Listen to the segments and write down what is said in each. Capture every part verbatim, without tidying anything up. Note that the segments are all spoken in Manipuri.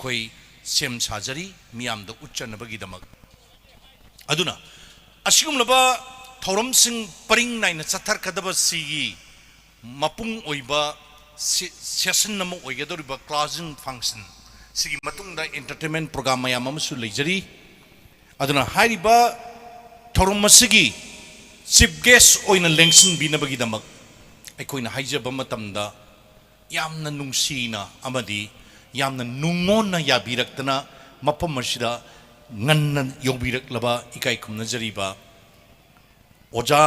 ꯑꯩꯈꯣꯏ ꯁꯦꯝ ꯁꯥꯖꯔꯤ ꯃꯤꯌꯥꯝꯗ ꯎꯠꯆꯅꯕꯒꯤꯗꯃꯛ꯫ ꯑꯗꯨꯅ ꯑꯁꯤꯒꯨꯝꯂꯕ ꯊꯧꯔꯝꯁꯤꯡ ꯄꯔꯤꯡ ꯅꯥꯏꯅ ꯆꯠꯊꯔꯛꯀꯗꯕꯁꯤꯒꯤ ꯃꯄꯨꯡ ꯑꯣꯏꯕ ꯁꯦ-, ꯁꯦꯁꯟ ꯑꯃ ꯑꯣꯏꯒꯗꯧꯔꯤꯕ closing function ꯁꯤꯒꯤ ꯃꯇꯨꯡꯗ entertainment program ꯃꯌꯥꯝ ꯑꯃꯁꯨ ꯂꯩꯖꯔꯤ꯫ ꯑꯗꯨꯅ ꯍꯥꯏꯔꯤꯕ ꯊꯧꯔꯝ ꯑꯁꯤꯒꯤ chief guest ꯑꯣꯏꯅ ꯂꯦꯡꯁꯤꯟꯕꯤꯅꯕꯒꯤꯗꯃꯛ ꯑꯩꯈꯣꯏꯅ ꯍꯥꯏꯖꯕ ꯃꯇꯝꯗ ꯌꯥꯝꯅ ꯅꯨꯡꯁꯤꯅ ꯑꯃꯗꯤ ꯌꯥꯝꯅ ꯅꯨꯡꯉꯣꯟꯅ ꯌꯥꯕꯤꯔꯛꯇꯅ ꯃꯐꯝ ꯑꯁꯤꯗ ꯉꯟꯅ ꯌꯧꯕꯤꯔꯛꯂꯕ ꯏꯀꯥꯏ ꯈꯨꯝꯅꯖꯔꯤꯕ ꯑꯣꯖꯥ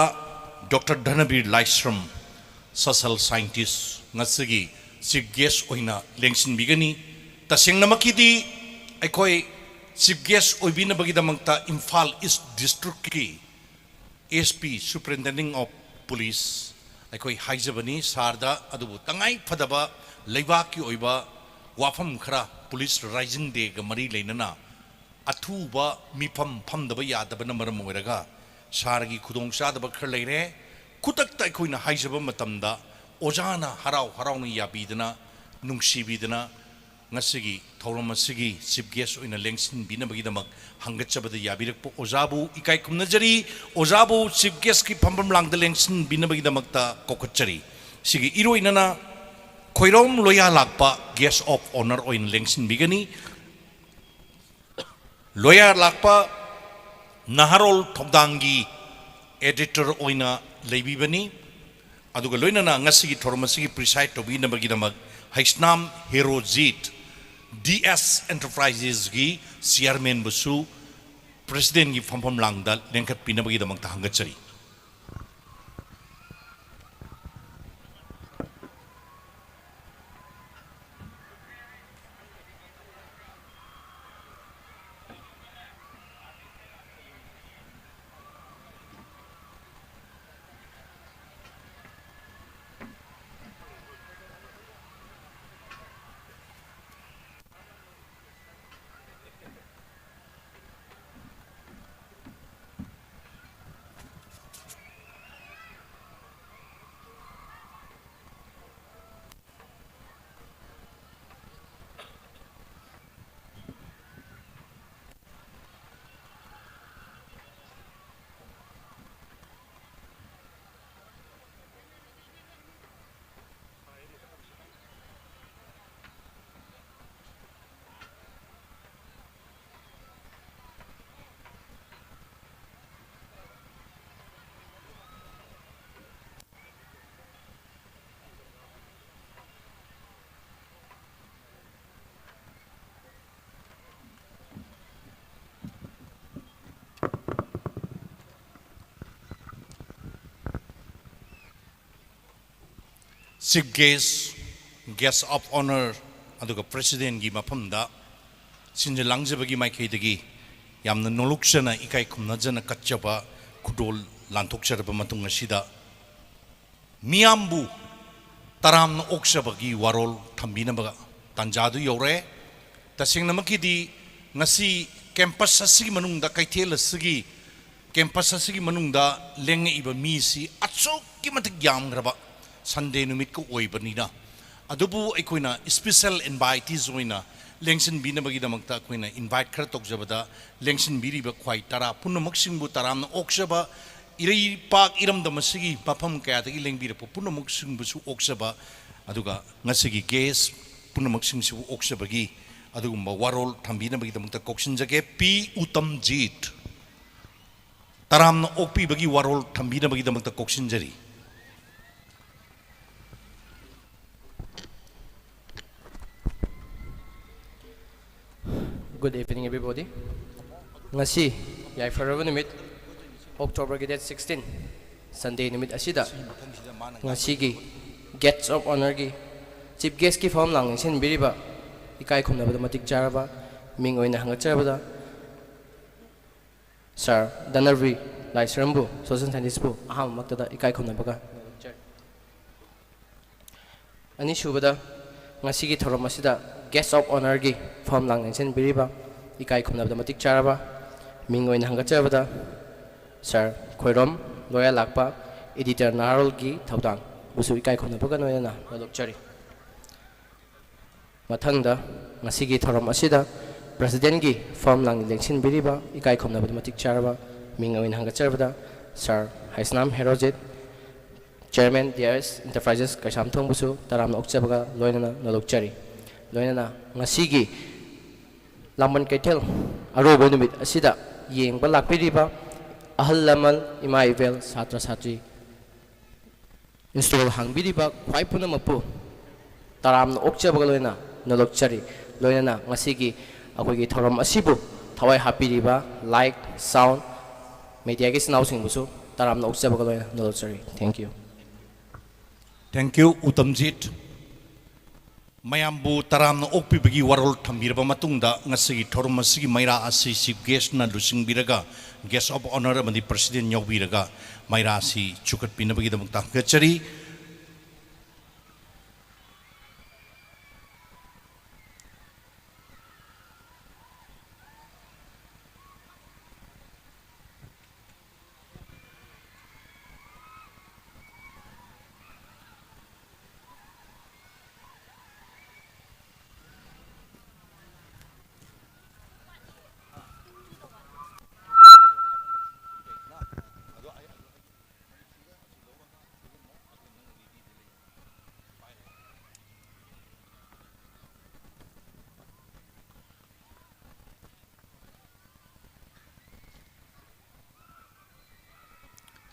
ꯗꯣꯛꯇꯔ ꯙꯅꯕꯤꯔ ꯂꯥꯏꯁ꯭ꯔꯝ, social scientist, ꯉꯁꯤꯒꯤ chief guest ꯑꯣꯏꯅ ꯂꯦꯡꯁꯤꯟꯕꯤꯒꯅꯤ꯫ ꯇꯁꯦꯡꯅꯃꯛꯀꯤꯗꯤ ꯑꯩꯈꯣꯏ chief guest ꯑꯣꯏꯕꯤꯅꯕꯒꯤꯗꯃꯛꯇ Imphal East Districtꯀꯤ S P, Superintendent of Police, ꯑꯩꯈꯣꯏ ꯍꯥꯏꯖꯕꯅꯤ ꯁꯥꯔꯗ, ꯑꯗꯨꯕꯨ ꯇꯉꯥꯏ ꯐꯗꯕ ꯂꯩꯕꯥꯛꯀꯤ ꯑꯣꯏꯕ ꯋꯥꯐꯝ ꯈꯔ, Police Rising Dayꯒ ꯃꯔꯤ ꯂꯩꯅꯅ ꯑꯊꯨꯕ ꯃꯤꯐꯝ ꯐꯝꯗꯕ ꯌꯥꯗꯕꯅ ꯃꯔꯝ ꯑꯣꯏꯔꯒ ꯁꯥꯔꯒꯤ ꯈꯨꯗꯣꯡꯆꯥꯗꯕ ꯈꯔ ꯂꯩꯔꯦ꯫ ꯈꯨꯗꯛꯇ ꯑꯩꯈꯣꯏꯅ ꯍꯥꯏꯖꯕ ꯃꯇꯝꯗ ꯑꯣꯖꯥꯅ ꯍꯔꯥꯎ ꯍꯔꯥꯎꯅ ꯌꯥꯕꯤꯗꯅ, ꯅꯨꯡꯁꯤꯕꯤꯗꯅ ꯉꯁꯤꯒꯤ ꯊꯧꯔꯝ ꯑꯁꯤꯒꯤ chief guest ꯑꯣꯏꯅ ꯂꯦꯡꯁꯤꯟꯕꯤꯅꯕꯒꯤꯗꯃꯛ ꯍꯪꯒꯠꯆꯕꯗ ꯌꯥꯕꯤꯔꯛꯄ ꯑꯣꯖꯥꯕꯨ ꯏꯀꯥꯏ ꯈꯨꯝꯅꯖꯔꯤ꯫ ꯑꯣꯖꯥꯕꯨ chief guestꯀꯤ ꯐꯝꯐꯝ ꯂꯥꯡꯗ ꯂꯦꯡꯁꯤꯟꯕꯤꯅꯕꯒꯤꯗꯃꯛꯇ ꯀꯧꯈꯠꯆꯔꯤ꯫ ꯁꯤꯒꯤ ꯏꯔꯣꯏꯅꯅ ꯈꯣꯏꯔꯣꯝ ꯂꯣꯌꯥ ꯂꯥꯛꯄ guest of honour ꯑꯣꯏꯅ ꯂꯦꯡꯁꯤꯟꯕꯤꯒꯅꯤ꯫ ꯂꯣꯌꯥ ꯂꯥꯛꯄ ꯅꯍꯥꯔꯣꯜ ꯊꯧꯗꯥꯡꯒꯤ editor ꯑꯣꯏꯅ ꯂꯩꯕꯤꯕꯅꯤ꯫ ꯑꯗꯨꯒ ꯂꯣꯏꯅꯅ ꯉꯁꯤꯒꯤ ꯊꯧꯔꯝ ꯑꯁꯤꯒꯤ preside ꯇꯧꯕꯤꯅꯕꯒꯤꯗꯃꯛ Heisnam Herojit, D S Enterprisesꯀꯤ chairmanꯕꯨꯁꯨ presidentꯀꯤ ꯐꯝꯐꯝ ꯂꯥꯡꯗ ꯂꯦꯡꯈꯠꯄꯤꯅꯕꯒꯤꯗꯃꯛꯇ ꯍꯪꯒꯠꯆꯔꯤ꯫ Chief Guest, Guest of Honor, ꯑꯗꯨꯒ Presidentꯀꯤ ꯃꯐꯝꯗ ꯁꯤꯟꯖ ꯂꯥꯡꯖꯕꯒꯤ ꯃꯥꯏꯀꯩꯗꯒꯤ ꯌꯥꯝꯅ ꯅꯣꯂꯨꯛꯆꯅ, ꯏꯀꯥꯏ ꯈꯨꯝꯅꯖꯅ ꯀꯠꯆꯕ ꯈꯨꯗꯣꯜ ꯂꯥꯟꯊꯣꯛꯆꯔꯕ ꯃꯇꯨꯡ ꯑꯁꯤꯗ, ꯃꯤꯌꯥꯝꯕꯨ ꯇꯔꯥꯝꯅ ꯑꯣꯛꯆꯕꯒꯤ ꯋꯥꯔꯣꯜ ꯊꯝꯕꯤꯅꯕ ꯇꯥꯟꯖꯥꯗꯨ ꯌꯧꯔꯦ꯫ ꯇꯁꯦꯡꯅꯃꯛꯀꯤꯗꯤ ꯉꯁꯤ campus ꯑꯁꯤꯒꯤ ꯃꯅꯨꯡꯗ, ꯀꯩꯊꯦꯜ ꯑꯁꯤꯒꯤ campus ꯑꯁꯤꯒꯤ ꯃꯅꯨꯡꯗ ꯂꯦꯡꯉꯛꯏꯕ ꯃꯤꯁꯤ ꯑꯁꯨꯛꯀꯤ ꯃꯇꯤꯛ ꯌꯥꯝꯈ꯭ꯔꯕ, Sunday ꯅꯨꯃꯤꯠꯀ ꯑꯣꯏꯕꯅꯤꯅ꯫ ꯑꯗꯨꯕꯨ ꯑꯩꯈꯣꯏꯅ special invitees ꯑꯣꯏꯅ ꯂꯦꯡꯁꯤꯟꯕꯤꯅꯕꯒꯤꯗꯃꯛꯇ ꯑꯩꯈꯣꯏꯅ invite ꯈꯔ ꯇꯧꯖꯕꯗ, ꯂꯦꯡꯁꯤꯟꯕꯤꯔꯤꯕ ꯈ꯭ꯋꯥꯏ ꯇꯔꯥ ꯄꯨꯝꯅꯃꯛꯁꯤꯡꯕꯨ ꯇꯔꯥꯝꯅ ꯑꯣꯛꯆꯕ, ꯏꯔꯩꯄꯥꯛ ꯏꯔꯝꯗꯝ ꯑꯁꯤꯒꯤ ꯃꯐꯝ ꯀꯌꯥꯗꯒꯤ ꯂꯦꯡꯕꯤꯔꯛꯄ ꯄꯨꯝꯅꯃꯛꯁꯤꯡꯕꯨꯁꯨ ꯑꯣꯛꯆꯕ, ꯑꯗꯨꯒ ꯉꯁꯤꯒꯤ guest ꯄꯨꯝꯅꯃꯛꯁꯤꯡꯁꯤꯕꯨ ꯑꯣꯛꯆꯕꯒꯤ ꯑꯗꯨꯒꯨꯝꯕ ꯋꯥꯔꯣꯜ ꯊꯝꯕꯤꯅꯕꯒꯤꯗꯃꯛꯇ ꯀꯧꯁꯤꯟꯖꯒꯦ꯫ ꯄꯤ ꯎꯇꯝꯖꯤꯠ꯫ ꯇꯔꯥꯝꯅ ꯑꯣꯛꯄꯤꯕꯒꯤ ꯋꯥꯔꯣꯜ ꯊꯝꯕꯤꯅꯕꯒꯤꯗꯃꯛꯇ ꯀꯧꯁꯤꯟꯖꯔꯤ꯫ Good evening, everybody. ꯉꯁꯤ ꯌꯥꯏꯐꯔꯕ ꯅꯨꯃꯤꯠ, Octoberꯒꯤ date sixteen, Sunday ꯅꯨꯃꯤꯠ ꯑꯁꯤꯗ ꯉꯁꯤꯒꯤ Guest of Honourꯒꯤ Chief Guestꯀꯤ ꯐꯝ ꯂꯥꯡ ꯂꯦꯡꯁꯤꯟꯕꯤꯔꯤꯕ, ꯏꯀꯥꯏ ꯈꯨꯝꯅꯕꯗ ꯃꯇꯤꯛ ꯆꯥꯔꯕ, ꯃꯤꯡ ꯑꯣꯏꯅ ꯍꯪꯒꯠꯆꯔꯕꯗ Sir ꯙꯅꯔꯕꯤ ꯂꯥꯏꯁ꯭ꯔꯝꯕꯨ, Social Scientistꯄꯨ ꯑꯍꯥꯟꯕꯃꯛꯇꯗ ꯏꯀꯥꯏ ꯈꯨꯝꯅꯕꯒ ꯅꯣꯂꯨꯛꯆꯔꯤ꯫ ꯑꯅꯤꯁꯨꯕꯗ, ꯉꯁꯤꯒꯤ ꯊꯧꯔꯝ ꯑꯁꯤꯗ Guest of Honourꯒꯤ ꯐꯝ ꯂꯥꯡ ꯂꯦꯡꯁꯤꯟꯕꯤꯔꯤꯕ, ꯏꯀꯥꯏ ꯈꯨꯝꯅꯕꯗ ꯃꯇꯤꯛ ꯆꯥꯔꯕ, ꯃꯤꯡ ꯑꯣꯏꯅ ꯍꯪꯒꯠꯆꯔꯕꯗ Sir ꯈꯣꯏꯔꯣꯝ ꯂꯣꯌꯥꯂꯥꯛꯄ, Editor ꯅꯍꯥꯔꯣꯜꯒꯤ ꯊꯧꯗꯥꯡꯕꯨꯁꯨ ꯏꯀꯥꯏ ꯈꯨꯝꯅꯕꯒ ꯂꯣꯏꯅꯅ ꯅꯣꯂꯨꯛꯆꯔꯤ꯫ ꯃꯊꯪꯗ, ꯉꯁꯤꯒꯤ ꯊꯧꯔꯝ ꯑꯁꯤꯗ Presidentꯀꯤ ꯐꯝ ꯂꯥꯡ ꯂꯦꯡꯁꯤꯟꯕꯤꯔꯤꯕ, ꯏꯀꯥꯏ ꯈꯨꯝꯅꯕꯗ ꯃꯇꯤꯛ ꯆꯥꯔꯕ, ꯃꯤꯡ ꯑꯣꯏꯅ ꯍꯪꯒꯠꯆꯔꯕꯗ Sir Heisnam Herojit, Chairman D R S Enterprises ꯀꯩꯁꯥꯝꯊꯣꯡꯕꯨꯁꯨ ꯇꯔꯥꯝꯅ ꯑꯣꯛꯆꯕꯒ ꯂꯣꯏꯅꯅ ꯅꯣꯂꯨꯛꯆꯔꯤ꯫ ꯂꯣꯏꯅꯅ ꯉꯁꯤꯒꯤ ꯂꯥꯡꯕꯟ ꯀꯩꯊꯦꯜ ꯑꯔꯣꯏꯕ ꯅꯨꯃꯤꯠ ꯑꯁꯤꯗ ꯌꯦꯡꯕ ꯂꯥꯛꯄꯤꯔꯤꯕ ꯑꯍꯜ ꯂꯃꯟ, ꯏꯃꯥ ꯏꯕꯦꯜ, ꯁꯥꯇ꯭ꯔ ꯁꯥꯇ꯭ꯔꯤ, stall ꯍꯥꯡꯕꯤꯔꯤꯕ ꯈ꯭ꯋꯥꯏ ꯄꯨꯝꯅꯃꯛꯄꯨ ꯇꯔꯥꯝꯅ ꯑꯣꯛꯆꯕꯒ ꯂꯣꯏꯅ ꯅꯣꯂꯨꯛꯆꯔꯤ꯫ ꯂꯣꯏꯅꯅ ꯉꯁꯤꯒꯤ ꯑꯩꯈꯣꯏꯒꯤ ꯊꯧꯔꯝ ꯑꯁꯤꯕꯨ ꯊꯋꯥꯏ ꯍꯥꯞꯄꯤꯔꯤꯕ light, sound, mediaꯒꯤ ꯏꯆꯤꯟ ꯏꯅꯥꯎꯁꯤꯡꯕꯨꯁꯨ ꯇꯔꯥꯝꯅ ꯑꯣꯛꯆꯕꯒ ꯂꯣꯏꯅ ꯅꯣꯂꯨꯛꯆꯔꯤ꯫ Thank you꯫ Thank you, Uttamjit. ꯃꯌꯥꯝꯕꯨ ꯇꯔꯥꯝꯅ ꯑꯣꯛꯄꯤꯕꯒꯤ ꯋꯥꯔꯣꯜ ꯊꯝꯕꯤꯔꯕ ꯃꯇꯨꯡꯗ, ꯉꯁꯤꯒꯤ ꯊꯧꯔꯝ ꯑꯁꯤꯒꯤ ꯃꯩꯔꯥ ꯑꯁꯤ Chief Guestꯅ ꯂꯨꯆꯤꯡꯕꯤꯔꯒ, Guest of Honour ꯑꯃꯗꯤ President ꯌꯥꯎꯕꯤꯔꯒ ꯃꯩꯔꯥ ꯑꯁꯤ ꯆꯨꯈꯠꯄꯤꯅꯕꯒꯤꯗꯃꯛꯇ ꯊꯥꯒꯠꯆꯔꯤ꯫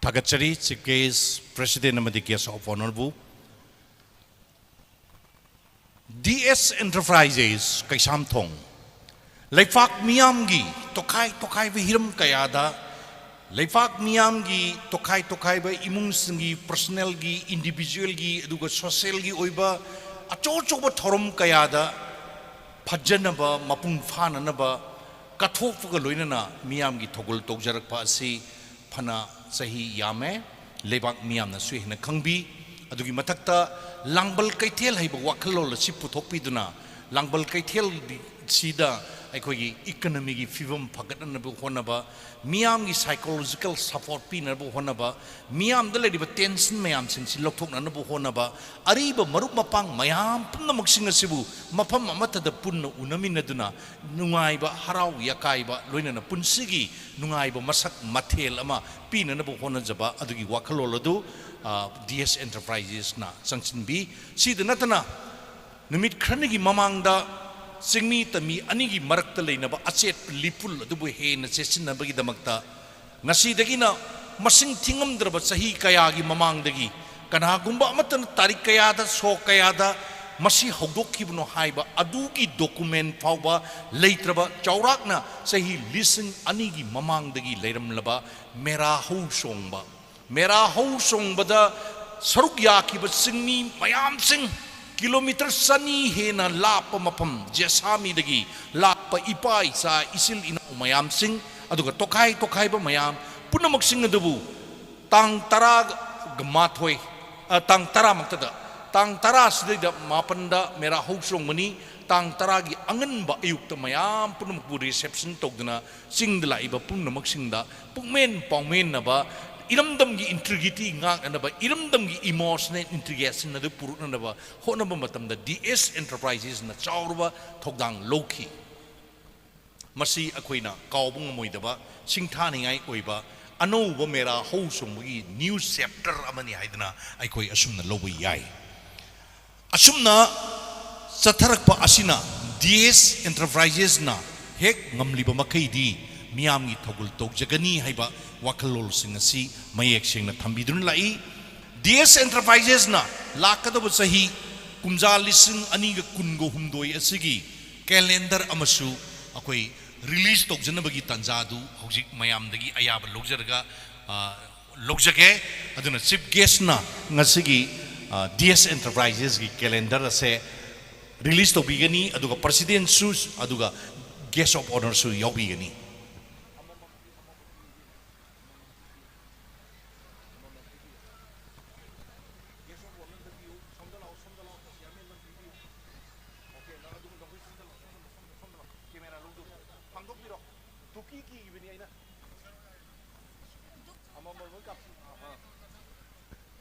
ꯊꯥꯒꯠꯆꯔꯤ Chief Guest, President ꯑꯃꯗꯤ Guest of Honourꯕꯨ꯫ DS Enterprises Keishamthong, ꯂꯩꯄꯥꯛ ꯃꯤꯌꯥꯝꯒꯤ ꯇꯣꯈꯥꯏ ꯇꯣꯈꯥꯏꯕ ꯍꯤꯔꯝ ꯀꯌꯥꯗ, ꯂꯩꯄꯥꯛ ꯃꯤꯌꯥꯝꯒꯤ ꯇꯣꯈꯥꯏ ꯇꯣꯈꯥꯏꯕ ꯏꯃꯨꯡꯁꯤꯡꯒꯤ, personalꯒꯤ, individualꯒꯤ, ꯑꯗꯨꯒ socialꯒꯤ ꯑꯣꯏꯕ ꯑꯆꯧ ꯑꯆꯧꯕ ꯊꯧꯔꯝ ꯀꯌꯥꯗ ꯐꯖꯅꯕ, ꯃꯄꯨꯡ ꯐꯥꯅꯅꯕ ꯀꯠꯊꯣꯛꯄꯒ ꯂꯣꯏꯅꯅ ꯃꯤꯌꯥꯝꯒꯤ ꯊꯧꯒꯜ ꯇꯧꯖꯔꯛꯄ ꯑꯁꯤ ꯐꯅ ꯆꯍꯤ ꯌꯥꯝꯃꯦ꯫ ꯂꯩꯕꯥꯛ ꯃꯤꯌꯥꯝꯅꯁꯨ ꯍꯦꯟꯅ ꯈꯪꯕꯤ꯫ ꯑꯗꯨꯒꯤ ꯃꯊꯛꯇ ꯂꯥꯡꯕꯜ ꯀꯩꯊꯦꯜ ꯍꯥꯏꯕ ꯋꯥꯈꯜꯂꯣꯟ ꯑꯁꯤ ꯄꯨꯊꯣꯛꯄꯤꯗꯨꯅ, ꯂꯥꯡꯕꯜ ꯀꯩꯊꯦꯜꯁꯤꯗ ꯑꯩꯈꯣꯏꯒꯤ economyꯒꯤ ꯐꯤꯕꯝ ꯐꯒꯠꯅꯅꯕ ꯍꯣꯠꯅꯕ, ꯃꯤꯌꯥꯝꯒꯤ psychological support ꯄꯤꯅꯕ ꯍꯣꯠꯅꯕ, ꯃꯤꯌꯥꯝꯗ ꯂꯩꯔꯤꯕ tension ꯃꯌꯥꯝꯁꯤꯡꯁꯤ ꯂꯧꯊꯣꯛꯅꯅꯕ ꯍꯣꯠꯅꯕ, ꯑꯔꯤꯕ ꯃꯔꯨꯞ ꯃꯄꯥꯡ ꯃꯌꯥꯝ ꯄꯨꯝꯅꯃꯛꯁꯤꯡ ꯑꯁꯤꯕꯨ ꯃꯐꯝ ꯑꯃꯠꯇꯗ ꯄꯨꯟꯅ ꯎꯅꯃꯤꯟꯅꯗꯨꯅ ꯅꯨꯡꯉꯥꯏꯕ, ꯍꯔꯥꯎ ꯌꯥꯀꯥꯏꯕ, ꯂꯣꯏꯅꯅ ꯄꯨꯟꯁꯤꯒꯤ ꯅꯨꯡꯉꯥꯏꯕ ꯃꯁꯛ ꯃꯊꯦꯜ ꯑꯃ ꯄꯤꯅꯅꯕ ꯍꯣꯠꯅꯖꯕ ꯑꯗꯨꯒꯤ ꯋꯥꯈꯜꯂꯣꯟ ꯑꯗꯨ, ꯑ, DS Enterprisesꯅ ꯆꯪꯁꯤꯟꯕꯤ꯫ ꯁꯤꯗ ꯅꯠꯇꯅ ꯅꯨꯃꯤꯠ ꯈꯔꯅꯤꯒꯤ ꯃꯃꯥꯡꯗ ꯆꯤꯡꯃꯤ ꯇꯝꯃꯤ ꯑꯅꯤꯒꯤ ꯃꯔꯛꯇ ꯂꯩꯅꯕ ꯑꯆꯦꯠꯄ ꯂꯤꯄꯨꯜ ꯑꯗꯨꯕꯨ ꯍꯦꯟꯅ ꯆꯦꯠꯁꯤꯟꯅꯕꯒꯤꯗꯃꯛꯇ ꯉꯁꯤꯗꯒꯤꯅ ꯃꯁꯤꯡ ꯊꯤꯉꯝꯗ꯭ꯔꯕ ꯆꯍꯤ ꯀꯌꯥꯒꯤ ꯃꯃꯥꯡꯗꯒꯤ ꯀꯅꯥꯒꯨꯝꯕ ꯑꯃꯠꯇꯅ ꯇꯥꯔꯤꯛ ꯀꯌꯥꯗ, ꯁꯣꯛ ꯀꯌꯥꯗ ꯃꯁꯤ ꯍꯧꯗꯣꯛꯈꯤꯕꯅꯣ ꯍꯥꯏꯕ ꯑꯗꯨꯒꯤ document ꯐꯥꯎꯕ ꯂꯩꯇ꯭ꯔꯕ, ꯆꯥꯎꯔꯥꯛꯅ ꯆꯍꯤ ꯂꯤꯁꯤꯡ ꯑꯅꯤꯒꯤ ꯃꯃꯥꯡꯗꯒꯤ ꯂꯩꯔꯝꯂꯕ ꯃꯦꯔꯥ ꯍꯧ ꯆꯣꯡꯕ, ꯃꯦꯔꯥ ꯍꯧ ꯆꯣꯡꯕꯗ ꯁꯔꯨꯛ ꯌꯥꯈꯤꯕ ꯆꯤꯡꯃꯤ ꯃꯌꯥꯝꯁꯤꯡ, ꯀꯤꯂꯣꯃꯤꯇꯔ ꯆꯅꯤ ꯍꯦꯟꯅ ꯂꯥꯞꯄ ꯃꯐꯝ, ꯖꯦꯁꯥꯃꯤꯗꯒꯤ ꯂꯥꯛꯄ ꯏꯄꯥ ꯏꯆꯥ ꯏꯆꯤꯜ ꯏꯅꯥꯎ ꯃꯌꯥꯝꯁꯤꯡ, ꯑꯗꯨꯒ ꯇꯣꯈꯥꯏ ꯇꯣꯈꯥꯏꯕ ꯃꯌꯥꯝ ꯄꯨꯝꯅꯃꯛꯁꯤꯡ ꯑꯗꯨꯕꯨ ꯇꯥꯡ ꯇꯔꯥꯒ ꯃꯥꯊꯣꯏ, ꯑ, ꯇꯥꯡ ꯇꯔꯥꯃꯛꯇꯗ, ꯇꯥꯡ ꯇꯔꯥꯁꯤꯗꯩꯗ ꯃꯥꯄꯟꯗ ꯃꯦꯔꯥ ꯍꯧ ꯆꯣꯡꯕꯅꯤ꯫ ꯇꯥꯡ ꯇꯔꯥꯒꯤ ꯑꯉꯟꯕ ꯑꯌꯨꯛꯇ ꯃꯌꯥꯝ ꯄꯨꯝꯅꯃꯛꯄꯨ reception ꯇꯧꯗꯨꯅ ꯆꯤꯡꯗ ꯂꯥꯛꯏꯕ ꯄꯨꯝꯅꯃꯛꯁꯤꯡꯗ ꯄꯨꯛꯃꯦꯟ ꯄꯥꯎꯃꯦꯟꯅꯕ, ꯏꯔꯝꯗꯝꯒꯤ integrity ꯉꯥꯛꯅꯅꯕ, ꯏꯔꯝꯗꯝꯒꯤ emotional integration ꯑꯗꯨ ꯄꯨꯔꯛꯅꯅꯕ ꯍꯣꯠꯅꯕ ꯃꯇꯝꯗ ꯗꯤ ꯑꯦꯁ Enterprisesꯅ ꯆꯥꯎꯔꯕ ꯊꯧꯗꯥꯡ ꯂꯧꯈꯤ꯫ ꯃꯁꯤ ꯑꯩꯈꯣꯏꯅ ꯀꯥꯎꯕ ꯉꯝꯃꯣꯏꯗꯕ, ꯁꯤꯡꯊꯥꯅꯤꯡꯉꯥꯏ ꯑꯣꯏꯕ ꯑꯅꯧꯕ ꯃꯦꯔꯥ ꯍꯧ ꯆꯣꯡꯕꯒꯤ new chapter ꯑꯃꯅꯤ ꯍꯥꯏꯗꯅ ꯑꯩꯈꯣꯏ ꯑꯁꯨꯝꯅ ꯂꯧꯕ ꯌꯥꯏ꯫ ꯑꯁꯨꯝꯅ ꯆꯠꯊꯔꯛꯄ ꯑꯁꯤꯅ ꯗꯤ ꯑꯦꯁ Enterprisesꯅ ꯍꯦꯛ ꯉꯝꯂꯤꯕ ꯃꯈꯩꯗꯤ ꯃꯤꯌꯥꯝꯒꯤ ꯊꯧꯒꯜ ꯇꯧꯖꯒꯅꯤ ꯍꯥꯏꯕ ꯋꯥꯈꯜꯂꯣꯟꯁꯤꯡ ꯑꯁꯤ ꯃꯌꯦꯛ ꯁꯦꯡꯅ ꯊꯝꯕꯤꯗꯨꯅ ꯂꯥꯛꯏ꯫ ꯗꯤ ꯑꯦꯁ Enterprisesꯅ ꯂꯥꯛꯀꯗꯕ ꯆꯍꯤ ꯀꯨꯝꯖꯥ ꯂꯤꯁꯤꯡ ꯑꯅꯤꯒ ꯀꯨꯟꯒ ꯍꯨꯝꯗꯣꯏ ꯑꯁꯤꯒꯤ calendar ꯑꯃꯁꯨ ꯑꯩꯈꯣꯏ release ꯇꯧꯖꯅꯕꯒꯤ ꯇꯥꯟꯖꯥꯗꯨ ꯍꯧꯖꯤꯛ ꯃꯌꯥꯝꯗꯒꯤ ꯑꯌꯥꯕ ꯂꯧꯖꯔꯒ, ꯑ, ꯂꯧꯖꯒꯦ꯫ ꯑꯗꯨꯅ Chief Guestꯅ ꯉꯁꯤꯒꯤ, ꯑ, ꯗꯤ ꯑꯦꯁ Enterprisesꯀꯤ calendar ꯑꯁꯦ release ꯇꯧꯕꯤꯒꯅꯤ, ꯑꯗꯨꯒ Presidentꯁꯨ, ꯑꯗꯨꯒ Guest of Honourꯁꯨ ꯌꯥꯎꯕꯤꯒꯅꯤ꯫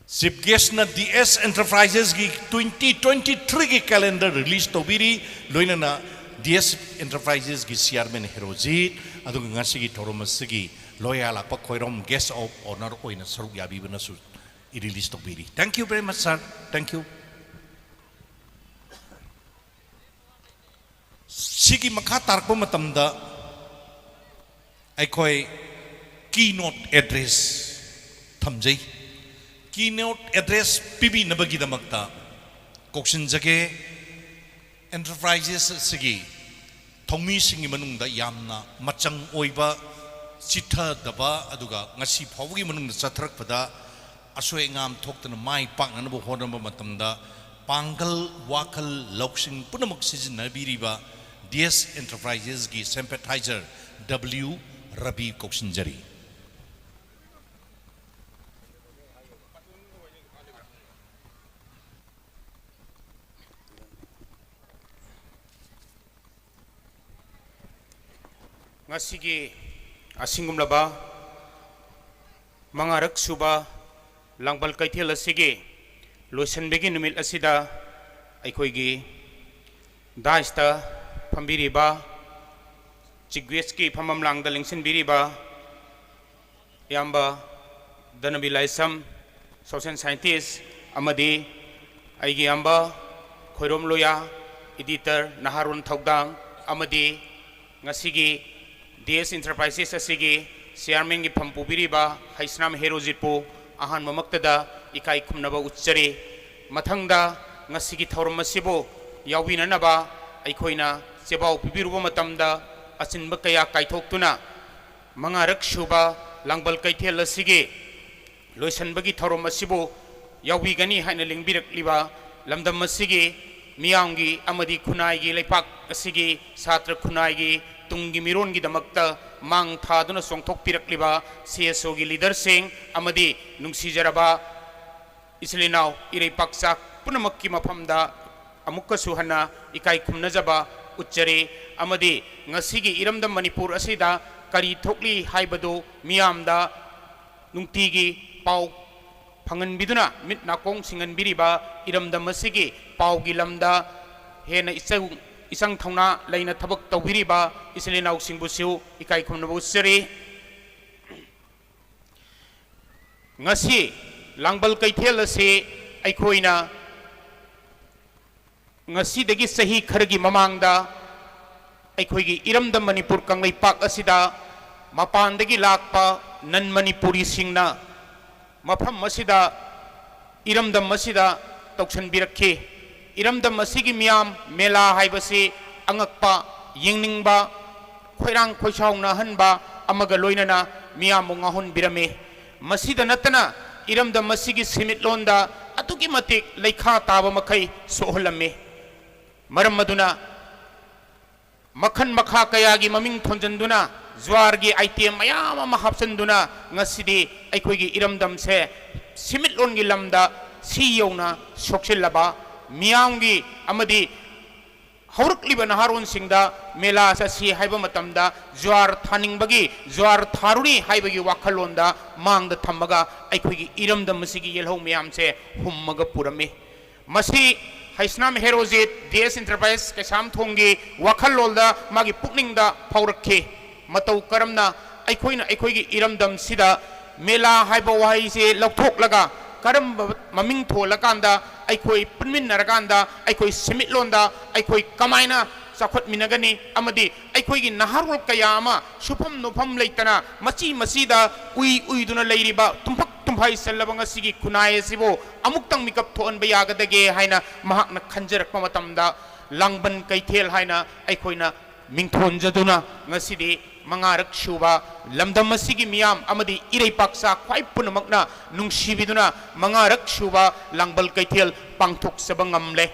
Chief Guestꯅ D S Enterprisesꯀꯤ twenty twenty-threeꯒꯤ calendar release ꯇꯧꯕꯤꯔꯤ, ꯂꯣꯏꯅꯅ ꯗꯤ ꯑꯦꯁ Enterprisesꯀꯤ chairman ꯍꯦꯔꯣꯖꯤꯠ, ꯑꯗꯨꯒ ꯉꯁꯤꯒꯤ ꯊꯧꯔꯝ ꯑꯁꯤꯒꯤ ꯂꯣꯌꯥ ꯂꯥꯛꯄ ꯈꯣꯏꯔꯣꯝ Guest of Honour ꯑꯣꯏꯅ ꯁꯔꯨꯛ ꯌꯥꯕꯤꯕꯅꯁꯨ release ꯇꯧꯕꯤꯔꯤ꯫ Thank you very much, sir. Thank you. ꯁꯤꯒꯤ ꯃꯈꯥ ꯇꯥꯔꯛꯄ ꯃꯇꯝꯗ ꯑꯩꯈꯣꯏ keynote address ꯊꯝꯖꯩ꯫ Keynote address ꯄꯤꯕꯤꯅꯕꯒꯤꯗꯃꯛꯇ ꯀꯧꯁꯤꯟꯖꯒꯦ꯫ Enterprises ꯑꯁꯤꯒꯤ ꯊꯧꯃꯤꯁꯤꯡꯒꯤ ꯃꯅꯨꯡꯗ ꯌꯥꯝꯅ ꯃꯆꯪ ꯑꯣꯏꯕ, ꯆꯤꯊꯗꯕ, ꯑꯗꯨꯒ ꯉꯁꯤ ꯐꯥꯎꯕꯒꯤ ꯃꯅꯨꯡꯗ ꯆꯠꯊꯔꯛꯄꯗ ꯑꯁꯣꯏ ꯑꯉꯥꯝ ꯊꯣꯛꯇꯅ ꯃꯥꯏ ꯄꯥꯛꯅꯅꯕ ꯍꯣꯠꯅꯕ ꯃꯇꯝꯗ ꯄꯥꯡꯒꯜ, ꯋꯥꯈꯜ, ꯂꯧꯁꯤꯡ ꯄꯨꯝꯅꯃꯛ ꯁꯤꯖꯤꯟꯅꯕꯤꯔꯤꯕ ꯗꯤ ꯑꯦꯁ ꯑꯦꯟꯇꯔꯄ꯭ꯔꯥꯏꯖꯦꯁꯀꯤ ꯁꯦꯝꯄꯦꯊꯥꯏꯖꯔ ꯗꯕ꯭ꯂꯤꯎ ꯔꯕꯤ ꯀꯧꯁꯤꯟꯖꯔꯤ꯫ ꯉꯁꯤꯒꯤ ꯑꯁꯤꯒꯨꯝꯂꯕ ꯃꯉꯥꯔꯛ ꯁꯨꯕ ꯂꯥꯡꯕꯜ ꯀꯩꯊꯦꯜ ꯑꯁꯤꯒꯤ ꯂꯣꯏꯁꯤꯟꯕꯒꯤ ꯅꯨꯃꯤꯠ ꯑꯁꯤꯗ ꯑꯩꯈꯣꯏꯒꯤ ꯗꯥꯏꯁꯇ ꯐꯝꯕꯤꯔꯤꯕ, ꯆꯤꯐ ꯒꯦꯁꯀꯤ ꯐꯝꯐꯝ ꯂꯥꯡꯗ ꯂꯦꯡꯁꯤꯟꯕꯤꯔꯤꯕ ꯏꯌꯥꯝꯕ ꯙꯅꯕꯤ ꯂꯥꯏꯁ꯭ꯔꯝ, ꯁꯣꯁꯤꯌꯦꯜ ꯁꯥꯏꯟꯇꯤꯁ, ꯑꯃꯗꯤ ꯑꯩꯒꯤ ꯏꯌꯥꯝꯕ ꯈꯣꯏꯔꯣꯝ ꯂꯣꯌꯥ, ꯏꯗꯤꯇꯔ ꯅꯍꯥꯔꯣꯟ ꯊꯧꯗꯥꯡ, ꯑꯃꯗꯤ ꯉꯁꯤꯒꯤ ꯗꯤ ꯑꯦꯁ ꯑꯦꯟꯇꯔꯄ꯭ꯔꯥꯏꯖꯦꯁ ꯑꯁꯤꯒꯤ ꯆꯤꯌꯥꯔꯃꯦꯟꯒꯤ ꯐꯝ ꯄꯨꯕꯤꯔꯤꯕ ꯍꯩꯁꯅꯥꯝ ꯍꯦꯔꯣꯖꯤꯠꯄꯨ ꯑꯍꯥꯟꯕꯃꯛꯇꯗ ꯏꯀꯥꯏ ꯈꯨꯝꯅꯕ ꯎꯠꯆꯔꯤ꯫ ꯃꯊꯪꯗ ꯉꯁꯤꯒꯤ ꯊꯧꯔꯝ ꯑꯁꯤꯕꯨ ꯌꯥꯎꯕꯤꯅꯅꯕ ꯑꯩꯈꯣꯏꯅ ꯆꯦꯕꯥꯎ ꯄꯤꯕꯤꯔꯨꯕ ꯃꯇꯝꯗ ꯑꯆꯤꯟꯕ ꯀꯌꯥ ꯀꯥꯏꯊꯣꯛꯇꯨꯅ ꯃꯉꯥꯔꯛ ꯁꯨꯕ ꯂꯥꯡꯕꯜ ꯀꯩꯊꯦꯜ ꯑꯁꯤꯒꯤ ꯂꯣꯏꯁꯤꯟꯕꯒꯤ ꯊꯧꯔꯝ ꯑꯁꯤꯕꯨ ꯌꯥꯎꯕꯤꯒꯅꯤ ꯍꯥꯏꯅ ꯂꯦꯡꯕꯤꯔꯛꯂꯤꯕ ꯂꯝꯗꯝ ꯑꯁꯤꯒꯤ ꯃꯤꯌꯥꯝꯒꯤ ꯑꯃꯗꯤ ꯈꯨꯟꯅꯥꯏꯒꯤ, ꯂꯩꯄꯥꯛ ꯑꯁꯤꯒꯤ ꯁꯥꯇ꯭ꯔ ꯈꯨꯟꯅꯥꯏꯒꯤ ꯇꯨꯡꯒꯤ ꯃꯤꯔꯣꯟꯒꯤꯗꯃꯛꯇ ꯃꯥꯡ ꯊꯥꯗꯨꯅ ꯆꯣꯡꯊꯣꯛꯄꯤꯔꯛꯂꯤꯕ ꯁꯤ ꯑꯦꯁ ꯑꯣꯒꯤ ꯂꯤꯗꯔꯁꯤꯡ ꯑꯃꯗꯤ ꯅꯨꯡꯁꯤꯖꯔꯕ ꯏꯆꯤꯜ ꯏꯅꯥꯎ ꯏꯔꯩ ꯄꯥꯛꯆꯥꯛ ꯄꯨꯝꯅꯃꯛꯀꯤ ꯃꯐꯝꯗ ꯑꯃꯨꯛꯀꯁꯨ ꯍꯟꯅ ꯏꯀꯥꯏ ꯈꯨꯝꯅꯖꯕ ꯎꯠꯆꯔꯤ꯫ ꯑꯃꯗꯤ ꯉꯁꯤꯒꯤ ꯏꯔꯝꯗꯝ ꯃꯅꯤꯄꯨꯔ ꯑꯁꯤꯗ ꯀꯔꯤ ꯊꯣꯛꯂꯤ ꯍꯥꯏꯕꯗꯨ ꯃꯤꯌꯥꯝꯗ ꯅꯨꯡꯇꯤꯒꯤ ꯄꯥꯎ ꯐꯪꯍꯟꯕꯤꯗꯨꯅ ꯃꯤꯠ ꯅꯥꯀꯣꯡ ꯁꯤꯡꯍꯟꯕꯤꯔꯤꯕ ꯏꯔꯝꯗꯝ ꯑꯁꯤꯒꯤ ꯄꯥꯎꯒꯤ ꯂꯝꯗ ꯍꯦꯟꯅ ꯏꯆꯪ, ꯏꯆꯪ ꯊꯧꯅꯥ ꯂꯩꯅ ꯊꯕꯛ ꯇꯧꯕꯤꯔꯤꯕ ꯏꯆꯤꯜ ꯏꯅꯥꯎꯁꯤꯡꯕꯨꯁꯨ ꯏꯀꯥꯏ ꯈꯨꯝꯅꯕ ꯎꯠꯆꯔꯤ꯫ ꯉꯁꯤ ꯂꯥꯡꯕꯜ ꯀꯩꯊꯦꯜ ꯑꯁꯤ ꯑꯩꯈꯣꯏꯅ ꯉꯁꯤꯗꯒꯤ ꯆꯍꯤ ꯈꯔꯒꯤ ꯃꯃꯥꯡꯗ ꯑꯩꯈꯣꯏꯒꯤ ꯏꯔꯝꯗꯝ ꯃꯅꯤꯄꯨꯔ ꯀꯪꯂꯩꯄꯥꯛ ꯑꯁꯤꯗ ꯃꯄꯥꯟꯗꯒꯤ ꯂꯥꯛꯄ ꯅꯟ ꯃꯅꯤꯄꯨꯔꯤꯁꯤꯡꯅ ꯃꯐꯝ ꯑꯁꯤꯗ, ꯏꯔꯝꯗꯝ ꯑꯁꯤꯗ ꯇꯧꯁꯤꯟꯕꯤꯔꯛꯈꯤ꯫ ꯏꯔꯝꯗꯝ ꯑꯁꯤꯒꯤ ꯃꯤꯌꯥꯝ ꯃꯦꯂꯥ ꯍꯥꯏꯕꯁꯤ ꯑꯉꯛꯄ, ꯌꯦꯡꯅꯤꯡꯕ, ꯈꯣꯏꯔꯥꯡ ꯈꯣꯏꯁꯥꯎꯅꯍꯟꯕ ꯑꯃꯒ ꯂꯣꯏꯅꯅ ꯃꯤꯌꯥꯝꯕꯨ ꯉꯥꯎꯍꯟꯕꯤꯔꯝꯃꯤ꯫ ꯃꯁꯤꯗ ꯅꯠꯇꯅ ꯏꯔꯝꯗꯝ ꯑꯁꯤꯒꯤ ꯁꯦꯟꯃꯤꯠꯂꯣꯟꯗ ꯑꯗꯨꯛꯀꯤ ꯃꯇꯤꯛ ꯂꯩꯈꯥ ꯇꯥꯕ ꯃꯈꯩ ꯁꯣꯛꯍꯜꯂꯝꯃꯤ꯫ ꯃꯔꯝ ꯑꯗꯨꯅ ꯃꯈꯜ ꯃꯈꯥ ꯀꯌꯥꯒꯤ ꯃꯃꯤꯡ ꯊꯣꯟꯖꯟꯗꯨꯅ, ꯖꯨꯋꯥꯔꯒꯤ item ꯃꯌꯥꯝ ꯑꯃ ꯍꯥꯞꯆꯟꯗꯨꯅ ꯉꯁꯤꯗꯤ ꯑꯩꯈꯣꯏꯒꯤ ꯏꯔꯝꯗꯝꯁꯦ ꯁꯦꯟꯃꯤꯠꯂꯣꯟꯒꯤ ꯂꯝꯗ ꯁꯤ ꯌꯧꯅ ꯁꯣꯛꯆꯤꯜꯂꯕ ꯃꯤꯌꯥꯝꯒꯤ ꯑꯃꯗꯤ ꯍꯧꯔꯛꯂꯤꯕ ꯅꯍꯥꯔꯣꯟꯁꯤꯡꯗ ꯃꯦꯂꯥ ꯆꯠꯁꯤ ꯍꯥꯏꯕ ꯃꯇꯝꯗ ꯖꯨꯋꯥꯔ ꯊꯥꯅꯤꯡꯕꯒꯤ, ꯖꯨꯋꯥꯔ ꯊꯥꯔꯨꯅꯤ ꯍꯥꯏꯕꯒꯤ ꯋꯥꯈꯜꯂꯣꯟꯗ ꯃꯥꯡꯗ ꯊꯝꯃꯒ ꯑꯩꯈꯣꯏꯒꯤ ꯏꯔꯝꯗꯝ ꯑꯁꯤꯒꯤ ꯌꯦꯜꯍꯧ ꯃꯌꯥꯝꯁꯦ ꯍꯨꯝꯃꯒ ꯄꯨꯔꯝꯃꯤ꯫ ꯃꯁꯤ Heisnam Herojit D S enterprise ꯀꯩꯁꯥꯝꯊꯣꯡꯒꯤ ꯋꯥꯈꯜꯂꯣꯟꯗ ꯃꯥꯒꯤ ꯄꯨꯛꯅꯤꯡꯗ ꯐꯥꯎꯔꯛꯈꯤ꯫ ꯃꯇꯧ ꯀꯔꯝꯅ ꯑꯩꯈꯣꯏꯅ ꯑꯩꯈꯣꯏꯒꯤ ꯏꯔꯝꯗꯝꯁꯤꯗ ꯃꯦꯂꯥ ꯍꯥꯏꯕ ꯋꯥꯍꯩꯁꯦ ꯂꯧꯊꯣꯛꯂꯒ ꯀꯔꯝꯕ ꯃꯃꯤꯡ ꯊꯣꯜꯂꯀꯥꯟꯗ ꯑꯩꯈꯣꯏ ꯄꯨꯟꯃꯤꯟꯅꯔꯀꯥꯟꯗ ꯑꯩꯈꯣꯏ ꯁꯦꯟꯃꯤꯠꯂꯣꯟꯗ ꯑꯩꯈꯣꯏ ꯀꯃꯥꯏꯅ ꯆꯥꯎꯈꯠꯃꯤꯟꯅꯒꯅꯤ ꯑꯃꯗꯤ ꯑꯩꯈꯣꯏꯒꯤ ꯅꯍꯥꯔꯣꯜ ꯀꯌꯥ ꯑꯃ ꯁꯨꯐꯝ ꯅꯣꯐꯝ ꯂꯩꯇꯅ ꯃꯆꯤ ꯃꯆꯤꯗ ꯎꯏ ꯎꯏꯗꯨꯅ ꯂꯩꯔꯤꯕ ꯇꯨꯝꯐꯛ ꯇꯨꯝꯐꯥꯏ ꯆꯜꯂꯕ ꯉꯁꯤꯒꯤ ꯈꯨꯟꯅꯥꯏ ꯑꯁꯤꯕꯨ ꯑꯃꯨꯛꯇꯪ ꯃꯤꯀꯞ ꯊꯣꯛꯍꯟꯕ ꯌꯥꯒꯗꯒꯦ ꯍꯥꯏꯅ ꯃꯍꯥꯛꯅ ꯈꯟꯖꯔꯛꯄ ꯃꯇꯝꯗ ꯂꯥꯡꯕꯟ ꯀꯩꯊꯦꯜ ꯍꯥꯏꯅ ꯑꯩꯈꯣꯏꯅ ꯃꯤꯡꯊꯣꯟꯖꯗꯨꯅ ꯉꯁꯤꯗꯤ ꯃꯉꯥꯔꯛ ꯁꯨꯕ ꯂꯝꯗꯝ ꯑꯁꯤꯒꯤ ꯃꯤꯌꯥꯝ ꯑꯃꯗꯤ ꯏꯔꯩꯄꯥꯛꯆꯥ ꯈ꯭ꯋꯥꯏ ꯄꯨꯝꯅꯃꯛꯅ ꯅꯨꯡꯁꯤꯕꯤꯗꯨꯅ ꯃꯉꯥꯔꯛ ꯁꯨꯕ ꯂꯥꯡꯕꯜ ꯀꯩꯊꯦꯜ ꯄꯥꯡꯊꯣꯛꯆꯕ ꯉꯝꯂꯦ꯫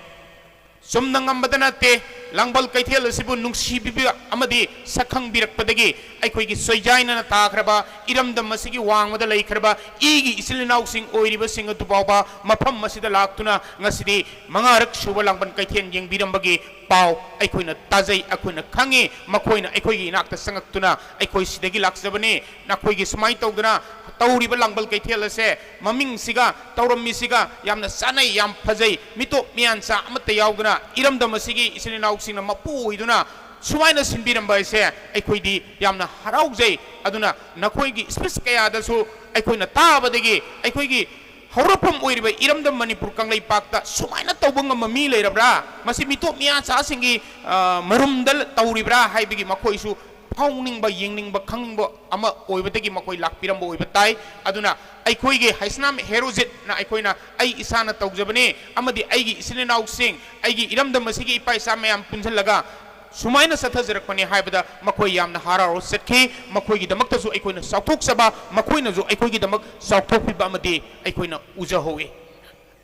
ꯆꯨꯝꯅ ꯉꯝꯕꯗ ꯅꯠꯇꯦ, ꯂꯥꯡꯕꯜ ꯀꯩꯊꯦꯜ ꯑꯁꯤꯕꯨ ꯅꯨꯡꯁꯤꯕꯤꯕ ꯑꯃꯗꯤ ꯁꯛꯈꯪꯕꯤꯔꯛꯄꯗꯒꯤ ꯑꯩꯈꯣꯏꯒꯤ ꯁꯣꯏꯖꯥꯏꯅꯅ ꯇꯥꯈ꯭ꯔꯕ ꯏꯔꯝꯗꯝ ꯑꯁꯤꯒꯤ ꯋꯥꯡꯃꯗ ꯂꯩꯈ꯭ꯔꯕ ꯏꯒꯤ ꯏꯆꯤꯜ ꯏꯅꯥꯎꯁꯤꯡ ꯑꯣꯏꯔꯤꯕꯁꯤꯡ ꯑꯗꯨ ꯐꯥꯎꯕ ꯃꯐꯝ ꯑꯁꯤꯗ ꯂꯥꯛꯇꯨꯅ ꯉꯁꯤꯗꯤ ꯃꯉꯥꯔꯛ ꯁꯨꯕ ꯂꯥꯡꯕꯟ ꯀꯩꯊꯦꯜ ꯌꯦꯡꯕꯤꯔꯝꯕꯒꯤ ꯄꯥꯎ ꯑꯩꯈꯣꯏꯅ ꯇꯥꯖꯩ, ꯑꯩꯈꯣꯏꯅ ꯈꯪꯉꯤ꯫ ꯃꯈꯣꯏꯅ ꯑꯩꯈꯣꯏꯒꯤ ꯏꯅꯥꯛꯇ ꯆꯪꯉꯛꯇꯨꯅ ꯑꯩꯈꯣꯏ ꯁꯤꯗꯒꯤ ꯂꯥꯛꯆꯕꯅꯤ, ꯅꯈꯣꯏꯒꯤ ꯁꯨꯃꯥꯏꯅ ꯇꯧꯗꯅ ꯇꯧꯔꯤꯕ ꯂꯥꯡꯕꯜ ꯀꯩꯊꯦꯜ ꯑꯁꯦ ꯃꯃꯤꯡꯁꯤꯒ ꯇꯧꯔꯝꯃꯤꯁꯤꯒ ꯌꯥꯝꯅ ꯆꯥꯅꯩ, ꯌꯥꯝ ꯐꯖꯩ, ꯃꯤꯇꯣꯞ ꯃꯤꯌꯥꯟꯆꯥ ꯑꯃꯠꯇ ꯌꯥꯎꯗꯅ ꯏꯔꯝꯗꯝ ꯑꯁꯤꯒꯤ ꯏꯆꯤꯜ ꯏꯅꯥꯎꯁꯤꯡꯅ ꯃꯄꯨ ꯑꯣꯏꯗꯨꯅ ꯁꯨꯃꯥꯏꯅ ꯁꯤꯟꯕꯤꯔꯝꯕ ꯑꯁꯦ ꯑꯩꯈꯣꯏꯗꯤ ꯌꯥꯝꯅ ꯍꯔꯥꯎꯖꯩ꯫ ꯑꯗꯨꯅ ꯅꯈꯣꯏꯒꯤ speech ꯀꯌꯥꯗꯁꯨ ꯑꯩꯈꯣꯏꯅ ꯇꯥꯕꯗꯒꯤ ꯑꯩꯈꯣꯏꯒꯤ ꯍꯧꯔꯛꯐꯝ ꯑꯣꯏꯔꯤꯕ ꯏꯔꯝꯗꯝ ꯃꯅꯤꯄꯨꯔ ꯀꯪꯂꯩꯄꯥꯛꯇ ꯁꯨꯃꯥꯏꯅ ꯇꯧꯕ ꯉꯝꯕ ꯃꯤ ꯂꯩꯔꯕ꯭ꯔꯥ? ꯃꯁꯤ ꯃꯤꯇꯣꯞ ꯃꯤꯌꯥꯟꯆꯥꯁꯤꯡꯒꯤ, ꯑ, ꯃꯔꯨꯝꯗ ꯇꯧꯔꯤꯕ꯭ꯔꯥ ꯍꯥꯏꯕꯒꯤ ꯃꯈꯣꯏꯁꯨ ꯐꯥꯎꯅꯤꯡꯕ, ꯌꯦꯡꯅꯤꯡꯕ, ꯈꯪꯅꯤꯡꯕ ꯑꯃ ꯑꯣꯏꯕꯗꯒꯤ ꯃꯈꯣꯏ ꯂꯥꯛꯄꯤꯔꯝꯕ ꯑꯣꯏꯕ ꯇꯥꯏ꯫ ꯑꯗꯨꯅ ꯑꯩꯈꯣꯏꯒꯤ ꯍꯩꯁꯅꯥꯝ ꯍꯦꯔꯣꯖꯤꯠꯅ ꯑꯩꯈꯣꯏꯅ, ꯑꯩ ꯏꯁꯥꯅ ꯇꯧꯖꯕꯅꯤ ꯑꯃꯗꯤ ꯑꯩꯒꯤ ꯏꯆꯤꯜ ꯏꯅꯥꯎꯁꯤꯡ, ꯑꯩꯒꯤ ꯏꯔꯝꯗꯝ ꯑꯁꯤꯒꯤ ꯏꯄꯥ ꯏꯆꯥ ꯃꯌꯥꯝ ꯄꯨꯟꯁꯤꯜꯂꯒ ꯁꯨꯃꯥꯏꯅ ꯆꯠꯊꯖꯔꯛꯄꯅꯤ ꯍꯥꯏꯕꯗ ꯃꯈꯣꯏ ꯌꯥꯝꯅ ꯍꯔꯥꯎ ꯆꯠꯈꯤ꯫ ꯃꯈꯣꯏꯒꯤꯗꯃꯛꯇꯁꯨ ꯑꯩꯈꯣꯏꯅ ꯆꯥꯎꯊꯣꯛꯆꯕ, ꯃꯈꯣꯏꯅꯁꯨ ꯑꯩꯈꯣꯏꯒꯤꯗꯃꯛ ꯆꯥꯎꯊꯣꯛꯄꯤꯕ ꯑꯃꯗꯤ ꯑꯩꯈꯣꯏꯅ ꯎꯖꯍꯧꯏ꯫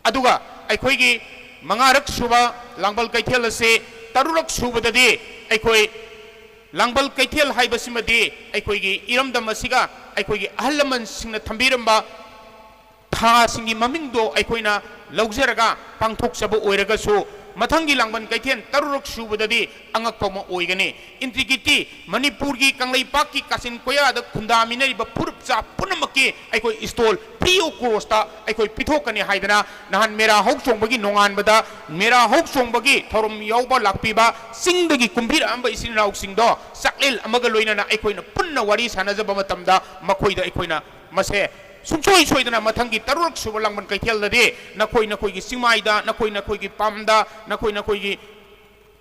ꯑꯗꯨꯒ ꯑꯩꯈꯣꯏꯒꯤ ꯃꯉꯥꯔꯛ ꯁꯨꯕ ꯂꯥꯡꯕꯜ ꯀꯩꯊꯦꯜ ꯑꯁꯤ ꯇꯔꯨꯛꯔꯛ ꯁꯨꯕꯗꯗꯤ ꯑꯩꯈꯣꯏ ꯂꯥꯡꯕꯜ ꯀꯩꯊꯦꯜ ꯍꯥꯏꯕꯁꯤꯃꯗꯤ ꯑꯩꯈꯣꯏꯒꯤ ꯏꯔꯝꯗꯝ ꯑꯁꯤꯒ ꯑꯩꯈꯣꯏꯒꯤ ꯑꯍꯜ ꯂꯃꯟꯁꯤꯡꯅ ꯊꯝꯕꯤꯔꯝꯕ ꯊꯥꯁꯤꯡꯒꯤ ꯃꯃꯤꯡꯗꯣ ꯑꯩꯈꯣꯏꯅ ꯂꯧꯖꯔꯒ ꯄꯥꯡꯊꯣꯛꯆꯕ ꯑꯣꯏꯔꯒꯁꯨ, ꯃꯊꯪꯒꯤ ꯂꯥꯡꯕꯟ ꯀꯩꯊꯦꯜ ꯇꯔꯨꯛꯔꯛ ꯁꯨꯕꯗꯗꯤ ꯑꯉꯛꯄ ꯑꯃ ꯑꯣꯏꯒꯅꯤ꯫ ꯏꯟꯇꯤꯒ꯭ꯔꯤꯇꯤ, ꯃꯅꯤꯄꯨꯔꯒꯤ ꯀꯪꯂꯩꯄꯥꯛꯀꯤ ꯀꯥꯆꯤꯟ ꯀꯣꯌꯥꯗ ꯈꯨꯟꯗꯥꯃꯤꯟꯅꯔꯤꯕ ꯐꯨꯔꯨꯞꯆꯥ ꯄꯨꯝꯅꯃꯛꯀꯤ ꯑꯩꯈꯣꯏ ꯏꯁꯇꯣꯜ ꯐ꯭ꯔꯤ ꯑꯣꯐ ꯀꯣꯁꯇ ꯑꯩꯈꯣꯏ ꯄꯤꯊꯣꯛꯀꯅꯤ ꯍꯥꯏꯗꯅ ꯅꯍꯥꯟ ꯃꯦꯔꯥ ꯍꯧ ꯆꯣꯡꯕꯒꯤ ꯅꯣꯡꯉꯥꯟꯕꯗ ꯃꯦꯔꯥ ꯍꯧ ꯆꯣꯡꯕꯒꯤ ꯊꯧꯔꯝ ꯌꯥꯎꯕ ꯂꯥꯛꯄꯤꯕ ꯆꯤꯡꯗꯒꯤ ꯀꯨꯝꯕꯤꯔꯛꯑꯝꯕ ꯏꯆꯤꯟ ꯏꯅꯥꯎꯁꯤꯡꯗꯣ ꯆꯥꯛꯂꯦꯟ ꯑꯃꯒ ꯂꯣꯏꯅꯅ ꯑꯩꯈꯣꯏꯅ ꯄꯨꯟꯅ ꯋꯥꯔꯤ ꯁꯥꯟꯅꯖꯕ ꯃꯇꯝꯗ ꯃꯈꯣꯏꯗ ꯑꯩꯈꯣꯏꯅ ꯃꯁꯦ ꯁꯨꯡꯁꯣꯏ ꯁꯣꯏꯗꯅ ꯃꯊꯪꯒꯤ ꯇꯔꯨꯛꯔꯛ ꯁꯨꯕ ꯂꯥꯡꯕꯟ ꯀꯩꯊꯦꯜꯗꯗꯤ ꯅꯈꯣꯏ ꯅꯈꯣꯏꯒꯤ ꯆꯤꯡꯃꯥꯏꯗ, ꯅꯈꯣꯏ ꯅꯈꯣꯏꯒꯤ ꯄꯥꯝꯗ, ꯅꯈꯣꯏ ꯅꯈꯣꯏꯒꯤ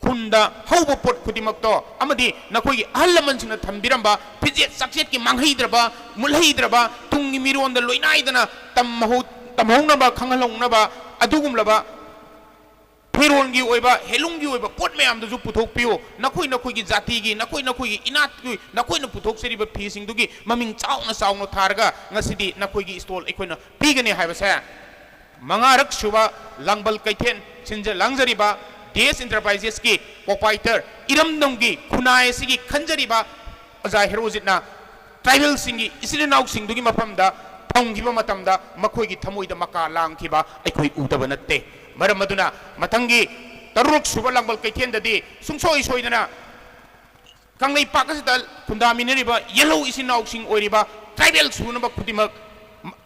ꯈꯨꯟꯗ ꯍꯧꯕ ꯄꯣꯠ ꯈꯨꯗꯤꯡꯃꯛꯇꯣ ꯑꯃꯗꯤ ꯅꯈꯣꯏꯒꯤ ꯑꯍꯜ ꯂꯃꯟꯁꯤꯡꯅ ꯊꯝꯕꯤꯔꯝꯕ ꯐꯤꯖꯦꯠ ꯆꯥꯛꯆꯦꯠꯀꯤ ꯃꯥꯡꯍꯩꯗ꯭ꯔꯕ, ꯃꯨꯜꯍꯩꯗ꯭ꯔꯕ, ꯇꯨꯡꯒꯤ ꯃꯤꯔꯣꯟꯗ ꯂꯣꯏꯅꯥꯏꯗꯅ ꯇꯝꯍꯧ-, ꯇꯝꯍꯧꯅꯕ, ꯈꯪꯍꯜꯍꯧꯅꯕ ꯑꯗꯨꯒꯨꯝꯂꯕ ꯐꯤꯔꯣꯜꯒꯤ ꯑꯣꯏꯕ, ꯍꯦꯟꯂꯨꯝꯒꯤ ꯑꯣꯏꯕ ꯄꯣꯠ ꯃꯌꯥꯝꯗꯨꯁꯨ ꯄꯨꯊꯣꯛꯄꯤꯌꯨ꯫ ꯅꯈꯣꯏ ꯅꯈꯣꯏꯒꯤ ꯖꯥꯇꯤꯒꯤ, ꯅꯈꯣꯏ ꯅꯈꯣꯏꯒꯤ ꯏꯅꯥꯠꯀꯤ ꯅꯈꯣꯏꯅ ꯄꯨꯊꯣꯛꯆꯔꯤꯕ ꯐꯤꯁꯤꯡꯗꯨꯒꯤ ꯃꯃꯤꯡ ꯆꯥꯎꯅ ꯆꯥꯎꯅ ꯊꯥꯔꯒ ꯉꯁꯤꯗꯤ ꯅꯈꯣꯏꯒꯤ ꯏꯁꯇꯣꯜ ꯑꯩꯈꯣꯏꯅ ꯄꯤꯒꯅꯤ ꯍꯥꯏꯕꯁꯦ ꯃꯉꯥꯔꯛ ꯁꯨꯕ ꯂꯥꯡꯕꯜ ꯀꯩꯊꯦꯜ ꯁꯤꯟꯖ ꯂꯥꯡꯖꯔꯤꯕ ꯗꯤ ꯑꯦꯁ ꯏꯟꯇꯔꯄ꯭ꯔꯥꯏꯖꯦꯁꯀꯤ ꯄ꯭ꯔꯣꯄꯥꯏꯇꯔ, ꯏꯔꯝꯗꯝꯒꯤ ꯈꯨꯟꯅꯥꯏ ꯑꯁꯤꯒꯤ ꯈꯟꯖꯔꯤꯕ ꯑꯣꯖꯥ ꯍꯦꯔꯣꯖꯤꯠꯅ ꯇ꯭ꯔꯥꯏꯕꯦꯜꯁꯤꯡꯒꯤ ꯏꯆꯤꯜ ꯏꯅꯥꯎꯁꯤꯡꯗꯨꯒꯤ ꯃꯐꯝꯗ ꯊꯝꯈꯤꯕ ꯃꯇꯝꯗ ꯃꯈꯣꯏꯒꯤ ꯊꯃꯣꯏꯗ ꯃꯀꯥ ꯂꯥꯡꯈꯤꯕ ꯑꯩꯈꯣꯏ ꯎꯗꯕ ꯅꯠꯇꯦ꯫ ꯃꯔꯝ ꯑꯗꯨꯅ ꯃꯊꯪꯒꯤ ꯇꯔꯨꯛ ꯁꯨꯕ ꯂꯥꯡꯕꯜ ꯀꯩꯊꯦꯜꯗꯗꯤ ꯁꯨꯡꯁꯣꯏ ꯁꯣꯏꯗꯅ ꯀꯪꯂꯩꯄꯥꯛ ꯑꯁꯤꯗ ꯈꯨꯟꯗꯥꯃꯤꯟꯅꯔꯤꯕ ꯌꯦꯜꯍꯧ ꯏꯆꯤꯟ ꯏꯅꯥꯎꯁꯤꯡ ꯑꯣꯏꯔꯤꯕ ꯇ꯭ꯔꯥꯏꯕꯦꯜ ꯁꯨꯅꯕ ꯈꯨꯗꯤꯡꯃꯛ,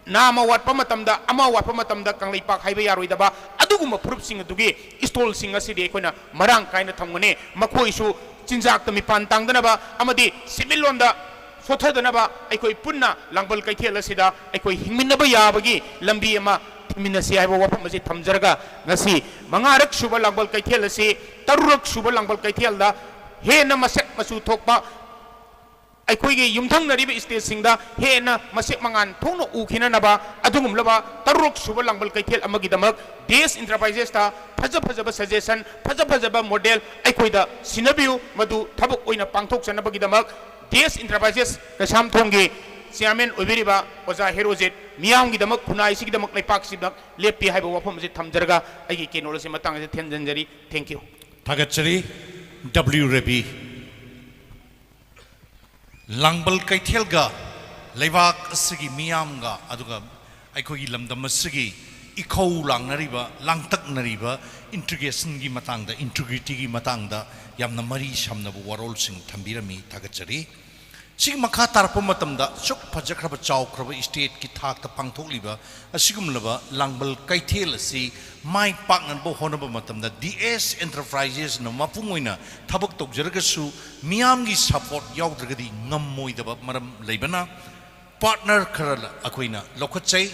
ꯅꯥꯝꯃ ꯋꯥꯠꯄ ꯃꯇꯝꯗ, ꯑꯃ ꯋꯥꯠꯄ ꯃꯇꯝꯗ ꯀꯪꯂꯩꯄꯥꯛ ꯍꯥꯏꯕ ꯌꯥꯔꯣꯏꯗꯕ ꯑꯗꯨꯒꯨꯝꯕ ꯐꯨꯔꯨꯞꯁꯤꯡ ꯑꯗꯨꯒꯤ ꯏꯁꯇꯣꯜꯁꯤꯡ ꯑꯁꯤꯗꯤ ꯑꯩꯈꯣꯏꯅ ꯃꯔꯥꯡ ꯀꯥꯏꯅ ꯊꯝꯒꯅꯤ꯫ ꯃꯈꯣꯏꯁꯨ ꯆꯤꯟꯖꯥꯛꯇ ꯃꯤꯄꯥꯟ ꯇꯥꯡꯗꯅꯕ ꯑꯃꯗꯤ ꯁꯦꯟꯃꯤꯠꯂꯣꯟꯗ ꯁꯣꯠꯊꯗꯅꯕ ꯑꯩꯈꯣꯏ ꯄꯨꯟꯅ ꯂꯥꯡꯕꯜ ꯀꯩꯊꯦꯜ ꯑꯁꯤꯗ ꯑꯩꯈꯣꯏ ꯍꯤꯡꯃꯤꯟꯅꯕ ꯌꯥꯕꯒꯤ ꯂꯝꯕꯤ ꯑꯃ ꯊꯤꯃꯤꯟꯅꯁꯤ ꯍꯥꯏꯕ ꯋꯥꯐꯝ ꯑꯁꯤ ꯊꯝꯖꯔꯒ, ꯉꯁꯤ ꯃꯉꯥꯔꯛ ꯁꯨꯕ ꯂꯥꯡꯕꯜ ꯀꯩꯊꯦꯜ ꯑꯁꯤ ꯇꯔꯨꯛꯔꯛ ꯁꯨꯕ ꯂꯥꯡꯕꯜ ꯀꯩꯊꯦꯜꯗ ꯍꯦꯟꯅ ꯃꯁꯛ ꯃꯆꯨ ꯊꯣꯛꯄ, ꯑꯩꯈꯣꯏꯒꯤ ꯌꯨꯝꯊꯪꯅꯔꯤꯕ stateꯁꯤꯡꯗ ꯍꯦꯟꯅ ꯃꯁꯦꯛ ꯃꯉꯥꯜ ꯊꯣꯛꯅ ꯎꯈꯤꯅꯅꯕ ꯑꯗꯨꯒꯨꯝꯂꯕ ꯇꯔꯨꯛ ꯁꯨꯕ ꯂꯥꯡꯕꯜ ꯀꯩꯊꯦꯜ ꯑꯃꯒꯤꯗꯃꯛ DS Enterprises ꯇ ꯐꯖ ꯐꯖꯕ suggestion, ꯐꯖ ꯐꯖꯕ model ꯑꯩꯈꯣꯏꯗ ꯁꯤꯟꯅꯕꯤꯌꯨ꯫ ꯃꯗꯨ ꯊꯕꯛ ꯑꯣꯏꯅ ꯄꯥꯡꯊꯣꯛꯆꯅꯕꯒꯤꯗꯃꯛ DS Enterprises ꯀꯩꯁꯥꯝꯊꯣꯡꯒꯤ chairman ꯑꯣꯏꯕꯤꯔꯤꯕ ꯑꯣꯖꯥ ꯍꯦꯔꯣꯖꯤꯠ ꯃꯤꯌꯥꯝꯒꯤꯗꯃꯛ, ꯈꯨꯟꯅꯥꯏꯁꯤꯒꯤꯗꯃꯛ, ꯂꯩꯄꯥꯛꯁꯤꯗꯃꯛ ꯂꯦꯞꯄꯤ ꯍꯥꯏꯕ ꯋꯥꯐꯝ ꯑꯁꯤ ꯊꯝꯖꯔꯒ ꯑꯩꯒꯤ ꯀꯩꯅꯣ ꯑꯁꯤ ꯃꯇꯥꯡ ꯑꯁꯤꯗ ꯊꯦꯟꯖꯟꯖꯔꯤ꯫ Thank you꯫ ꯊꯥꯒꯠꯆꯔꯤ꯫ W ꯔꯕꯤ꯫ ꯂꯥꯡꯕꯜ ꯀꯩꯊꯦꯜꯒ ꯂꯩꯕꯥꯛ ꯑꯁꯤꯒꯤ ꯃꯤꯌꯥꯝꯒ, ꯑꯗꯨꯒ ꯑꯩꯈꯣꯏꯒꯤ ꯂꯝꯗꯝ ꯑꯁꯤꯒꯤ ꯏꯈꯧ ꯂꯥꯡꯅꯔꯤꯕ, ꯂꯥꯡꯇꯛꯅꯔꯤꯕ integration ꯒꯤ ꯃꯇꯥꯡꯗ, integrity ꯒꯤ ꯃꯇꯥꯡꯗ ꯌꯥꯝꯅ ꯃꯔꯤ ꯁꯝꯅꯕ ꯋꯥꯔꯣꯜꯁꯤꯡ ꯊꯝꯕꯤꯔꯝꯃꯤ꯫ ꯊꯥꯒꯠꯆꯔꯤ꯫ ꯁꯤꯒꯤ ꯃꯈꯥ ꯇꯥꯔꯛꯄ ꯃꯇꯝꯗ ꯑꯁꯨꯛ ꯐꯖꯈ꯭ꯔꯕ, ꯆꯥꯎꯈ꯭ꯔꯕ state ꯀꯤ ꯊꯥꯛꯇ ꯄꯥꯡꯊꯣꯛꯂꯤꯕ ꯑꯁꯤꯒꯨꯝꯂꯕ ꯂꯥꯡꯕꯜ ꯀꯩꯊꯦꯜ ꯑꯁꯤ ꯃꯥꯏ ꯄꯥꯛꯅꯅꯕ ꯍꯣꯠꯅꯕ ꯃꯇꯝꯗ DS Enterprises ꯅ ꯃꯄꯨꯡ ꯑꯣꯏꯅ ꯊꯕꯛ ꯇꯧꯖꯔꯒꯁꯨ, ꯃꯤꯌꯥꯝꯒꯤ support ꯌꯥꯎꯗ꯭ꯔꯒꯗꯤ ꯉꯝꯃꯣꯏꯗꯕ ꯃꯔꯝ ꯂꯩꯕꯅ, partner ꯈꯔ ꯑꯩꯈꯣꯏꯅ ꯂꯧꯈꯠꯆꯩ꯫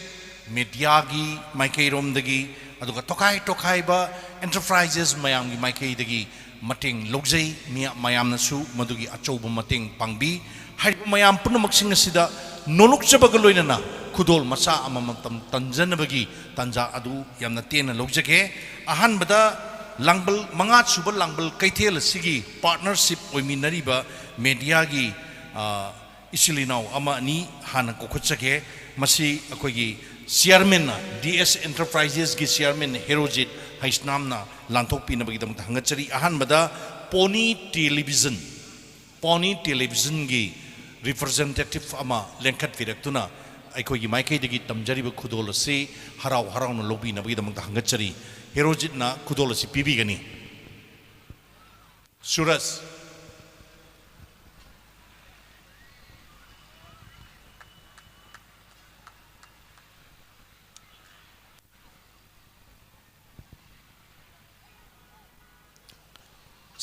Media ꯒꯤ ꯃꯥꯏꯀꯩꯔꯣꯝꯗꯒꯤ, ꯑꯗꯨꯒ ꯇꯣꯈꯥꯏ ꯇꯣꯈꯥꯏꯕ enterprises ꯃꯌꯥꯝꯒꯤ ꯃꯥꯏꯀꯩꯗꯒꯤ ꯃꯇꯦꯡ ꯂꯧꯖꯩ꯫ ꯃꯤꯌꯥ-, ꯃꯌꯥꯝꯅꯁꯨ ꯃꯗꯨꯒꯤ ꯑꯆꯧꯕ ꯃꯇꯦꯡ ꯄꯥꯡꯕꯤ꯫ ꯍꯥꯏꯔꯤꯕ ꯃꯌꯥꯝ ꯄꯨꯝꯅꯃꯛꯁꯤꯡ ꯑꯁꯤꯗ ꯅꯣꯂꯨꯛꯆꯕꯒ ꯂꯣꯏꯅꯅ ꯈꯨꯗꯣꯜ ꯃꯆꯥ ꯑꯃꯃꯝ ꯇꯝ-, ꯇꯝꯖꯅꯕꯒꯤ ꯇꯥꯟꯖꯥ ꯑꯗꯨ ꯌꯥꯝꯅ ꯇꯦꯟꯅ ꯂꯧꯖꯒꯦ꯫ ꯑꯍꯥꯟꯕꯗ ꯂꯥꯡꯕꯜ, ꯃꯉꯥ ꯁꯨꯕ ꯂꯥꯡꯕꯜ ꯀꯩꯊꯦꯜ ꯑꯁꯤꯒꯤ partnership ꯑꯣꯏꯃꯤꯟꯅꯔꯤꯕ media ꯒꯤ, ꯑ, ꯏꯆꯤꯜ ꯏꯅꯥꯎ ꯑꯃ ꯑꯅꯤ ꯍꯥꯟꯅ ꯀꯧꯈꯠꯆꯒꯦ꯫ ꯃꯁꯤ ꯑꯩꯈꯣꯏꯒꯤ chairman ꯅ, DS Enterprises ꯀꯤ chairman ꯍꯦꯔꯣꯖꯤꯠ ꯍꯩꯁꯅꯥꯝꯅ ꯂꯥꯟꯊꯣꯛꯄꯤꯅꯕꯒꯤꯗꯃꯛꯇ ꯍꯪꯒꯠꯆꯔꯤ꯫ ꯑꯍꯥꯟꯕꯗ Pony Television, Pony Television ꯒꯤ representative ꯑꯃ ꯂꯦꯡꯈꯠꯄꯤꯔꯛꯇꯨꯅ ꯑꯩꯈꯣꯏꯒꯤ ꯃꯥꯏꯀꯩꯗꯒꯤ ꯇꯝꯖꯔꯤꯕ ꯈꯨꯗꯣꯜ ꯑꯁꯤ ꯍꯔꯥꯎ ꯍꯔꯥꯎꯅ ꯂꯧꯕꯤꯅꯕꯒꯤꯗꯃꯛꯇ ꯍꯪꯒꯠꯆꯔꯤ꯫ ꯍꯦꯔꯣꯖꯤꯠꯅ ꯈꯨꯗꯣꯜ ꯑꯁꯤ ꯄꯤꯕꯤꯒꯅꯤ꯫ ꯁꯨꯔꯖ꯫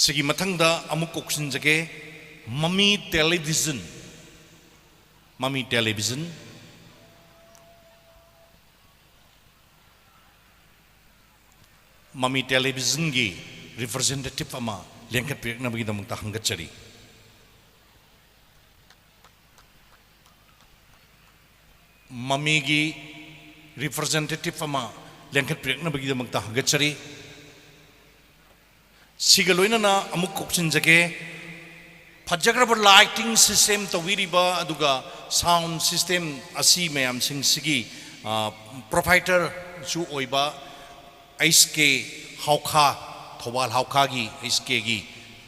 ꯁꯤꯒꯤ ꯃꯊꯪꯗ ꯑꯃꯨꯛ ꯀꯧꯁꯤꯟꯖꯒꯦ, Mummy Television, Mummy Television, Mummy Television ꯒꯤ representative ꯑꯃ ꯂꯦꯡꯈꯠꯄꯤꯔꯛꯅꯕꯒꯤꯗꯃꯛꯇ ꯍꯪꯒꯠꯆꯔꯤ꯫ ꯃꯃꯤꯒꯤ representative ꯑꯃ ꯂꯦꯡꯈꯠꯄꯤꯔꯛꯅꯕꯒꯤꯗꯃꯛꯇ ꯍꯪꯒꯠꯆꯔꯤ꯫ ꯁꯤꯒ ꯂꯣꯏꯅꯅ ꯑꯃꯨꯛ ꯀꯧꯁꯤꯟꯖꯒꯦ, ꯐꯖꯈ꯭ꯔꯕ lighting system ꯇꯧꯕꯤꯔꯤꯕ ꯑꯗꯨꯒ sound system ꯑꯁꯤ ꯃꯌꯥꯝꯁꯤꯡꯁꯤꯒꯤ, ꯑ, proprietorꯁꯨ ꯑꯣꯏꯕ ꯑꯩꯆ ꯀꯦ ꯍꯥꯎꯈꯥ, ꯊꯧꯕꯥꯜ ꯍꯥꯎꯈꯥꯒꯤ ꯑꯩꯆ ꯀꯦꯒꯤ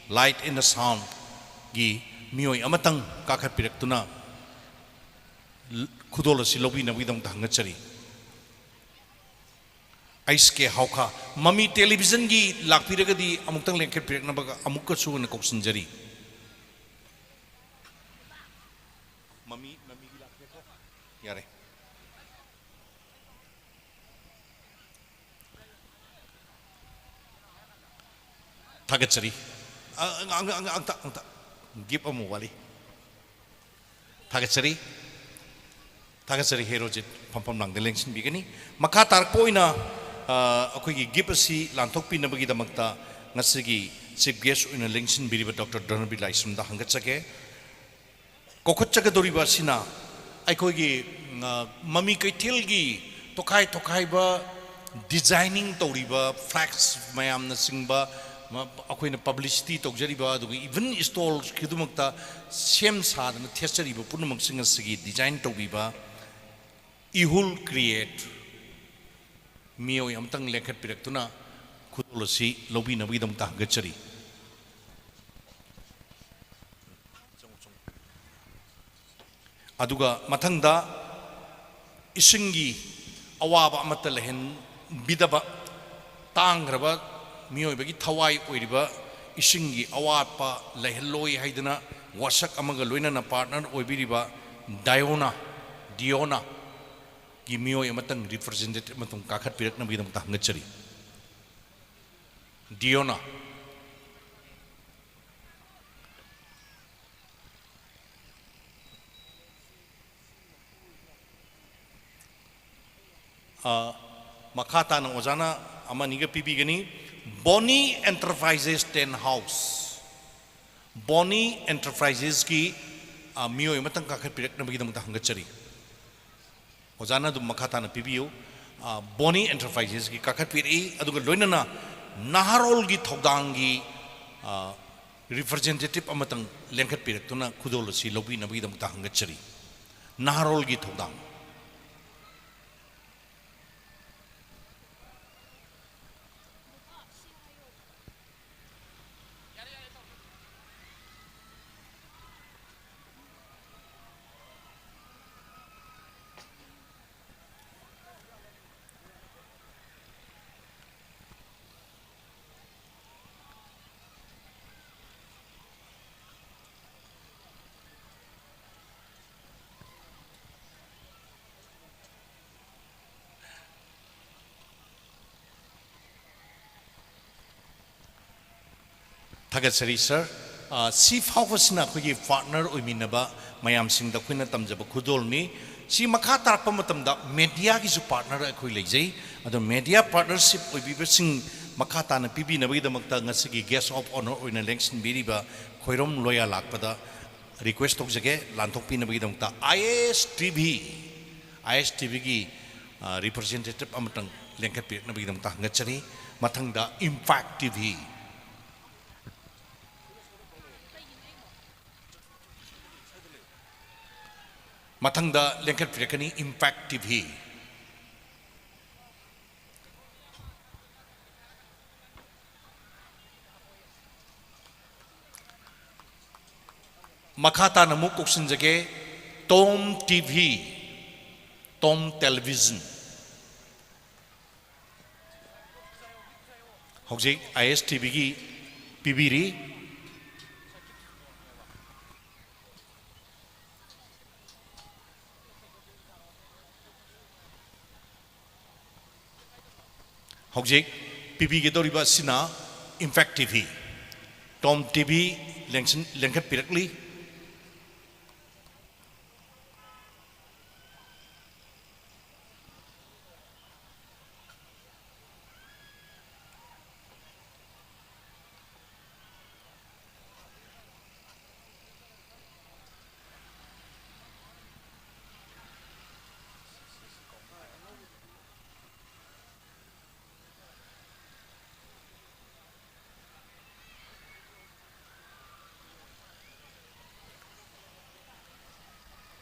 light and soundꯒꯤ ꯃꯤꯑꯣꯏ ꯑꯃꯇꯪ ꯀꯥꯈꯠꯄꯤꯔꯛꯇꯨꯅ ꯈꯨꯗꯣꯜ ꯑꯁꯤ ꯂꯧꯕꯤꯅꯕꯒꯤꯗꯃꯛꯇ ꯍꯪꯒꯠꯆꯔꯤ꯫ ꯑꯩꯆ ꯀꯦ ꯍꯥꯎꯈꯥ, ꯃꯃꯤ ꯇꯦꯂꯤꯚꯤꯖꯟꯒꯤ ꯂꯥꯛꯄꯤꯔꯒꯗꯤ ꯑꯃꯨꯛꯇꯪ ꯂꯦꯡꯈꯠꯄꯤꯔꯛꯅꯕꯒ ꯑꯃꯨꯛꯀꯁꯨ ꯍꯟꯅ ꯀꯧꯁꯤꯟꯖꯔꯤ꯫ ꯃꯃꯤ, ꯃꯃꯤꯒꯤ ꯂꯥꯛꯄꯤꯔꯦꯀꯣ? ꯌꯥꯔꯦ꯫ ꯊꯥꯒꯠꯆꯔꯤ꯫ ꯑ, ꯑ, ꯑ, ꯑ, ꯑꯝꯇ, ꯑꯝꯇ꯫ Gift ꯑꯃ ꯋꯥꯠꯂꯤ꯫ ꯊꯥꯒꯠꯆꯔꯤ꯫ ꯊꯥꯒꯠꯆꯔꯤ, ꯍꯦ ꯔꯣꯖꯤꯠ ꯐꯝꯐꯝ ꯂꯥꯡꯗ ꯂꯦꯡꯁꯤꯟꯕꯤꯒꯅꯤ꯫ ꯃꯈꯥ ꯇꯥꯔꯛꯄ ꯑꯣꯏꯅ, ꯑ, ꯑꯩꯈꯣꯏꯒꯤ gift ꯑꯁꯤ ꯂꯥꯟꯊꯣꯛꯄꯤꯅꯕꯒꯤꯗꯃꯛꯇ ꯉꯁꯤꯒꯤ chief guest ꯑꯣꯏꯅ ꯂꯦꯡꯁꯤꯟꯕꯤꯔꯤꯕ ꯗꯣꯛꯇꯔ ꯙꯅꯕꯤꯔ ꯂꯥꯏꯁ꯭ꯔꯝꯗ ꯍꯪꯒꯠꯆꯒꯦ꯫ ꯀꯧꯈꯠꯆꯒꯗꯧꯔꯤꯕ ꯑꯁꯤꯅ ꯑꯩꯈꯣꯏꯒꯤ, ꯑ, ꯃꯃꯤ ꯀꯩꯊꯦꯜꯒꯤ ꯇꯣꯈꯥꯏ ꯇꯣꯈꯥꯏꯕ designing ꯇꯧꯔꯤꯕ flags ꯃꯌꯥꯝꯅꯆꯤꯡꯕ, ꯃ-, ꯑꯩꯈꯣꯏꯅ publicity ꯇꯧꯖꯔꯤꯕ, ꯑꯗꯨꯒ even stall ꯈꯨꯗꯤꯡꯃꯛꯇ ꯁꯦꯝ ꯁꯥꯗꯅ ꯊꯦꯠꯆꯔꯤꯕ ꯄꯨꯝꯅꯃꯛꯁꯤꯡ ꯑꯁꯤꯒꯤ design ꯇꯧꯕꯤꯕ ꯏꯍꯨꯜ Create ꯃꯤꯑꯣꯏ ꯑꯃꯇꯪ ꯂꯦꯡꯈꯠꯄꯤꯔꯛꯇꯨꯅ ꯈꯨꯗꯣꯜ ꯑꯁꯤ ꯂꯧꯕꯤꯅꯕꯒꯤꯗꯃꯛꯇ ꯍꯪꯒꯠꯆꯔꯤ꯫ ꯑꯗꯨꯒ ꯃꯊꯪꯗ ꯏꯁꯤꯡꯒꯤ ꯑꯋꯥꯕ ꯑꯃꯠꯇ ꯂꯩꯍꯟꯕꯤꯗꯕ, ꯇꯥꯡꯈ꯭ꯔꯕ ꯃꯤꯑꯣꯏꯕꯒꯤ ꯊꯋꯥꯏ ꯑꯣꯏꯔꯤꯕ ꯏꯁꯤꯡꯒꯤ ꯑꯋꯥꯠꯄ ꯂꯩꯍꯜꯂꯣꯏ ꯍꯥꯏꯗꯨꯅ ꯋꯥꯁꯛ ꯑꯃꯒ ꯂꯣꯏꯅꯅ partner ꯑꯣꯏꯕꯤꯔꯤꯕ ꯗꯥꯏꯑꯣꯅꯥ, ꯗꯤꯑꯣꯅꯥꯒꯤ ꯃꯤꯑꯣꯏ ꯑꯃꯇꯪ representative ꯑꯃꯇꯪ ꯀꯥꯈꯠꯄꯤꯔꯛꯅꯕꯒꯤꯗꯃꯛꯇ ꯍꯪꯒꯠꯆꯔꯤ꯫ ꯗꯤꯑꯣꯅꯥ꯫ ꯑ, ꯃꯈꯥ ꯇꯥꯅ ꯑꯣꯖꯥꯅ ꯑꯃꯅꯤꯒ ꯄꯤꯕꯤꯒꯅꯤ꯫ ꯕꯣꯅꯤ ꯑꯦꯟꯇꯔꯄ꯭ꯔꯥꯏꯖꯦꯁ ꯇꯦꯟ ꯍꯥꯎꯁ, ꯕꯣꯅꯤ ꯑꯦꯟꯇꯔꯄ꯭ꯔꯥꯏꯖꯦꯁꯀꯤ, ꯑ, ꯃꯤꯑꯣꯏ ꯑꯃꯇꯪ ꯀꯥꯈꯠꯄꯤꯔꯛꯅꯕꯒꯤꯗꯃꯛꯇ ꯍꯪꯒꯠꯆꯔꯤ꯫ ꯑꯣꯖꯥꯅ ꯑꯗꯨꯝ ꯃꯈꯥ ꯇꯥꯅ ꯄꯤꯕꯤꯌꯨ꯫ ꯑ, ꯕꯣꯅꯤ ꯑꯦꯟꯇꯔꯄ꯭ꯔꯥꯏꯖꯦꯁꯀꯤ ꯀꯥꯈꯠꯄꯤꯔꯛꯏ, ꯑꯗꯨꯒ ꯂꯣꯏꯅꯅ ꯅꯍꯥꯔꯣꯜꯒꯤ ꯊꯧꯗꯥꯡꯒꯤ, ꯑ, ꯔꯤꯄ꯭ꯔꯖꯦꯟꯇꯦꯇꯤꯚ ꯑꯃꯇꯪ ꯂꯦꯡꯈꯠꯄꯤꯔꯛꯇꯨꯅ ꯈꯨꯗꯣꯜ ꯑꯁꯤ ꯂꯧꯕꯤꯅꯕꯒꯤꯗꯃꯛꯇ ꯍꯪꯒꯠꯆꯔꯤ꯫ ꯅꯍꯥꯔꯣꯜꯒꯤ ꯊꯧꯗꯥꯡ꯫ ꯊꯥꯒꯠꯆꯔꯤ, ꯁꯥꯔ꯫ ꯑ, ꯁꯤ ꯐꯥꯎꯕꯁꯤꯅ ꯑꯩꯈꯣꯏꯒꯤ ꯄꯥꯔꯠꯅꯔ ꯑꯣꯏꯃꯤꯟꯅꯕ ꯃꯌꯥꯝꯁꯤꯡꯗ ꯑꯩꯈꯣꯏꯅ ꯇꯝꯖꯕ ꯈꯨꯗꯣꯜꯅꯤ꯫ ꯁꯤ ꯃꯈꯥ ꯇꯥꯔꯛꯄ ꯃꯇꯝꯗ ꯃꯦꯗꯤꯌꯥꯒꯤꯁꯨ ꯄꯥꯔꯠꯅꯔ ꯑꯩꯈꯣꯏ ꯂꯩꯖꯩ꯫ ꯑꯗꯣ ꯃꯦꯗꯤꯌꯥ ꯄꯥꯔꯠꯅꯔꯁꯤꯞ ꯑꯣꯏꯕꯤꯕꯁꯤꯡ ꯃꯈꯥ ꯇꯥꯅ ꯄꯤꯕꯤꯅꯕꯒꯤꯗꯃꯛꯇ ꯉꯁꯤꯒꯤ ꯒꯦꯁ ꯑꯣꯐ ꯑꯣꯅꯔ ꯑꯣꯏꯅ ꯂꯦꯡꯁꯤꯟꯕꯤꯔꯤꯕ ꯈꯣꯏꯔꯣꯝ ꯂꯣꯌꯥ ꯂꯥꯛꯄꯗ ꯔꯤꯀ꯭ꯋꯦꯁ ꯇꯧꯖꯒꯦ, ꯂꯥꯟꯊꯣꯛꯄꯤꯅꯕꯒꯤꯗꯃꯛꯇ꯫ ꯑꯥꯏ ꯑꯦꯁ ꯇꯤ ꯚꯤ, ꯑꯥꯏ ꯑꯦꯁ ꯇꯤ ꯚꯤꯒꯤ, ꯑ, ꯔꯤꯄ꯭ꯔꯖꯦꯟꯇꯦꯇꯤꯚ ꯑꯃꯇꯪ ꯂꯦꯡꯈꯠꯄꯤꯔꯛꯅꯕꯒꯤꯗꯃꯛꯇ ꯍꯪꯒꯠꯆꯔꯤ꯫ ꯃꯊꯪꯗ ꯏꯝꯄꯦꯛ ꯇꯤ ꯚꯤ꯫ ꯃꯊꯪꯗ ꯂꯦꯡꯈꯠꯄꯤꯔꯛꯀꯅꯤ ꯏꯝꯄꯦꯛ ꯇꯤ ꯚꯤ꯫ ꯃꯈꯥ ꯇꯥꯅ ꯑꯃꯨꯛ ꯀꯧꯁꯤꯟꯖꯒꯦ, Tom T V, Tom television. ꯍꯧꯖꯤꯛ ꯑꯥꯏ ꯑꯦꯁ ꯇꯤ ꯚꯤꯒꯤ ꯄꯤꯕꯤꯔꯤ꯫ ꯍꯧꯖꯤꯛ ꯄꯤꯕꯤꯒꯗꯧꯔꯤꯕ ꯑꯁꯤꯅ Impact T V. Tom T V ꯂꯦꯡꯁꯤꯟ-, ꯂꯦꯡꯈꯠꯄꯤꯔꯛꯂꯤ꯫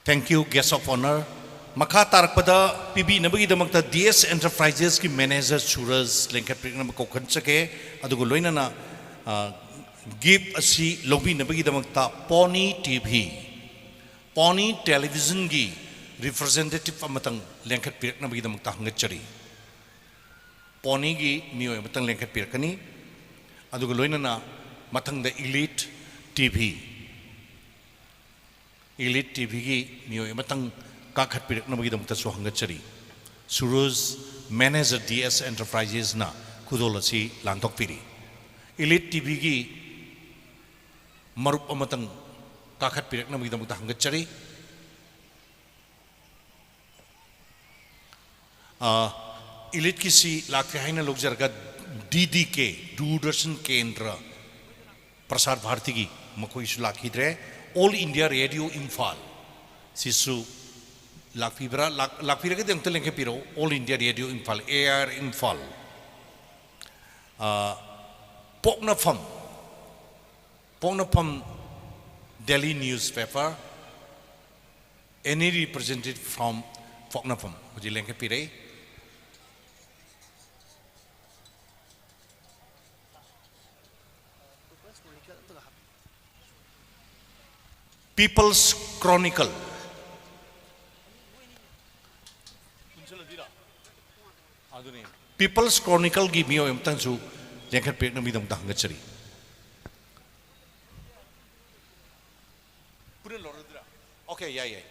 Thank you, guest of honor. ꯃꯈꯥ ꯇꯥꯔꯛꯄꯗ ꯄꯤꯕꯤꯅꯕꯒꯤꯗꯃꯛꯇ ꯗꯤ ꯑꯦꯁ ꯑꯦꯟꯇꯔꯄ꯭ꯔꯥꯏꯖꯦꯁꯀꯤ ꯃꯦꯅꯦꯖꯔ ꯁꯨꯔꯖ ꯂꯦꯡꯈꯠꯄꯤꯔꯛꯅꯕ ꯀꯧꯈꯠꯆꯒꯦ꯫ ꯑꯗꯨꯒ ꯂꯣꯏꯅꯅ, ꯑ, ꯒꯤꯐ ꯑꯁꯤ ꯂꯧꯕꯤꯅꯕꯒꯤꯗꯃꯛꯇ ꯄꯣꯅꯤ ꯇꯤ ꯚꯤ, ꯄꯣꯅꯤ ꯇꯦꯂꯤꯚꯤꯖꯟꯒꯤ ꯔꯤꯄ꯭ꯔꯖꯦꯟꯇꯦꯇꯤꯚ ꯑꯃꯇꯪ ꯂꯦꯡꯈꯠꯄꯤꯔꯛꯅꯕꯒꯤꯗꯃꯛꯇ ꯍꯪꯒꯠꯆꯔꯤ꯫ ꯄꯣꯅꯤꯒꯤ ꯃꯤꯑꯣꯏ ꯑꯃꯇꯪ ꯂꯦꯡꯈꯠꯄꯤꯔꯛꯀꯅꯤ꯫ ꯑꯗꯨꯒ ꯂꯣꯏꯅꯅ ꯃꯊꯪꯗ elite T V, elite T ꯚꯤꯒꯤ ꯃꯤꯑꯣꯏ ꯑꯃꯇꯪ ꯀꯥꯈꯠꯄꯤꯔꯛꯅꯕꯒꯤꯗꯃꯛꯇꯁꯨ ꯍꯪꯒꯠꯆꯔꯤ꯫ ꯁꯨꯔꯨꯖ, ꯃꯦꯅꯦꯖꯔ ꯗꯤ ꯑꯦꯁ ꯑꯦꯟꯇꯔꯄ꯭ꯔꯥꯏꯖꯦꯁꯅ ꯈꯨꯗꯣꯜ ꯑꯁꯤ ꯂꯥꯟꯊꯣꯛꯄꯤꯔꯤ꯫ ꯏꯂꯤꯠ ꯇꯤ ꯚꯤꯒꯤ ꯃꯔꯨꯞ ꯑꯃꯇꯪ ꯀꯥꯈꯠꯄꯤꯔꯛꯅꯕꯒꯤꯗꯃꯛꯇ ꯍꯪꯒꯠꯆꯔꯤ꯫ ꯑ, ꯏꯂꯤꯠꯀꯤꯁꯤ ꯂꯥꯛꯇ꯭ꯔꯦ ꯍꯥꯏꯅ ꯂꯧꯖꯔꯒ, ꯗꯤ ꯗꯤ ꯀꯦ, ꯗꯨꯔꯗꯔꯁꯟ ꯀꯦꯟꯗ꯭ꯔ, ꯄ꯭ꯔꯁꯥꯔ ꯚꯥꯔꯇꯤꯒꯤ, ꯃꯈꯣꯏꯁꯨ ꯂꯥꯛꯈꯤꯗ꯭ꯔꯦ꯫ ꯑꯣꯜ ꯏꯟꯗꯤꯌꯥ ꯔꯦꯗꯤꯑꯣ ꯏꯝꯐꯥꯜ ꯁꯤꯁꯨ ꯂꯥꯛꯄꯤꯕ꯭ꯔꯥ? ꯂꯥꯛ-, ꯂꯥꯛꯄꯤꯔꯒꯗꯤ ꯑꯝꯇ ꯂꯦꯡꯈꯠꯄꯤꯔꯛꯎ꯫ All India radio Imphal, A I R Imphal. ꯑ, Poknapham, Poknapham daily newspaper, any representative from ꯄꯣꯛꯅꯐꯝ ꯍꯧꯖꯤꯛ ꯂꯦꯡꯈꯠꯄꯤꯔꯛꯏ꯫ Peoples chronicle. ꯄꯤꯄꯜꯁ ꯀ꯭ꯔꯣꯅꯤꯀꯜꯒꯤ ꯃꯤꯑꯣꯏ ꯑꯃꯇꯪꯁꯨ ꯂꯦꯡꯈꯠꯄꯤꯔꯛꯅꯕꯒꯤꯗꯃꯛꯇ ꯍꯪꯒꯠꯆꯔꯤ꯫ ꯄꯨꯟꯅ ꯂꯧꯔꯗ꯭ꯔꯥ? ꯑꯣꯀꯦ, ꯌꯥꯏ, ꯌꯥꯏ꯫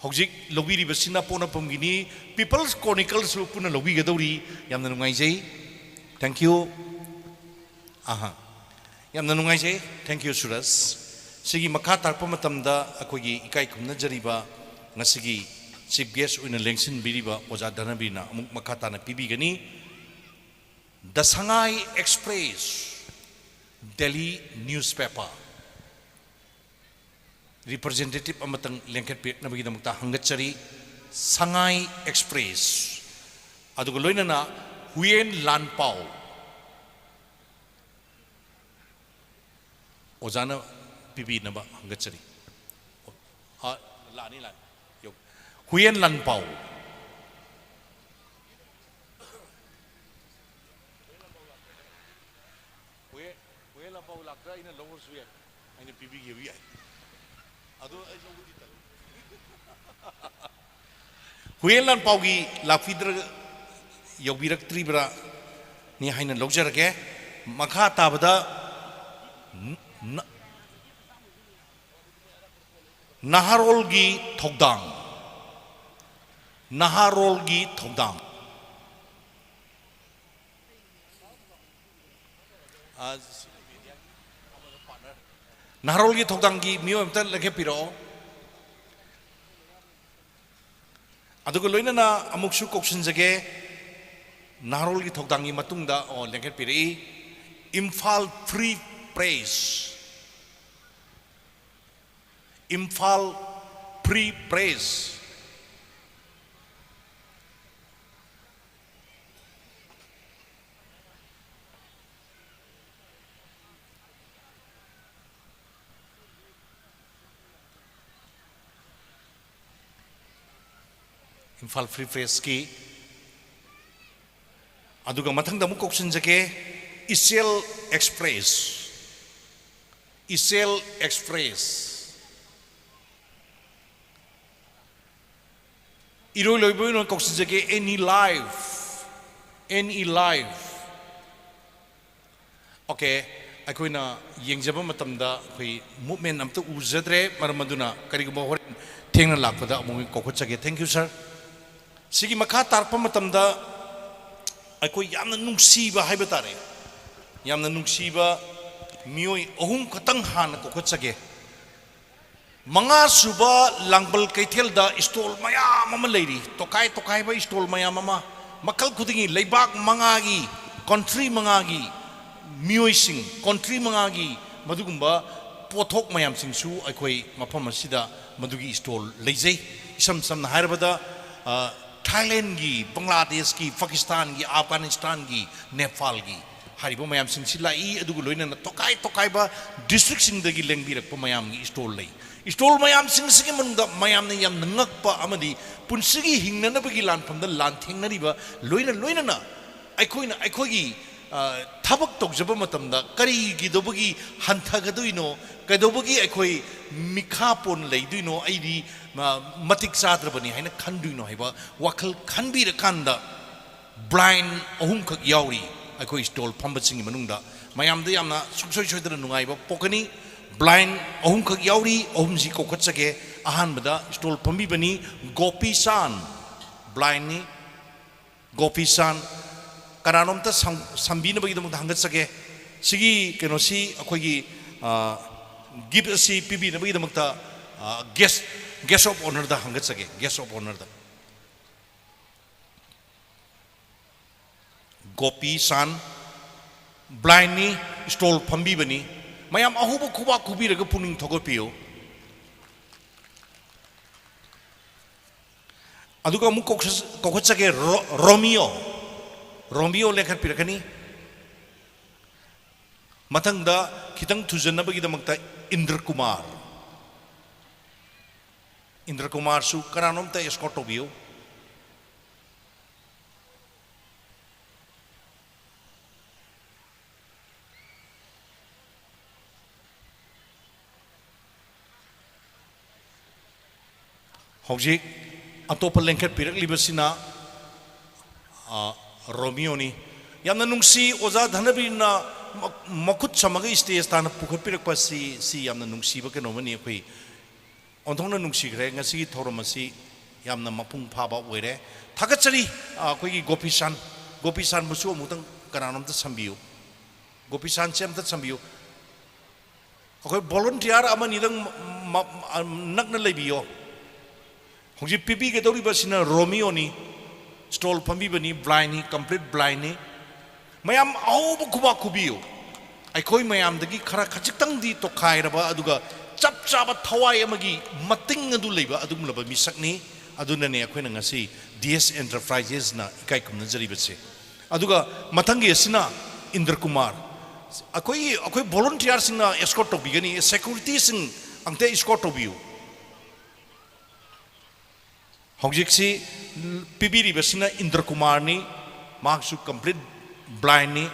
ꯍꯧꯖꯤꯛ ꯂꯧꯕꯤꯔꯤꯕꯁꯤꯅ ꯄꯣꯛꯅꯐꯝꯒꯤꯅꯤ꯫ ꯄꯤꯄꯜꯁ ꯀ꯭ꯔꯣꯅꯤꯀꯜꯁꯨ ꯄꯨꯟꯅ ꯂꯧꯕꯤꯒꯗꯧꯔꯤ꯫ ꯌꯥꯝꯅ ꯅꯨꯡꯉꯥꯏꯖꯩ꯫ Thank you꯫ ꯑꯍꯥ꯫ ꯌꯥꯝꯅ ꯅꯨꯡꯉꯥꯏꯖꯩ꯫ Thank you, ꯁꯨꯔꯖ꯫ ꯁꯤꯒꯤ ꯃꯈꯥ ꯇꯥꯔꯛꯄ ꯃꯇꯝꯗ ꯑꯩꯈꯣꯏꯒꯤ ꯏꯀꯥꯏ ꯈꯨꯝꯅꯖꯔꯤꯕ ꯉꯁꯤꯒꯤ ꯆꯤꯐ ꯒꯦꯁ ꯑꯣꯏꯅ ꯂꯦꯡꯁꯤꯟꯕꯤꯔꯤꯕ ꯑꯣꯖꯥ ꯙꯅꯕꯤꯔꯅ ꯑꯃꯨꯛ ꯃꯈꯥ ꯇꯥꯅ ꯄꯤꯕꯤꯒꯅꯤ꯫ The Sangai express, daily newspaper. Representative ꯑꯃꯇꯪ ꯂꯦꯡꯈꯠꯄꯤꯔꯛꯅꯕꯒꯤꯗꯃꯛꯇ ꯍꯪꯒꯠꯆꯔꯤ꯫ ꯁꯉꯥꯏ ꯑꯦꯛꯁꯄ꯭ꯔꯦꯁ, ꯑꯗꯨꯒ ꯂꯣꯏꯅꯅ ꯍꯨꯌꯦꯟ ꯂꯥꯟꯄꯥꯎ ꯑꯣꯖꯥꯅ ꯄꯤꯕꯤꯅꯕ ꯍꯪꯒꯠꯆꯔꯤ꯫ ꯑ, ꯂꯥꯛꯑꯅꯤ, ꯂꯥꯛꯑꯅꯤ꯫ ꯌꯧ-, ꯍꯨꯌꯦꯟ ꯂꯥꯟꯄꯥꯎ꯫ ꯍꯨꯌꯦꯟ, ꯍꯨꯌꯦꯟ ꯂꯥꯟꯄꯥꯎ ꯂꯥꯛꯇ꯭ꯔꯥ ꯑꯩꯅ ꯂꯧꯔꯁꯨ ꯌꯥꯏ꯫ ꯑꯩꯅ ꯄꯤꯕꯤꯒꯦꯕ ꯌꯥꯏ꯫ ꯑꯗꯣ ꯑꯩ ꯂꯧꯕꯗꯤ ꯇꯜꯂꯤ꯫ ꯍꯨꯌꯦꯟ ꯂꯥꯟꯄꯥꯎꯒꯤ ꯂꯥꯛꯄꯤꯗ꯭ꯔ-, ꯌꯧꯕꯤꯔꯛꯇ꯭ꯔꯤꯕ꯭ꯔꯥ ꯅꯤ ꯍꯥꯏꯅ ꯂꯧꯖꯔꯒꯦ꯫ ꯃꯈꯥ ꯇꯥꯕꯗ ꯅ-, ꯅ-, ꯅꯍꯥꯔꯣꯜꯒꯤ ꯊꯧꯗꯥꯡ, ꯅꯍꯥꯔꯣꯜꯒꯤ ꯊꯧꯗꯥꯡ꯫ ꯑ, ꯅꯍꯥꯔꯣꯜꯒꯤ ꯊꯧꯗꯥꯡꯒꯤ ꯃꯤꯑꯣꯏ ꯑꯃꯇ ꯂꯦꯡꯈꯠꯄꯤꯔꯛꯑꯣ꯫ ꯑꯗꯨꯒ ꯂꯣꯏꯅꯅ ꯑꯃꯨꯛꯁꯨ ꯀꯧꯁꯤꯟꯖꯒꯦ, ꯅꯍꯥꯔꯣꯜꯒꯤ ꯊꯧꯗꯥꯡꯒꯤ ꯃꯇꯨꯡꯗ, ꯑꯣ, ꯂꯦꯡꯈꯠꯄꯤꯔꯛꯏ, Imphal free press. Imphal free press. Imphal free ꯄ꯭ꯔꯦꯁꯀꯤ꯫ ꯑꯗꯨꯒ ꯃꯊꯪꯗ ꯑꯃꯨꯛ ꯀꯧꯁꯤꯟꯖꯒꯦ, ꯏꯆꯦꯜ ꯑꯦꯛꯁꯄ꯭ꯔꯦꯁ꯫ ꯏꯆꯦꯜ ꯑꯦꯛꯁꯄ꯭ꯔꯦꯁ꯫ ꯏꯔꯣꯏ ꯂꯣꯏꯕ ꯑꯣꯏꯅ ꯀꯧꯁꯤꯟꯖꯒꯦ, N E life, N E life. Okay, ꯑꯩꯈꯣꯏꯅ ꯌꯦꯡꯖꯕ ꯃꯇꯝꯗ ꯑꯩꯈꯣꯏ ꯃꯨꯞꯃꯦꯟ ꯑꯝꯇ ꯎꯖꯗ꯭ꯔꯦ, ꯃꯔꯝ ꯑꯗꯨꯅ ꯀꯔꯤꯒꯨꯝꯕ ꯍꯣꯔꯦꯟ ꯊꯦꯡꯅ ꯂꯥꯛꯄꯗ ꯑꯃꯨꯛ ꯀꯧꯈꯠꯆꯒꯦ꯫ Thank you, sir꯫ ꯁꯤꯒꯤ ꯃꯈꯥ ꯇꯥꯔꯛꯄ ꯃꯇꯝꯗ ꯑꯩꯈꯣꯏ ꯌꯥꯝꯅ ꯅꯨꯡꯁꯤꯕ ꯍꯥꯏꯕ ꯇꯥꯔꯦ, ꯌꯥꯝꯅ ꯅꯨꯡꯁꯤꯕ ꯃꯤꯑꯣꯏ ꯑꯍꯨꯝ ꯈꯛꯇꯪ ꯍꯥꯟꯅ ꯀꯧꯈꯠꯆꯒꯦ꯫ ꯃꯉꯥꯁꯨꯕ ꯂꯥꯡꯕꯜ ꯀꯩꯊꯦꯜꯗ ꯏꯁꯇꯣꯜ ꯃꯌꯥꯝ ꯑꯃ ꯂꯩꯔꯤ, ꯇꯣꯈꯥꯏ ꯇꯣꯈꯥꯏꯕ ꯏꯁꯇꯣꯜ ꯃꯌꯥꯝ ꯑꯃ, ꯃꯈꯜ ꯈꯨꯗꯤꯡꯒꯤ, ꯂꯩꯕꯥꯛ ꯃꯉꯥꯒꯤ, ꯀꯟꯇ꯭ꯔꯤ ꯃꯉꯥꯒꯤ ꯃꯤꯑꯣꯏꯁꯤꯡ, ꯀꯟꯇ꯭ꯔꯤ ꯃꯉꯥꯒꯤ ꯃꯗꯨꯒꯨꯝꯕ ꯄꯣꯠꯊꯣꯛ ꯃꯌꯥꯝꯁꯤꯡꯁꯨ ꯑꯩꯈꯣꯏ ꯃꯐꯝ ꯑꯁꯤꯗ ꯃꯗꯨꯒꯤ ꯏꯁꯇꯣꯜ ꯂꯩꯖꯩ꯫ ꯏꯁꯝ ꯁꯝꯅ ꯍꯥꯏꯔꯕꯗ, ꯑ, ꯊꯥꯏꯂꯦꯟꯒꯤ, ꯕꯪꯒ꯭ꯂꯥꯗꯦꯁꯀꯤ, ꯄꯥꯀꯤꯁꯇꯥꯟꯒꯤ, ꯑꯐꯒꯥꯅꯤꯁꯇꯥꯟꯒꯤ, ꯅꯦꯄꯥꯜꯒꯤ, ꯍꯥꯏꯔꯤꯕ ꯃꯌꯥꯝꯁꯤꯡꯁꯤ ꯂꯥꯛꯏ, ꯑꯗꯨꯒ ꯂꯣꯏꯅꯅ ꯇꯣꯈꯥꯏ ꯇꯣꯈꯥꯏꯕ districtꯁꯤꯡꯗꯒꯤ ꯂꯦꯡꯕꯤꯔꯛꯄ ꯃꯌꯥꯝꯒꯤ stall ꯂꯩ꯫ Stall ꯃꯌꯥꯝꯁꯤꯡ ꯑꯁꯤꯒꯤ ꯃꯅꯨꯡꯗ ꯃꯌꯥꯝꯅ ꯌꯥꯝꯅ ꯉꯛꯄ ꯑꯃꯗꯤ ꯄꯨꯟꯁꯤꯒꯤ ꯍꯤꯡꯅꯅꯕꯒꯤ ꯂꯥꯟꯐꯝꯗ ꯂꯥꯟꯊꯦꯡꯅꯔꯤꯕ, ꯂꯣꯏꯅ ꯂꯣꯏꯅꯅ ꯑꯩꯈꯣꯏꯅ ꯑꯩꯈꯣꯏꯒꯤ, ꯑ, ꯊꯕꯛ ꯇꯧꯖꯕ ꯃꯇꯝꯗ ꯀꯔꯤꯒꯤꯗꯧꯕꯒꯤ ꯍꯟꯊꯒꯗꯣꯏꯅꯣ, ꯀꯩꯗꯧꯕꯒꯤ ꯑꯩꯈꯣꯏ ꯃꯤꯈꯥ ꯄꯣꯟ ꯂꯩꯗꯣꯏꯅꯣ, ꯑꯩꯗꯤ, ꯑ, ꯃꯇꯤꯛ ꯆꯥꯗ꯭ꯔꯕꯅꯤ ꯍꯥꯏꯅ ꯈꯟꯗꯣꯏꯅꯣ ꯍꯥꯏꯕ ꯋꯥꯈꯜ ꯈꯟꯕꯤꯔꯀꯥꯟꯗ, blind ꯑꯍꯨꯝꯈꯛ ꯌꯥꯎꯔꯤ ꯑꯩꯈꯣꯏ stall ꯐꯝꯕꯁꯤꯡꯒꯤ ꯃꯅꯨꯡꯗ꯫ ꯃꯌꯥꯝꯗ ꯌꯥꯝꯅ ꯁꯨꯡꯁꯣꯏ ꯁꯣꯏꯗꯅ ꯅꯨꯡꯉꯥꯏꯕ ꯄꯣꯛꯀꯅꯤ꯫ Blind ꯑꯍꯨꯝꯈꯛ ꯌꯥꯎꯔꯤ, ꯑꯍꯨꯝꯁꯤ ꯀꯧꯈꯠꯆꯒꯦ꯫ ꯑꯍꯥꯟꯕꯗ stall ꯐꯝꯕꯤꯕꯅꯤ ꯒꯣꯄꯤꯆꯥꯟ, blindꯅꯤ꯫ ꯒꯣꯄꯤꯆꯥꯟ, ꯀꯅꯥꯅꯣꯝꯇ ꯁꯝ-, ꯁꯝꯕꯤꯅꯕꯒꯤꯗꯃꯛꯇ ꯍꯪꯒꯠꯆꯒꯦ꯫ ꯁꯤꯒꯤ ꯀꯩꯅꯣꯁꯤ ꯑꯩꯈꯣꯏꯒꯤ, ꯑ, gift ꯑꯁꯤ ꯄꯤꯕꯤꯅꯕꯒꯤꯗꯃꯛꯇ, ꯑ, guest, guest of honourꯗ ꯍꯪꯒꯠꯆꯒꯦ, guest of honourꯗ꯫ ꯒꯣꯄꯤꯆꯥꯟ, blindꯅꯤ, stall ꯐꯝꯕꯤꯕꯅꯤ꯫ ꯃꯌꯥꯝ ꯑꯍꯧꯕ ꯈꯨꯕꯥꯛ ꯈꯨꯕꯤꯔꯒ ꯄꯨꯛꯅꯤꯡ ꯊꯧꯒꯠꯄꯤꯌꯨ꯫ ꯑꯗꯨꯒ ꯑꯃꯨꯛ ꯀꯧꯈꯠ-, ꯀꯧꯈꯠꯆꯒꯦ, ꯔꯣ-, ꯔꯣꯃꯤꯌꯣ꯫ ꯔꯣꯃꯤꯌꯣ ꯂꯦꯡꯈꯠꯄꯤꯔꯛꯀꯅꯤ꯫ ꯃꯊꯪꯗ ꯈꯤꯇꯪ ꯊꯨꯖꯟꯅꯕꯒꯤꯗꯃꯛꯇ ꯏꯟꯗ꯭ꯔ ꯀꯨꯃꯥꯔ꯫ ꯏꯟꯗ꯭ꯔ ꯀꯨꯃꯥꯔꯁꯨ ꯀꯅꯥꯅꯣꯝꯇ escort ꯇꯧꯕꯤꯌꯨ꯫ ꯍꯧꯖꯤꯛ ꯑꯇꯣꯞꯄ ꯂꯦꯡꯈꯠꯄꯤꯔꯛꯂꯤꯕꯁꯤꯅ, ꯑ, ꯔꯣꯃꯤꯌꯣꯅꯤ꯫ ꯌꯥꯝꯅ ꯅꯨꯡꯁꯤ, ꯑꯣꯖꯥ ꯙꯅꯕꯤꯔꯅ ꯃ-, ꯃꯈꯨꯠ ꯁꯝꯃꯒ stage ꯇꯥꯟꯅ ꯄꯨꯈꯠꯄꯤꯔꯛꯄ ꯑꯁꯤ, ꯁꯤ ꯌꯥꯝꯅ ꯅꯨꯡꯁꯤꯕ ꯀꯩꯅꯣꯝꯃꯅꯤ꯫ ꯑꯩꯈꯣꯏ ꯑꯣꯟꯊꯣꯛꯅ ꯅꯨꯡꯁꯤꯈ꯭ꯔꯦ꯫ ꯉꯁꯤꯒꯤ ꯊꯧꯔꯝ ꯑꯁꯤ ꯌꯥꯝꯅ ꯃꯄꯨꯡ ꯐꯥꯕ ꯑꯣꯏꯔꯦ꯫ ꯊꯥꯒꯠꯆꯔꯤ, ꯑ, ꯑꯩꯈꯣꯏꯒꯤ ꯒꯣꯄꯤꯆꯥꯟ, ꯒꯣꯄꯤꯆꯥꯟꯕꯨꯁꯨ ꯑꯃꯨꯛꯇꯪ ꯀꯅꯥꯅꯣꯝꯇ ꯁꯝꯕꯤꯌꯨ꯫ ꯒꯣꯄꯤꯆꯥꯟꯁꯦ ꯑꯝꯇ ꯁꯝꯕꯤꯌꯨ꯫ ꯑꯩꯈꯣꯏ volunteer ꯑꯃꯅꯤꯗꯪ ꯃ-, ꯃ-, ꯅꯛꯅ ꯂꯩꯕꯤꯌꯣ꯫ ꯍꯧꯖꯤꯛ ꯄꯤꯕꯤꯒꯗꯧꯔꯤꯕꯁꯤꯅ ꯔꯣꯃꯤꯌꯣꯅꯤ, stall ꯐꯝꯕꯤꯕꯅꯤ, blindꯅꯤ, complete blindꯅꯤ꯫ ꯃꯌꯥꯝ ꯑꯍꯧꯕ ꯈꯨꯕꯥꯛ ꯈꯨꯕꯤꯌꯨ꯫ ꯑꯩꯈꯣꯏ ꯃꯌꯥꯝꯗꯒꯤ ꯈꯔ ꯈꯖꯤꯛꯇꯪꯗꯤ ꯇꯣꯈꯥꯏꯔꯕ, ꯑꯗꯨꯒ ꯆꯞ ꯆꯥꯕ ꯊꯋꯥꯏ ꯑꯃꯒꯤ ꯃꯇꯤꯡ ꯑꯗꯨ ꯂꯩꯕ ꯑꯗꯨꯒꯨꯝꯂꯕ ꯃꯤꯁꯛꯅꯤ꯫ ꯑꯗꯨꯅꯅꯦ ꯑꯩꯈꯣꯏꯅ ꯉꯁꯤ DS Enterprisesꯅ ꯏꯀꯥꯏ ꯈꯨꯝꯅꯖꯔꯤꯕꯁꯦ꯫ ꯑꯗꯨꯒ ꯃꯊꯪꯒꯤ ꯑꯁꯤꯅ ꯏꯟꯗ꯭ꯔ ꯀꯨꯃꯥꯔ, ꯑꯩꯈꯣꯏꯒꯤ, ꯑꯩꯈꯣꯏ ꯚꯣꯂꯨꯟꯇꯤꯌꯥꯔꯁꯤꯡꯅ ꯑꯦꯁꯀꯣꯔꯠ ꯇꯧꯕꯤꯒꯅꯤ, ꯁꯦꯀ꯭ꯌꯨꯔꯤꯇꯤꯁꯤꯡ ꯑꯝꯇ ꯑꯦꯁꯀꯣꯔꯠ ꯇꯧꯕꯤꯌꯨ꯫ ꯍꯧꯖꯤꯛꯁꯤ ꯄꯤꯕꯤꯔꯤꯕꯁꯤꯅ ꯏꯟꯗ꯭ꯔ ꯀꯨꯃꯥꯔꯅꯤ, ꯃꯍꯥꯛꯁꯨ ꯀꯝꯄ꯭ꯂꯤꯠ ꯕ꯭ꯂꯥꯏꯟꯅꯤ꯫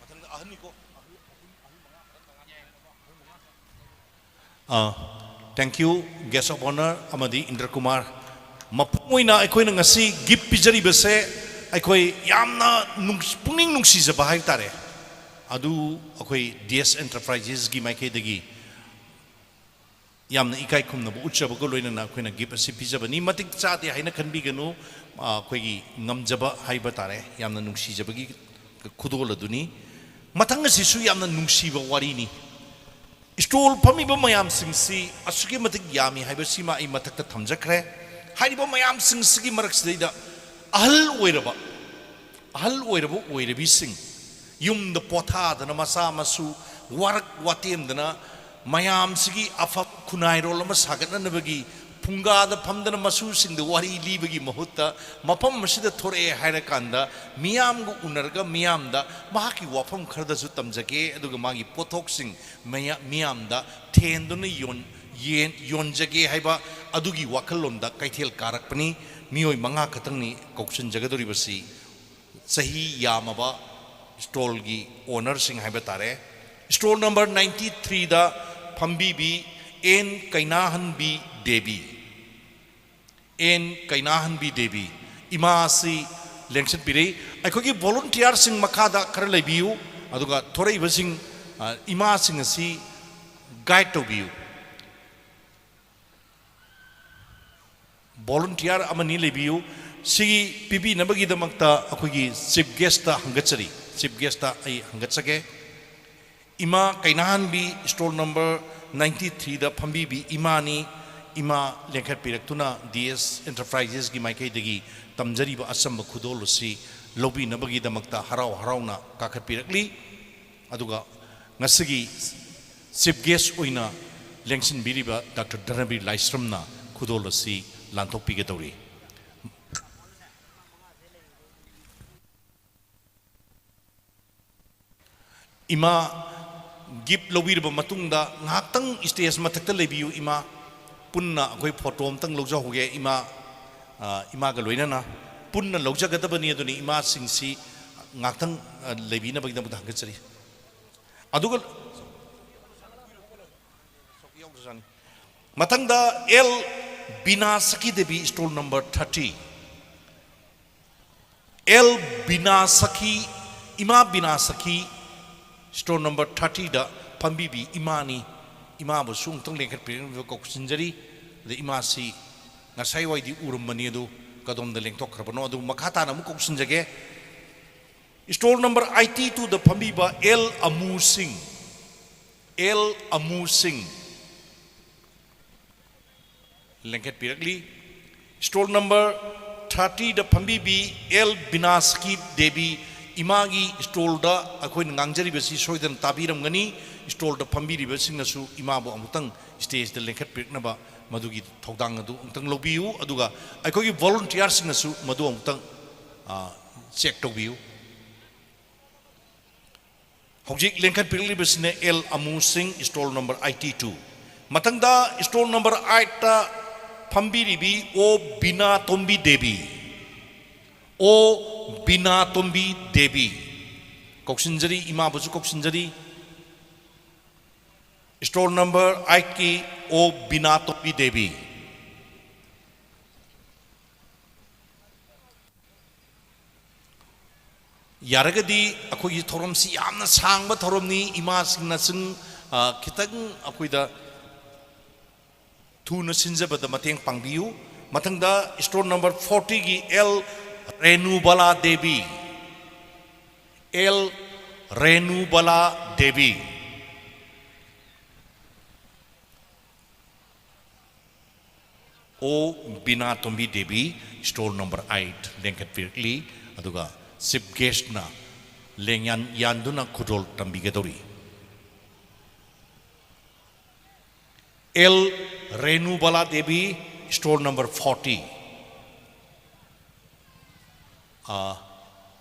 ꯃꯊꯪꯗ ꯑꯍꯟꯅꯤꯀꯣ꯫ ꯑꯥ, thank you, guest of honour ꯑꯃꯗꯤ ꯏꯟꯗ꯭ꯔ ꯀꯨꯃꯥꯔ꯫ ꯃꯄꯨꯡ ꯑꯣꯏꯅ ꯑꯩꯈꯣꯏꯅ ꯉꯁꯤ ꯒꯤꯐ ꯄꯤꯖꯔꯤꯕꯁꯦ, ꯑꯩꯈꯣꯏ ꯌꯥꯝꯅ ꯅꯨꯡꯁ-, ꯄꯨꯛꯅꯤꯡ ꯅꯨꯡꯁꯤꯖꯕ ꯍꯥꯏꯕ ꯇꯥꯔꯦ꯫ ꯑꯗꯨ ꯑꯩꯈꯣꯏ ꯗꯤ ꯑꯦꯁ ꯑꯦꯟꯇꯔꯄ꯭ꯔꯥꯏꯖꯦꯁꯀꯤ ꯃꯥꯏꯀꯩꯗꯒꯤ ꯌꯥꯝꯅ ꯏꯀꯥꯏ ꯈꯨꯝꯅꯕ ꯎꯠꯆꯕꯒ ꯂꯣꯏꯅꯅ ꯑꯩꯈꯣꯏꯅ ꯒꯤꯐ ꯑꯁꯤ ꯄꯤꯖꯕꯅꯤ꯫ ꯃꯇꯤꯛ ꯆꯥꯗꯦ ꯍꯥꯏꯅ ꯈꯟꯕꯤꯒꯅꯨ, ꯑ, ꯑꯩꯈꯣꯏꯒꯤ ꯉꯝꯖꯕ ꯍꯥꯏꯕ ꯇꯥꯔꯦ, ꯌꯥꯝꯅ ꯅꯨꯡꯁꯤꯖꯕꯒꯤ ꯈꯨꯗꯣꯜ ꯑꯗꯨꯅꯤ꯫ ꯃꯊꯪ ꯑꯁꯤꯁꯨ ꯌꯥꯝꯅ ꯅꯨꯡꯁꯤꯕ ꯋꯥꯔꯤꯅꯤ꯫ ꯁ꯭ꯇꯣꯜ ꯐꯝꯃꯤꯕ ꯃꯌꯥꯝꯁꯤꯡꯁꯤ ꯑꯁꯨꯛꯀꯤ ꯃꯇꯤꯛ ꯌꯥꯝꯃꯤ ꯍꯥꯏꯕꯁꯤꯃ ꯑꯩ ꯃꯊꯛꯇ ꯊꯝꯖꯈ꯭ꯔꯦ꯫ ꯍꯥꯏꯔꯤꯕ ꯃꯌꯥꯝꯁꯤꯡꯁꯤꯒꯤ ꯃꯔꯛꯁꯤꯗꯩꯗ ꯑꯍꯜ ꯑꯣꯏꯔꯕ, ꯑꯍꯜ ꯑꯣꯏꯔꯕ ꯑꯣꯏꯔꯕꯤꯁꯤꯡ, ꯌꯨꯝꯗ ꯄꯣꯊꯥꯗꯅ ꯃꯆꯥ ꯃꯁꯨ ꯋꯥꯔꯛ ꯋꯥꯇꯦꯝꯗꯅ ꯃꯌꯥꯝꯁꯤꯒꯤ ꯑꯐꯕ ꯈꯨꯟꯅꯥꯏꯔꯣꯜ ꯑꯃ ꯁꯥꯒꯠꯅꯅꯕꯒꯤ ꯐꯨꯡꯒꯥꯗ ꯐꯝꯗꯅ ꯃꯁꯨꯁꯤꯡꯗ ꯋꯥꯔꯤ ꯂꯤꯕꯒꯤ ꯃꯍꯨꯠꯇ, ꯃꯐꯝ ꯑꯁꯤꯗ ꯊꯣꯔꯛꯑꯦ ꯍꯥꯏꯔꯀꯥꯟꯗ ꯃꯤꯌꯥꯝꯒ ꯎꯅꯔꯒ ꯃꯤꯌꯥꯝꯗ ꯃꯍꯥꯛꯀꯤ ꯋꯥꯐꯝ ꯈꯔꯗꯁꯨ ꯇꯝꯖꯒꯦ, ꯑꯗꯨꯒ ꯃꯥꯒꯤ ꯄꯣꯠꯊꯣꯛꯁꯤꯡ ꯃꯌꯥ-, ꯃꯤꯌꯥꯝꯗ ꯊꯦꯟꯗꯨꯅ ꯌꯣꯟ-, ꯌꯦꯟ-, ꯌꯣꯟꯖꯒꯦ ꯍꯥꯏꯕ ꯑꯗꯨꯒꯤ ꯋꯥꯈꯜꯂꯣꯟꯗ ꯀꯩꯊꯦꯜ ꯀꯥꯔꯛꯄꯅꯤ꯫ ꯃꯤꯑꯣꯏ ꯃꯉꯥ ꯈꯛꯇꯪꯅꯤ ꯀꯧꯁꯤꯟꯖꯒꯗꯧꯔꯤꯕꯁꯤ꯫ ꯆꯍꯤ ꯌꯥꯝꯃꯕ ꯁ꯭ꯇꯣꯜꯒꯤ ꯑꯣꯅꯔꯁꯤꯡ ꯍꯥꯏꯕ ꯇꯥꯔꯦ꯫ ꯁ꯭ꯇꯣꯜ ꯅꯝꯕꯔ ꯅꯥꯏꯟꯇꯤ ꯊ꯭ꯔꯤꯗ ꯐꯝꯕꯤꯕꯤ ꯑꯦꯟ ꯀꯩꯅꯥꯍꯟꯕꯤ ꯗꯦꯕꯤ, ꯑꯦꯟ ꯀꯩꯅꯥꯍꯟꯕꯤ ꯗꯦꯕꯤ, ꯏꯃꯥ ꯑꯁꯤ ꯂꯦꯡꯁꯤꯟꯕꯤꯔꯤ꯫ ꯑꯩꯈꯣꯏꯒꯤ ꯚꯣꯂꯨꯟꯇꯤꯌꯥꯔꯁꯤꯡ ꯃꯈꯥꯗ ꯈꯔ ꯂꯩꯕꯤꯌꯨ, ꯑꯗꯨꯒ ꯊꯣꯔꯛꯏꯕꯁꯤꯡ, ꯑ, ꯏꯃꯥꯁꯤꯡ ꯑꯁꯤ ꯒꯥꯏꯗ ꯇꯧꯕꯤꯌꯨ꯫ ꯚꯣꯂꯨꯟꯇꯤꯌꯥꯔ ꯑꯃꯅꯤ ꯂꯩꯕꯤꯌꯨ꯫ ꯁꯤꯒꯤ ꯄꯤꯕꯤꯅꯕꯒꯤꯗꯃꯛꯇ ꯑꯩꯈꯣꯏꯒꯤ ꯆꯤꯐ ꯒꯦꯁꯇ ꯍꯪꯒꯠꯆꯔꯤ꯫ ꯆꯤꯐ ꯒꯦꯁꯇ ꯑꯩ ꯍꯪꯒꯠꯆꯒꯦ꯫ ꯏꯃꯥ ꯀꯩꯅꯥꯍꯟꯕꯤ, ꯁ꯭ꯇꯣꯜ ꯅꯝꯕꯔ ꯅꯥꯏꯟꯇꯤ ꯊ꯭ꯔꯤꯗ ꯐꯝꯕꯤꯕꯤ ꯏꯃꯥꯅꯤ꯫ ꯏꯃꯥ ꯂꯦꯡꯈꯠꯄꯤꯔꯛꯇꯨꯅ ꯗꯤ ꯑꯦꯁ ꯑꯦꯟꯇꯔꯄ꯭ꯔꯥꯏꯖꯦꯁꯀꯤ ꯃꯥꯏꯀꯩꯗꯒꯤ ꯇꯝꯖꯔꯤꯕ ꯑꯆꯝꯕ ꯈꯨꯗꯣꯜ ꯑꯁꯤ ꯂꯧꯕꯤꯅꯕꯒꯤꯗꯃꯛꯇ ꯍꯔꯥꯎ ꯍꯔꯥꯎꯅ ꯀꯥꯈꯠꯄꯤꯔꯛꯂꯤ꯫ ꯑꯗꯨꯒ ꯉꯁꯤꯒꯤ ꯆꯤꯐ ꯒꯦꯁ ꯑꯣꯏꯅ ꯂꯦꯡꯁꯤꯟꯕꯤꯔꯤꯕ ꯗꯥꯛꯇꯔ ꯙꯅꯕꯤꯔ ꯂꯥꯏꯁ꯭ꯔꯝꯅ ꯈꯨꯗꯣꯜ ꯑꯁꯤ ꯂꯥꯟꯊꯣꯛꯄꯤꯒꯗꯧꯔꯤ꯫ ꯏꯃꯥ, ꯒꯤꯐ ꯂꯧꯕꯤꯔꯕ ꯃꯇꯨꯡꯗ ꯉꯥꯏꯍꯥꯛꯇꯪ ꯁ꯭ꯇꯦꯖ ꯃꯊꯛꯇ ꯂꯩꯕꯤꯌꯨ ꯏꯃꯥ꯫ ꯄꯨꯟꯅ ꯑꯩꯈꯣꯏ ꯐꯣꯇꯣ ꯑꯝꯇꯪ ꯂꯧꯖꯍꯧꯒꯦ ꯏꯃꯥ꯫ ꯑ, ꯏꯃꯥꯒ ꯂꯣꯏꯅꯅ ꯄꯨꯟꯅ ꯂꯧꯖꯒꯗꯕꯅꯤ꯫ ꯑꯗꯨꯅꯤ ꯏꯃꯥꯁꯤꯡꯁꯤ ꯉꯥꯏꯍꯥꯛꯇꯪ, ꯑ, ꯂꯩꯕꯤꯅꯕꯒꯤꯗꯃꯛꯇ ꯍꯪꯒꯠꯆꯔꯤ꯫ ꯑꯗꯨꯒ ꯃꯊꯪꯗ L Bina Sakhi Devi, stall number thirty. L Bina Sakhi, ꯏꯃꯥ ꯕꯤꯅꯥ ꯁꯈꯤ, ꯁ꯭ꯇꯣꯜ ꯅꯝꯕꯔ ꯊꯥꯔꯇꯤꯗ ꯐꯝꯕꯤꯕꯤ ꯏꯃꯥꯅꯤ꯫ ꯏꯃꯥꯕꯨꯁꯨ ꯑꯃꯨꯛꯇꯪ ꯂꯦꯡꯈꯠꯄꯤꯔꯛꯅꯕ ꯀꯧꯁꯤꯟꯖꯔꯤ꯫ ꯑꯗ ꯏꯃꯥꯁꯤ ꯉꯁꯥꯏ ꯋꯥꯏꯗꯤ ꯎꯔꯝꯕꯅꯤ, ꯑꯗꯨ ꯀꯗꯣꯝꯗ ꯂꯦꯡꯊꯣꯛꯈ꯭ꯔꯕꯅꯣ? ꯑꯗꯨ ꯃꯈꯥ ꯇꯥꯅ ꯑꯃꯨꯛ ꯀꯧꯁꯤꯟꯖꯒꯦ꯫ ꯁ꯭ꯇꯣꯜ ꯅꯝꯕꯔ ꯑꯥꯏꯇꯤ ꯇꯨꯗ ꯐꯝꯕꯤꯕ ꯑꯦꯜ ꯑꯃꯨ ꯁꯤꯡ, ꯑꯦꯜ ꯑꯃꯨ ꯁꯤꯡ ꯂꯦꯡꯈꯠꯄꯤꯔꯛꯂꯤ꯫ ꯁ꯭ꯇꯣꯜ ꯅꯝꯕꯔ ꯊꯥꯔꯇꯤꯗ ꯐꯝꯕꯤꯕꯤ ꯑꯦꯜ ꯕꯤꯅꯥꯁꯀꯤ ꯗꯦꯕꯤ, ꯏꯃꯥꯒꯤ ꯁ꯭ꯇꯣꯜꯗ ꯑꯩꯈꯣꯏꯅ ꯉꯥꯡꯖꯔꯤꯕꯁꯤ ꯁꯣꯏꯗꯅ ꯇꯥꯕꯤꯔꯝꯒꯅꯤ꯫ ꯁ꯭ꯇꯣꯜꯗ ꯐꯝꯕꯤꯔꯤꯕꯁꯤꯡꯅꯁꯨ ꯏꯃꯥꯕꯨ ꯑꯃꯨꯛꯇꯪ ꯁ꯭ꯇꯦꯖꯇ ꯂꯦꯡꯈꯠꯄꯤꯔꯛꯅꯕ ꯃꯗꯨꯒꯤ ꯊꯧꯗꯥꯡ ꯑꯗꯨ ꯑꯃꯨꯛꯇꯪ ꯂꯧꯕꯤꯌꯨ꯫ ꯑꯗꯨꯒ ꯑꯩꯈꯣꯏꯒꯤ ꯚꯣꯂꯨꯟꯇꯤꯌꯥꯔꯁꯤꯡꯅꯁꯨ ꯃꯗꯨ ꯑꯃꯨꯛꯇꯪ, ꯑ, ꯆꯦꯛ ꯇꯧꯕꯤꯌꯨ꯫ ꯍꯧꯖꯤꯛ ꯂꯦꯡꯈꯠꯄꯤꯔꯛꯂꯤꯕꯁꯤꯅ ꯑꯦꯜ ꯑꯃꯨ ꯁꯤꯡ, ꯁ꯭ꯇꯣꯜ ꯅꯝꯕꯔ ꯑꯥꯏꯇꯤ ꯇꯨ꯫ ꯃꯊꯪꯗ ꯁ꯭ꯇꯣꯜ ꯅꯝꯕꯔ ꯑꯥꯏꯠꯇ ꯐꯝꯕꯤꯔꯤꯕꯤ ꯑꯣ ꯕꯤꯅꯥꯇꯣꯝꯕꯤ ꯗꯦꯕꯤ, ꯑꯣ ꯕꯤꯅꯥꯇꯣꯝꯕꯤ ꯗꯦꯕꯤ꯫ ꯀꯧꯁꯤꯟꯖꯔꯤ, ꯏꯃꯥꯕꯨꯁꯨ ꯀꯧꯁꯤꯟꯖꯔꯤ꯫ ꯁ꯭ꯇꯣꯜ ꯅꯝꯕꯔ ꯑꯥꯏꯠꯀꯤ ꯑꯣ ꯕꯤꯅꯥꯇꯣꯝꯕꯤ ꯗꯦꯕꯤ꯫ ꯌꯥꯔꯒꯗꯤ ꯑꯩꯈꯣꯏꯒꯤ ꯊꯧꯔꯝꯁꯤ ꯌꯥꯝꯅ ꯁꯥꯡꯕ ꯊꯧꯔꯝꯅꯤ, ꯏꯃꯥꯁꯤꯡꯅ ꯁꯨꯝ, ꯑ, ꯈꯤꯇꯪ ꯑꯩꯈꯣꯏꯗ ꯊꯨꯅ ꯁꯤꯟꯖꯕꯗ ꯃꯇꯦꯡ ꯄꯥꯡꯕꯤꯌꯨ꯫ ꯃꯊꯪꯗ ꯁ꯭ꯇꯣꯜ ꯅꯝꯕꯔ ꯐꯣꯔꯇꯤꯒꯤ ꯑꯦꯜ ꯔꯦꯅꯨꯕꯂꯥ ꯗꯦꯕꯤ, ꯑꯦꯜ ꯔꯦꯅꯨꯕꯂꯥ ꯗꯦꯕꯤ꯫ ꯑꯣ Binatombi Devi, stall number eight ꯂꯦꯡꯈꯠꯄꯤꯔꯛꯂꯤ꯫ ꯑꯗꯨꯒ ꯆꯤꯐ ꯒꯦꯁꯅ ꯂꯦꯡꯌꯥꯟ ꯌꯥꯟꯗꯨꯅ ꯈꯨꯗꯣꯜ ꯇꯝꯕꯤꯒꯗꯧꯔꯤ꯫ L Renubala Devi, stall number forty꯫ ꯑꯥ,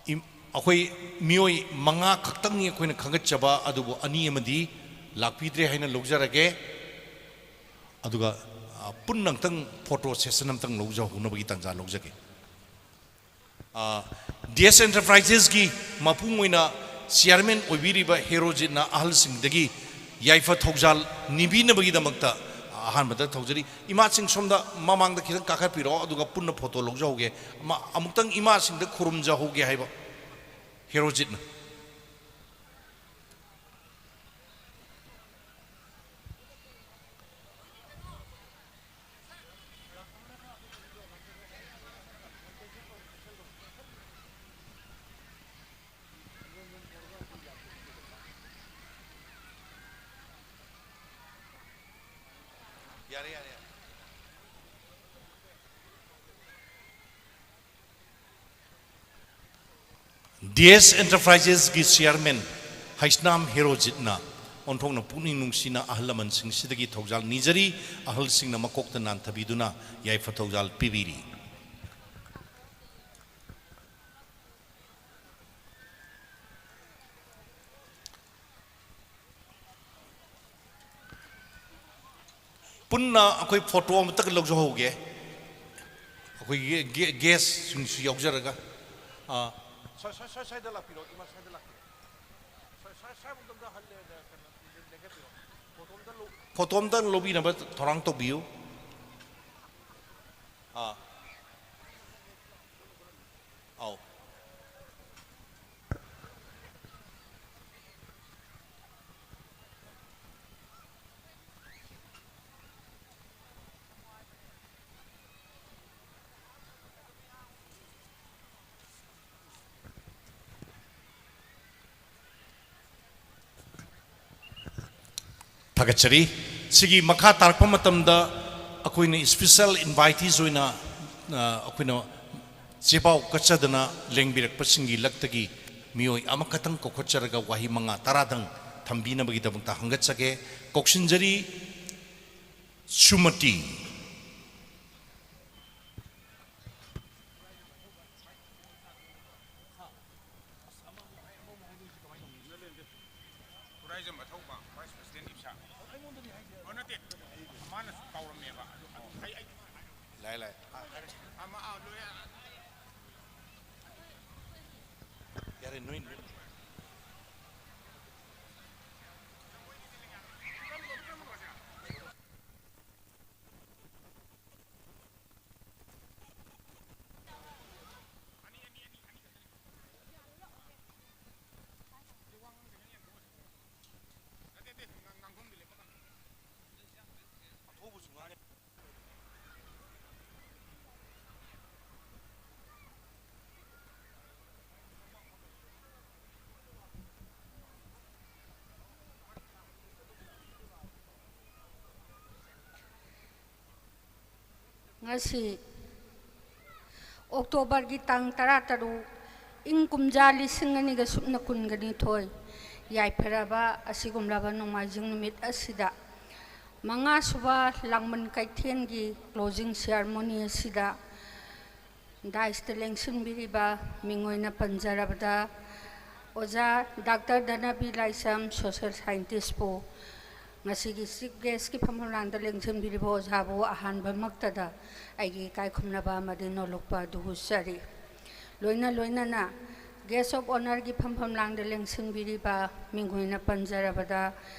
ꯏꯝ-, ꯑꯩꯈꯣꯏ ꯃꯤꯑꯣꯏ ꯃꯉꯥ ꯈꯛꯇꯪꯅꯤ ꯑꯩꯈꯣꯏꯅ ꯈꯟꯒꯠꯆꯕ, ꯑꯗꯨꯕꯨ ꯑꯅꯤ ꯑꯃꯗꯤ ꯂꯥꯛꯄꯤꯗ꯭ꯔꯦ ꯍꯥꯏꯅ ꯂꯧꯖꯔꯒꯦ꯫ ꯑꯗꯨꯒ, ꯑꯥ, ꯄꯨꯟꯅ ꯑꯝꯇꯪ photo session ꯑꯝꯇꯪ ꯂꯧꯖꯍꯧꯅꯕꯒꯤ ꯇꯥꯟꯖꯥ ꯂꯧꯖꯒꯦ꯫ ꯑꯥ, ꯗꯤ ꯑꯦꯁ ꯑꯦꯟꯇꯔꯄ꯭ꯔꯥꯏꯖꯦꯁꯀꯤ ꯃꯄꯨꯡ ꯑꯣꯏꯅ ꯆꯤꯌꯥꯔꯃꯦꯟ ꯑꯣꯏꯕꯤꯔꯤꯕ ꯍꯦꯔꯣꯖꯤꯠꯅ ꯑꯍꯜꯁꯤꯡꯗꯒꯤ ꯌꯥꯏꯐ ꯊꯧꯖꯥꯜ ꯅꯤꯕꯤꯅꯕꯒꯤꯗꯃꯛꯇ ꯑꯍꯥꯟꯕꯗ ꯊꯧꯖꯔꯤ꯫ ꯏꯃꯥꯁꯤꯡ ꯁꯣꯝꯗ ꯃꯃꯥꯡꯗ ꯈꯤꯇꯪ ꯀꯥꯈꯠꯄꯤꯔꯛꯑꯣ, ꯑꯗꯨꯒ ꯄꯨꯟꯅ photo ꯂꯧꯖꯍꯧꯒꯦ꯫ ꯑꯃ-, ꯑꯃꯨꯛꯇꯪ ꯏꯃꯥꯁꯤꯡꯗ ꯈꯨꯔꯨꯝꯖꯍꯧꯒꯦ ꯍꯥꯏꯕ ꯍꯦꯔꯣꯖꯤꯠꯅ꯫ ꯌꯥꯔꯦ, ꯌꯥꯔꯦ, ꯌꯥꯔꯦ꯫ ꯗꯤ ꯑꯦꯁ ꯑꯦꯟꯇꯔꯄ꯭ꯔꯥꯏꯖꯦꯁꯀꯤ ꯆꯤꯌꯥꯔꯃꯦꯟ ꯍꯩꯁꯅꯥꯝ ꯍꯦꯔꯣꯖꯤꯠꯅ ꯑꯣꯟꯊꯣꯛꯅ ꯄꯨꯛꯅꯤꯡ ꯅꯨꯡꯁꯤꯅ ꯑꯍꯜ ꯂꯃꯟꯁꯤꯡꯁꯤꯗꯒꯤ ꯊꯧꯖꯥꯜ ꯅꯤꯖꯔꯤ꯫ ꯑꯍꯜꯁꯤꯡꯅ ꯃꯀꯣꯛꯇ ꯅꯥꯟꯊꯕꯤꯗꯨꯅ ꯌꯥꯏꯐ ꯊꯧꯖꯥꯜ ꯄꯤꯕꯤꯔꯤ꯫ ꯄꯨꯟꯅ ꯑꯩꯈꯣꯏ photo ꯑꯃꯇꯒ ꯂꯧꯖꯍꯧꯒꯦ꯫ ꯑꯩꯈꯣꯏꯒꯤ ꯒꯦ-, ꯒꯦꯁꯁꯤꯡꯁꯨ ꯌꯥꯎꯖꯔꯒ꯫ ꯑꯥ, ꯁ꯭ꯋꯥꯏ-, ꯁ꯭ꯋꯥꯏ-, ꯁ꯭ꯋꯥꯏ-, ꯁ꯭ꯋꯥꯏꯗ ꯂꯥꯛꯄꯤꯔꯣ, ꯏꯃꯥ, ꯁ꯭ꯋꯥꯏꯗ ꯂꯥꯛꯄꯤꯔꯣ꯫ ꯁ꯭ꯋꯥꯏ-, ꯁ꯭ꯋꯥꯏ-, ꯁ꯭ꯋꯥꯏꯕꯨꯛꯇ ꯑꯝꯇ ꯍꯜꯂꯦ-, ꯀꯩꯅꯣ, ꯂꯦꯡ-, ꯂꯦꯡꯈꯠꯄꯤꯔꯣ꯫ Photo ꯑꯝꯇ ꯂꯧ-, photo ꯑꯝꯇꯪ ꯂꯧꯕꯤꯅꯕ ꯊꯧꯔꯥꯡ ꯇꯧꯕꯤꯌꯨ꯫ ꯑꯥ꯫ ꯑꯧ꯫ ꯊꯥꯒꯠꯆꯔꯤ꯫ ꯁꯤꯒꯤ ꯃꯈꯥ ꯇꯥꯔꯛꯄ ꯃꯇꯝꯗ ꯑꯩꯈꯣꯏꯅ special invitees ꯑꯣꯏꯅ, ꯑ, ꯑꯩꯈꯣꯏꯅ ꯆꯦꯄꯥꯎ ꯀꯠꯆꯗꯅ ꯂꯦꯡꯕꯤꯔꯛꯄꯁꯤꯡꯒꯤ ꯂꯛꯇꯒꯤ ꯃꯤꯑꯣꯏ ꯑꯃꯈꯛꯇꯪ ꯀꯧꯈꯠꯆꯔꯒ ꯋꯥꯍꯩ ꯃꯉꯥ ꯇꯔꯥꯗꯪ ꯊꯝꯕꯤꯅꯕꯒꯤꯗꯃꯛꯇ ꯍꯪꯒꯠꯆꯒꯦ꯫ ꯀꯧꯁꯤꯟꯖꯔꯤ, ꯁꯨꯃꯇꯤ꯫ Khuraijam ꯑꯊꯧꯕ, Vice President ꯏꯞꯁꯥ꯫ ꯑꯣ, ꯅꯠꯇꯦ, ꯃꯥꯅꯁꯨ ꯀꯥꯎꯔꯝꯃꯦꯕ꯫ ꯑꯗꯨ, ꯑꯗꯨ ꯑꯩ, ꯑꯩ ꯂꯥꯏ, ꯂꯥꯏ꯫ ꯑꯃ, ꯑꯥ, ꯂꯣꯏꯔꯦ꯫ ꯌꯥꯔꯦ, ꯅꯣꯏ, ꯅꯣꯏ꯫ ꯉꯁꯤ ꯑꯣꯛꯇꯣꯕꯔꯒꯤ ꯇꯥꯡ ꯇꯔꯥꯇꯔꯨꯛ, ꯏꯪ ꯀꯨꯝꯖꯥ ꯂꯤꯁꯤꯡ ꯑꯅꯤꯒ ꯁꯨꯞꯅ ꯀꯨꯟꯒ ꯅꯤꯊꯣꯏ, ꯌꯥꯏꯐꯔꯕ ꯑꯁꯤꯒꯨꯝꯂꯕ ꯅꯣꯡꯃꯥꯏꯖꯤꯡ ꯅꯨꯃꯤꯠ ꯑꯁꯤꯗ, ꯃꯉꯥꯁꯨꯕ ꯂꯥꯡꯕꯟ ꯀꯩꯊꯦꯜꯒꯤ closing ceremony ꯑꯁꯤꯗ ꯗꯥꯏꯁꯇ ꯂꯦꯡꯁꯤꯟꯕꯤꯔꯤꯕ ꯃꯤꯡ ꯑꯣꯏꯅ ꯄꯟꯖꯔꯕꯗ ꯑꯣꯖꯥ ꯗꯥꯛꯇꯔ ꯙꯅꯕꯤ ꯂꯥꯏꯁ꯭ꯔꯝ, social scientistꯄꯨ, ꯉꯁꯤꯒꯤ chief guestꯀꯤ ꯐꯝꯐꯝꯂꯥꯡꯗ ꯂꯦꯡꯁꯤꯟꯕꯤꯔꯤꯕ ꯑꯣꯖꯥꯕꯨ ꯑꯍꯥꯟꯕꯃꯛꯇꯗ ꯑꯩꯒꯤ ꯏꯀꯥꯏ ꯈꯨꯝꯅꯕ ꯑꯃꯗꯤ ꯅꯣꯂꯨꯛꯄ ꯑꯗꯨ ꯎꯠꯆꯔꯤ꯫ ꯂꯣꯏꯅ ꯂꯣꯏꯅꯅ guest of honourꯒꯤ ꯐꯝꯐꯝꯂꯥꯡꯗ ꯂꯦꯡꯁꯤꯟꯕꯤꯔꯤꯕ ꯃꯤꯡ ꯑꯣꯏꯅ ꯄꯟꯖꯔꯕꯗ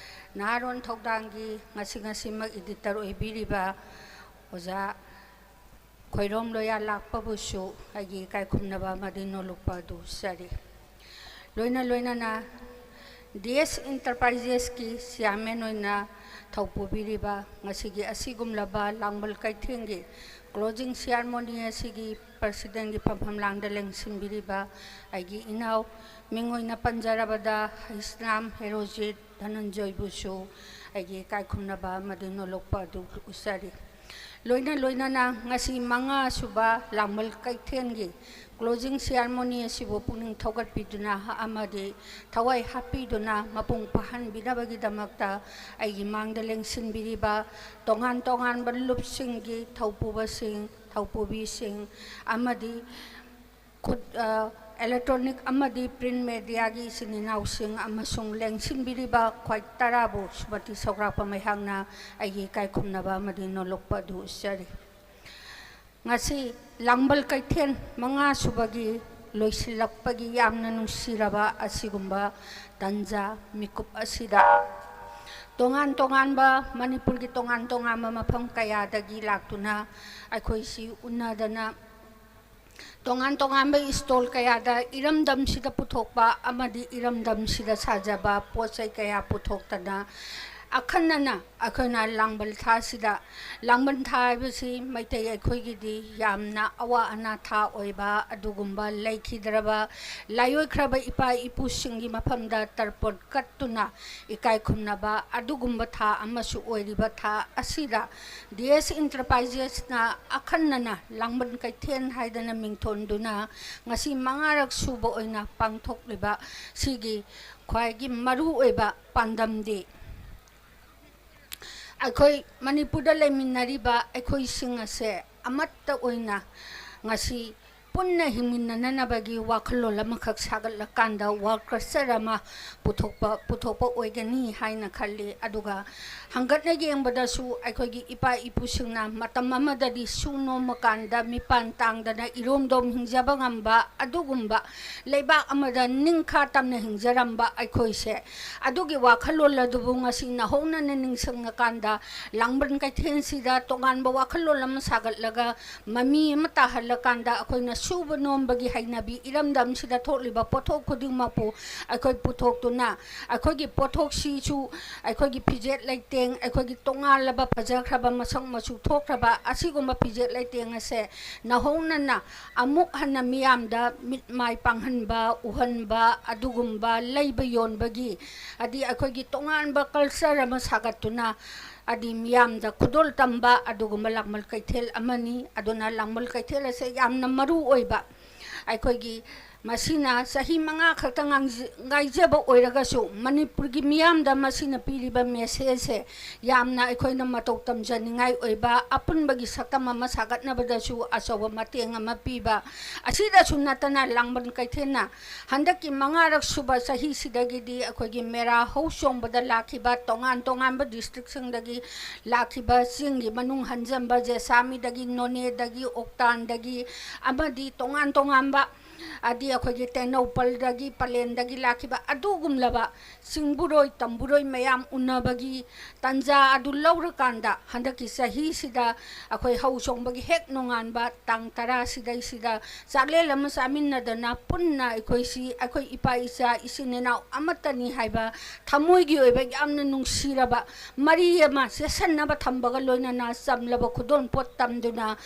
ꯅꯍꯥꯔꯣꯟ ꯊꯧꯗꯥꯡꯒꯤ ꯉꯁꯤ ꯉꯁꯤꯃꯛ editor ꯑꯣꯏꯕꯤꯔꯤꯕ ꯑꯣꯖꯥ ꯈꯣꯏꯔꯣꯝ ꯂꯣꯌꯥ ꯂꯥꯛꯄꯕꯨꯁꯨ ꯑꯩꯒꯤ ꯏꯀꯥꯏ ꯈꯨꯝꯅꯕ ꯑꯃꯗꯤ ꯅꯣꯂꯨꯛꯄ ꯑꯗꯨ ꯎꯠꯆꯔꯤ꯫ ꯂꯣꯏꯅ ꯂꯣꯏꯅꯅ ꯗꯤ ꯑꯦꯁ Enterprisesꯀꯤ chairman ꯑꯣꯏꯅ ꯊꯧ ꯄꯨꯕꯤꯔꯤꯕ ꯉꯁꯤꯒꯤ ꯑꯁꯤꯒꯨꯝꯂꯕ ꯂꯥꯡꯕꯜ ꯀꯩꯊꯦꯜꯒꯤ closing ceremony ꯑꯁꯤꯒꯤ presidentꯀꯤ ꯐꯝꯐꯝ ꯂꯥꯡꯗ ꯂꯦꯡꯁꯤꯟꯕꯤꯔꯤꯕ ꯑꯩꯒꯤ ꯏꯅꯥꯎ, ꯃꯤꯡ ꯑꯣꯏꯅ ꯄꯟꯖꯔꯕꯗ ꯍꯩꯁꯅꯥꯝ ꯍꯦꯔꯣꯖꯤꯠ ꯙꯅꯟꯖꯣꯏꯕꯨꯁꯨ ꯑꯩꯒꯤ ꯏꯀꯥꯏ ꯈꯨꯝꯅꯕ ꯑꯃꯗꯤ ꯅꯣꯂꯨꯛꯄ ꯑꯗꯨ ꯎꯠꯆꯔꯤ꯫ ꯂꯣꯏꯅ ꯂꯣꯏꯅꯅ ꯉꯁꯤ ꯃꯉꯥ ꯁꯨꯕ ꯂꯥꯡꯕꯜ ꯀꯩꯊꯦꯜꯒꯤ closing ceremony ꯑꯁꯤꯕꯨ ꯄꯨꯛꯅꯤꯡ ꯊꯧꯒꯠꯄꯤꯗꯨꯅ ꯑꯃꯗꯤ ꯊꯋꯥꯏ ꯍꯥꯞꯄꯤꯗꯨꯅ ꯃꯄꯨꯡ ꯐꯥꯍꯟꯕꯤꯅꯕꯒꯤꯗꯃꯛꯇ ꯑꯩꯒꯤ ꯃꯥꯡꯗ ꯂꯦꯡꯁꯤꯟꯕꯤꯔꯤꯕ ꯇꯣꯉꯥꯟ ꯇꯣꯉꯥꯟꯕ ꯂꯨꯞꯁꯤꯡꯒꯤ ꯊꯧꯄꯨꯕꯁꯤꯡ, ꯊꯧꯄꯨꯕꯤꯁꯤꯡ ꯑꯃꯗꯤ ꯈꯨꯠ-, ꯑ, electronic ꯑꯃꯗꯤ print mediaꯒꯤ ꯏꯆꯤꯟ ꯏꯅꯥꯎꯁꯤꯡ ꯑꯃꯁꯨꯡ ꯂꯦꯡꯁꯤꯟꯕꯤꯔꯤꯕ ꯈ꯭ꯋꯥꯏ ꯇꯔꯥꯕꯨ ꯁꯨꯃꯇꯤ ꯁꯧꯒ꯭ꯔꯥꯛꯄꯝ ꯑꯩꯍꯥꯛꯅ ꯑꯩꯒꯤ ꯏꯀꯥꯏ ꯈꯨꯝꯅꯕ ꯑꯃꯗꯤ ꯅꯣꯂꯨꯛꯄ ꯑꯗꯨ ꯎꯠꯆꯔꯤ꯫ ꯉꯁꯤ ꯂꯥꯡꯕꯜ ꯀꯩꯊꯦꯜ ꯃꯉꯥ ꯁꯨꯕꯒꯤ ꯂꯣꯏꯁꯤꯜꯂꯛꯄꯒꯤ ꯌꯥꯝꯅ ꯅꯨꯡꯁꯤꯔꯕ ꯑꯁꯤꯒꯨꯝꯕ ꯇꯟꯖꯥ ꯃꯤꯀꯨꯞ ꯑꯁꯤꯗ ꯇꯣꯉꯥꯟ ꯇꯣꯉꯥꯟꯕ ꯃꯅꯤꯄꯨꯔꯒꯤ ꯇꯣꯉꯥꯟ ꯇꯣꯉꯥꯟꯕ ꯃꯐꯝ ꯀꯌꯥꯗꯒꯤ ꯂꯥꯛꯇꯨꯅ ꯑꯩꯈꯣꯏꯁꯤ ꯎꯅꯗꯅ ꯇꯣꯉꯥꯟ ꯇꯣꯉꯥꯟꯕ stall ꯀꯌꯥꯗ ꯏꯔꯝꯗꯝꯁꯤꯗ ꯄꯨꯊꯣꯛꯄ ꯑꯃꯗꯤ ꯏꯔꯝꯗꯝꯁꯤꯗ ꯁꯥꯖꯕ ꯄꯣꯠ ꯆꯩ ꯀꯌꯥ ꯄꯨꯊꯣꯛꯇꯅ ꯑꯈꯟꯅꯅ ꯑꯩꯈꯣꯏꯅ ꯂꯥꯡꯕꯜ ꯊꯥꯁꯤꯗ, ꯂꯥꯡꯕꯜ ꯊꯥ ꯍꯥꯏꯕꯁꯤ ꯃꯩꯇꯩ ꯑꯩꯈꯣꯏꯒꯤꯗꯤ ꯌꯥꯝꯅ ꯑꯋꯥ ꯑꯅꯥ ꯊꯥ ꯑꯣꯏꯕ ꯑꯗꯨꯒꯨꯝꯕ ꯂꯩꯈꯤꯗ꯭ꯔꯕ ꯂꯥꯏꯑꯣꯏꯈ꯭ꯔꯕ ꯏꯄꯥ ꯏꯄꯨꯁꯤꯡꯒꯤ ꯃꯐꯝꯗ ꯇꯔꯄꯣꯠ ꯀꯠꯇꯨꯅ ꯏꯀꯥꯏ ꯈꯨꯝꯅꯕ ꯑꯗꯨꯒꯨꯝꯕ ꯊꯥ ꯑꯃꯁꯨ ꯑꯣꯏꯔꯤꯕ ꯊꯥ ꯑꯁꯤꯗ ꯗꯤ ꯑꯦꯁ Enterprises ꯅ ꯑꯈꯟꯅꯅ ꯂꯥꯡꯕꯟ ꯀꯩꯊꯦꯜ ꯍꯥꯏꯗꯅ ꯃꯤꯡꯊꯣꯟꯗꯨꯅ ꯉꯁꯤ ꯃꯉꯥꯔꯛ ꯁꯨꯕ ꯑꯣꯏꯅ ꯄꯥꯡꯊꯣꯛꯂꯤꯕ ꯁꯤꯒꯤ ꯈ꯭ꯋꯥꯏꯒꯤ ꯃꯔꯨ ꯑꯣꯏꯕ ꯄꯥꯟꯗꯝꯗꯤ ꯑꯩꯈꯣꯏ ꯃꯅꯤꯄꯨꯔꯗ ꯂꯩꯃꯤꯟꯅꯔꯤꯕ ꯑꯩꯈꯣꯏꯁꯤꯡ ꯑꯁꯦ ꯑꯃꯠꯇ ꯑꯣꯏꯅ ꯉꯁꯤ ꯄꯨꯟꯅ ꯍꯤꯡꯃꯤꯟꯅꯅꯅꯕꯒꯤ ꯋꯥꯈꯜꯂꯣꯟ ꯑꯃꯈꯛ ꯁꯥꯒꯠꯂꯀꯥꯟꯗ world culture ꯑꯃ ꯄꯨꯊꯣꯛꯄ, ꯄꯨꯊꯣꯛꯄ ꯑꯣꯏꯒꯅꯤ ꯍꯥꯏꯅ ꯈꯜꯂꯤ꯫ ꯑꯗꯨꯒ ꯍꯪꯒꯠꯅ ꯌꯦꯡꯕꯗꯁꯨ ꯑꯩꯈꯣꯏꯒꯤ ꯏꯄꯥ ꯏꯄꯨꯁꯤꯡꯅ ꯃꯇꯝ ꯑꯃꯗꯗꯤ ꯁꯨ ꯅꯣꯝꯃꯀꯥꯟꯗ ꯃꯤꯄꯥꯟ ꯇꯥꯡꯗꯅ ꯏꯔꯣꯝꯗꯣꯝ ꯍꯤꯡꯖꯕ ꯉꯝꯕ ꯑꯗꯨꯒꯨꯝꯕ ꯂꯩꯕꯥꯛ ꯑꯃꯗ ꯅꯤꯡꯈꯥ ꯇꯝꯅ ꯍꯤꯡꯖꯔꯝꯕ ꯑꯩꯈꯣꯏꯁꯦ, ꯑꯗꯨꯒꯤ ꯋꯥꯈꯜꯂꯣꯟ ꯑꯗꯨꯕꯨ ꯉꯁꯤ ꯅꯧꯍꯧꯅꯅ ꯅꯤꯡꯁꯤꯡꯉꯀꯥꯟꯗ ꯂꯥꯡꯕꯟ ꯀꯩꯊꯦꯜꯁꯤꯗ ꯇꯣꯉꯥꯟꯕ ꯋꯥꯈꯜꯂꯣꯟ ꯑꯃ ꯁꯥꯒꯠꯂꯒ ꯃꯃꯤ ꯑꯃ ꯇꯥꯍꯜꯂꯀꯥꯟꯗ ꯑꯩꯈꯣꯏꯅ ꯁꯨꯕ ꯅꯣꯝꯕꯒꯤ ꯍꯩꯅꯕꯤ, ꯏꯔꯝꯗꯝꯁꯤꯗ ꯊꯣꯛꯂꯤꯕ ꯄꯣꯠꯊꯣꯛ ꯈꯨꯗꯤꯡꯃꯛꯄꯨ ꯑꯩꯈꯣꯏ ꯄꯨꯊꯣꯛꯇꯨꯅ ꯑꯩꯈꯣꯏꯒꯤ ꯄꯣꯠꯊꯣꯛꯁꯤꯁꯨ ꯑꯩꯈꯣꯏꯒꯤ ꯐꯤꯖꯦꯠ ꯂꯩꯇꯦꯡ, ꯑꯩꯈꯣꯏꯒꯤ ꯇꯣꯉꯥꯜꯂꯕ ꯐꯖꯈ꯭ꯔꯕ ꯃꯁꯛ ꯃꯆꯨ ꯊꯣꯛꯈ꯭ꯔꯕ ꯑꯁꯤꯒꯨꯝꯕ ꯐꯤꯖꯦꯠ ꯂꯩꯇꯦꯡ ꯑꯁꯦ ꯅꯧꯍꯧꯅꯅ ꯑꯃꯨꯛ ꯍꯟꯅ ꯃꯤꯌꯥꯝꯗ ꯃꯤꯠ ꯃꯥꯏ ꯄꯥꯡꯍꯟꯕ, ꯎꯍꯟꯕ, ꯑꯗꯨꯒꯨꯝꯕ ꯂꯩꯕ ꯌꯣꯟꯕꯒꯤ, ꯍꯥꯏꯗꯤ ꯑꯩꯈꯣꯏꯒꯤ ꯇꯣꯉꯥꯟꯕ culture ꯑꯃ ꯁꯥꯒꯠꯇꯨꯅ ꯑꯗꯤ ꯃꯤꯌꯥꯝꯗ ꯈꯨꯗꯣꯜ ꯇꯝꯕ ꯑꯗꯨꯒꯨꯝꯕ ꯂꯥꯡꯕꯟ ꯀꯩꯊꯦꯜ ꯑꯃꯅꯤ꯫ ꯑꯗꯨꯅ ꯂꯥꯡꯕꯟ ꯀꯩꯊꯦꯜ ꯑꯁꯦ ꯌꯥꯝꯅ ꯃꯔꯨ ꯑꯣꯏꯕ, ꯑꯩꯈꯣꯏꯒꯤ ꯃꯁꯤꯅ ꯆꯍꯤ ꯃꯉꯥ ꯈꯛꯇ ꯉꯥꯡꯖ-, ꯉꯥꯏꯖꯕ ꯑꯣꯏꯔꯒꯁꯨ, ꯃꯅꯤꯄꯨꯔꯒꯤ ꯃꯤꯌꯥꯝꯗ ꯃꯁꯤꯅ ꯄꯤꯔꯤꯕ message ꯁꯦ ꯌꯥꯝꯅ ꯑꯩꯈꯣꯏꯅ ꯃꯇꯧ ꯇꯝꯖꯅꯤꯡꯉꯥꯏ ꯑꯣꯏꯕ, ꯑꯄꯨꯟꯕꯒꯤ ꯁꯛꯇꯝ ꯑꯃ ꯁꯥꯒꯠꯅꯕꯗꯁꯨ ꯑꯆꯧꯕ ꯃꯇꯦꯡ ꯑꯃ ꯄꯤꯕ꯫ ꯑꯁꯤꯗꯁꯨ ꯅꯠꯇꯅ, ꯂꯥꯡꯕꯟ ꯀꯩꯊꯦꯜꯅ ꯍꯟꯗꯛꯀꯤ ꯃꯉꯥꯔꯛ ꯁꯨꯕ ꯆꯍꯤꯁꯤꯗꯒꯤꯗꯤ ꯑꯩꯈꯣꯏꯒꯤ ꯃꯦꯔꯥ ꯍꯧ ꯆꯣꯡꯕꯗ ꯂꯥꯛꯈꯤꯕ ꯇꯣꯉꯥꯟ ꯇꯣꯉꯥꯟꯕ district ꯁꯤꯡꯗꯒꯤ ꯂꯥꯛꯈꯤꯕ, ꯆꯤꯡꯒꯤ ꯃꯅꯨꯡ ꯍꯟꯖꯟꯕ, ꯖꯦꯁꯥꯃꯤꯗꯒꯤ, ꯅꯣꯅꯦꯗꯒꯤ, ꯑꯣꯛꯇꯥꯟꯗꯒꯤ, ꯑꯃꯗꯤ ꯇꯣꯉꯥꯟ ꯇꯣꯉꯥꯟꯕ, ꯑꯗꯤ ꯑꯩꯈꯣꯏꯒꯤ ꯇꯦꯡꯅꯧꯄꯜꯗꯒꯤ, ꯄꯂꯦꯟꯗꯒꯤ ꯂꯥꯛꯈꯤꯕ ꯑꯗꯨꯒꯨꯝꯂꯕ ꯆꯤꯡꯕꯨꯔꯣꯏ ꯇꯝꯕꯨꯔꯣꯏ ꯃꯌꯥꯝ ꯎꯅꯕꯒꯤ ꯇꯥꯟꯖꯥ ꯑꯗꯨ ꯂꯧꯔꯀꯥꯟꯗ, ꯍꯟꯗꯛꯀꯤ ꯆꯍꯤꯁꯤꯗ ꯑꯩꯈꯣꯏ ꯍꯧ ꯆꯣꯡꯕꯒꯤ ꯍꯦꯛ ꯅꯣꯡꯉꯥꯟꯕ ꯇꯥꯡ ꯇꯔꯥ ꯁꯤꯗꯩꯁꯤꯗ ꯆꯥꯛꯂꯦꯟ ꯑꯃ ꯆꯥꯃꯤꯟꯅꯗꯅ, ꯄꯨꯟꯅ ꯑꯩꯈꯣꯏꯁꯤ, ꯑꯩꯈꯣꯏ ꯏꯄꯥ ꯏꯆꯥ ꯏꯆꯤꯟ ꯏꯅꯥꯎ ꯑꯃꯠꯇꯅꯤ ꯍꯥꯏꯕ ꯊꯃꯣꯏꯒꯤ ꯑꯣꯏꯕ ꯌꯥꯝꯅ ꯅꯨꯡꯁꯤꯔꯕ ꯃꯔꯤ ꯑꯃ ꯆꯦꯠꯁꯟꯅꯕ ꯊꯝꯕꯒ ꯂꯣꯏꯅꯅ, ꯆꯝꯂꯕ ꯈꯨꯗꯣꯜ ꯄꯣꯠ ꯇꯝꯗꯨꯅ,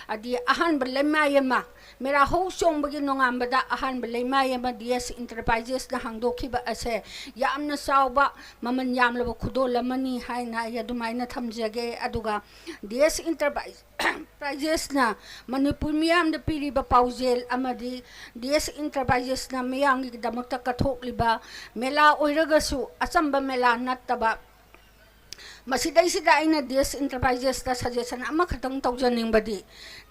ꯑꯗꯤ ꯑꯍꯥꯟꯕ ꯂꯩꯃꯥꯏ ꯑꯃ, ꯃꯦꯔꯥ ꯍꯧ ꯆꯣꯡꯕꯒꯤ ꯅꯣꯡꯉꯥꯟꯕꯗ ꯑꯍꯥꯟꯕ ꯂꯩꯃꯥꯏ ꯑꯃ ꯗꯤ ꯑꯦꯁ ꯏꯟꯇꯔꯄ꯭ꯔꯥꯏꯖꯦꯁꯅ ꯍꯥꯡꯗꯣꯛꯈꯤꯕ ꯑꯁꯦ ꯌꯥꯝꯅ ꯆꯥꯎꯕ, ꯃꯃꯜ ꯌꯥꯝꯂꯕ ꯈꯨꯗꯣꯜ ꯑꯃꯅꯤ ꯍꯥꯏꯅ ꯑꯩ ꯑꯗꯨꯃꯥꯏꯅ ꯊꯝꯖꯒꯦ꯫ ꯑꯗꯨꯒ ꯗꯤ ꯑꯦꯁ ꯏꯟꯇꯔꯄ꯭ꯔꯥꯏꯖ-, ꯄ꯭ꯔꯥꯏꯖꯦꯁꯅ ꯃꯅꯤꯄꯨꯔ ꯃꯤꯌꯥꯝꯗ ꯄꯤꯔꯤꯕ ꯄꯥꯎꯖꯦꯜ ꯑꯃꯗꯤ ꯗꯤ ꯑꯦꯁ ꯏꯟꯇꯔꯄ꯭ꯔꯥꯏꯖꯦꯁꯅ ꯃꯤꯌꯥꯝꯒꯤꯗꯃꯛꯇ ꯀꯠꯊꯣꯛꯂꯤꯕ ꯃꯦꯂꯥ ꯑꯣꯏꯔꯒꯁꯨ, ꯑꯆꯝꯕ ꯃꯦꯂꯥ ꯅꯠꯇꯕ, ꯃꯁꯤꯗꯩꯁꯤꯗ ꯑꯩꯅ ꯗꯤ ꯑꯦꯁ ꯏꯟꯇꯔꯄ꯭ꯔꯥꯏꯖꯦꯁꯇ suggestion ꯑꯃꯈꯛꯇꯪ ꯇꯧꯖꯅꯤꯡꯕꯗꯤ,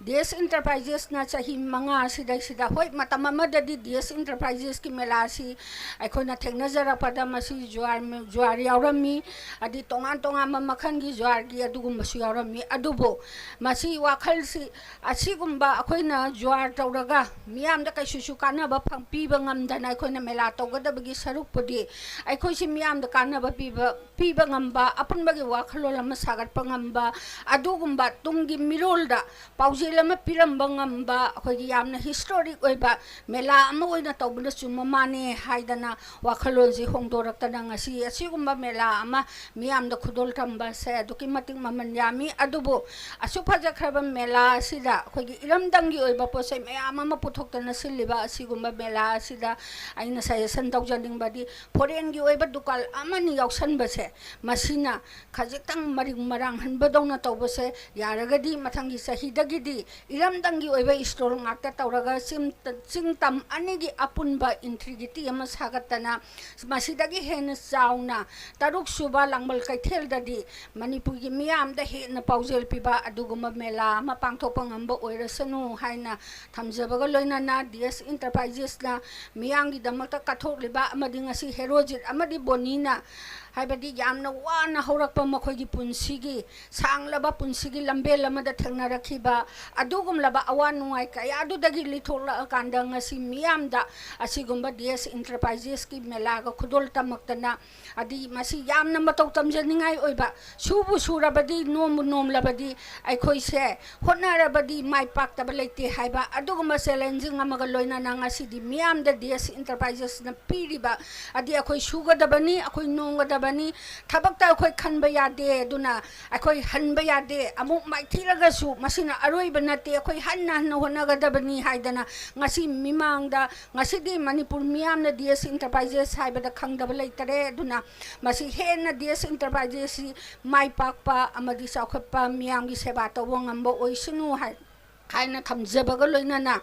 ꯗꯤ ꯑꯦꯁ ꯏꯟꯇꯔꯄ꯭ꯔꯥꯏꯖꯦꯁꯅ ꯆꯍꯤ ꯃꯉꯥ ꯑꯁꯤꯗꯩꯁꯤꯗ, ꯍꯣꯏ, ꯃꯇꯝ ꯑꯃꯗꯗꯤ ꯗꯤ ꯑꯦꯁ ꯏꯟꯇꯔꯄ꯭ꯔꯥꯏꯖꯦꯁꯀꯤ ꯃꯦꯂꯥ ꯑꯁꯤ ꯑꯩꯈꯣꯏꯅ ꯊꯦꯡꯅꯖꯔꯛꯄꯗ ꯃꯁꯤ ꯖꯨꯋꯥꯔ, ꯖꯨꯋꯥꯔ ꯌꯥꯎꯔꯝꯃꯤ, ꯑꯗꯤ ꯇꯣꯉꯥꯟ ꯇꯣꯉꯥꯟꯕ ꯃꯈꯜꯒꯤ ꯖꯨꯋꯥꯔꯒꯤ ꯑꯗꯨꯒꯨꯝꯕꯁꯨ ꯌꯥꯎꯔꯝꯃꯤ꯫ ꯑꯗꯨꯕꯨ ꯃꯁꯤ ꯋꯥꯈꯜꯁꯤ, ꯑꯁꯤꯒꯨꯝꯕ ꯑꯩꯈꯣꯏꯅ ꯖꯨꯋꯥꯔ ꯇꯧꯔꯒ ꯃꯤꯌꯥꯝꯗ ꯀꯩꯁꯨꯁꯨ ꯀꯥꯟꯅꯕ ꯐꯪ-, ꯄꯤꯕ ꯉꯝꯗꯅ ꯑꯩꯈꯣꯏꯅ ꯃꯦꯂꯥ ꯇꯧꯒꯗꯕꯒꯤ ꯁꯔꯨꯛꯄꯨꯗꯤ, ꯑꯩꯈꯣꯏꯁꯤ ꯃꯤꯌꯥꯝꯗ ꯀꯥꯟꯅꯕ ꯄꯤꯕ, ꯄꯤꯕ ꯉꯝꯕ, ꯑꯄꯨꯟꯕꯒꯤ ꯋꯥꯈꯜꯂꯣꯟ ꯑꯃ ꯁꯥꯒꯠꯄ ꯉꯝꯕ, ꯑꯗꯨꯒꯨꯝꯕ ꯇꯨꯡꯒꯤ ꯃꯤꯔꯣꯜꯗ ꯄꯥꯎꯖꯦꯜ ꯑꯃ ꯄꯤꯔꯝꯕ ꯉꯝꯕ, ꯑꯩꯈꯣꯏꯒꯤ ꯌꯥꯝꯅ historic ꯑꯣꯏꯕ ꯃꯦꯂꯥ ꯑꯃ ꯑꯣꯏꯅ ꯇꯧꯕꯅ ꯆꯨꯝꯕ ꯃꯥꯅꯦ ꯍꯥꯏꯗꯅ ꯋꯥꯈꯜꯂꯣꯟꯁꯤ ꯍꯣꯡꯗꯣꯔꯛꯇꯅ ꯉꯁꯤ ꯑꯁꯤꯒꯨꯝꯕ ꯃꯦꯂꯥ ꯑꯃ ꯃꯤꯌꯥꯝꯗ ꯈꯨꯗꯣꯜ ꯇꯝꯕꯁꯦ ꯑꯗꯨꯛꯀꯤ ꯃꯇꯤꯛ ꯃꯃꯜ ꯌꯥꯝꯃꯤ꯫ ꯑꯗꯨꯕꯨ ꯑꯁꯨꯛ ꯐꯖꯈ꯭ꯔꯕ ꯃꯦꯂꯥ ꯑꯁꯤꯗ ꯑꯩꯈꯣꯏꯒꯤ ꯏꯔꯝꯗꯝꯒꯤ ꯑꯣꯏꯕ ꯄꯣꯠ ꯆꯩ ꯃꯌꯥꯝ ꯑꯃ ꯄꯨꯊꯣꯛꯇꯅ ꯁꯤꯜꯂꯤꯕ ꯑꯁꯤꯒꯨꯝꯕ ꯃꯦꯂꯥ ꯑꯁꯤꯗ ꯑꯩꯅ suggestion ꯇꯧꯖꯅꯤꯡꯕꯗꯤ, foreignꯒꯤ ꯑꯣꯏꯕ ꯗꯨꯀꯥꯟ ꯑꯃꯅꯤ ꯌꯥꯎꯁꯟꯕꯁꯦ, ꯃꯁꯤꯅ ꯈꯖꯤꯛꯇꯪ ꯃꯔꯤꯡ ꯃꯔꯥꯡꯍꯟꯕꯗꯧꯅ ꯇꯧꯕꯁꯦ ꯌꯥꯔꯒꯗꯤ ꯃꯊꯪꯒꯤ ꯆꯍꯤꯗꯒꯤꯗꯤ ꯏꯔꯝꯗꯝꯒꯤ ꯑꯣꯏꯕ ꯏꯁꯇꯣꯜ ꯉꯥꯛꯇ ꯇꯧꯔꯒ ꯆꯤꯡ-, ꯆꯤꯡ ꯇꯝ ꯑꯅꯤꯒꯤ ꯑꯄꯨꯟꯕ ꯏꯟꯇ꯭ꯔꯤꯒꯤꯇꯤ ꯑꯃ ꯁꯥꯒꯠꯇꯅ ꯃꯁꯤꯗꯒꯤ ꯍꯦꯟꯅ ꯆꯥꯎꯅ ꯇꯔꯨꯛ ꯁꯨꯕ ꯂꯥꯡꯕꯜ ꯀꯩꯊꯦꯜꯗꯗꯤ ꯃꯅꯤꯄꯨꯔꯒꯤ ꯃꯤꯌꯥꯝꯗ ꯍꯦꯟꯅ ꯄꯥꯎꯖꯦꯜ ꯄꯤꯕ ꯑꯗꯨꯒꯨꯝꯕ ꯃꯦꯂꯥ ꯑꯃ ꯄꯥꯡꯊꯣꯛꯄ ꯉꯝꯕ ꯑꯣꯏꯔꯁꯅꯨ ꯍꯥꯏꯅ ꯊꯝꯖꯕꯒ ꯂꯣꯏꯅꯅ ꯗꯤ ꯑꯦꯁ ꯏꯟꯇꯔꯄ꯭ꯔꯥꯏꯖꯦꯁꯅ ꯃꯤꯌꯥꯝꯒꯤꯗꯃꯛꯇ ꯀꯠꯊꯣꯛꯂꯤꯕ ꯑꯃꯗꯤ ꯉꯁꯤ ꯍꯦꯔꯣꯖꯤꯠ ꯑꯃꯗꯤ ꯕꯣꯅꯤꯅ ꯍꯥꯏꯕꯗꯤ ꯌꯥꯝꯅ ꯋꯥꯅ ꯍꯧꯔꯛꯄ ꯃꯈꯣꯏꯒꯤ ꯄꯨꯟꯁꯤꯒꯤ ꯁꯥꯡꯂꯕ ꯄꯨꯟꯁꯤꯒꯤ ꯂꯝꯕꯦꯜ ꯑꯃꯗ ꯊꯦꯡꯅꯔꯛꯈꯤꯕ ꯑꯗꯨꯒꯨꯝꯂꯕ ꯑꯋꯥ ꯅꯨꯡꯉꯥꯏ ꯀꯌꯥꯗꯨꯗꯒꯤ ꯂꯤꯊꯣꯛꯂꯛꯑꯀꯥꯟꯗ ꯉꯁꯤ ꯃꯤꯌꯥꯝꯗ ꯑꯁꯤꯒꯨꯝꯕ ꯗꯤ ꯑꯦꯁ ꯏꯟꯇꯔꯄ꯭ꯔꯥꯏꯖꯦꯁꯀꯤ ꯃꯦꯂꯥꯒ ꯈꯨꯗꯣꯜ ꯇꯝꯃꯛꯇꯅ ꯑꯗꯤ ꯃꯁꯤ ꯌꯥꯝꯅ ꯃꯇꯧ ꯇꯝꯖꯅꯤꯡꯉꯥꯏ ꯑꯣꯏꯕ, ꯁꯨꯕꯨ ꯁꯨꯔꯕꯗꯤ ꯅꯣꯝꯕꯨ ꯅꯣꯝꯂꯕꯗꯤ ꯑꯩꯈꯣꯏꯁꯦ ꯍꯣꯠꯅꯔꯕꯗꯤ ꯃꯥꯏ ꯄꯥꯛꯇꯕ ꯂꯩꯇꯦ ꯍꯥꯏꯕ ꯑꯗꯨꯒꯨꯝꯕ ꯆꯦꯂꯦꯟꯖꯤꯡ ꯑꯃꯒ ꯂꯣꯏꯅꯅ ꯉꯁꯤꯗꯤ ꯃꯤꯌꯥꯝꯗ ꯗꯤ ꯑꯦꯁ ꯏꯟꯇꯔꯄ꯭ꯔꯥꯏꯖꯦꯁꯅ ꯄꯤꯔꯤꯕ ꯑꯗꯤ ꯑꯩꯈꯣꯏ ꯁꯨꯒꯗꯕꯅꯤ, ꯑꯩꯈꯣꯏ ꯅꯣꯝꯒꯗꯕꯅꯤ, ꯊꯕꯛꯇ ꯑꯩꯈꯣꯏ ꯈꯟꯕ ꯌꯥꯗꯦ, ꯑꯗꯨꯅ ꯑꯩꯈꯣꯏ ꯍꯟꯕ ꯌꯥꯗꯦ, ꯑꯃꯨꯛ ꯃꯥꯏꯊꯤꯔꯒꯁꯨ ꯃꯁꯤꯅ ꯑꯔꯣꯏꯕ ꯅꯠꯇꯦ, ꯑꯩꯈꯣꯏ ꯍꯟꯅ ꯍꯟꯅ ꯍꯣꯠꯅꯒꯗꯕꯅꯤ ꯍꯥꯏꯗꯅ ꯉꯁꯤ ꯃꯤꯃꯥꯡꯗ ꯉꯁꯤꯗꯤ ꯃꯅꯤꯄꯨꯔ ꯃꯤꯌꯥꯝꯅ ꯗꯤ ꯑꯦꯁ ꯏꯟꯇꯔꯄ꯭ꯔꯥꯏꯖꯦꯁ ꯍꯥꯏꯕꯗ ꯈꯪꯗꯕ ꯂꯩꯇꯔꯦ꯫ ꯑꯗꯨꯅ ꯃꯁꯤ ꯍꯦꯟꯅ ꯗꯤ ꯑꯦꯁ ꯏꯟꯇꯔꯄ꯭ꯔꯥꯏꯖꯦꯁꯁꯤ ꯃꯥꯏ ꯄꯥꯛꯄ ꯑꯃꯗꯤ ꯆꯥꯎꯈꯠꯄ ꯃꯤꯌꯥꯝꯒꯤ ꯁꯦꯕꯥ ꯇꯧꯕ ꯉꯝꯕ ꯑꯣꯏꯁꯅꯨ ꯍꯥꯏ-, ꯍꯥꯏꯅ ꯊꯝꯖꯕꯒ ꯂꯣꯏꯅꯅ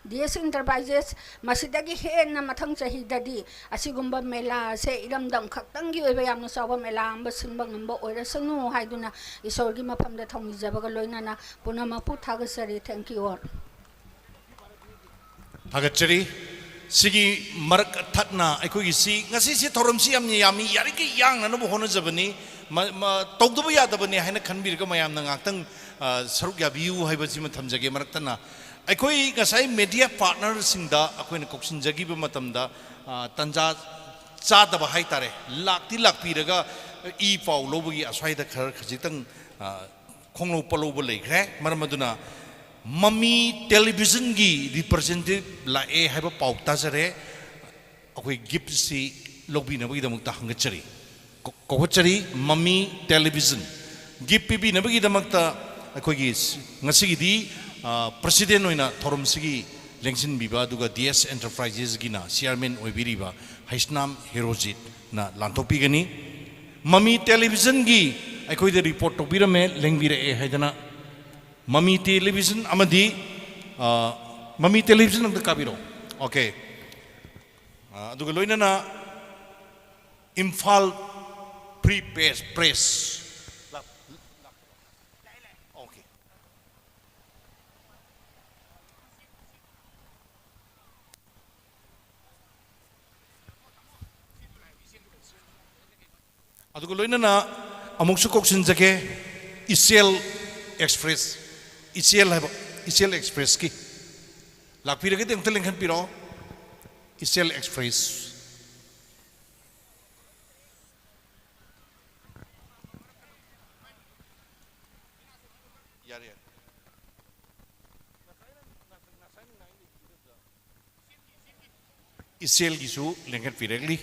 ꯗꯤ ꯑꯦꯁ ꯏꯟꯇꯔꯄ꯭ꯔꯥꯏꯖꯦꯁ ꯃꯁꯤꯗꯒꯤ ꯍꯦꯟꯅ ꯃꯊꯪ ꯆꯍꯤꯗꯗꯤ ꯑꯁꯤꯒꯨꯝꯕ ꯃꯦꯂꯥ ꯑꯁꯦ ꯏꯔꯝꯗꯝ ꯈꯛꯇꯪꯒꯤ ꯑꯣꯏꯕ ꯌꯥꯝꯅ ꯆꯥꯎꯕ ꯃꯦꯂꯥ ꯑꯃ ꯁꯤꯟꯕ ꯉꯝꯕ ꯑꯣꯏꯔꯁꯅꯨ ꯍꯥꯏꯗꯨꯅ ꯏꯁꯣꯔꯒꯤ ꯃꯐꯝꯗ ꯊꯧꯅꯤꯖꯕꯒ ꯂꯣꯏꯅꯅ ꯄꯨꯝꯅꯃꯛꯄꯨ ꯊꯥꯒꯠꯆꯔꯤ꯫ Thank you all. ꯊꯥꯒꯠꯆꯔꯤ꯫ ꯁꯤꯒꯤ ꯃꯔꯛ ꯊꯠꯅ ꯑꯩꯈꯣꯏꯒꯤ ꯁꯤ, ꯉꯁꯤꯁꯤ ꯊꯧꯔꯝꯁꯤ ꯌꯥꯝ ꯌꯥꯝꯃꯤ, ꯌꯥꯔꯤꯈꯩ ꯌꯥꯡꯅꯅꯕ ꯍꯣꯠꯅꯖꯕꯅꯤ꯫ ꯃ-, ꯃ-, ꯇꯧꯗꯕ ꯌꯥꯗꯕꯅꯤ ꯍꯥꯏꯅ ꯈꯟꯕꯤꯔꯒ ꯃꯌꯥꯝꯅ ꯉꯥꯛꯇꯪ, ꯑ, ꯁꯔꯨꯛ ꯌꯥꯕꯤꯌꯨ ꯍꯥꯏꯕꯁꯤꯃ ꯊꯝꯖꯒꯦ꯫ ꯃꯔꯛ ꯊꯠꯅ ꯑꯩꯈꯣꯏ ꯉꯁꯥꯏ ꯃꯦꯗꯤꯌꯥ ꯄꯥꯔꯠꯅꯔꯁꯤꯡꯗ ꯑꯩꯈꯣꯏꯅ ꯀꯧꯁꯤꯟꯖꯈꯤꯕ ꯃꯇꯝꯗ, ꯑ, ꯇꯟꯖꯥ ꯆꯥꯗꯕ ꯍꯥꯏ ꯇꯥꯔꯦ, ꯂꯥꯛꯇꯤ ꯂꯥꯛꯄꯤꯔꯒ ꯏ ꯄꯥꯎ ꯂꯧꯕꯒꯤ ꯑꯁ꯭ꯋꯥꯏꯗ ꯈꯔ ꯈꯖꯤꯛꯇꯪ, ꯑ, ꯈꯣꯡꯂꯧ ꯄꯂꯧꯕ ꯂꯩꯈ꯭ꯔꯦ꯫ ꯃꯔꯝ ꯑꯗꯨꯅ ꯃꯃꯤ ꯇꯦꯂꯤꯚꯤꯖꯟꯒꯤ ꯔꯤꯄ꯭ꯔꯖꯦꯟꯇꯦꯇꯤꯚ ꯂꯥꯛꯑꯦ ꯍꯥꯏꯕ ꯄꯥꯎ ꯇꯥꯖꯔꯦ꯫ ꯑꯩꯈꯣꯏ ꯒꯤꯐꯁꯤ ꯂꯧꯕꯤꯅꯕꯒꯤꯗꯃꯛꯇ ꯍꯪꯒꯠꯆꯔꯤ, ꯀꯧ-, ꯀꯧꯒꯠꯆꯔꯤ꯫ ꯃꯃꯤ ꯇꯦꯂꯤꯚꯤꯖꯟ ꯒꯤꯐ ꯄꯤꯕꯤꯅꯕꯒꯤꯗꯃꯛꯇ ꯑꯩꯈꯣꯏꯒꯤ ꯉꯁꯤꯒꯤꯗꯤ, ꯑ, ꯄ꯭ꯔꯁꯤꯗꯦꯟ ꯑꯣꯏꯅ ꯊꯧꯔꯝꯁꯤꯒꯤ ꯂꯦꯡꯁꯤꯟꯕꯤꯕ ꯑꯗꯨꯒ ꯗꯤ ꯑꯦꯁ ꯑꯦꯟꯇꯔꯄ꯭ꯔꯥꯏꯖꯦꯁꯀꯤꯅ ꯆꯤꯌꯥꯔꯃꯦꯟ ꯑꯣꯏꯕꯤꯔꯤꯕ ꯍꯩꯁꯅꯥꯝ ꯍꯦꯔꯣꯖꯤꯠꯅ ꯂꯥꯟꯊꯣꯛꯄꯤꯒꯅꯤ꯫ ꯃꯃꯤ ꯇꯦꯂꯤꯚꯤꯖꯟꯒꯤ ꯑꯩꯈꯣꯏꯗ ꯔꯤꯄꯣꯔꯠ ꯇꯧꯕꯤꯔꯝꯃꯦ, ꯂꯦꯡꯕꯤꯔꯛꯑꯦ ꯍꯥꯏꯗꯅ꯫ ꯃꯃꯤ ꯇꯦꯂꯤꯚꯤꯖꯟ ꯑꯃꯗꯤ, ꯑ, ꯃꯃꯤ ꯇꯦꯂꯤꯚꯤꯖꯟ ꯑꯝꯇ ꯀꯥꯕꯤꯔꯛꯑꯣ꯫ ꯑꯣꯀꯦ꯫ ꯑ, ꯑꯗꯨꯒ ꯂꯣꯏꯅꯅ Imphal free press, press. Okay. ꯑꯗꯨꯒ ꯂꯣꯏꯅꯅ ꯑꯃꯨꯛꯁꯨ ꯀꯧꯁꯤꯟꯖꯒꯦ, ꯏꯆꯦꯜ ꯑꯦꯛꯁꯄ꯭ꯔꯦꯁ, ꯏꯆꯦꯜ ꯍꯥꯏꯕ, ꯏꯆꯦꯜ ꯑꯦꯛꯁꯄ꯭ꯔꯦꯁꯀꯤ꯫ ꯂꯥꯛꯄꯤꯔꯒꯗꯤ ꯑꯃꯨꯛꯇ ꯂꯦꯡꯍꯟꯕꯤꯔꯛꯑꯣ, ꯏꯆꯦꯜ ꯑꯦꯛꯁꯄ꯭ꯔꯦꯁ꯫ ꯌꯥꯔꯦ, ꯌꯥꯔꯦ꯫ ꯏꯆꯦꯜꯒꯤꯁꯨ ꯂꯦꯡꯈꯠꯄꯤꯔꯛꯂꯤ꯫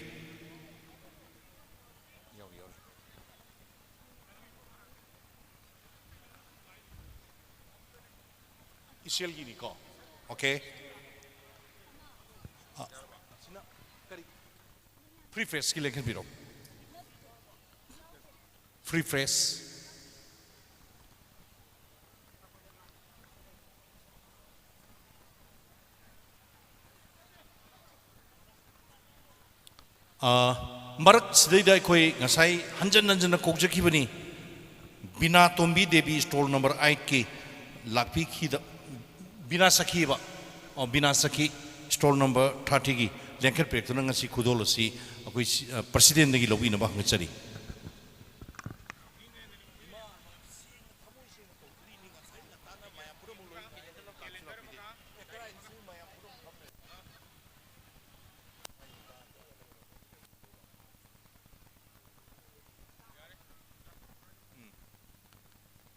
ꯏꯆꯦꯜꯒꯤꯅꯤꯀꯣ? ꯑꯣꯀꯦ꯫ ꯑ, ꯁꯤꯅ ꯀꯔꯤ? ꯐ꯭ꯔꯤ ꯄ꯭ꯔꯦꯁꯀꯤ ꯂꯦꯡꯈꯠꯄꯤꯔꯛꯑꯣ꯫ Free press. ꯑ, ꯃꯔꯛꯁꯤꯗꯩꯗ ꯑꯩꯈꯣꯏ ꯉꯁꯥꯏ ꯍꯟꯖꯟ ꯍꯟꯖꯟꯅ ꯀꯧꯖꯈꯤꯕꯅꯤ, ꯕꯤꯅꯥ ꯇꯣꯝꯕꯤ ꯗꯦꯕꯤ, ꯁ꯭ꯇꯣꯜ ꯅꯝꯕꯔ ꯑꯥꯏꯠꯀꯤ ꯂꯥꯛꯄꯤꯈꯤꯗ-, ꯕꯤꯅꯥ ꯁꯈꯤꯕ, ꯑꯣ, ꯕꯤꯅꯥ ꯁꯈꯤ, ꯁ꯭ꯇꯣꯜ ꯅꯝꯕꯔ ꯊꯥꯔꯇꯤꯒꯤ ꯂꯦꯡꯈꯠꯄꯤꯔꯛꯇꯨꯅ ꯉꯁꯤ ꯈꯨꯗꯣꯜ ꯑꯁꯤ ꯑꯩꯈꯣꯏ ꯁꯤ-, ꯑ, ꯄ꯭ꯔꯁꯤꯗꯦꯟꯗꯒꯤ ꯂꯧꯕꯤꯅꯕ ꯍꯪꯒꯠꯆꯔꯤ꯫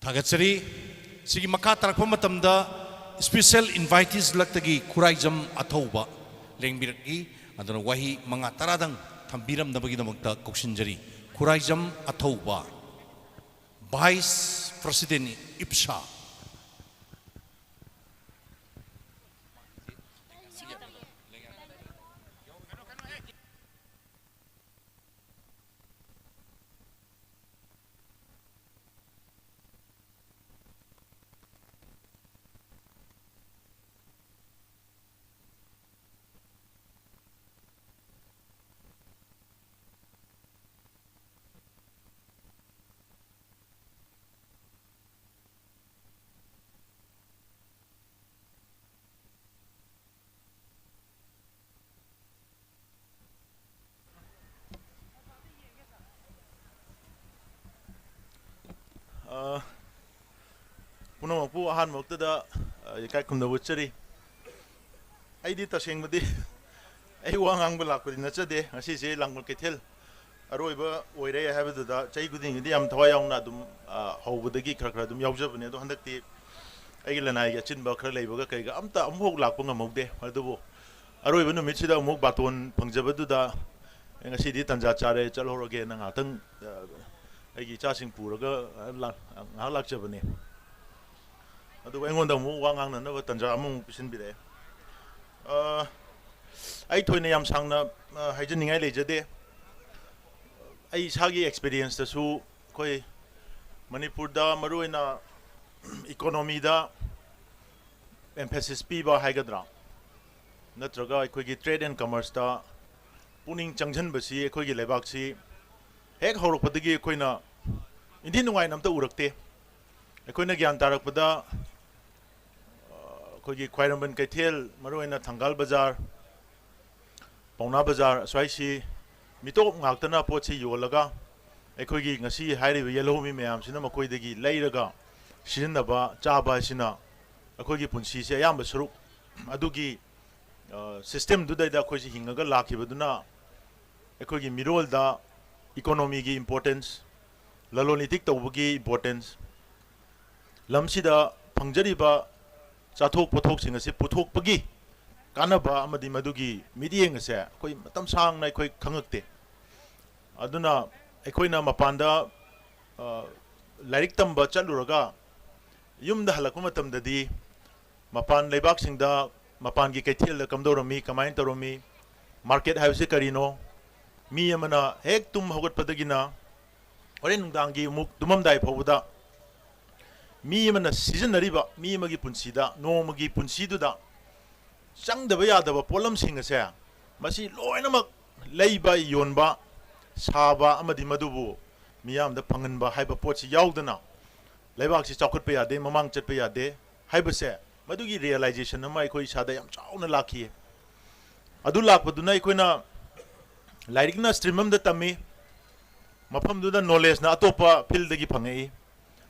ꯊꯥꯒꯠꯆꯔꯤ꯫ ꯁꯤꯒꯤ ꯃꯈꯥ ꯇꯥꯔꯛꯄ ꯃꯇꯝꯗ special invitees ꯂꯛꯇꯒꯤ ꯈꯨꯔꯥꯏꯖꯝ ꯑꯊꯧꯕ ꯂꯦꯡꯕꯤꯔꯛꯏ꯫ ꯑꯗꯨꯅ ꯋꯥꯍꯩ ꯃꯉꯥ ꯇꯔꯥꯗꯪ ꯊꯝꯕꯤꯔꯝꯅꯕꯒꯤꯗꯃꯛꯇ ꯀꯧꯁꯤꯟꯖꯔꯤ꯫ Khuraijam ꯑꯊꯧꯕ, Vice President, ꯏꯞꯁꯥ꯫ ꯄꯨꯝꯅꯃꯛꯄꯨ ꯑꯍꯥꯟꯕꯃꯛꯇꯗ, ꯑ, ꯏꯀꯥꯏ ꯈꯨꯝꯅꯕ ꯎꯠꯆꯔꯤ꯫ ꯑꯩꯗꯤ ꯇꯁꯦꯡꯕꯗꯤ ꯑꯩ ꯋꯥ ꯉꯥꯡꯕ ꯂꯥꯛꯄꯗꯤ ꯅꯠꯆꯗꯦ꯫ ꯉꯁꯤꯁꯦ ꯂꯥꯡꯕꯜ ꯀꯩꯊꯦꯜ ꯑꯔꯣꯏꯕ ꯑꯣꯏꯔꯦ ꯍꯥꯏꯕꯗꯨꯗ ꯆꯍꯤ ꯈꯨꯗꯤꯡꯒꯤꯗꯤ ꯌꯥꯝ ꯊꯋꯥꯏ ꯌꯥꯎꯅ ꯑꯗꯨꯝ, ꯑ, ꯍꯧꯕꯗꯒꯤ ꯈꯔ ꯈꯔ ꯑꯗꯨꯝ ꯌꯥꯎꯖꯕꯅꯦ꯫ ꯑꯗꯣ ꯍꯟꯗꯛꯇꯤ ꯑꯩꯒꯤ ꯂꯅꯥꯏꯒꯤ ꯑꯆꯤꯟꯕ ꯈꯔ ꯂꯩꯕꯒ ꯀꯩꯒ ꯑꯝꯇ ꯑꯃꯨꯛꯐꯥꯎ ꯂꯥꯛꯄ ꯉꯝꯍꯧꯗꯦ꯫ ꯑꯗꯨꯕꯨ ꯑꯔꯣꯏꯕ ꯅꯨꯃꯤꯠꯁꯤꯗ ꯑꯃꯨꯛ ꯕꯥꯇꯣꯟ ꯐꯪꯖꯕꯗꯨꯗ ꯉꯁꯤꯗꯤ ꯇꯥꯟꯖꯥ ꯆꯥꯔꯦ, ꯆꯠꯍꯧꯔꯒꯦꯅ ꯉꯥꯏꯍꯥꯛꯇꯪ, ꯑ, ꯑꯩꯒꯤ ꯏꯆꯥꯁꯤꯡ ꯄꯨꯔꯒ, ꯑ, ꯂꯥꯛ-, ꯉꯥꯏꯍꯥꯛ ꯂꯥꯛꯆꯕꯅꯦ꯫ ꯑꯗꯨꯒ ꯑꯩꯉꯣꯟꯗ ꯑꯃꯨꯛ ꯋꯥ ꯉꯥꯡꯅꯅꯕ ꯇꯥꯟꯖꯥ ꯑꯃꯃꯨꯛ ꯄꯤꯁꯤꯟꯕꯤꯔꯛꯑꯦ꯫ ꯑ, ꯑꯩ ꯊꯣꯏꯅ ꯌꯥꯝ ꯁꯥꯡꯅ, ꯑ, ꯍꯥꯏꯖꯅꯤꯡꯉꯥꯏ ꯂꯩꯖꯗꯦ꯫ ꯑꯩ ꯏꯁꯥꯒꯤ ꯑꯦꯛꯁꯄꯤꯔꯤꯌꯦꯟꯁꯇꯁꯨ ꯑꯩꯈꯣꯏ ꯃꯅꯤꯄꯨꯔꯗ ꯃꯔꯨꯑꯣꯏꯅ ꯏꯀꯣꯅꯣꯃꯤꯗ ꯑꯦꯝꯐꯦꯁꯤꯁ ꯄꯤꯕ ꯍꯥꯏꯒꯗ꯭ꯔꯥ, ꯅꯠꯇ꯭ꯔꯒ ꯑꯩꯈꯣꯏꯒꯤ ꯇ꯭ꯔꯦꯗ ꯑꯦꯟ ꯀꯃꯔꯁꯇ ꯄꯨꯛꯅꯤꯡ ꯆꯪꯁꯤꯟꯕꯁꯤ ꯑꯩꯈꯣꯏꯒꯤ ꯂꯩꯕꯥꯛꯁꯤ ꯍꯦꯛ ꯍꯧꯔꯛꯄꯗꯒꯤ ꯑꯩꯈꯣꯏꯅ ꯏꯟꯊꯤ ꯅꯨꯡꯉꯥꯏꯅ ꯑꯝꯇ ꯎꯔꯛꯇꯦ꯫ ꯑꯩꯈꯣꯏꯅ ꯒ꯭ꯌꯥꯟ ꯇꯥꯔꯛꯄꯗ, ꯑ, ꯑꯩꯈꯣꯏꯒꯤ ꯈ꯭ꯋꯥꯏꯔꯝꯕꯟ ꯀꯩꯊꯦꯜ, ꯃꯔꯨꯑꯣꯏꯅ ꯊꯪꯒꯥꯜ ꯕꯖꯥꯔ, ꯄꯥꯎꯅꯥ ꯕꯖꯥꯔ ꯑꯁ꯭ꯋꯥꯏꯁꯤ ꯃꯤꯇꯣꯞ ꯉꯥꯛꯇꯅ ꯄꯣꯠꯁꯤ ꯌꯣꯜꯂꯒ, ꯑꯩꯈꯣꯏꯒꯤ ꯉꯁꯤ ꯍꯥꯏꯔꯤꯕ ꯌꯦꯜꯍꯧꯃꯤ ꯃꯌꯥꯝꯁꯤꯅ ꯃꯈꯣꯏꯗꯒꯤ ꯂꯩꯔꯒ ꯁꯤꯖꯤꯟꯅꯕ, ꯆꯥꯕ ꯍꯥꯏꯁꯤꯅ ꯑꯩꯈꯣꯏꯒꯤ ꯄꯨꯟꯁꯤꯁꯦ ꯑꯌꯥꯝꯕ ꯁꯔꯨꯛ ꯑꯗꯨꯒꯤ, ꯑ, ꯁꯤꯁꯇꯦꯝꯗꯨꯗꯩꯗ ꯑꯩꯈꯣꯏꯁꯤ ꯍꯤꯡꯉꯒ ꯂꯥꯛꯈꯤꯕꯗꯨꯅ ꯑꯩꯈꯣꯏꯒꯤ ꯃꯤꯔꯣꯜꯗ ꯏꯀꯣꯅꯣꯃꯤꯒꯤ ꯏꯝꯄꯣꯔꯇꯦꯟꯁ, ꯂꯂꯣꯟ ꯏꯇꯤꯛ ꯇꯧꯕꯒꯤ ꯏꯝꯄꯣꯔꯇꯦꯟꯁ, ꯂꯝꯁꯤꯗ ꯐꯪꯖꯔꯤꯕ ꯆꯥꯊꯣꯛ ꯄꯣꯠꯊꯣꯛꯁꯤꯡ ꯑꯁꯤ ꯄꯨꯊꯣꯛꯄꯒꯤ ꯀꯥꯟꯅꯕ ꯑꯃꯗꯤ ꯃꯗꯨꯒꯤ ꯃꯤꯠꯌꯦꯡ ꯑꯁꯦ ꯑꯩꯈꯣꯏ ꯃꯇꯝ ꯁꯥꯡꯅ ꯑꯩꯈꯣꯏ ꯈꯪꯉꯛꯇꯦ꯫ ꯑꯗꯨꯅ ꯑꯩꯈꯣꯏꯅ ꯃꯄꯥꯟꯗ, ꯑ, ꯂꯥꯏꯔꯤꯛ ꯇꯝꯕ ꯆꯠꯂꯨꯔꯒ ꯌꯨꯝꯗ ꯍꯜꯂꯛꯄ ꯃꯇꯝꯗꯗꯤ ꯃꯄꯥꯟ ꯂꯩꯕꯥꯛꯁꯤꯡꯗ, ꯃꯄꯥꯟꯒꯤ ꯀꯩꯊꯦꯜꯗ ꯀꯝꯗꯧꯔꯝꯃꯤ, ꯀꯃꯥꯏꯅ ꯇꯧꯔꯝꯃꯤ, ꯃꯥꯔꯀꯦꯠ ꯍꯥꯏꯕꯁꯤ ꯀꯔꯤꯅꯣ, ꯃꯤ ꯑꯃꯅ ꯍꯦꯛ ꯇꯨꯝ ꯍꯧꯒꯠꯄꯗꯒꯤꯅ ꯍꯣꯔꯦꯟ ꯅꯨꯡꯗꯥꯡꯒꯤ ꯑꯃꯨꯛ ꯇꯨꯝꯃꯝꯗꯥꯏ ꯐꯥꯎꯕꯗ ꯃꯤ ꯑꯃꯅ ꯁꯤꯖꯤꯟꯅꯔꯤꯕ, ꯃꯤ ꯑꯃꯒꯤ ꯄꯨꯟꯁꯤꯗ, ꯅꯣꯡꯃꯒꯤ ꯄꯨꯟꯁꯤꯗꯨꯗ ꯆꯪꯗꯕ ꯌꯥꯗꯕ ꯄꯣꯠꯂꯝꯁꯤꯡ ꯑꯁꯦ, ꯃꯁꯤ ꯂꯣꯏꯅꯃꯛ ꯂꯩꯕ, ꯌꯣꯟꯕ, ꯁꯥꯕ ꯑꯃꯗꯤ ꯃꯗꯨꯕꯨ ꯃꯤꯌꯥꯝꯗ ꯐꯪꯍꯟꯕ ꯍꯥꯏꯕ ꯄꯣꯠꯁꯤ ꯌꯥꯎꯗꯅ ꯂꯩꯕꯥꯛꯁꯤ ꯆꯥꯎꯈꯠꯄ ꯌꯥꯗꯦ, ꯃꯃꯥꯡ ꯆꯠꯄ ꯌꯥꯗꯦ ꯍꯥꯏꯕꯁꯦ, ꯃꯗꯨꯒꯤ ꯔꯤꯌꯦꯂꯥꯏꯖꯦꯁꯟ ꯑꯃ ꯑꯩꯈꯣꯏ ꯏꯁꯥꯗ ꯌꯥꯝ ꯆꯥꯎꯅ ꯂꯥꯛꯈꯤ꯫ ꯑꯗꯨ ꯂꯥꯛꯄꯗꯨꯅ ꯑꯩꯈꯣꯏꯅ ꯂꯥꯏꯔꯤꯛꯅ ꯁ꯭ꯇ꯭ꯔꯤꯝ ꯑꯃꯗ ꯇꯝꯃꯤ, ꯃꯐꯝꯗꯨꯗ ꯅꯣꯂꯦꯖꯅ ꯑꯇꯣꯞꯄ ꯐꯤꯜꯗꯒꯤ ꯐꯪꯉꯛꯏ꯫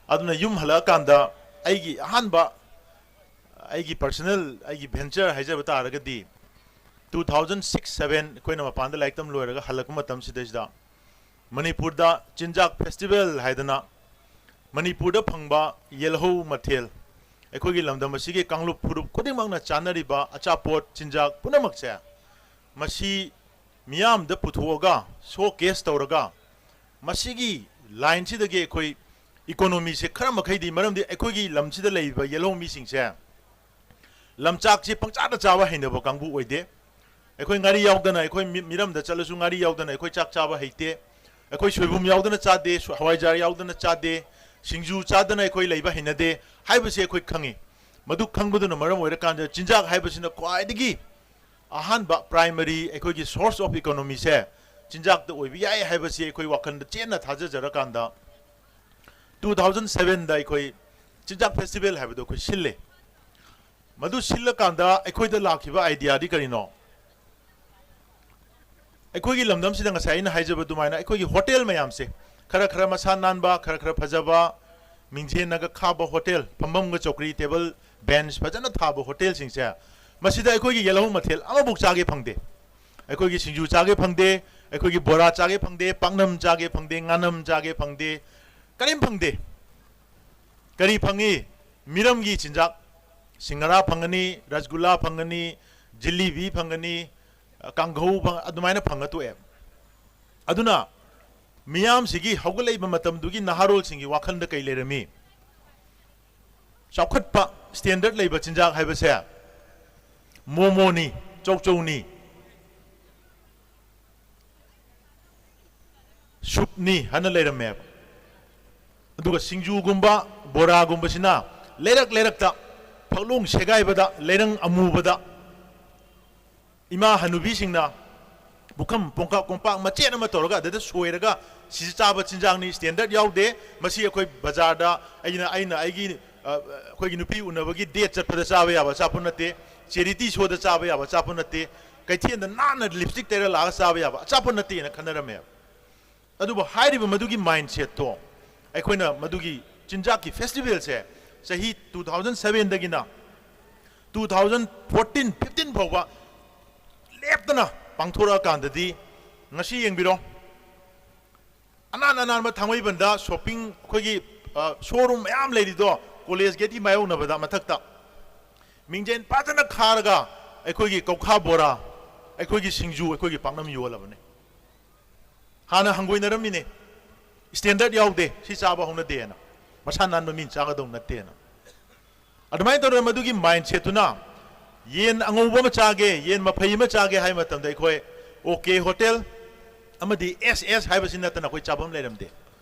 ꯑꯗꯨꯅ ꯌꯨꯝ ꯍꯜꯂꯛꯑꯀꯥꯟꯗ ꯑꯩꯒꯤ ꯑꯍꯥꯟꯕ, ꯑꯩꯒꯤ personal, ꯑꯩꯒꯤ venture ꯍꯥꯏꯖꯕ ꯇꯥꯔꯒꯗꯤ, two thousand six seven ꯑꯩꯈꯣꯏꯅ ꯃꯄꯥꯟꯗ ꯂꯥꯏꯔꯤꯛ ꯇꯝ ꯂꯣꯏꯔꯒ ꯍꯜꯂꯛꯄ ꯃꯇꯝꯁꯤꯗꯩꯁꯤꯗ ꯃꯅꯤꯄꯨꯔꯗ ꯆꯤꯟꯖꯥꯛ festival ꯍꯥꯏꯗꯅ ꯃꯅꯤꯄꯨꯔꯗ ꯐꯪꯕ ꯌꯦꯜꯍꯧ ꯃꯊꯦꯜ, ꯑꯩꯈꯣꯏꯒꯤ ꯂꯝꯗꯝ ꯑꯁꯤꯒꯤ ꯀꯥꯡꯂꯨꯞ ꯐꯨꯔꯨꯞ ꯈꯨꯗꯤꯡꯃꯛꯅ ꯆꯥꯅꯔꯤꯕ ꯑꯆꯥꯄꯣꯠ ꯆꯤꯟꯖꯥꯛ ꯄꯨꯝꯅꯃꯛꯁꯦ ꯃꯁꯤ ꯃꯤꯌꯥꯝꯗ ꯄꯨꯊꯣꯛꯑꯒ showcase ꯇꯧꯔꯒ ꯃꯁꯤꯒꯤ lineꯁꯤꯗꯒꯤ ꯑꯩꯈꯣꯏ economyꯁꯦ ꯈꯔ ꯃꯈꯩꯗꯤ, ꯃꯔꯝꯗꯤ ꯑꯩꯈꯣꯏꯒꯤ ꯂꯝꯁꯤꯗ ꯂꯩꯔꯤꯕ ꯌꯦꯜꯍꯧ ꯃꯤꯁꯤꯡꯁꯦ ꯂꯝꯆꯥꯛꯁꯤ ꯄꯪꯆꯥꯗ ꯆꯥꯕ ꯍꯩꯅꯕ ꯀꯥꯡꯕꯨ ꯑꯣꯏꯗꯦ꯫ ꯑꯩꯈꯣꯏ ꯉꯥꯔꯤ ꯌꯥꯎꯗꯅ, ꯑꯩꯈꯣꯏ ꯃꯤ-, ꯃꯤꯔꯝꯗ ꯆꯠꯂꯁꯨ ꯉꯥꯔꯤ ꯌꯥꯎꯗꯅ ꯑꯩꯈꯣꯏ ꯆꯥꯛ ꯆꯥꯕ ꯍꯩꯇꯦ꯫ ꯑꯩꯈꯣꯏ ꯁꯣꯏꯕꯨꯝ ꯌꯥꯎꯗꯅ ꯆꯥꯗꯦ, ꯁꯣ-, ꯍꯋꯥꯏꯖꯥꯔ ꯌꯥꯎꯗꯅ ꯆꯥꯗꯦ, ꯁꯤꯡꯖꯨ ꯆꯥꯗꯅ ꯑꯩꯈꯣꯏ ꯂꯩꯕ ꯍꯩꯅꯗꯦ ꯍꯥꯏꯕꯁꯤ ꯑꯩꯈꯣꯏ ꯈꯪꯉꯤ꯫ ꯃꯗꯨ ꯈꯪꯕꯗꯨꯅ ꯃꯔꯝ ꯑꯣꯏꯔꯀꯥꯟꯗ ꯆꯤꯟꯖꯥꯛ ꯍꯥꯏꯕꯁꯤꯅ ꯈ꯭ꯋꯥꯏꯗꯒꯤ ꯑꯍꯥꯟꯕ primary ꯑꯩꯈꯣꯏꯒꯤ source of economyꯁꯦ ꯆꯤꯟꯖꯥꯛꯇ ꯑꯣꯏꯕ ꯌꯥꯏ ꯍꯥꯏꯕꯁꯤ ꯑꯩꯈꯣꯏ ꯋꯥꯈꯜꯗ ꯆꯦꯠꯅ ꯊꯥꯖꯖꯔꯀꯥꯟꯗ two thousand sevenꯗ ꯑꯩꯈꯣꯏ ꯆꯤꯟꯖꯥꯛ festival ꯍꯥꯏꯕꯗꯣ ꯑꯩꯈꯣꯏ ꯁꯤꯜꯂꯦ꯫ ꯃꯗꯨ ꯁꯤꯜꯂꯀꯥꯟꯗ ꯑꯩꯈꯣꯏꯗ ꯂꯥꯛꯈꯤꯕ ideaꯗꯤ ꯀꯔꯤꯅꯣ? ꯑꯩꯈꯣꯏꯒꯤ ꯂꯝꯗꯝꯁꯤꯗ ꯉꯁꯥꯏ ꯑꯩꯅ ꯍꯥꯏꯖꯕ ꯑꯗꯨꯃꯥꯏꯅ ꯑꯩꯈꯣꯏꯒꯤ hotel ꯃꯌꯥꯝꯁꯦ, ꯈꯔ ꯈꯔ ꯃꯁꯥ ꯅꯥꯟꯕ, ꯈꯔ ꯈꯔ ꯐꯖꯕ, ꯃꯤꯡꯖꯦꯜꯅꯒ ꯈꯥꯕ hotel, ꯐꯝꯐꯝꯒ ꯆꯧꯀ꯭ꯔꯤ, table, bench ꯐꯖꯅ ꯊꯥꯕ hotelꯁꯤꯡꯁꯦ, ꯃꯁꯤꯗ ꯑꯩꯈꯣꯏꯒꯤ ꯌꯦꯜꯍꯧ ꯃꯊꯦꯜ ꯑꯃꯐꯥꯎ ꯆꯥꯒꯦ ꯐꯪꯗꯦ꯫ ꯑꯩꯈꯣꯏꯒꯤ ꯁꯤꯡꯖꯨ ꯆꯥꯒꯦ ꯐꯪꯗꯦ, ꯑꯩꯈꯣꯏꯒꯤ ꯕꯣꯔꯥ ꯆꯥꯒꯦ ꯐꯪꯗꯦ, ꯄꯥꯛꯅꯝ ꯆꯥꯒꯦ ꯐꯪꯗꯦ, ꯉꯥꯅꯝ ꯆꯥꯒꯦ ꯐꯪꯗꯦ, ꯀꯔꯤꯝ ꯐꯪꯗꯦ꯫ ꯀꯔꯤ ꯐꯪꯉꯤ? ꯃꯤꯔꯝꯒꯤ ꯆꯤꯟꯖꯥꯛ, ꯁꯤꯡꯍꯥꯔꯥ ꯐꯪꯒꯅꯤ, ꯔꯁꯒꯨꯜꯂꯥ ꯐꯪꯒꯅꯤ, ꯖꯤꯂꯤꯕꯤ ꯐꯪꯒꯅꯤ, ꯀꯥꯡꯍꯧ ꯐꯪ-, ꯑꯗꯨꯃꯥꯏꯅ ꯐꯪꯉ ꯇꯣꯛꯑꯦ꯫ ꯑꯗꯨꯅ ꯃꯤꯌꯥꯝꯁꯤꯒꯤ ꯍꯧꯒꯠꯂꯛꯏꯕ ꯃꯇꯝꯗꯨꯒꯤ ꯅꯍꯥꯔꯣꯜꯁꯤꯡꯒꯤ ꯋꯥꯈꯜꯗ ꯀꯩ ꯂꯩꯔꯝꯃꯤ? ꯆꯥꯎꯈꯠꯄ standard ꯂꯩꯕ ꯆꯤꯟꯖꯥꯛ ꯍꯥꯏꯕꯁꯦ ꯃꯣꯃꯣꯅꯤ, ꯆꯧꯆꯧꯅꯤ, ꯁꯨꯞꯅꯤ ꯍꯥꯏꯅ ꯂꯩꯔꯝꯃꯦꯕ꯫ ꯑꯗꯨꯒ ꯁꯤꯡꯖꯨꯒꯨꯝꯕ, ꯕꯣꯔꯥꯒꯨꯝꯕꯁꯤꯅ ꯂꯩꯔꯛ ꯂꯩꯔꯛꯇ ꯐꯛꯂꯣꯡ ꯁꯦꯒꯥꯏꯕꯗ, ꯂꯩꯔꯪ ꯑꯃꯨꯕꯗ ꯏꯃꯥ ꯍꯅꯨꯕꯤꯁꯤꯡꯅ ꯄꯨꯈꯝ ꯄꯣꯡꯀꯥꯛ ꯀꯣꯝꯄꯥꯛ ꯃꯆꯦꯠ ꯑꯃ ꯇꯧꯔꯒ ꯑꯗꯨꯗ ꯁꯣꯏꯔꯒ ꯁꯤꯁꯦ ꯆꯥꯕ ꯆꯤꯟꯖꯥꯛꯅꯤ, standard ꯌꯥꯎꯗꯦ, ꯃꯁꯤ ꯑꯩꯈꯣꯏ ꯕꯖꯥꯔꯗ ꯑꯩꯅ, ꯑꯩꯅ ꯑꯩꯒꯤ, ꯑ, ꯑꯩꯈꯣꯏꯒꯤ ꯅꯨꯄꯤ ꯎꯅꯕꯒꯤ date ꯆꯠꯄꯗ ꯆꯥꯕ ꯌꯥꯕ ꯑꯆꯥꯄꯣꯠ ꯅꯠꯇꯦ, charity showꯗ ꯆꯥꯕ ꯌꯥꯕ ꯑꯆꯥꯄꯣꯠ ꯅꯠꯇꯦ, ꯀꯩꯊꯦꯜꯗ ꯅꯥꯟꯅ lipstick ꯇꯩꯔ ꯂꯥꯛꯑꯒ ꯆꯥꯕ ꯌꯥꯕ ꯑꯆꯥꯄꯣꯠ ꯅꯠꯇꯦꯅ ꯈꯟꯅꯔꯝꯃꯦꯕ꯫ ꯑꯗꯨꯕꯨ ꯍꯥꯏꯔꯤꯕ ꯃꯗꯨꯒꯤ mindsetꯇꯣ ꯑꯩꯈꯣꯏꯅ ꯃꯗꯨꯒꯤ ꯆꯤꯟꯖꯥꯛꯀꯤ festivalꯁꯦ ꯆꯍꯤ two thousand sevenꯗꯒꯤꯅ two thousand fourteen fifteen ꯐꯥꯎꯕ ꯂꯦꯞꯇꯅ ꯄꯥꯡꯊꯣꯔꯛꯑꯀꯥꯟꯗꯗꯤ, ꯉꯁꯤ ꯌꯦꯡꯕꯤꯔꯣ, ꯑꯅꯥꯟ ꯑꯅꯥꯟꯕ ꯊꯥꯡꯃꯩꯕꯟꯗ shopping, ꯑꯩꯈꯣꯏꯒꯤ showroom ꯃꯌꯥꯝ ꯂꯩꯔꯤꯗꯣ, college gateꯀꯤ ꯃꯥꯌꯣꯛꯅꯕꯗ ꯃꯊꯛꯇ ꯃꯤꯡꯖꯦꯜ ꯐꯖꯅ ꯈꯥꯔꯒ ꯑꯩꯈꯣꯏꯒꯤ ꯀꯧꯈꯥ ꯕꯣꯔꯥ, ꯑꯩꯈꯣꯏꯒꯤ ꯁꯤꯡꯖꯨ, ꯑꯩꯈꯣꯏꯒꯤ ꯄꯥꯛꯅꯝ ꯌꯣꯜꯂꯕꯅꯦ꯫ ꯍꯥꯟꯅ ꯍꯪꯒꯣꯏꯅꯔꯝꯃꯤꯅꯦ, standard ꯌꯥꯎꯗꯦ, ꯁꯤ ꯆꯥꯕ ꯍꯧꯅꯗꯦꯅ, ꯃꯁꯥ ꯅꯥꯟꯕ ꯃꯤꯅ ꯆꯥꯒꯗꯧ ꯅꯠꯇꯦꯅ꯫ ꯑꯗꯨꯃꯥꯏꯅ ꯇꯧꯗꯅ ꯃꯗꯨꯒꯤ mindsetꯇꯨꯅ ꯌꯦꯟ ꯑꯉꯧꯕ ꯑꯃ ꯆꯥꯒꯦ, ꯌꯦꯟ ꯃꯐꯩ ꯑꯃ ꯆꯥꯒꯦ ꯍꯥꯏꯕ ꯃꯇꯝꯗ ꯑꯩꯈꯣꯏ OK Hotel ꯑꯃꯗꯤ S S ꯍꯥꯏꯕꯁꯤ ꯅꯠꯇꯅ ꯑꯩꯈꯣꯏ ꯆꯥꯐꯝ ꯂꯩꯔꯝꯗꯦ꯫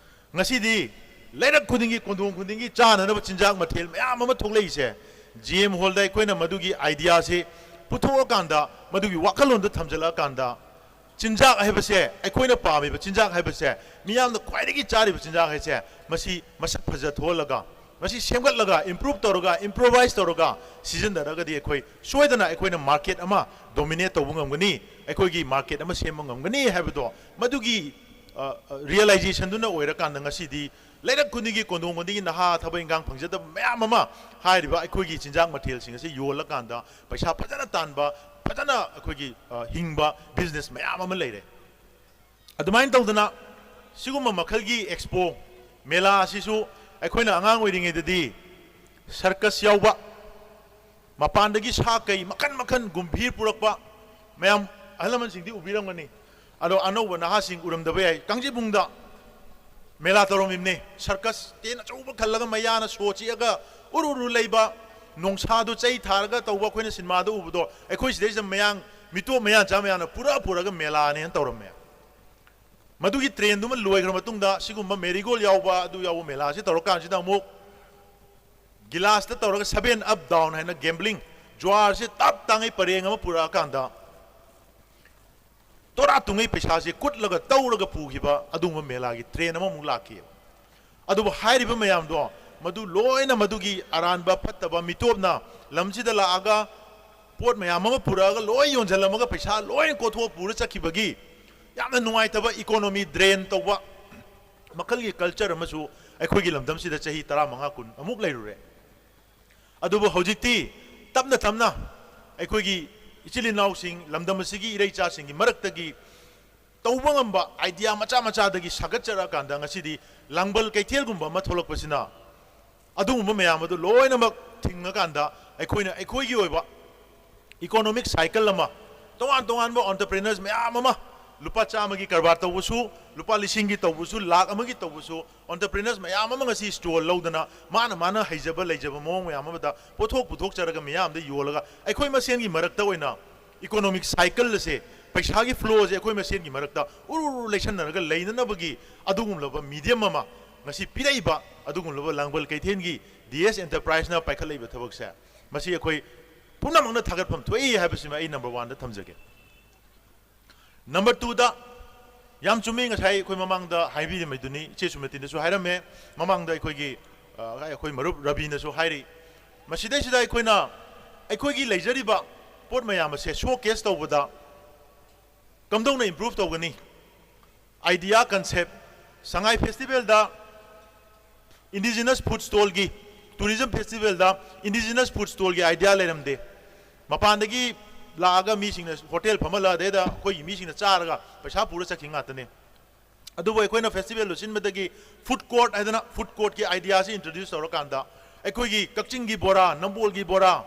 ꯉꯁꯤꯗꯤ ꯂꯩꯔꯛ ꯈꯨꯗꯤꯡꯒꯤ, ꯀꯣꯟꯊꯣꯡ ꯈꯨꯗꯤꯡꯒꯤ ꯆꯥꯅꯅꯕ ꯆꯤꯟꯖꯥꯛ ꯃꯊꯦꯜ ꯃꯌꯥꯝ ꯑꯃ ꯊꯣꯛꯂꯛꯏꯁꯦ, G M Hallꯗ ꯑꯩꯈꯣꯏꯅ ꯃꯗꯨꯒꯤ ideaꯁꯤ ꯄꯨꯊꯣꯛꯑꯀꯥꯟꯗ, ꯃꯗꯨꯒꯤ ꯋꯥꯈꯜꯂꯣꯟꯗꯣ ꯊꯝꯖꯤꯜꯂꯛꯑꯀꯥꯟꯗ, ꯆꯤꯟꯖꯥꯛ ꯍꯥꯏꯕꯁꯦ, ꯑꯩꯈꯣꯏꯅ ꯄꯥꯝꯃꯤꯕ ꯆꯤꯟꯖꯥꯛ ꯍꯥꯏꯕꯁꯦ, ꯃꯤꯌꯥꯝꯅ ꯈ꯭ꯋꯥꯏꯗꯒꯤ ꯆꯥꯔꯤꯕ ꯆꯤꯟꯖꯥꯛ ꯍꯥꯏꯁꯦ, ꯃꯁꯤ ꯃꯁꯛ ꯐꯖꯊꯣꯛꯍꯜꯂꯒ, ꯃꯁꯤ ꯁꯦꯝꯒꯠꯂꯒ, improve ꯇꯧꯔꯒ, improvise ꯇꯧꯔꯒ ꯁꯤꯖꯤꯟꯅꯔꯒꯗꯤ ꯑꯩꯈꯣꯏ ꯁꯣꯏꯗꯅ ꯑꯩꯈꯣꯏꯅ market ꯑꯃ dominate ꯇꯧꯕ ꯉꯝꯒꯅꯤ, ꯑꯩꯈꯣꯏꯒꯤ market ꯑꯃ ꯁꯦꯝꯕ ꯉꯝꯒꯅꯤ ꯍꯥꯏꯕꯗꯣ, ꯃꯗꯨꯒꯤ realizationꯗꯨꯅ ꯑꯣꯏꯔꯀꯥꯟꯗ ꯉꯁꯤꯗꯤ ꯂꯩꯔꯛ ꯈꯨꯗꯤꯡꯒꯤ, ꯀꯣꯟꯊꯣꯡ ꯈꯨꯗꯤꯡꯒꯤ ꯅꯍꯥ ꯊꯕꯛ ꯏꯟꯈꯥꯡ ꯐꯪꯖꯗꯕ ꯃꯌꯥꯝ ꯑꯃ ꯍꯥꯏꯔꯤꯕ ꯑꯩꯈꯣꯏꯒꯤ ꯆꯤꯟꯖꯥꯛ ꯃꯊꯦꯜꯁꯤꯡ ꯑꯁꯤ ꯌꯣꯜꯂꯀꯥꯟꯗ ꯄꯩꯁꯥ ꯐꯖꯅ ꯇꯥꯟꯕ, ꯐꯖꯅ ꯑꯩꯈꯣꯏꯒꯤ ꯍꯤꯡꯕ business ꯃꯌꯥꯝ ꯑꯃ ꯂꯩꯔꯦ꯫ ꯑꯗꯨꯃꯥꯏꯅ ꯇꯧꯗꯅ ꯁꯤꯒꯨꯝꯕ ꯃꯈꯜꯒꯤ expo, ꯃꯦꯂꯥ ꯑꯁꯤꯁꯨ ꯑꯩꯈꯣꯏꯅ ꯑꯉꯥꯡ ꯑꯣꯏꯔꯤꯉꯩꯗꯗꯤ circus ꯌꯥꯎꯕ, ꯃꯄꯥꯟꯗꯒꯤ ꯁꯥ ꯀꯩ ꯃꯈꯟ ꯃꯈꯟ ꯒꯨꯝꯚꯤꯔ ꯄꯨꯔꯛꯄ, ꯃꯌꯥꯝ ꯑꯍꯜ ꯂꯃꯟꯁꯤꯡꯗꯤ ꯎꯕꯤꯔꯝꯒꯅꯤ꯫ ꯑꯗꯣ ꯑꯅꯧꯕ ꯅꯍꯥꯁꯤꯡ ꯎꯔꯝꯗꯕ ꯌꯥꯏ, ꯀꯥꯡꯖꯩꯕꯨꯡꯗ ꯃꯦꯂꯥ ꯇꯧꯔꯝꯃꯤꯕꯅꯦ꯫ Circus tent ꯑꯆꯧꯕ ꯈꯜꯂꯒ ꯃꯌꯥꯅ ꯁꯣ ꯆꯤꯛꯑꯒ ꯎꯔꯨ ꯎꯔꯨ ꯂꯩꯕ, ꯅꯣꯡꯁꯥꯗꯣ ꯆꯩ ꯊꯥꯔꯒ ꯇꯧꯕ ꯑꯩꯈꯣꯏꯅ ꯁꯤꯅꯦꯃꯥꯗ ꯎꯕꯗꯣ, ꯑꯩꯈꯣꯏ ꯁꯤꯗꯩꯁꯤꯗ ꯃꯌꯥꯡ ꯃꯤꯇꯣꯞ ꯃꯌꯥꯟꯆꯥ ꯃꯌꯥꯝꯅ ꯄꯨꯔꯛꯑ ꯄꯨꯔꯛꯑꯒ ꯃꯦꯂꯥꯅꯦꯅ ꯇꯧꯔꯝꯃꯦ꯫ ꯃꯗꯨꯒꯤ ꯇ꯭ꯔꯦꯟꯗꯨꯃ ꯂꯣꯏꯈ꯭ꯔ ꯃꯇꯨꯡꯗ ꯁꯤꯒꯨꯝꯕ ꯃꯦꯔꯤꯒꯣꯜ ꯌꯥꯎꯕ, ꯑꯗꯨ ꯌꯥꯎꯕ ꯃꯦꯂꯥꯁꯤ ꯇꯧꯔꯀꯥꯟꯁꯤꯗ ꯑꯃꯨꯛ ꯒꯤꯂꯥꯁꯇ ꯇꯧꯔꯒ seven up down ꯍꯥꯏꯅ gambling, ꯖꯨꯋꯥꯔꯁꯤ ꯇꯞ ꯇꯥꯉꯩ ꯄꯔꯦꯡ ꯑꯃ ꯄꯨꯔꯛꯑꯀꯥꯟꯗ ꯇꯣꯔꯥ ꯇꯨꯉꯩ ꯄꯩꯁꯥꯁꯤ ꯀꯨꯠꯂꯒ ꯇꯧꯔꯒ ꯄꯨꯈꯤꯕ ꯑꯗꯨꯒꯨꯝꯕ ꯃꯦꯂꯥꯒꯤ ꯇ꯭ꯔꯦꯟ ꯑꯃꯃꯨꯛ ꯂꯥꯛꯈꯤ꯫ ꯑꯗꯨꯕꯨ ꯍꯥꯏꯔꯤꯕ ꯃꯌꯥꯝꯗꯣ, ꯃꯗꯨ ꯂꯣꯏꯅ ꯃꯗꯨꯒꯤ ꯑꯔꯥꯟꯕ ꯐꯠꯇꯕ ꯃꯤꯇꯣꯞꯅ ꯂꯝꯁꯤꯗ ꯂꯥꯛꯑꯒ ꯄꯣꯠ ꯃꯌꯥꯝ ꯑꯃ ꯄꯨꯔꯛꯑꯒ ꯂꯣꯏ ꯌꯣꯟꯁꯤꯜꯂꯝꯃꯒ ꯄꯩꯁꯥ ꯂꯣꯏꯅ ꯀꯣꯠꯊꯣꯛꯑ ꯄꯨꯔ ꯆꯠꯈꯤꯕꯒꯤ ꯌꯥꯝꯅ ꯅꯨꯡꯉꯥꯏꯇꯕ economy drain ꯇꯧꯕ ꯃꯈꯜꯒꯤ culture ꯑꯃꯁꯨ ꯑꯩꯈꯣꯏꯒꯤ ꯂꯝꯗꯝꯁꯤꯗ ꯆꯍꯤ ꯇꯔꯥꯃꯉꯥ ꯀꯨꯟ ꯑꯃꯨꯛ ꯂꯩꯔꯨꯔꯦ꯫ ꯑꯗꯨꯕꯨ ꯍꯧꯖꯤꯛꯇꯤ ꯇꯞꯅ ꯇꯞꯅ ꯑꯩꯈꯣꯏꯒꯤ ꯏꯆꯤꯜ ꯏꯅꯥꯎꯁꯤꯡ, ꯂꯝꯗꯝ ꯑꯁꯤꯒꯤ ꯏꯔꯩꯆꯥꯁꯤꯡꯒꯤ ꯃꯔꯛꯇꯒꯤ ꯇꯧꯕ ꯉꯝꯕ idea ꯃꯆꯥ ꯃꯆꯥꯗꯒꯤ ꯁꯥꯒꯠꯆꯔꯛꯑꯀꯥꯟꯗ ꯉꯁꯤꯗꯤ ꯂꯥꯡꯕꯜ ꯀꯩꯊꯦꯜꯒꯨꯝꯕ ꯑꯃ ꯊꯣꯛꯂꯛꯄꯁꯤꯅ ꯑꯗꯨꯒꯨꯝꯕ ꯃꯌꯥꯝ ꯑꯗꯨ ꯂꯣꯏꯅꯃꯛ ꯊꯤꯡꯉꯀꯥꯟꯗ ꯑꯩꯈꯣꯏꯅ ꯑꯩꯈꯣꯏꯒꯤ ꯑꯣꯏꯕ economic cycle ꯑꯃ, ꯇꯣꯉꯥꯟ ꯇꯣꯉꯥꯟꯕ entrepreneurs ꯃꯌꯥꯝ ꯑꯃ, ꯂꯨꯄꯥ ꯆꯥꯝꯃꯒꯤ ꯀꯔꯕꯥꯔ ꯇꯧꯕꯁꯨ, ꯂꯨꯄꯥ ꯂꯤꯁꯤꯡꯒꯤ ꯇꯧꯕꯁꯨ, ꯂꯥꯛ ꯑꯃꯒꯤ ꯇꯧꯕꯁꯨ, entrepreneurs ꯃꯌꯥꯝ ꯑꯃ ꯉꯁꯤ stall ꯂꯧꯗꯅ ꯃꯥꯅ ꯃꯥꯅ ꯍꯩꯖꯕ ꯂꯩꯖꯕ ꯃꯑꯣꯡ ꯃꯌꯥꯝ ꯑꯃꯗ ꯄꯣꯠꯊꯣꯛ ꯄꯨꯊꯣꯛꯆꯔꯒ ꯃꯤꯌꯥꯝꯗ ꯌꯣꯜꯂꯒ ꯑꯩꯈꯣꯏ ꯃꯁꯦꯟꯒꯤ ꯃꯔꯛꯇ ꯑꯣꯏꯅ economic cycle ꯑꯁꯦ, ꯄꯩꯁꯥꯒꯤ flow ꯑꯁꯦ ꯑꯩꯈꯣꯏ ꯃꯁꯦꯟꯒꯤ ꯃꯔꯛꯇ ꯎꯔꯨ ꯎꯔꯨ ꯂꯩꯁꯟꯅꯔꯒ ꯂꯩꯅꯅꯕꯒꯤ ꯑꯗꯨꯒꯨꯝꯂꯕ medium ꯑꯃ ꯉꯁꯤ ꯄꯤꯔꯛꯏꯕ ꯑꯗꯨꯒꯨꯝꯂꯕ ꯂꯥꯡꯕꯜ ꯀꯩꯊꯦꯜꯒꯤ D S Enterpriseꯅ ꯄꯥꯏꯈꯠꯂꯛꯏꯕ ꯊꯕꯛꯁꯦ, ꯃꯁꯤ ꯑꯩꯈꯣꯏ ꯄꯨꯝꯅꯃꯛꯅ ꯊꯥꯒꯠꯐꯝ ꯊꯣꯛꯏ ꯍꯥꯏꯕꯁꯤꯃ ꯑꯩ number oneꯗ ꯊꯝꯖꯒꯦ꯫ Number twoꯗ, ꯌꯥꯝ ꯆꯨꯝꯃꯤ, ꯉꯁꯥꯏ ꯑꯩꯈꯣꯏ ꯃꯃꯥꯡꯗ ꯍꯥꯏꯕꯤꯔꯝꯃꯤꯗꯨꯅꯤ, ꯏꯆꯦ ꯁꯨꯃꯇꯤꯅꯁꯨ ꯍꯥꯏꯔꯝꯃꯦ, ꯃꯃꯥꯡꯗ ꯑꯩꯈꯣꯏꯒꯤ, ꯑ, ꯑꯩꯈꯣꯏ ꯃꯔꯨꯞ ꯔꯕꯤꯅꯁꯨ ꯍꯥꯏꯔꯤ꯫ ꯃꯁꯤꯗꯩꯁꯤꯗ ꯑꯩꯈꯣꯏꯅ ꯑꯩꯈꯣꯏꯒꯤ ꯂꯩꯖꯔꯤꯕ ꯄꯣꯠ ꯃꯌꯥꯝ ꯑꯁꯦ showcase ꯇꯧꯕꯗ ꯀꯝꯗꯧꯅ improve ꯇꯧꯒꯅꯤ? Idea, concept, ꯁꯉꯥꯏ festivalꯗ indigenous food stallꯒꯤ, tourism festivalꯗ indigenous food stallꯒꯤ idea ꯂꯩꯔꯝꯗꯦ꯫ ꯃꯄꯥꯟꯗꯒꯤ ꯂꯥꯛꯑꯒ ꯃꯤꯁꯤꯡꯅ hotel ꯐꯝꯍꯜꯂ, ꯑꯗꯩꯗ ꯑꯩꯈꯣꯏꯒꯤ ꯃꯤꯁꯤꯡꯅ ꯆꯥꯔꯒ ꯄꯩꯁꯥ ꯄꯨꯔ ꯆꯠꯈꯤ ꯉꯥꯛꯇꯅꯦ꯫ ꯑꯗꯨꯕꯨ ꯑꯩꯈꯣꯏꯅ festivalꯗꯨ ꯁꯤꯟꯕꯗꯒꯤ food court ꯍꯥꯏꯗꯅ food courtꯀꯤ ideaꯁꯤ introduce ꯇꯧꯔꯀꯥꯟꯗ ꯑꯩꯈꯣꯏꯒꯤ ꯀꯛꯆꯤꯡꯒꯤ ꯕꯣꯔꯥ, ꯅꯝꯕꯣꯜꯒꯤ ꯕꯣꯔꯥ,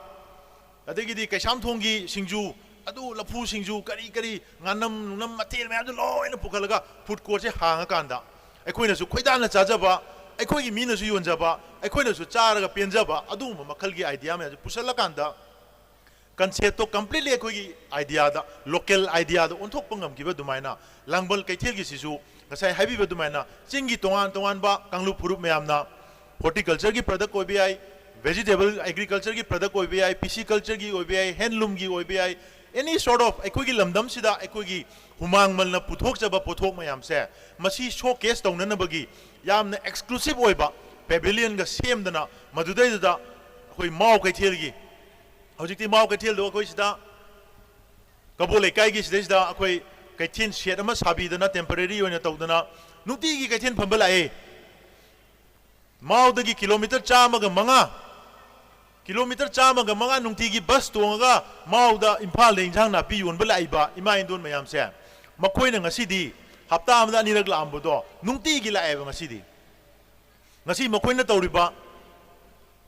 ꯑꯗꯒꯤꯗꯤ ꯀꯩꯁꯥꯝꯊꯣꯡꯒꯤ ꯁꯤꯡꯖꯨ, ꯑꯗꯨ ꯂꯐꯨ ꯁꯤꯡꯖꯨ, ꯀꯔꯤ ꯀꯔꯤ, ꯉꯥꯅꯝ ꯅꯨꯡꯅꯝ ꯃꯊꯦꯜ ꯃꯌꯥꯝꯗꯨ ꯂꯣꯏꯅ ꯄꯨꯈꯠꯂꯒ food courtꯁꯦ ꯍꯥꯡꯉꯀꯥꯟꯗ ꯑꯩꯈꯣꯏꯅꯁꯨ ꯈꯣꯏꯗꯥꯅ ꯆꯥꯖꯕ, ꯑꯩꯈꯣꯏꯒꯤ ꯃꯤꯅꯁꯨ ꯌꯣꯟꯖꯕ, ꯑꯩꯈꯣꯏꯅꯁꯨ ꯆꯥꯔꯒ ꯄꯦꯟꯖꯕ, ꯑꯗꯨꯒꯨꯝꯕ ꯃꯈꯜꯒꯤ idea ꯃꯌꯥꯝꯁꯦ ꯄꯨꯁꯜꯂꯀꯥꯟꯗ conceptꯇꯣ completely ꯑꯩꯈꯣꯏꯒꯤ ideaꯗ, local ideaꯗ ꯑꯣꯟꯊꯣꯛꯄ ꯉꯝꯈꯤꯕ ꯑꯗꯨꯃꯥꯏꯅ ꯂꯥꯡꯕꯜ ꯀꯩꯊꯦꯜꯒꯤꯁꯤꯁꯨ ꯉꯁꯥꯏ ꯍꯥꯏꯕꯤꯕ ꯑꯗꯨꯃꯥꯏꯅ ꯆꯤꯡꯒꯤ ꯇꯣꯉꯥꯟ ꯇꯣꯉꯥꯟꯕ ꯀꯥꯡꯂꯨꯞ ꯐꯨꯔꯨꯞ ꯃꯌꯥꯝꯅ horticultureꯒꯤ product ꯑꯣꯏꯕ ꯌꯥꯏ, vegetable agricultureꯒꯤ product ꯑꯣꯏꯕ ꯌꯥꯏ, piscicultureꯒꯤ ꯑꯣꯏꯕ ꯌꯥꯏ, handloomꯒꯤ ꯑꯣꯏꯕ ꯌꯥꯏ, any sort of ꯑꯩꯈꯣꯏꯒꯤ ꯂꯝꯗꯝꯁꯤꯗ ꯑꯩꯈꯣꯏꯒꯤ ꯍꯨꯃꯥꯡ ꯃꯜꯅ ꯄꯨꯊꯣꯛꯆꯕ ꯄꯣꯠꯊꯣꯛ ꯃꯌꯥꯝꯁꯦ ꯃꯁꯤ showcase ꯇꯧꯅꯅꯕꯒꯤ ꯌꯥꯝꯅ exclusive ꯑꯣꯏꯕ pavilionꯒ ꯁꯦꯝꯗꯅ ꯃꯗꯨꯗꯩꯗꯨꯗ ꯑꯩꯈꯣꯏ ꯃꯥꯎ ꯀꯩꯊꯦꯜꯒꯤ, ꯍꯧꯖꯤꯛꯇꯤ ꯃꯥꯎ ꯀꯩꯊꯦꯜꯗꯣ ꯑꯩꯈꯣꯏ ꯁꯤꯗ ꯀꯕꯣ ꯂꯩꯀꯥꯏꯒꯤ ꯁꯤꯗꯩꯁꯤꯗ ꯑꯩꯈꯣꯏ ꯀꯩꯊꯦꯜ shed ꯑꯃ ꯁꯥꯕꯤꯗꯅ temporary ꯑꯣꯏꯅ ꯇꯧꯗꯅ ꯅꯨꯡꯇꯤꯒꯤ ꯀꯩꯊꯦꯜ ꯐꯝꯕ ꯂꯥꯛꯑꯦ꯫ ꯃꯥꯎꯗꯒꯤ kilometre ꯆꯥꯝꯃꯒ ꯃꯉꯥ ꯀꯤꯂꯣꯃꯤꯇꯔ ꯆꯥꯝꯃꯒ ꯃꯉꯥ ꯅꯨꯡꯇꯤꯒꯤ ꯕꯁ ꯇꯣꯡꯉꯒ ꯃꯥꯎꯗ, ꯏꯝꯐꯥꯜꯗ ꯏꯟꯁꯥꯡ ꯅꯥꯄꯤ ꯌꯣꯟꯕ ꯂꯥꯛꯏꯕ ꯏꯃꯥ ꯏꯟꯗꯣꯟ ꯃꯌꯥꯝꯁꯦ, ꯃꯈꯣꯏꯅ ꯉꯁꯤꯗꯤ ꯍꯞꯇꯥ ꯑꯃꯗ ꯑꯅꯤꯔꯛ ꯂꯥꯛꯑꯝꯕꯗꯣ ꯅꯨꯡꯇꯤꯒꯤ ꯂꯥꯛꯑꯦꯕ ꯉꯁꯤꯗꯤ꯫ ꯉꯁꯤ ꯃꯈꯣꯏꯅ ꯇꯧꯔꯤꯕ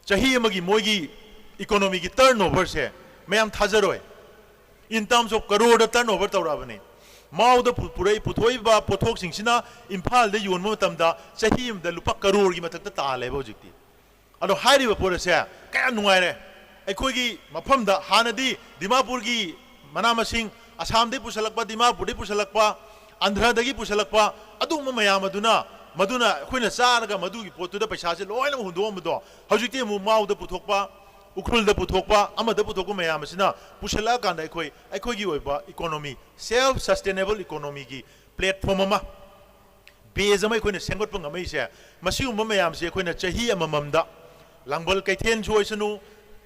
ꯆꯍꯤ ꯑꯃꯒꯤ ꯃꯣꯏꯒꯤ ꯏꯀꯣꯅꯣꯃꯤꯒꯤ ꯇꯔꯟ ꯑꯣꯚꯔꯁꯦ ꯃꯌꯥꯝ ꯊꯥꯖꯔꯣꯏ꯫ In terms of ꯀꯔꯣꯔꯗ ꯇꯔꯟ ꯑꯣꯚꯔ ꯇꯧꯔꯛꯑꯕꯅꯤ꯫ ꯃꯥꯎꯗ ꯄꯨ-, ꯄꯨꯔꯛꯏ, ꯄꯨꯊꯣꯛꯏꯕ ꯄꯣꯠꯊꯣꯛꯁꯤꯡꯁꯤꯅ ꯏꯝꯐꯥꯜꯗ ꯌꯣꯟꯕ ꯃꯇꯝꯗ ꯆꯍꯤ ꯑꯃꯗ ꯂꯨꯄꯥ ꯀꯔꯣꯔꯒꯤ ꯃꯊꯛꯇ ꯇꯥꯜꯂꯦꯕ ꯍꯧꯖꯤꯛꯇꯤ꯫ ꯑꯗꯣ ꯍꯥꯏꯔꯤꯕ ꯄꯣꯠ ꯑꯁꯦ ꯀꯌꯥ ꯅꯨꯡꯉꯥꯏꯔꯦ꯫ ꯑꯩꯈꯣꯏꯒꯤ ꯃꯐꯝꯗ ꯍꯥꯟꯅꯗꯤ ꯗꯤꯃꯥꯄꯨꯔꯒꯤ ꯃꯅꯥ ꯃꯁꯤꯡ ꯑꯁꯥꯝꯗꯒꯤ ꯄꯨꯁꯜꯂꯛꯄ, ꯗꯤꯃꯥꯄꯨꯔꯗꯒꯤ ꯄꯨꯁꯜꯂꯛꯄ, ꯑꯟꯙ꯭ꯔꯗꯒꯤ ꯄꯨꯁꯜꯂꯛꯄ, ꯑꯗꯨꯒꯨꯝꯕ ꯃꯌꯥꯝ ꯑꯗꯨꯅ, ꯃꯗꯨꯅ ꯑꯩꯈꯣꯏꯅ ꯆꯥꯔꯒ ꯃꯗꯨꯒꯤ ꯄꯣꯠꯇꯨꯗ ꯄꯩꯁꯥꯁꯦ ꯂꯣꯏꯅꯃꯛ ꯍꯨꯟꯗꯣꯛꯑꯝꯕꯗꯣ, ꯍꯧꯖꯤꯛꯇꯤ ꯑꯃꯨꯛ ꯃꯥꯎꯗ ꯄꯨꯊꯣꯛꯄ, ꯎꯈ꯭ꯔꯨꯜꯗ ꯄꯨꯊꯣꯛꯄ, ꯑꯃꯗ ꯄꯨꯊꯣꯛꯄ ꯃꯌꯥꯝ ꯑꯁꯤꯅ ꯄꯨꯁꯜꯂꯛꯑꯀꯥꯟꯗ ꯑꯩꯈꯣꯏ, ꯑꯩꯈꯣꯏꯒꯤ ꯑꯣꯏꯕ ꯏꯀꯣꯅꯣꯃꯤ, ꯁꯦꯜꯐ ꯁꯁꯇꯦꯅꯦꯕꯜ ꯏꯀꯣꯅꯣꯃꯤꯒꯤ ꯄ꯭ꯂꯦꯠꯐꯣꯝ ꯑꯃ, ꯕꯦꯖ ꯑꯃ ꯑꯩꯈꯣꯏꯅ ꯁꯦꯝꯒꯠꯄ ꯉꯝꯃꯛꯏꯁꯦ, ꯃꯁꯤꯒꯨꯝꯕ ꯃꯌꯥꯝꯁꯦ ꯑꯩꯈꯣꯏꯅ ꯆꯍꯤ ꯑꯃꯃꯝꯗ ꯂꯥꯡꯕꯜ ꯀꯩꯊꯦꯜꯁꯨ ꯑꯣꯏꯁꯅꯨ,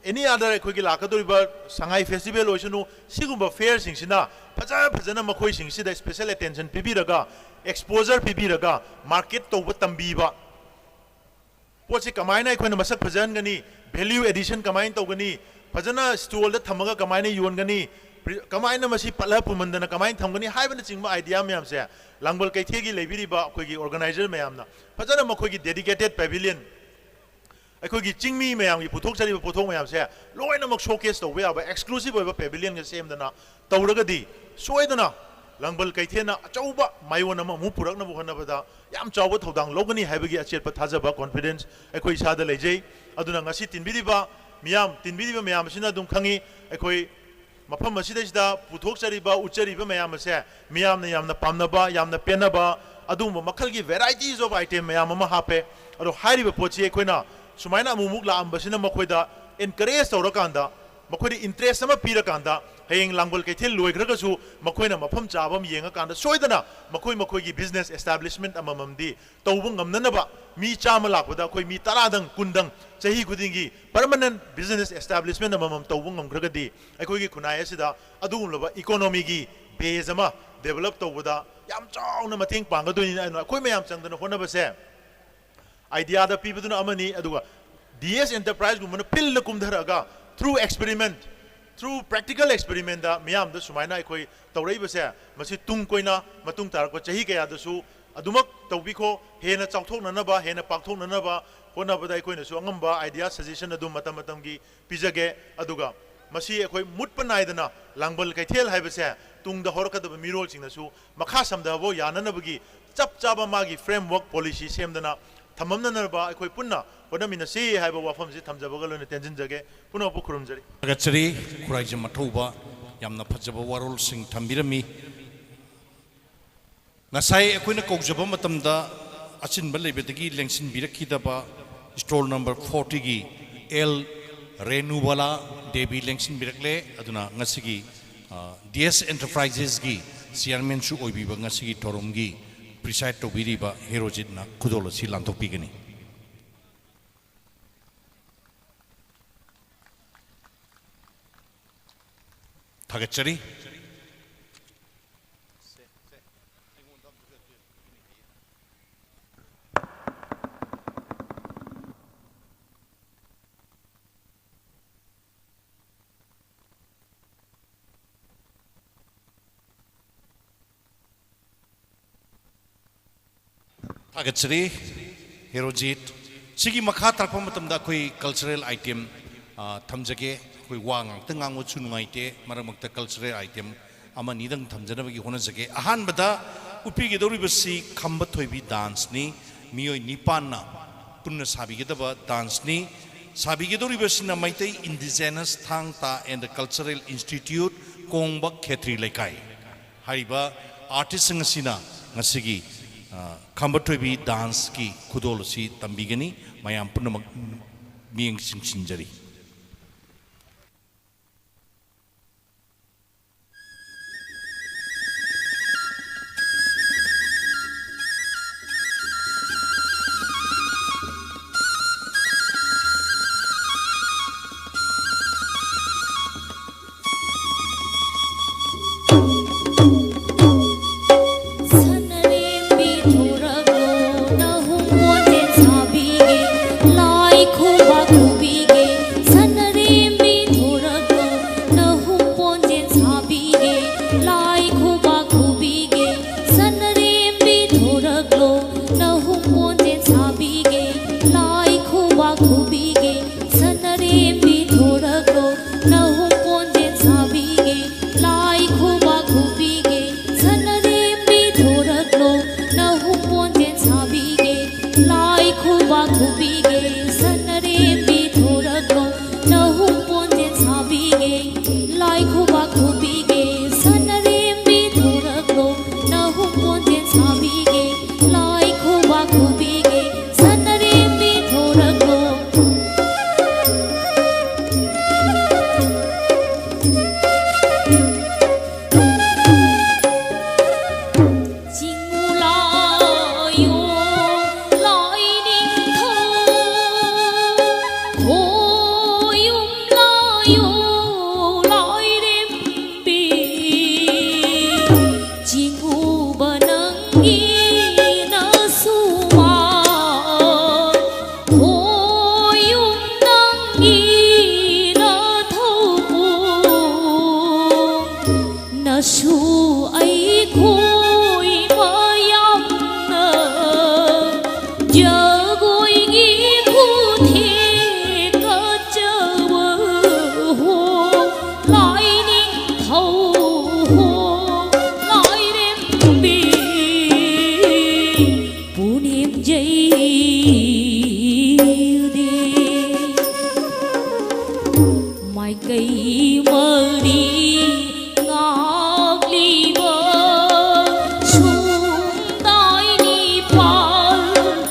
ꯑꯦꯅꯤ ꯑꯗꯔ ꯑꯩꯈꯣꯏꯒꯤ ꯂꯥꯛꯀꯗꯧꯔꯤꯕ ꯁꯉꯥꯏ ꯐꯦꯁꯇꯤꯚꯦꯜ ꯑꯣꯏꯁꯅꯨ, ꯁꯤꯒꯨꯝꯕ ꯐꯤꯌꯔꯁꯤꯡꯁꯤꯅ ꯐꯖ ꯐꯖꯅ ꯃꯈꯣꯏꯁꯤꯡꯁꯤꯗ ꯁ꯭ꯄꯦꯁꯦꯜ ꯑꯦꯇꯦꯟꯁꯟ ꯄꯤꯕꯤꯔꯒ, ꯑꯦꯛꯁꯄꯣꯖꯔ ꯄꯤꯕꯤꯔꯒ, ꯃꯥꯔꯀꯦꯠ ꯇꯧꯕ ꯇꯝꯕꯤꯕ, ꯄꯣꯠꯁꯤ ꯀꯃꯥꯏꯅ ꯑꯩꯈꯣꯏꯅ ꯃꯁꯛ ꯐꯖꯍꯟꯒꯅꯤ, ꯚꯦꯂ꯭ꯌꯨ ꯑꯦꯗꯤꯁꯟ ꯀꯃꯥꯏꯅ ꯇꯧꯒꯅꯤ, ꯐꯖꯅ ꯁ꯭ꯇꯣꯜꯗ ꯊꯝꯃꯒ ꯀꯃꯥꯏꯅ ꯌꯣꯟꯒꯅꯤ, ꯄ꯭ꯔꯤ-, ꯀꯃꯥꯏꯅ ꯃꯁꯤ ꯄꯠꯂ ꯄꯨꯝꯍꯟꯗꯅ ꯀꯃꯥꯏꯅ ꯊꯝꯒꯅꯤ ꯍꯥꯏꯕꯅꯆꯤꯡꯕ ꯑꯥꯏꯗꯤꯌꯥ ꯃꯌꯥꯝꯁꯦ ꯂꯥꯡꯕꯜ ꯀꯩꯊꯦꯜꯒꯤ ꯂꯩꯕꯤꯔꯤꯕ ꯑꯩꯈꯣꯏꯒꯤ ꯑꯣꯔꯒꯅꯥꯏꯖꯔ ꯃꯌꯥꯝꯅ ꯐꯖꯅ ꯃꯈꯣꯏꯒꯤ ꯗꯦꯗꯤꯀꯦꯇꯦꯠ ꯄꯦꯚꯤꯂꯤꯌꯟ, ꯑꯩꯈꯣꯏꯒꯤ ꯆꯤꯡꯃꯤ ꯃꯌꯥꯝꯒꯤ ꯄꯨꯊꯣꯛꯆꯔꯤꯕ ꯄꯣꯠꯊꯣꯛ ꯃꯌꯥꯝꯁꯦ ꯂꯣꯏꯅꯃꯛ ꯁꯣꯀꯦꯁ ꯇꯧꯕ ꯌꯥꯕ ꯑꯦꯛꯁꯀ꯭ꯂꯨꯁꯤꯚ ꯑꯣꯏꯕ ꯄꯦꯚꯤꯂꯤꯌꯟꯒ ꯁꯦꯝꯗꯅ ꯇꯧꯔꯒꯗꯤ ꯁꯣꯏꯗꯅ ꯂꯥꯡꯕꯜ ꯀꯩꯊꯦꯜꯅ ꯑꯆꯧꯕ ꯃꯥꯏꯑꯣꯟ ꯑꯃ ꯑꯃꯨꯛ ꯄꯨꯔꯛꯅꯕ ꯍꯣꯠꯅꯕꯗ ꯌꯥꯝ ꯆꯥꯎꯕ ꯊꯧꯗꯥꯡ ꯂꯧꯒꯅꯤ ꯍꯥꯏꯕꯒꯤ ꯑꯆꯦꯠꯄ ꯊꯥꯖꯕ, ꯀꯣꯟꯐꯤꯗꯦꯟꯁ ꯑꯩꯈꯣꯏ ꯏꯁꯥꯗ ꯂꯩꯖꯩ꯫ ꯑꯗꯨꯅ ꯉꯁꯤ ꯇꯤꯟꯕꯤꯔꯤꯕ ꯃꯤꯌꯥꯝ, ꯇꯤꯟꯕꯤꯔꯤꯕ ꯃꯌꯥꯝ ꯑꯁꯤꯅ ꯑꯗꯨꯝ ꯈꯪꯉꯤ, ꯑꯩꯈꯣꯏ ꯃꯐꯝ ꯑꯁꯤꯗꯩꯁꯤꯗ ꯄꯨꯊꯣꯛꯆꯔꯤꯕ, ꯎꯠꯆꯔꯤꯕ ꯃꯌꯥꯝ ꯑꯁꯦ ꯃꯤꯌꯥꯝꯅ ꯌꯥꯝꯅ ꯄꯥꯝꯅꯕ, ꯌꯥꯝꯅ ꯄꯦꯟꯅꯕ ꯑꯗꯨꯒꯨꯝꯕ ꯃꯈꯜꯒꯤ varieties of item ꯃꯌꯥꯝ ꯑꯃ ꯍꯥꯞꯄꯦ꯫ ꯑꯗꯣ ꯍꯥꯏꯔꯤꯕ ꯄꯣꯠꯁꯤ ꯑꯩꯈꯣꯏꯅ ꯁꯨꯃꯥꯏꯅ ꯑꯃꯨꯛꯃꯨꯛ ꯂꯥꯛꯑꯝꯕꯁꯤꯅ ꯃꯈꯣꯏꯗ encourage ꯇꯧꯔꯀꯥꯟꯗ, ꯃꯈꯣꯏꯗ interest ꯑꯃ ꯄꯤꯔꯀꯥꯟꯗ, ꯍꯌꯦꯡ ꯂꯥꯡꯒꯣꯜ ꯀꯩꯊꯦꯜ ꯂꯣꯏꯈ꯭ꯔꯒꯁꯨ ꯃꯈꯣꯏꯅ ꯃꯐꯝ ꯆꯥꯕ ꯑꯃ ꯌꯦꯡꯉꯀꯥꯟꯗ ꯁꯣꯏꯗꯅ ꯃꯈꯣꯏ ꯃꯈꯣꯏꯒꯤ business establishment ꯑꯃꯃꯝꯗꯤ ꯇꯧꯕ ꯉꯝꯅꯅꯕ, ꯃꯤ ꯆꯥꯝꯃ ꯂꯥꯛꯄꯗ ꯑꯩꯈꯣꯏ ꯃꯤ ꯇꯔꯥꯗꯪ, ꯀꯨꯟꯗꯪ ꯆꯍꯤ ꯈꯨꯗꯤꯡꯒꯤ permanent business establishment ꯑꯃꯃꯝ ꯇꯧꯕ ꯉꯝꯈ꯭ꯔꯒꯗꯤ ꯑꯩꯈꯣꯏꯒꯤ ꯈꯨꯟꯅꯥꯏ ꯑꯁꯤꯗ ꯑꯗꯨꯒꯨꯝꯂꯕ economyꯒꯤ base ꯑꯃ develop ꯇꯧꯕꯗ ꯌꯥꯝ ꯆꯥꯎꯅ ꯃꯇꯦꯡ ꯄꯥꯡꯒꯗꯣꯏꯅꯤ꯫ ꯑꯗꯨꯅ ꯑꯩꯈꯣꯏ ꯃꯌꯥꯝ ꯆꯪꯗꯅ ꯍꯣꯠꯅꯕꯁꯦ, ꯑꯥꯏꯗꯤꯌꯥꯗ ꯄꯤꯕꯗꯨꯅ ꯑꯃꯅꯤ, ꯑꯗꯨꯒ ꯗꯤ ꯑꯦꯁ ꯑꯦꯟꯇꯔꯄ꯭ꯔꯥꯏꯖꯀꯨꯝꯕꯅ ꯐꯤꯜꯗ ꯀꯨꯝꯊꯔꯛꯑꯒ through experiment, through practical experimentꯇ ꯃꯤꯌꯥꯝꯗ ꯁꯨꯃꯥꯏꯅ ꯑꯩꯈꯣꯏ ꯇꯧꯔꯛꯏꯕꯁꯦ, ꯃꯁꯤ ꯇꯨꯡ ꯀꯣꯏꯅ ꯃꯇꯨꯡ ꯇꯥꯔꯛꯄ ꯆꯍꯤ ꯀꯌꯥꯗꯁꯨ ꯑꯗꯨꯃꯛ ꯇꯧꯕꯤꯈꯣ꯫ ꯍꯦꯟꯅ ꯆꯥꯎꯊꯣꯛꯅꯅꯕ, ꯍꯦꯟꯅ ꯄꯥꯛꯊꯣꯛꯅꯅꯕ ꯍꯣꯠꯅꯕꯗ ꯑꯩꯈꯣꯏꯅꯁꯨ ꯑꯉꯝꯕ idea, suggestion ꯑꯗꯨꯝ ꯃꯇꯝ ꯃꯇꯝꯒꯤ ꯄꯤꯖꯒꯦ꯫ ꯑꯗꯨꯒ ꯃꯁꯤ ꯑꯩꯈꯣꯏ ꯃꯨꯠꯄ ꯅꯥꯏꯗꯅ ꯂꯥꯡꯕꯜ ꯀꯩꯊꯦꯜ ꯍꯥꯏꯕꯁꯦ ꯇꯨꯡꯗ ꯍꯧꯔꯛꯀꯗꯕ ꯃꯤꯔꯣꯜꯁꯤꯡꯅꯁꯨ ꯃꯈꯥ ꯁꯝꯊꯕ ꯌꯥꯅꯅꯕꯒꯤ ꯆꯞ ꯆꯥꯕ ꯃꯥꯒꯤ framework policy ꯁꯦꯝꯗꯅ ꯊꯝꯃꯝꯅꯅꯕ ꯑꯩꯈꯣꯏ ꯄꯨꯟꯅ ꯍꯣꯠꯅꯃꯤꯟꯅꯁꯤ ꯍꯥꯏꯕ ꯋꯥꯐꯝꯁꯤ ꯊꯝꯖꯕꯒ ꯂꯣꯏꯅ ꯇꯦꯟꯁꯤꯟꯖꯒꯦ꯫ ꯄꯨꯝꯅꯃꯛꯄꯨ ꯈꯨꯔꯨꯝꯖꯔꯤ꯫ ꯊꯥꯒꯠꯆꯔꯤ꯫ ꯈꯨꯔꯥꯏꯖꯝ ꯑꯊꯧꯕ ꯌꯥꯝꯅ ꯐꯖꯕ ꯋꯥꯔꯣꯜꯁꯤꯡ ꯊꯝꯕꯤꯔꯝꯃꯤ꯫ ꯉꯁꯥꯏ ꯑꯩꯈꯣꯏꯅ ꯀꯧꯖꯕ ꯃꯇꯝꯗ ꯑꯆꯤꯟꯕ ꯂꯩꯕꯗꯒꯤ ꯂꯦꯡꯁꯤꯟꯕꯤꯔꯛꯈꯤꯗꯕ stall number fortyꯒꯤ ꯑꯦꯜ ꯔꯦꯅꯨꯕꯂꯥ ꯗꯦꯕꯤ ꯂꯦꯡꯁꯤꯟꯕꯤꯔꯛꯂꯦ꯫ ꯑꯗꯨꯅ ꯉꯁꯤꯒꯤ, ꯑ, ꯗꯤ ꯑꯦꯁ ꯑꯦꯟꯇꯔꯄ꯭ꯔꯥꯏꯖꯦꯁꯀꯤ ꯆꯤꯌꯥꯔꯃꯦꯟꯁꯨ ꯑꯣꯏꯕꯤꯕ ꯉꯁꯤꯒꯤ ꯊꯧꯔꯝꯒꯤ preside ꯇꯧꯕꯤꯔꯤꯕ ꯍꯦꯔꯣꯖꯤꯠꯅ ꯈꯨꯗꯣꯜ ꯑꯁꯤ ꯂꯥꯟꯊꯣꯛꯄꯤꯒꯅꯤ꯫ ꯊꯥꯒꯠꯆꯔꯤ꯫ ꯊꯥꯒꯠꯆꯔꯤ, ꯍꯦꯔꯣꯖꯤꯠ꯫ ꯁꯤꯒꯤ ꯃꯈꯥ ꯇꯥꯔꯛꯄ ꯃꯇꯝꯗ ꯑꯩꯈꯣꯏ cultural item, ꯑ, ꯊꯝꯖꯒꯦ꯫ ꯑꯩꯈꯣꯏ ꯋꯥ ꯉꯥꯛꯇ ꯉꯥꯡꯕꯁꯨ ꯅꯨꯡꯉꯥꯏꯇꯦ, ꯃꯔꯛ ꯃꯔꯛꯇ cultural item ꯑꯃ ꯑꯅꯤꯗꯪ ꯊꯝꯖꯅꯕꯒꯤ ꯍꯣꯠꯅꯖꯒꯦ꯫ ꯑꯍꯥꯟꯕꯗ ꯎꯠꯄꯤꯒꯗꯧꯔꯤꯕꯁꯤ ꯈꯝꯕ ꯊꯣꯏꯕꯤ danceꯅꯤ꯫ ꯃꯤꯑꯣꯏ ꯅꯤꯄꯥꯟꯅ ꯄꯨꯟꯅ ꯁꯥꯕꯤꯒꯗꯕ danceꯅꯤ꯫ ꯁꯥꯕꯤꯒꯗꯧꯔꯤꯕꯁꯤꯅ Meitei Indigenous Thang Ta and Cultural Institute, ꯀꯣꯡꯕ ꯈꯦꯇ꯭ꯔꯤ ꯂꯩꯀꯥꯏ꯫ ꯍꯥꯏꯔꯤꯕ artistꯁꯤꯡ ꯑꯁꯤꯅ ꯉꯁꯤꯒꯤ, ꯑ, ꯈꯝꯕ ꯊꯣꯏꯕꯤ danceꯀꯤ ꯈꯨꯗꯣꯜ ꯑꯁꯤ ꯇꯝꯕꯤꯒꯅꯤ꯫ ꯃꯌꯥꯝ ꯄꯨꯝꯅꯃꯛ ꯃꯤꯠꯌꯦꯡ ꯆꯤꯡꯁꯤꯟꯖꯔꯤ꯫ ꯁꯅꯔꯦꯝꯕꯤ ꯊꯣꯔꯛꯂꯣ, ꯅꯍꯨꯝ ꯄꯣꯟꯖꯦꯟ ꯁꯥꯕꯤꯒꯦ, ꯂꯥꯏ ꯈꯨꯕꯥꯛ ꯈꯨꯕꯤꯒꯦ, ꯁꯅꯔꯦꯝꯕꯤ ꯊꯣꯔꯛꯂꯣ, ꯅꯍꯨꯝ ꯄꯣꯟꯖꯦꯟ ꯁꯥꯕꯤꯒꯦ, ꯂꯥꯏ ꯈꯨꯕꯥꯛ ꯈꯨꯕꯤꯒꯦ, ꯁꯅꯔꯦꯝꯕꯤ ꯊꯣꯔꯛꯂꯣ, ꯅꯍꯨꯝ ꯄꯣꯟꯖꯦꯟ ꯁꯥꯕꯤꯒꯦ, ꯂꯥꯏ ꯈꯨꯕꯥꯛ ꯈꯨꯕꯤꯒꯦ, ꯁꯅꯔꯦꯝꯕꯤ ꯊꯣꯔꯛꯂꯣ, ꯅꯍꯨꯝ ꯄꯣꯟꯖꯦꯟ ꯁꯥꯕꯤꯒꯦ, ꯂꯥꯏ ꯈꯨꯕꯥꯛ ꯈꯨꯕꯤꯒꯦ, ꯁꯅꯔꯦꯝꯕꯤ ꯊꯣꯔꯛꯂꯣ꯫ ꯆꯤꯡꯉꯨ ꯂꯥꯏꯑꯣ ꯂꯥꯏꯅꯤꯡꯊꯧ, ꯈꯣꯏꯌꯨꯝ ꯂꯥꯏꯑꯣ ꯂꯥꯏꯔꯦꯝꯕꯤ꯫ ꯆꯤꯡꯉꯨꯕ ꯅꯪꯒꯤ ꯅꯁꯨꯃꯥꯟ, ꯈꯣꯏꯌꯨꯝ ꯅꯪꯒꯤ ꯅꯊꯧꯕꯨ꯫ ꯅꯁꯨ ꯑꯩꯈꯣꯏ ꯃꯌꯥꯝꯅ ꯖꯒꯣꯏꯒꯤ ꯈꯨꯊꯦꯛ ꯀꯠꯆꯕ ꯍꯣ, ꯂꯥꯏꯅꯤꯡꯊꯧ ꯍꯣ, ꯂꯥꯏꯔꯦꯝꯕꯤ ꯄꯨꯅꯦꯝ ꯖꯩꯔꯦ꯫ ꯃꯥꯏꯀꯩ ꯃꯔꯤ ꯉꯥꯛꯂꯤꯕ, ꯁꯨꯝꯗꯥꯏ ꯅꯤꯄꯥꯜ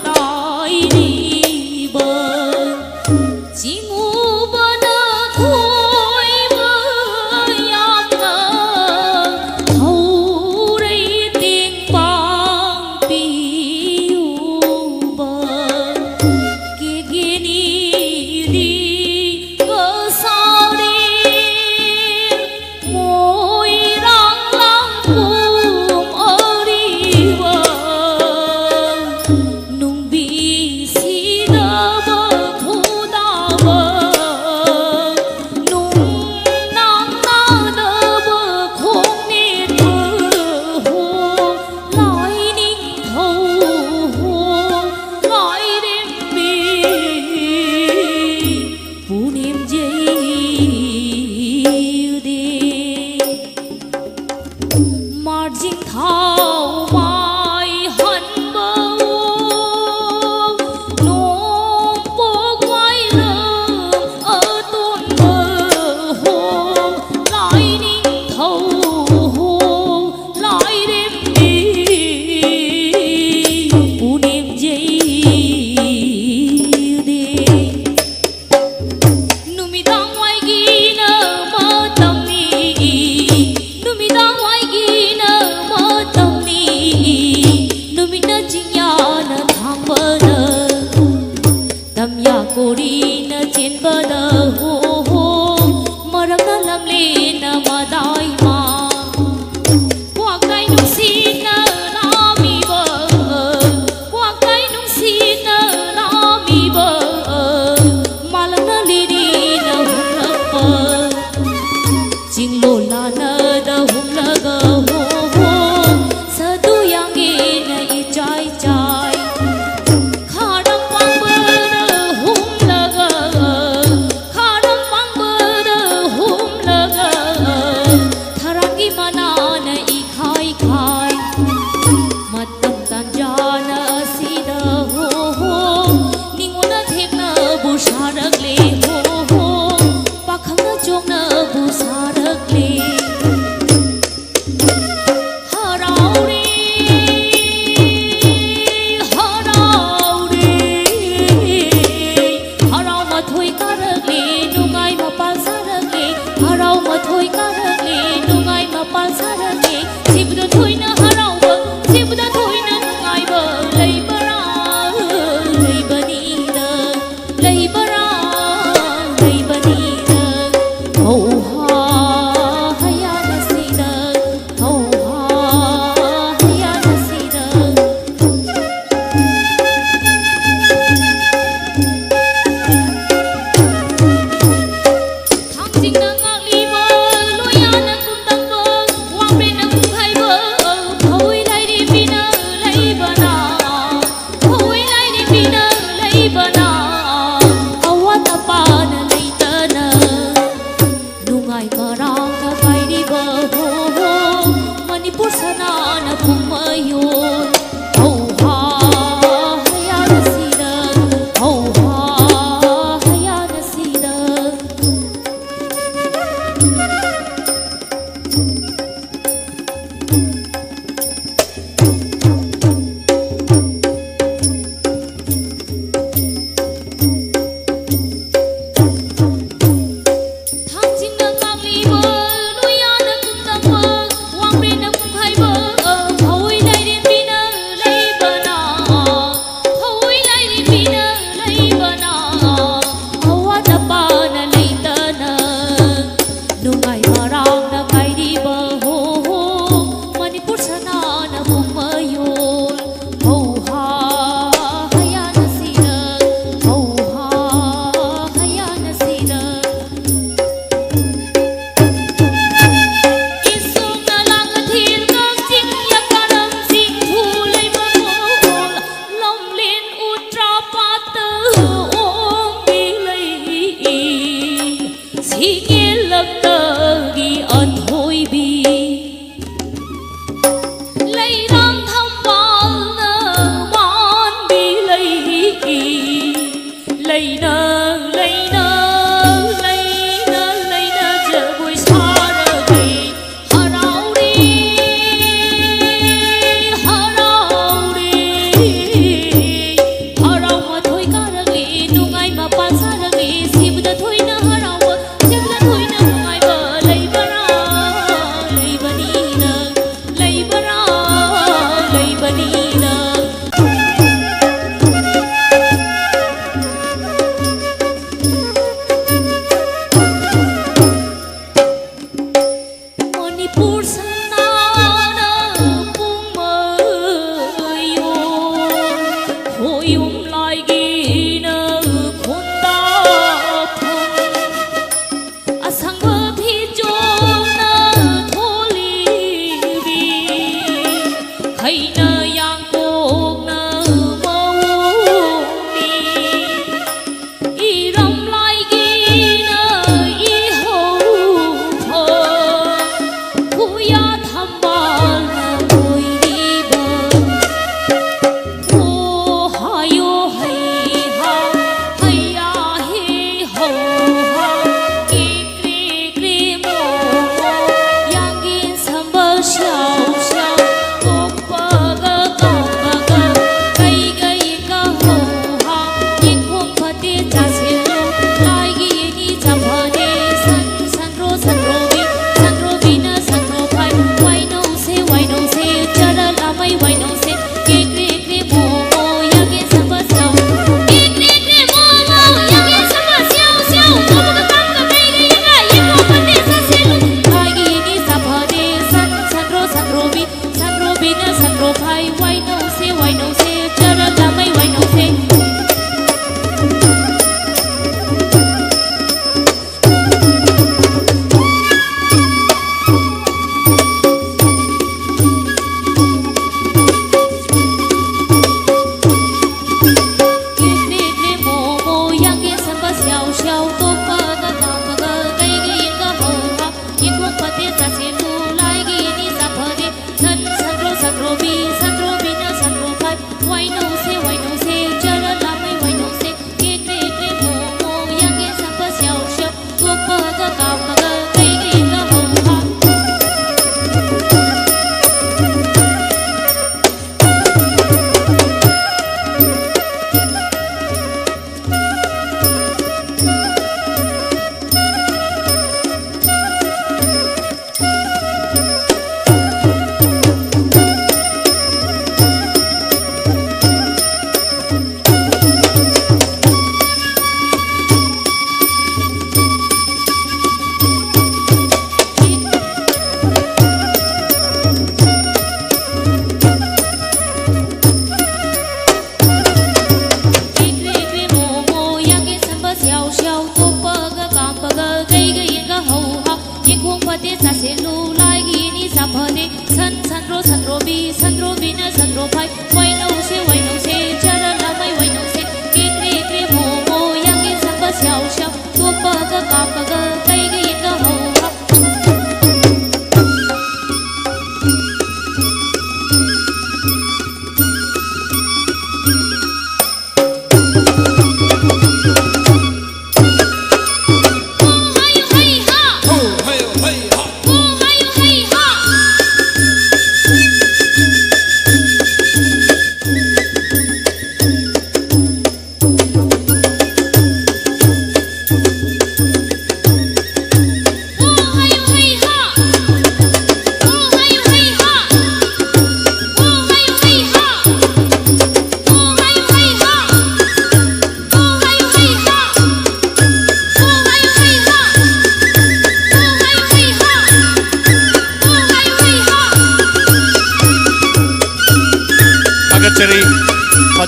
ꯇꯥꯏꯔꯤꯕ, ꯆꯤꯡꯉꯨꯕ ꯅꯈꯣꯏ ꯃꯌꯥꯝꯅ ꯊꯧꯔꯩ ꯇꯦꯡꯕꯥꯡ ꯄꯤꯌꯨꯕ꯫ ꯀꯦꯒꯦꯅꯤꯗꯤ ꯀꯁꯥꯔꯤ ꯃꯣꯏꯔꯥꯡ ꯂꯥꯡꯄꯨꯝ ꯑꯔꯤꯕ ꯅꯨꯡꯕꯤ ꯁꯤꯗꯕ ꯈꯨꯗꯥꯕ ꯃꯗꯥꯏꯃ꯫ ꯀ꯭ꯋꯥꯛꯇꯥꯏ ꯅꯨꯡꯁꯤꯠꯅ ꯂꯥꯝꯃꯤꯕ, ꯀ꯭ꯋꯥꯛꯇꯥꯏ ꯅꯨꯡꯁꯤꯠꯅ ꯂꯥꯝꯃꯤꯕ, ꯃꯥꯂꯪꯅ ꯂꯤꯔꯤꯅ ꯍꯨꯝꯂꯛꯄ꯫ ꯆꯤꯡꯂꯣ ꯂꯥꯅꯗ ꯍꯨꯝꯂꯒ ꯍꯣ ꯍꯣ, ꯁꯥꯗꯨ ꯌꯥꯡꯉꯦꯅ ꯏꯆꯥꯏ ꯆꯥꯏ꯫ ꯈꯥꯔꯝ ꯄꯥꯡꯕꯗ ꯍꯨꯝꯂꯒ, ꯈꯥꯔꯝ ꯄꯥꯡꯕꯗ ꯍꯨꯝꯂꯒ, ꯏꯉꯦꯜ ꯂꯝꯇꯒꯤ ꯑꯟꯍꯣꯏꯕꯤ, ꯂꯩꯔꯥꯡ ꯊꯝꯕꯥꯜꯅ ꯃꯥꯟꯕꯤ ꯂꯩ꯫ ꯂꯩꯅ, ꯂꯩꯅ, ꯂꯩꯅ, ꯂꯩꯅ ꯖꯒꯣꯏ ꯁꯥꯔꯒꯦ, ꯍꯔꯥꯎꯔꯦ, ꯍꯔꯥꯎꯔꯦ, ꯍꯔꯥꯎ ꯃꯊꯣꯏ ꯀꯥꯔꯛꯂꯦ, ꯅꯨꯡꯉꯥꯏ ꯃꯄꯥꯟ ꯁꯥꯔꯛꯂꯦ, ꯁꯤꯕꯗ ꯊꯣꯏꯅ ꯍꯔꯥꯎꯕ, ꯁꯤꯕꯗ ꯊꯣꯏ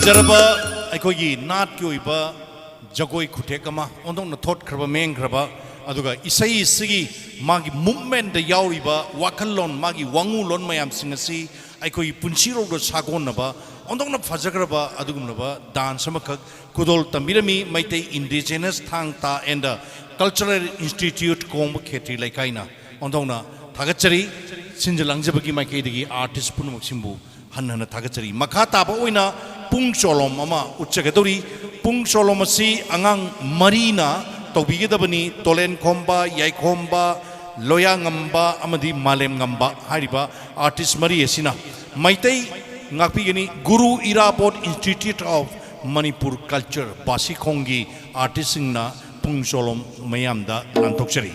ꯐꯖꯔꯕ ꯑꯩꯈꯣꯏꯒꯤ ꯅꯥꯠꯀꯤ ꯑꯣꯏꯕ ꯖꯒꯣꯏ ꯈꯨꯊꯦꯛ ꯑꯃ ꯑꯣꯟꯊꯣꯛꯅ ꯊꯣꯠꯈ꯭ꯔꯕ, ꯃꯦꯟꯈ꯭ꯔꯕ, ꯑꯗꯨꯒ ꯏꯁꯩ ꯑꯁꯤꯒꯤ ꯃꯥꯒꯤ ꯃꯨꯞꯃꯦꯟꯗ ꯌꯥꯎꯔꯤꯕ ꯋꯥꯈꯜꯂꯣꯟ, ꯃꯥꯒꯤ ꯋꯥꯉꯨꯂꯣꯟ ꯃꯌꯥꯝꯁꯤꯡ ꯑꯁꯤ ꯑꯩꯈꯣꯏꯒꯤ ꯄꯨꯟꯁꯤꯔꯣꯜꯗ ꯁꯥꯒꯣꯟꯅꯕ ꯑꯣꯟꯊꯣꯛꯅ ꯐꯖꯈ꯭ꯔꯕ ꯑꯗꯨꯒꯨꯝꯂꯕ ꯗꯥꯟꯁ ꯑꯃꯈꯛ ꯈꯨꯗꯣꯜ ꯇꯝꯕꯤꯔꯝꯃꯤ ꯃꯩꯇꯩ ꯏꯟꯗꯤꯖꯤꯅꯁ ꯊꯥꯡ ꯇꯥ ꯑꯦꯟ ꯀꯜꯆꯔꯦꯜ ꯏꯟꯁꯇꯤꯇ꯭ꯌꯨꯠ ꯀꯣꯡꯕ ꯈꯦꯇ꯭ꯔꯤ ꯂꯩꯀꯥꯏꯅ ꯑꯣꯟꯊꯣꯛꯅ ꯊꯥꯒꯠꯆꯔꯤ꯫ ꯁꯤꯟꯖ ꯂꯥꯡꯖꯕꯒꯤ ꯃꯥꯏꯀꯩꯗꯒꯤ ꯑꯥꯔꯇꯤꯁ ꯄꯨꯝꯅꯃꯛꯁꯤꯡꯕꯨ ꯍꯟꯅ ꯍꯟꯅ ꯊꯥꯒꯠꯆꯔꯤ꯫ ꯃꯈꯥ ꯇꯥꯕ ꯑꯣꯏꯅ ꯄꯨꯡ ꯆꯣꯂꯣꯝ ꯑꯃ ꯎꯠꯆꯒꯗꯧꯔꯤ꯫ ꯄꯨꯡ ꯆꯣꯂꯣꯝ ꯑꯁꯤ ꯑꯉꯥꯡ ꯃꯔꯤꯅ ꯇꯧꯕꯤꯒꯗꯕꯅꯤ꯫ ꯇꯣꯂꯦꯟ ꯈꯣꯝꯕ, ꯌꯥꯏꯈꯣꯝꯕ, ꯂꯣꯌꯥ ꯉꯝꯕ ꯑꯃꯗꯤ ꯃꯥꯂꯦꯝ ꯉꯝꯕ ꯍꯥꯏꯔꯤꯕ ꯑꯥꯔꯇꯤꯁ ꯃꯔꯤ ꯑꯁꯤꯅ ꯃꯩꯇꯩ ꯉꯥꯛꯄꯤꯒꯅꯤ꯫ ꯒꯨꯔꯨ ꯏꯔꯥꯕꯣꯠ ꯏꯟꯁꯇꯤꯇ꯭ꯌꯨꯠ ꯑꯣꯐ ꯃꯅꯤꯄꯨꯔ ꯀꯜꯆꯔ ꯕꯥꯁꯤꯈꯣꯡꯒꯤ ꯑꯥꯔꯇꯤꯁꯁꯤꯡꯅ ꯄꯨꯡ ꯆꯣꯂꯣꯝ ꯃꯌꯥꯝꯗ ꯂꯥꯟꯊꯣꯛꯆꯔꯤ꯫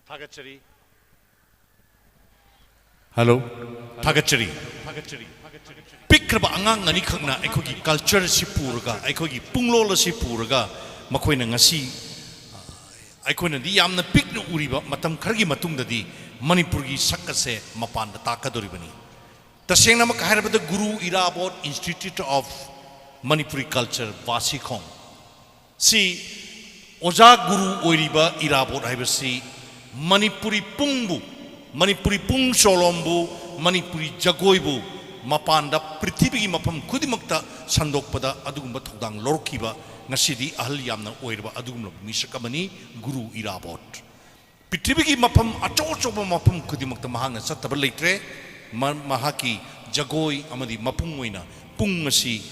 ꯊꯥꯒꯠꯆꯔꯤ꯫ ꯍꯜꯂꯣ꯫ ꯊꯥꯒꯠꯆꯔꯤ꯫ ꯄꯤꯛꯈ꯭ꯔꯕ ꯑꯉꯥꯡ ꯑꯅꯤꯈꯛꯅ ꯑꯩꯈꯣꯏꯒꯤ ꯀꯜꯆꯔ ꯑꯁꯤ ꯄꯨꯔꯒ, ꯑꯩꯈꯣꯏꯒꯤ ꯄꯨꯡꯂꯣꯜ ꯑꯁꯤ ꯄꯨꯔꯒ, ꯃꯈꯣꯏꯅ ꯉꯁꯤ, ꯑ, ꯑꯩꯈꯣꯏꯅꯗꯤ ꯌꯥꯝꯅ ꯄꯤꯛꯅ ꯎꯔꯤꯕ ꯃꯇꯝ ꯈꯔꯒꯤ ꯃꯇꯨꯡꯗꯗꯤ ꯃꯅꯤꯄꯨꯔꯒꯤ ꯁꯛ ꯑꯁꯦ ꯃꯄꯥꯟꯗ ꯇꯥꯛꯀꯗꯧꯔꯤꯕꯅꯤ꯫ ꯇꯁꯦꯡꯅꯃꯛ ꯍꯥꯏꯔꯕꯗ, ꯒꯨꯔꯨ ꯏꯔꯥꯕꯣꯠ Institute of Manipuri Culture, ꯕꯥꯁꯤꯈꯣꯡ, ꯁꯤ ꯑꯣꯖꯥ ꯒꯨꯔꯨ ꯑꯣꯏꯔꯤꯕ ꯏꯔꯥꯕꯣꯠ ꯍꯥꯏꯕꯁꯤ ꯃꯅꯤꯄꯨꯔꯤ ꯄꯨꯡꯕꯨ, ꯃꯅꯤꯄꯨꯔꯤ ꯄꯨꯡ ꯆꯣꯂꯣꯝꯕꯨ, ꯃꯅꯤꯄꯨꯔꯤ ꯖꯒꯣꯏꯕꯨ ꯃꯄꯥꯟꯗ, ꯄ꯭ꯔꯤꯊꯤꯕꯤꯒꯤ ꯃꯐꯝ ꯈꯨꯗꯤꯡꯃꯛꯇ ꯁꯟꯗꯣꯛꯄꯗ ꯑꯗꯨꯒꯨꯝꯕ ꯊꯧꯗꯥꯡ ꯂꯧꯔꯛꯈꯤꯕ, ꯉꯁꯤꯗꯤ ꯑꯍꯜ ꯌꯥꯝꯅ ꯑꯣꯏꯔꯕ ꯑꯗꯨꯒꯨꯝꯂꯕ ꯃꯤꯁꯛ ꯑꯃꯅꯤ ꯒꯨꯔꯨ ꯏꯔꯥꯕꯣꯠ꯫ ꯄ꯭ꯔꯤꯊꯤꯕꯤꯒꯤ ꯃꯐꯝ ꯑꯆꯧ ꯑꯆꯧꯕ ꯃꯐꯝ ꯈꯨꯗꯤꯡꯃꯛꯇ ꯃꯍꯥꯛꯅ ꯆꯠꯇꯕ ꯂꯩꯇ꯭ꯔꯦ꯫ ꯃ-, ꯃꯍꯥꯛꯀꯤ ꯖꯒꯣꯏ ꯑꯃꯗꯤ ꯃꯄꯨꯡ ꯑꯣꯏꯅ ꯄꯨꯡ ꯑꯁꯤ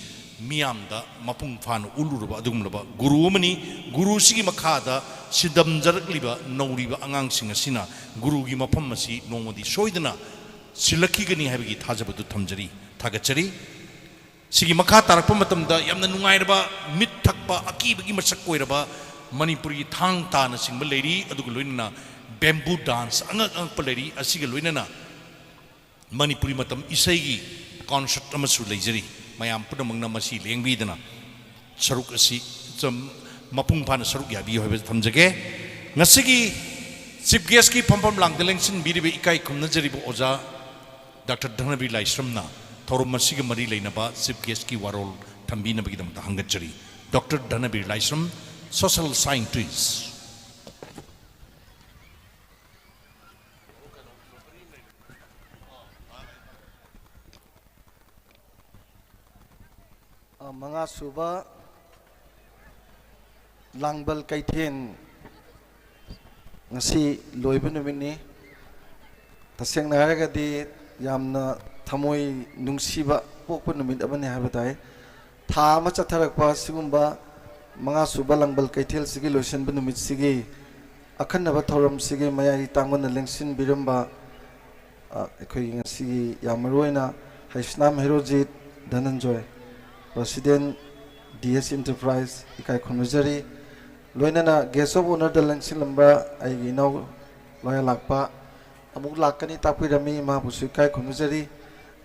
ꯃꯤꯌꯥꯝꯗ ꯃꯄꯨꯡ ꯐꯥꯅ ꯎꯠꯂꯨꯔꯕ ꯑꯗꯨꯒꯨꯝꯂꯕ ꯒꯨꯔꯨ ꯑꯃꯅꯤ꯫ ꯒꯨꯔꯨꯁꯤꯒꯤ ꯃꯈꯥꯗ ꯁꯤꯟꯗꯝꯖꯔꯛꯂꯤꯕ ꯅꯧꯔꯤꯕ ꯑꯉꯥꯡꯁꯤꯡ ꯑꯁꯤꯅ ꯒꯨꯔꯨꯒꯤ ꯃꯐꯝ ꯑꯁꯤ ꯅꯣꯡꯃꯗꯤ ꯁꯣꯏꯗꯅ ꯁꯤꯜꯂꯛꯈꯤꯒꯅꯤ ꯍꯥꯏꯕꯒꯤ ꯊꯥꯖꯕꯗꯨ ꯊꯝꯖꯔꯤ꯫ ꯊꯥꯒꯠꯆꯔꯤ꯫ ꯁꯤꯒꯤ ꯃꯈꯥ ꯇꯥꯔꯛꯄ ꯃꯇꯝꯗ ꯌꯥꯝꯅ ꯅꯨꯡꯉꯥꯏꯔꯕ ꯃꯤꯠ ꯊꯛꯄ ꯑꯀꯤꯕꯒꯤ ꯃꯁꯛ ꯑꯣꯏꯔꯕ ꯃꯅꯤꯄꯨꯔꯤ ꯊꯥꯡ ꯇꯥꯅꯆꯤꯡꯕ ꯂꯩꯔꯤ, ꯑꯗꯨꯒ ꯂꯣꯏꯅꯅ bamboo dance ꯑꯉꯛ ꯑꯉꯛꯄ ꯂꯩꯔꯤ꯫ ꯑꯁꯤꯒ ꯂꯣꯏꯅꯅ ꯃꯅꯤꯄꯨꯔꯤ ꯃꯇꯝ ꯏꯁꯩꯒꯤ concert ꯑꯃꯁꯨ ꯂꯩꯖꯔꯤ꯫ ꯃꯌꯥꯝ ꯄꯨꯝꯅꯃꯛꯅ ꯃꯁꯤ ꯂꯦꯡꯕꯤꯗꯅ ꯁꯔꯨꯛ ꯑꯁꯤ ꯆꯝ-, ꯃꯄꯨꯡ ꯐꯥꯅ ꯁꯔꯨꯛ ꯌꯥꯕꯤꯌꯨ ꯍꯥꯏꯕ ꯊꯝꯖꯒꯦ꯫ ꯉꯁꯤꯒꯤ chief guestꯀꯤ ꯐꯝꯐꯝ ꯂꯥꯡꯗ ꯂꯦꯡꯁꯤꯟꯕꯤꯔꯤꯕ ꯏꯀꯥꯏ ꯈꯨꯝꯅꯖꯔꯤꯕ ꯑꯣꯖꯥ ꯗꯥꯛꯇꯔ ꯙꯅꯕꯤꯔ ꯂꯥꯏꯁ꯭ꯔꯝꯅ ꯊꯧꯔꯝ ꯑꯁꯤꯒ ꯃꯔꯤ ꯂꯩꯅꯕ chief guestꯀꯤ ꯋꯥꯔꯣꯜ ꯊꯝꯕꯤꯅꯕꯒꯤꯗꯃꯛꯇ ꯍꯪꯒꯠꯆꯔꯤ꯫ ꯗꯥꯛꯇꯔ ꯙꯅꯕꯤꯔ ꯂꯥꯏꯁ꯭ꯔꯝ, social scientist꯫ ꯑ, ꯃꯉꯥꯁꯨꯕ ꯂꯥꯡꯕꯜ ꯀꯩꯊꯦꯜ ꯉꯁꯤ ꯂꯣꯏꯕ ꯅꯨꯃꯤꯠꯅꯤ꯫ ꯇꯁꯦꯡꯅ ꯍꯥꯏꯔꯒꯗꯤ ꯌꯥꯝꯅ ꯊꯃꯣꯏ ꯅꯨꯡꯁꯤꯕ ꯄꯣꯛꯄ ꯅꯨꯃꯤꯠ ꯑꯃꯅꯤ ꯍꯥꯏꯕ ꯇꯥꯏ꯫ ꯊꯥ ꯑꯃ ꯆꯠꯊꯔꯛꯄ ꯁꯤꯒꯨꯝꯕ ꯃꯉꯥꯁꯨꯕ ꯂꯥꯡꯕꯜ ꯀꯩꯊꯦꯜꯁꯤꯒꯤ ꯂꯣꯏꯁꯤꯟꯕ ꯅꯨꯃꯤꯠꯁꯤꯒꯤ ꯑꯈꯟꯅꯕ ꯊꯧꯔꯝꯁꯤꯒꯤ ꯃꯌꯥꯏ ꯇꯥꯡꯕꯅ ꯂꯦꯡꯁꯤꯟꯕꯤꯔꯝꯕ, ꯑ, ꯑꯩꯈꯣꯏꯒꯤ ꯉꯁꯤꯒꯤ ꯌꯥꯝ ꯃꯔꯨꯑꯣꯏꯅ Heisnam Herojit ꯙꯅꯟꯖꯣꯏ, president D S Enterprise, ꯏꯀꯥꯏ ꯈꯨꯝꯅꯖꯔꯤ꯫ ꯂꯣꯏꯅꯅ guest of honourꯗ ꯂꯦꯡꯁꯤꯜꯂꯝꯕ ꯑꯩꯒꯤ ꯏꯅꯥꯎ ꯂꯣꯌꯔ ꯂꯥꯛꯄ ꯑꯃꯨꯛ ꯂꯥꯛꯀꯅꯤ ꯇꯥꯛꯄꯤꯔꯝꯃꯤ꯫ ꯃꯍꯥꯛꯄꯨꯁꯨ ꯏꯀꯥꯏ ꯈꯨꯝꯅꯖꯔꯤ꯫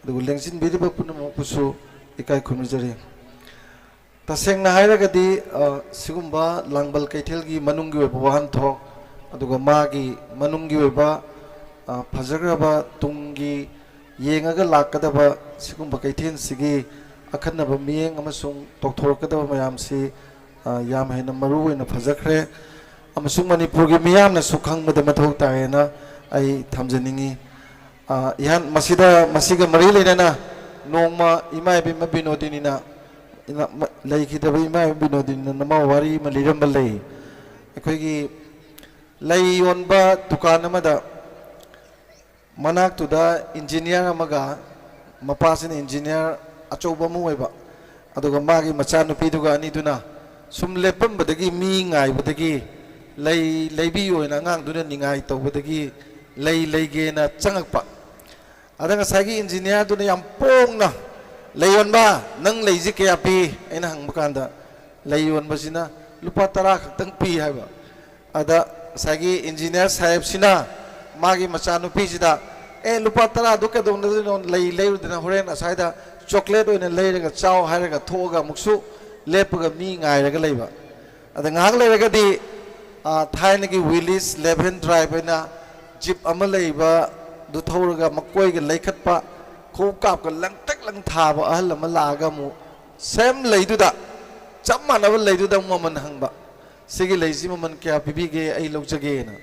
ꯑꯗꯨꯒ ꯂꯦꯡꯁꯤꯟꯕꯤꯔꯤꯕ ꯄꯨꯝꯅꯃꯛꯄꯨꯁꯨ ꯏꯀꯥꯏ ꯈꯨꯝꯅꯖꯔꯤ꯫ ꯇꯁꯦꯡꯅ ꯍꯥꯏꯔꯒꯗꯤ, ꯑ, ꯁꯤꯒꯨꯝꯕ ꯂꯥꯡꯕꯜ ꯀꯩꯊꯦꯜꯒꯤ ꯃꯅꯨꯡꯒꯤ ꯑꯣꯏꯕ ꯋꯥꯍꯟꯊꯣꯛ, ꯑꯗꯨꯒ ꯃꯥꯒꯤ ꯃꯅꯨꯡꯒꯤ ꯑꯣꯏꯕ, ꯑ, ꯐꯖꯈ꯭ꯔꯕ ꯇꯨꯡꯒꯤ ꯌꯦꯡꯉꯒ ꯂꯥꯛꯀꯗꯕ ꯁꯤꯒꯨꯝꯕ ꯀꯩꯊꯦꯜꯁꯤꯒꯤ ꯑꯈꯟꯅꯕ ꯃꯤꯠꯌꯦꯡ ꯑꯃꯁꯨꯡ ꯇꯧꯊꯣꯔꯛꯀꯗꯕ ꯃꯌꯥꯝꯁꯤ, ꯑ, ꯌꯥꯝ ꯍꯦꯟꯅ ꯃꯔꯨ ꯑꯣꯏꯅ ꯐꯖꯈ꯭ꯔꯦ꯫ ꯑꯃꯁꯨꯡ ꯃꯅꯤꯄꯨꯔꯒꯤ ꯃꯤꯌꯥꯝꯅꯁꯨ ꯈꯪꯕꯗ ꯃꯊꯧ ꯇꯥꯏꯌꯦꯅ ꯑꯩ ꯊꯝꯖꯅꯤꯡꯉꯤ꯫ ꯑ, ꯏꯍꯥꯟ ꯃꯁꯤꯗ, ꯃꯁꯤꯒ ꯃꯔꯤ ꯂꯩꯅꯅ ꯅꯣꯡꯃ ꯏꯃꯥ ꯏꯕꯦꯝꯃ ꯕꯤꯅꯣꯗꯤꯅꯤꯅ, ꯏꯃꯥ-, ꯃ-, ꯂꯩꯈꯤꯗꯕ ꯏꯃꯥ ꯏꯕꯦꯝꯃ ꯕꯤꯅꯣꯗꯤꯅꯤꯅ ꯅꯃ ꯋꯥꯔꯤ ꯑꯃ ꯂꯤꯔꯝꯕ ꯂꯩ꯫ ꯑꯩꯈꯣꯏꯒꯤ ꯂꯩ ꯌꯣꯟꯕ ꯗꯨꯀꯥꯟ ꯑꯃꯗ ꯃꯅꯥꯛꯇꯨꯗ ꯏꯟꯖꯤꯅꯤꯌꯥꯔ ꯑꯃꯒ, ꯃꯄꯥꯁꯤꯅ ꯏꯟꯖꯤꯅꯤꯌꯥꯔ ꯑꯆꯧꯕ ꯑꯃ ꯑꯣꯏꯕ, ꯑꯗꯨꯒ ꯃꯥꯒꯤ ꯃꯆꯥꯅꯨꯄꯤꯗꯨꯒ ꯑꯅꯤꯗꯨꯅ ꯁꯨꯝ ꯂꯦꯞꯄꯝꯕꯗꯒꯤ, ꯃꯤ ꯉꯥꯏꯕꯗꯒꯤ, ꯂꯩ ꯂꯩꯕꯤꯌꯣꯅ ꯑꯉꯥꯡꯗꯨꯅ ꯅꯤꯡꯉꯥꯏ ꯇꯧꯕꯗꯒꯤ ꯂꯩ ꯂꯩꯒꯦꯅ ꯆꯪꯉꯛꯄ꯫ ꯑꯗ ꯉꯁꯥꯏꯒꯤ ꯏꯟꯖꯤꯅꯤꯌꯥꯔꯗꯨꯅ ꯌꯥꯝ ꯄꯣꯡꯅ, "ꯂꯩ ꯌꯣꯟꯕ, ꯅꯪ ꯂꯩꯁꯤ ꯀꯌꯥ ꯄꯤ?" ꯑꯩꯅ ꯍꯪꯕ ꯀꯥꯟꯗ, ꯂꯩ ꯌꯣꯟꯕꯁꯤꯅ "ꯂꯨꯄꯥ ꯇꯔꯥ ꯈꯛꯇꯪ ꯄꯤ" ꯍꯥꯏꯕ꯫ ꯑꯗ ꯉꯁꯥꯏꯒꯤ ꯏꯟꯖꯤꯅꯤꯌꯥꯔ ꯁꯥꯍꯦꯕꯁꯤꯅ ꯃꯥꯒꯤ ꯃꯆꯥꯅꯨꯄꯤꯁꯤꯗ, "ꯑꯦ, ꯂꯨꯄꯥ ꯇꯔꯥꯗꯨ ꯀꯩꯗꯧꯅꯗꯣꯏꯅꯣ? ꯂꯩ ꯂꯩꯔꯨꯗꯅ ꯍꯣꯔꯦꯟ ꯑꯁ꯭ꯋꯥꯏꯗ ꯆꯣꯀ꯭ꯂꯦꯠ ꯑꯣꯏꯅ ꯂꯩꯔꯒ ꯆꯥꯎ" ꯍꯥꯏꯔꯒ ꯊꯣꯛꯑꯒ ꯑꯃꯨꯛꯁꯨ ꯂꯦꯞꯄꯒ ꯃꯤ ꯉꯥꯏꯔꯒ ꯂꯩꯕ꯫ ꯑꯗ ꯉꯥꯏꯍꯥꯛ ꯂꯩꯔꯒꯗꯤ, ꯑ, ꯊꯥꯏꯅꯒꯤ ꯋꯤꯂꯤꯁ ꯂꯦꯐ ꯍꯦꯟ ꯗ꯭ꯔꯥꯏꯚ ꯍꯥꯏꯅ ꯖꯤꯞ ꯑꯃ ꯂꯩꯕꯗꯨ ꯊꯧꯔꯒ ꯃꯀꯣꯏꯒ ꯂꯩꯈꯠꯄ, ꯈꯣꯡꯎꯞ ꯀꯥꯞꯀ ꯂꯪꯇꯛ ꯂꯪ ꯊꯥꯕ ꯑꯍꯜ ꯑꯃ ꯂꯥꯛꯑꯒ ꯑꯃꯨꯛ ꯁꯦꯝ ꯂꯩꯗꯨꯗ, ꯆꯞ ꯃꯥꯟꯅꯕ ꯂꯩꯗꯨꯗ ꯑꯃꯨꯛ ꯃꯃꯜ ꯍꯪꯕ, "ꯁꯤꯒꯤ ꯂꯩꯁꯤ ꯃꯃꯜ ꯀꯌꯥ ꯄꯤꯕꯤꯒꯦ? ꯑꯩ ꯂꯧꯖꯒꯦꯅ"꯫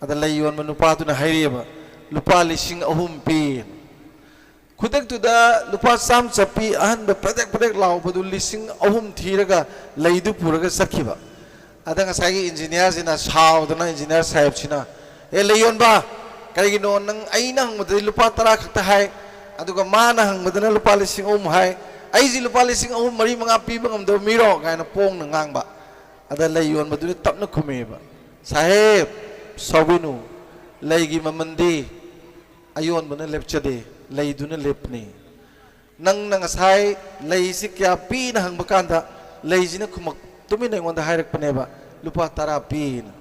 ꯑꯗ ꯂꯩ ꯌꯣꯟꯕ ꯅꯨꯄꯥꯗꯨꯅ ꯍꯥꯏꯔꯛꯑꯦꯕ, "ꯂꯨꯄꯥ ꯂꯤꯁꯤꯡ ꯑꯍꯨꯝ ꯄꯤ"꯫ ꯈꯨꯗꯛꯇꯨꯗ ꯂꯨꯄꯥ ꯆꯥꯝ ꯆꯠꯄꯤ ꯑꯍꯟꯕ ꯄ꯭ꯔꯗꯛ ꯄ꯭ꯔꯗꯛ ꯂꯥꯎꯕꯗꯨ ꯂꯤꯁꯤꯡ ꯑꯍꯨꯝ ꯊꯤꯔꯒ ꯂꯩꯗꯨ ꯄꯨꯔꯒ ꯆꯠꯈꯤꯕ꯫ ꯑꯗ ꯉꯁꯥꯏꯒꯤ ꯏꯟꯖꯤꯅꯤꯌꯥꯔꯁꯤꯅ ꯁꯥꯎꯗꯅ ꯏꯟꯖꯤꯅꯤꯌꯥꯔ ꯁꯥꯍꯦꯕꯁꯤꯅ, "ꯑꯦ, ꯂꯩ ꯌꯣꯟꯕ, ꯀꯔꯤꯒꯤꯅꯣ ꯅꯪ ꯑꯩꯅ ꯍꯪꯕꯗꯗꯤ ꯂꯨꯄꯥ ꯇꯔꯥ ꯈꯛꯇ ꯍꯥꯏ, ꯑꯗꯨꯒ ꯃꯥꯅ ꯍꯪꯕꯗꯅ ꯂꯨꯄꯥ ꯂꯤꯁꯤꯡ ꯑꯍꯨꯝ ꯍꯥꯏ? ꯑꯩꯁꯤ ꯂꯨꯄꯥ ꯂꯤꯁꯤꯡ ꯑꯍꯨꯝ ꯃꯔꯤ ꯃꯉꯥ ꯄꯤꯕ ꯉꯝꯗꯕ ꯃꯤꯔꯣ?" ꯀꯥꯏꯅ ꯄꯣꯡꯅ ꯉꯥꯡꯕ꯫ ꯑꯗ ꯂꯩ ꯌꯣꯟꯕꯗꯨꯅ ꯇꯞꯅ ꯈꯨꯝꯃꯛꯑꯦꯕ, "ꯁꯥꯍꯦꯕ, ꯁꯥꯎꯕꯤꯅꯨ, ꯂꯩꯒꯤ ꯃꯃꯜꯗꯤ ꯑꯌꯣꯟꯕꯅ ꯂꯦꯞꯆꯗꯦ, ꯂꯩꯗꯨꯅ ꯂꯦꯞꯄꯅꯤ꯫ ꯅꯪꯅ ꯉꯁꯥꯏ ꯂꯩꯁꯤ ꯀꯌꯥ ꯄꯤꯅ ꯍꯪꯕ ꯀꯥꯟꯗ ꯂꯩꯁꯤꯅ ꯈꯨꯝꯃꯛ-, ꯇꯨꯃꯤꯟꯅ ꯑꯩꯉꯣꯟꯗ ꯍꯥꯏꯔꯛꯄꯅꯦꯕ, 'ꯂꯨꯄꯥ ꯇꯔꯥ ꯄꯤꯅ.'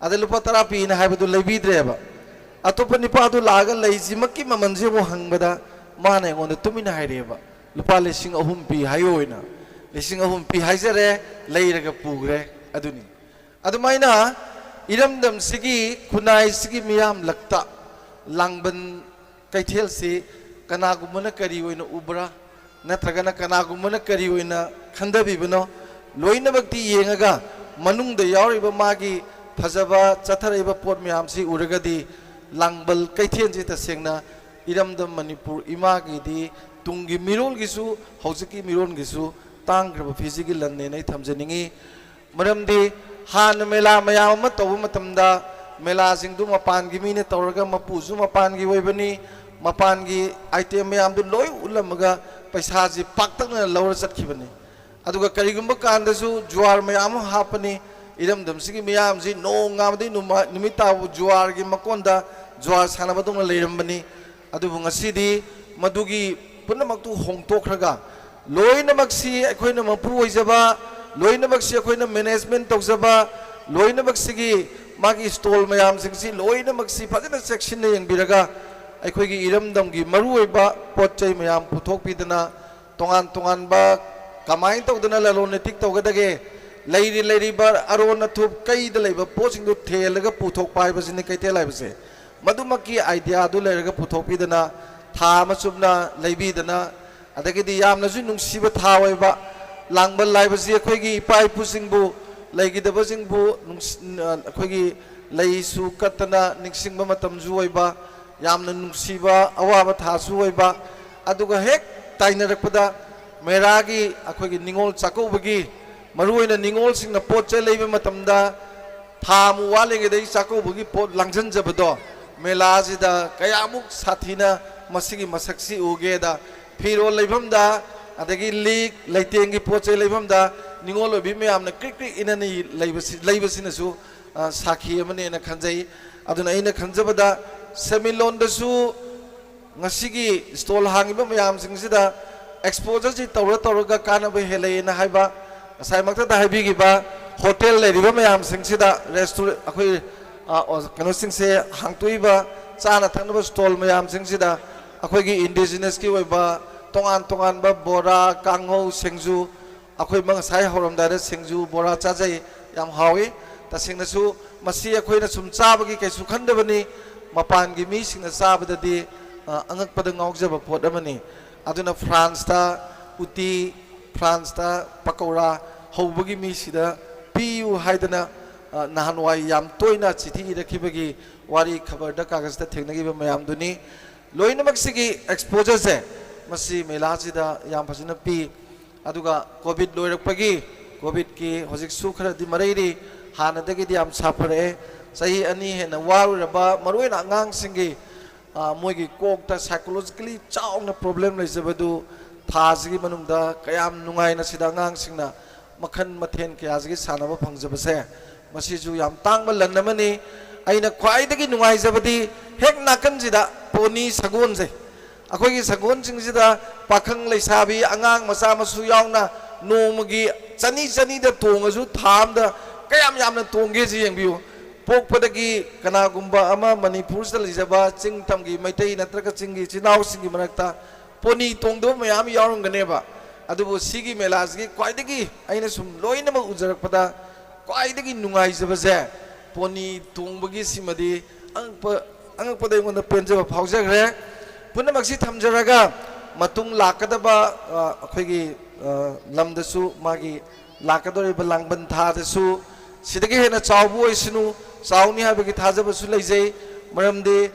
ꯑꯗ ꯂꯨꯄꯥ ꯇꯔꯥ ꯄꯤꯅ ꯍꯥꯏꯕꯗꯨ ꯂꯩꯕꯤꯗ꯭ꯔꯦꯕ꯫ ꯑꯇꯣꯞꯄ ꯅꯤꯄꯥꯗꯨ ꯂꯥꯛꯑꯒ ꯂꯩꯁꯤꯃꯛꯀꯤ ꯃꯃꯜꯁꯦ ꯑꯃꯨꯛ ꯍꯪꯕꯗ ꯃꯥꯅ ꯑꯩꯉꯣꯟꯗ ꯇꯨꯃꯤꯟꯅ ꯍꯥꯏꯔꯛꯑꯦꯕ, "ꯂꯨꯄꯥ ꯂꯤꯁꯤꯡ ꯑꯍꯨꯝ ꯄꯤ ꯍꯥꯏꯌꯣꯅ, ꯂꯤꯁꯤꯡ ꯑꯍꯨꯝ ꯄꯤ ꯍꯥꯏꯖꯔꯦ, ꯂꯩꯔꯒ ꯄꯨꯈ꯭ꯔꯦ"꯫ ꯑꯗꯨꯅꯤ꯫ ꯑꯗꯨꯃꯥꯏꯅ ꯏꯔꯝꯗꯝꯁꯤꯒꯤ ꯈꯨꯟꯅꯥꯏꯁꯤꯒꯤ ꯃꯤꯌꯥꯝꯂꯛꯇ ꯂꯥꯡꯕꯟ ꯀꯩꯊꯦꯜꯁꯤ ꯀꯅꯥꯒꯨꯝꯕꯅ ꯀꯔꯤ ꯑꯣꯏꯅ ꯎꯕ꯭ꯔꯥ, ꯅꯠꯇ꯭ꯔꯒꯅ ꯀꯅꯥꯒꯨꯝꯕꯅ ꯀꯔꯤ ꯑꯣꯏꯅ ꯈꯟꯊꯕꯤꯕꯅꯣ, ꯂꯣꯏꯅꯃꯛꯇꯤ ꯌꯦꯡꯉꯒ ꯃꯅꯨꯡꯗ ꯌꯥꯎꯔꯤꯕ ꯃꯥꯒꯤ ꯐꯖꯕ ꯆꯠꯊꯔꯛꯏꯕ ꯄꯣꯠ ꯃꯌꯥꯝꯁꯤ ꯎꯔꯒꯗꯤ ꯂꯥꯡꯕꯜ ꯀꯩꯊꯦꯜꯁꯤ ꯇꯁꯦꯡꯅ ꯏꯔꯝꯗꯝ ꯃꯅꯤꯄꯨꯔ ꯏꯃꯥꯒꯤꯗꯤ ꯇꯨꯡꯒꯤ ꯃꯤꯔꯣꯜꯒꯤꯁꯨ ꯍꯧꯖꯤꯛꯀꯤ ꯃꯤꯔꯣꯜꯒꯤꯁꯨ ꯇꯥꯡꯈ꯭ꯔꯕ ꯐꯤꯖꯤꯒꯤ ꯂꯟꯅꯦꯅ ꯑꯩ ꯊꯝꯖꯅꯤꯡꯉꯤ꯫ ꯃꯔꯝꯗꯤ ꯍꯥꯟꯅ ꯃꯦꯂꯥ ꯃꯌꯥꯝ ꯑꯃ ꯇꯧꯕ ꯃꯇꯝꯗ ꯃꯦꯂꯥꯁꯤꯡꯗꯨ ꯃꯄꯥꯟꯒꯤ ꯃꯤꯅ ꯇꯧꯔꯒ ꯃꯄꯨꯁꯨ ꯃꯄꯥꯟꯒꯤ ꯑꯣꯏꯕꯅꯤ, ꯃꯄꯥꯟꯒꯤ ꯑꯥꯏꯇꯦꯝ ꯃꯌꯥꯝꯗꯨ ꯂꯣꯏ ꯎꯠꯂꯝꯃꯒ ꯄꯩꯁꯥꯁꯤ ꯄꯥꯛꯇꯛꯅꯅ ꯂꯧꯔ ꯆꯠꯈꯤꯕꯅꯤ꯫ ꯑꯗꯨꯒ ꯀꯔꯤꯒꯨꯝꯕ ꯀꯥꯟꯗꯁꯨ ꯖꯨꯋꯥꯔ ꯃꯌꯥꯝ ꯑꯃ ꯍꯥꯞꯄꯅꯤ, ꯏꯔꯝꯗꯝꯁꯤꯒꯤ ꯃꯤꯌꯥꯝꯁꯤ ꯅꯣꯡꯉꯥꯟꯕꯗꯒꯤ ꯅꯨꯃ-, ꯅꯨꯃꯤꯠ ꯇꯥꯕ ꯖꯨꯋꯥꯔꯒꯤ ꯃꯀꯣꯟꯗ ꯖꯨꯋꯥꯔ ꯁꯥꯟꯅꯕꯗꯧꯅ ꯂꯩꯔꯝꯕꯅꯤ꯫ ꯑꯗꯨꯕꯨ ꯉꯁꯤꯗꯤ ꯃꯗꯨꯒꯤ ꯄꯨꯝꯅꯃꯛꯇꯨ ꯍꯣꯡꯇꯣꯛꯈ꯭ꯔꯒ ꯂꯣꯏꯅꯃꯛꯁꯤ ꯑꯩꯈꯣꯏꯅ ꯃꯄꯨ ꯑꯣꯏꯖꯕ, ꯂꯣꯏꯅꯃꯛꯁꯤ ꯑꯩꯈꯣꯏꯅ ꯃꯦꯅꯦꯖꯃꯦꯟ ꯇꯧꯖꯕ, ꯂꯣꯏꯅꯃꯛꯁꯤꯒꯤ ꯃꯥꯒꯤ ꯁ꯭ꯇꯣꯜ ꯃꯌꯥꯝꯁꯤꯡꯁꯤ ꯂꯣꯏꯅꯃꯛꯁꯤ ꯐꯖꯅ ꯆꯦꯛꯁꯤꯟꯅ ꯌꯦꯡꯕꯤꯔꯒ ꯑꯩꯈꯣꯏꯒꯤ ꯏꯔꯝꯗꯝꯒꯤ ꯃꯔꯨꯑꯣꯏꯕ ꯄꯣꯠ ꯆꯩ ꯃꯌꯥꯝ ꯄꯨꯊꯣꯛꯄꯤꯗꯅ ꯇꯣꯉꯥꯟ ꯇꯣꯉꯥꯟꯕ ꯀꯃꯥꯏꯅ ꯇꯧꯗꯅ ꯂꯂꯣꯟ ꯏꯇꯤꯛ ꯇꯧꯒꯗꯒꯦ, ꯂꯩꯔꯤ ꯂꯩꯔꯤꯕ ꯑꯔꯣꯟ ꯑꯊꯨꯞ ꯀꯩꯗ ꯂꯩꯕ ꯄꯣꯠꯁꯤꯡꯗꯨ ꯊꯦꯜꯂꯒ ꯄꯨꯊꯣꯛꯄ ꯍꯥꯏꯕꯁꯤꯅꯤ ꯀꯩꯊꯦꯜ ꯍꯥꯏꯕꯁꯦ꯫ ꯃꯗꯨꯃꯛꯀꯤ ꯑꯥꯏꯗꯤꯌꯥꯗꯨ ꯂꯩꯔꯒ ꯄꯨꯊꯣꯛꯄꯤꯗꯅ ꯊꯥ ꯑꯃ ꯆꯨꯞꯅ ꯂꯩꯕꯤꯗꯅ, ꯑꯗꯒꯤꯗꯤ ꯌꯥꯝꯅꯁꯨ ꯅꯨꯡꯁꯤꯕ ꯊꯥ ꯑꯣꯏꯕ, ꯂꯥꯡꯕꯜ ꯍꯥꯏꯕꯁꯤ ꯑꯩꯈꯣꯏꯒꯤ ꯏꯄꯥ ꯏꯄꯨꯁꯤꯡꯕꯨ, ꯂꯩꯈꯤꯗꯕꯁꯤꯡꯕꯨ ꯅꯨꯡꯁꯤ-, ꯑꯩꯈꯣꯏꯒꯤ ꯂꯩꯁꯨ ꯀꯠꯇꯅ ꯅꯤꯡꯁꯤꯡꯕ ꯃꯇꯝꯁꯨ ꯑꯣꯏꯕ, ꯌꯥꯝꯅ ꯅꯨꯡꯁꯤꯕ ꯑꯋꯥꯕ ꯊꯥꯁꯨ ꯑꯣꯏꯕ, ꯑꯗꯨꯒ ꯍꯦꯛ ꯇꯥꯏꯅꯔꯛꯄꯗ ꯃꯦꯔꯥꯒꯤ ꯑꯩꯈꯣꯏꯒꯤ ꯅꯤꯉꯣꯜ ꯆꯥꯛꯀꯧꯕꯒꯤ, ꯃꯔꯨꯑꯣꯏꯅ ꯅꯤꯉꯣꯜꯁꯤꯡꯅ ꯄꯣꯠ ꯆꯩ ꯂꯩꯕ ꯃꯇꯝꯗ ꯊꯥ ꯑꯃꯨꯛ ꯋꯥꯠꯂꯤꯉꯩꯗꯒꯤ ꯆꯥꯛꯀꯧꯕꯒꯤ ꯄꯣꯠ ꯂꯥꯡꯁꯤꯟꯖꯕꯗꯣ, ꯃꯦꯂꯥꯁꯤꯗ ꯀꯌꯥꯃꯨꯛ ꯁꯥꯊꯤꯅ ꯃꯁꯤꯒꯤ ꯃꯁꯛꯁꯤ ꯎꯒꯦꯗ, ꯐꯤꯔꯣꯜ ꯂꯩꯐꯝꯗ, ꯑꯗꯒꯤ ꯂꯤꯛ ꯂꯩꯇꯦꯡꯒꯤ ꯄꯣꯠ ꯆꯩ ꯂꯩꯐꯝꯗ ꯅꯤꯉꯣꯜ ꯑꯣꯏꯕꯤ ꯃꯌꯥꯝꯅ ꯀ꯭ꯔꯤꯛ ꯀ꯭ꯔꯤꯛ ꯏꯅꯅꯤ ꯂꯩꯕꯁꯤ, ꯂꯩꯕꯁꯤꯅꯁꯨ, ꯑ, ꯁꯥꯈꯤ ꯑꯃꯅꯦꯅ ꯈꯟꯖꯩ꯫ ꯑꯗꯨꯅ ꯑꯩꯅ ꯈꯟꯖꯕꯗ ꯁꯦꯟꯃꯤꯠꯂꯣꯟꯗꯁꯨ ꯉꯁꯤꯒꯤ ꯁ꯭ꯇꯣꯜ ꯍꯥꯡꯉꯤꯕ ꯃꯌꯥꯝꯁꯤꯡꯁꯤꯗ ꯑꯦꯛꯁꯄꯣꯖꯔꯁꯤ ꯇꯧꯔ ꯇꯧꯔꯒ ꯀꯥꯟꯅꯕ ꯍꯦꯜꯂꯛꯑꯦꯅ ꯍꯥꯏꯕ, ꯉꯁꯥꯏꯃꯛꯇꯗ ꯍꯥꯏꯕꯤꯈꯤꯕ ꯍꯣꯇꯦꯜ ꯂꯩꯔꯤꯕ ꯃꯌꯥꯝꯁꯤꯡꯁꯤꯗ, ꯔꯦꯁꯇꯨꯔꯦꯟ, ꯑꯩꯈꯣꯏ, ꯑ, ꯑꯣ, ꯀꯩꯅꯣꯁꯤꯡꯁꯦ ꯍꯥꯡꯇꯣꯛꯏꯕ, ꯆꯥꯅ ꯊꯛꯅꯕ ꯁ꯭ꯇꯣꯜ ꯃꯌꯥꯝꯁꯤꯡꯁꯤꯗ ꯑꯩꯈꯣꯏꯒꯤ ꯏꯟꯗꯤꯖꯤꯅꯁꯀꯤ ꯑꯣꯏꯕ ꯇꯣꯉꯥꯟ ꯇꯣꯉꯥꯟꯕ ꯕꯣꯔꯥ, ꯀꯥꯡꯍꯧ, ꯁꯤꯡꯖꯨ, ꯑꯩꯈꯣꯏ ꯉꯁꯥꯏ ꯍꯧꯔꯝꯗꯥꯏꯗ ꯁꯤꯡꯖꯨ ꯕꯣꯔꯥ ꯆꯥꯖꯩ, ꯌꯥꯝ ꯍꯥꯎꯏ꯫ ꯇꯁꯦꯡꯅꯁꯨ ꯃꯁꯤ ꯑꯩꯈꯣꯏꯅ ꯁꯨꯝ ꯆꯥꯕꯒꯤ ꯀꯩꯁꯨ ꯈꯟꯗꯕꯅꯤ, ꯃꯄꯥꯟꯒꯤ ꯃꯤꯁꯤꯡꯅ ꯆꯥꯕꯗꯗꯤ, ꯑ, ꯑꯉꯛꯄꯗ ꯉꯥꯎꯖꯕ ꯄꯣꯠ ꯑꯃꯅꯤ꯫ ꯑꯗꯨꯅ ꯐ꯭ꯔꯥꯟꯁꯇ ꯎꯇꯤ, ꯐ꯭ꯔꯥꯟꯁꯇ ꯄꯀꯧꯔꯥ ꯍꯧꯕꯒꯤ ꯃꯤꯁꯤꯗ ꯄꯤꯌꯨ ꯍꯥꯏꯗꯅ, ꯑ, ꯅꯍꯥꯟꯋꯥꯏ ꯌꯥꯝ ꯇꯣꯏꯅ ꯆꯤꯊꯤ ꯏꯔꯛꯈꯤꯕꯒꯤ ꯋꯥꯔꯤ ꯈꯕꯔꯗ, ꯀꯥꯒꯖꯇ ꯊꯦꯡꯅꯈꯤꯕ ꯃꯌꯥꯝꯗꯨꯅꯤ꯫ ꯂꯣꯏꯅꯃꯛꯁꯤꯒꯤ ꯑꯦꯛꯁꯄꯣꯖꯔꯁꯦ ꯃꯁꯤ ꯃꯦꯂꯥꯁꯤꯗ ꯌꯥꯝ ꯐꯖꯅ ꯄꯤ꯫ ꯑꯗꯨꯒ ꯀꯣꯚꯤꯗ ꯂꯣꯏꯔꯛꯄꯒꯤ, ꯀꯣꯚꯤꯗꯀꯤ ꯍꯧꯖꯤꯛꯁꯨ ꯈꯔꯗꯤ ꯃꯔꯩꯔꯤ, ꯍꯥꯟꯅꯗꯒꯤꯗꯤ ꯌꯥꯝ ꯁꯥꯐꯔꯛꯑꯦ꯫ ꯆꯍꯤ ꯑꯅꯤ ꯍꯦꯟꯅ ꯋꯥꯔꯨꯔꯕ, ꯃꯔꯨꯑꯣꯏꯅ ꯑꯉꯥꯡꯁꯤꯡꯒꯤ, ꯑ, ꯃꯣꯏꯒꯤ ꯀꯣꯛꯇ psychologically ꯆꯥꯎꯅ problem ꯂꯩꯖꯕꯗꯨ ꯊꯥꯁꯤꯒꯤ ꯃꯅꯨꯡꯗ ꯀꯌꯥꯝ ꯅꯨꯡꯉꯥꯏꯅ ꯁꯤꯗ ꯑꯉꯥꯡꯁꯤꯡꯅ ꯃꯈꯜ ꯃꯊꯦꯜ ꯀꯌꯥꯁꯤꯒꯤ ꯁꯥꯟꯅꯕ ꯐꯪꯖꯕꯁꯦ, ꯃꯁꯤꯁꯨ ꯌꯥꯝ ꯇꯥꯡꯕ ꯂꯟ ꯑꯃꯅꯤ꯫ ꯑꯩꯅ ꯈ꯭ꯋꯥꯏꯗꯒꯤ ꯅꯨꯡꯉꯥꯏꯖꯕꯗꯤ ꯍꯦꯛ ꯅꯥꯀꯟꯁꯤꯗ ꯄꯣꯅꯤ ꯁꯒꯣꯜꯁꯦ, ꯑꯩꯈꯣꯏꯒꯤ ꯁꯒꯣꯜꯁꯤꯡꯁꯤꯗ ꯄꯥꯈꯪ ꯂꯩꯁꯥꯕꯤ ꯑꯉꯥꯡ ꯃꯆꯥ ꯃꯁꯨ ꯌꯥꯎꯅ ꯅꯣꯡꯃꯒꯤ ꯆꯅꯤ ꯆꯅꯤꯗ ꯇꯣꯡꯉꯁꯨ ꯊꯥ ꯑꯃꯗ ꯀꯌꯥꯝ ꯌꯥꯝꯅ ꯇꯣꯡꯒꯦꯁꯤ ꯌꯦꯡꯕꯤꯌꯨ꯫ ꯄꯣꯛꯄꯗꯒꯤ ꯀꯅꯥꯒꯨꯝꯕ ꯑꯃ ꯃꯅꯤꯄꯨꯔꯁꯤꯗ ꯂꯩꯖꯕ ꯆꯤꯡ ꯇꯝꯒꯤ ꯃꯩꯇꯩ ꯅꯠꯇ꯭ꯔꯒ ꯆꯤꯡꯒꯤ ꯏꯆꯤꯜ ꯏꯅꯥꯎꯁꯤꯡꯒꯤ ꯃꯔꯛꯇ ꯄꯣꯅꯤ ꯇꯣꯡꯗꯕ ꯃꯌꯥꯝ ꯌꯥꯎꯔꯝꯒꯅꯦꯕ꯫ ꯑꯗꯨꯕꯨ ꯁꯤꯒꯤ ꯃꯦꯂꯥꯁꯤꯒꯤ ꯈ꯭ꯋꯥꯏꯗꯒꯤ ꯑꯩꯅ ꯁꯨꯝ ꯂꯣꯏꯅꯃꯛ ꯎꯖꯔꯛꯄꯗ ꯈ꯭ꯋꯥꯏꯗꯒꯤ ꯅꯨꯡꯉꯥꯏꯖꯕꯁꯦ ꯄꯣꯅꯤ ꯇꯣꯡꯕꯒꯤ ꯁꯤꯃꯗꯤ ꯑꯉꯛꯄ, ꯑꯉꯛꯄꯗ ꯑꯩꯉꯣꯟꯗ ꯄꯦꯟꯖꯕ ꯐꯥꯎꯖꯈ꯭ꯔꯦ꯫ ꯄꯨꯝꯅꯃꯛꯁꯤ ꯊꯝꯖꯔꯒ ꯃꯇꯨꯡ ꯂꯥꯛꯀꯗꯕ, ꯑ, ꯑꯩꯈꯣꯏꯒꯤ, ꯑ, ꯂꯝꯗꯁꯨ ꯃꯥꯒꯤ ꯂꯥꯛꯀꯗꯧꯔꯤꯕ ꯂꯥꯡꯕꯟ ꯊꯥꯗꯁꯨ ꯁꯤꯗꯒꯤ ꯍꯦꯟꯅ ꯆꯥꯎꯕ ꯑꯣꯏꯁꯅꯨ, ꯆꯥꯎꯅꯤ ꯍꯥꯏꯕꯒꯤ ꯊꯥꯖꯕꯁꯨ ꯂꯩꯖꯩ꯫ ꯃꯔꯝꯗꯤ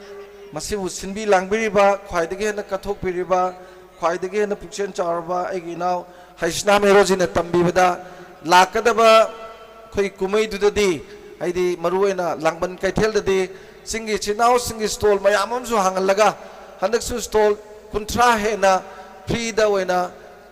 ꯃꯁꯤꯕꯨ ꯁꯤꯟꯕꯤ ꯂꯥꯡꯕꯤꯔꯤꯕ, ꯈ꯭ꯋꯥꯏꯗꯒꯤ ꯍꯦꯟꯅ ꯀꯠꯊꯣꯛꯄꯤꯔꯤꯕ, ꯈ꯭ꯋꯥꯏꯗꯒꯤ ꯍꯦꯟꯅ ꯄꯨꯛꯆꯦꯜ ꯆꯥꯎꯔꯕ ꯑꯩꯒꯤ ꯏꯅꯥꯎ ꯍꯩꯁꯅꯥꯝ ꯍꯦꯔꯣꯖꯤꯅ ꯇꯝꯕꯤꯕꯗ ꯂꯥꯛꯀꯗꯕ ꯑꯩꯈꯣꯏ ꯀꯨꯝꯍꯩꯗꯨꯗꯗꯤ, ꯍꯥꯏꯗꯤ ꯃꯔꯨꯑꯣꯏꯅ ꯂꯥꯡꯕꯟ ꯀꯩꯊꯦꯜꯗꯗꯤ ꯆꯤꯡꯒꯤ ꯏꯆꯤꯜ ꯏꯅꯥꯎꯁꯤꯡꯒꯤ ꯁ꯭ꯇꯣꯜ ꯃꯌꯥꯝ ꯑꯃꯁꯨ ꯍꯥꯡꯍꯜꯂꯒ, ꯍꯟꯗꯛꯁꯨ ꯁ꯭ꯇꯣꯜ ꯀꯨꯟꯊ꯭ꯔꯥ ꯍꯦꯟꯅ ꯐ꯭ꯔꯤꯗ ꯑꯣꯏꯅ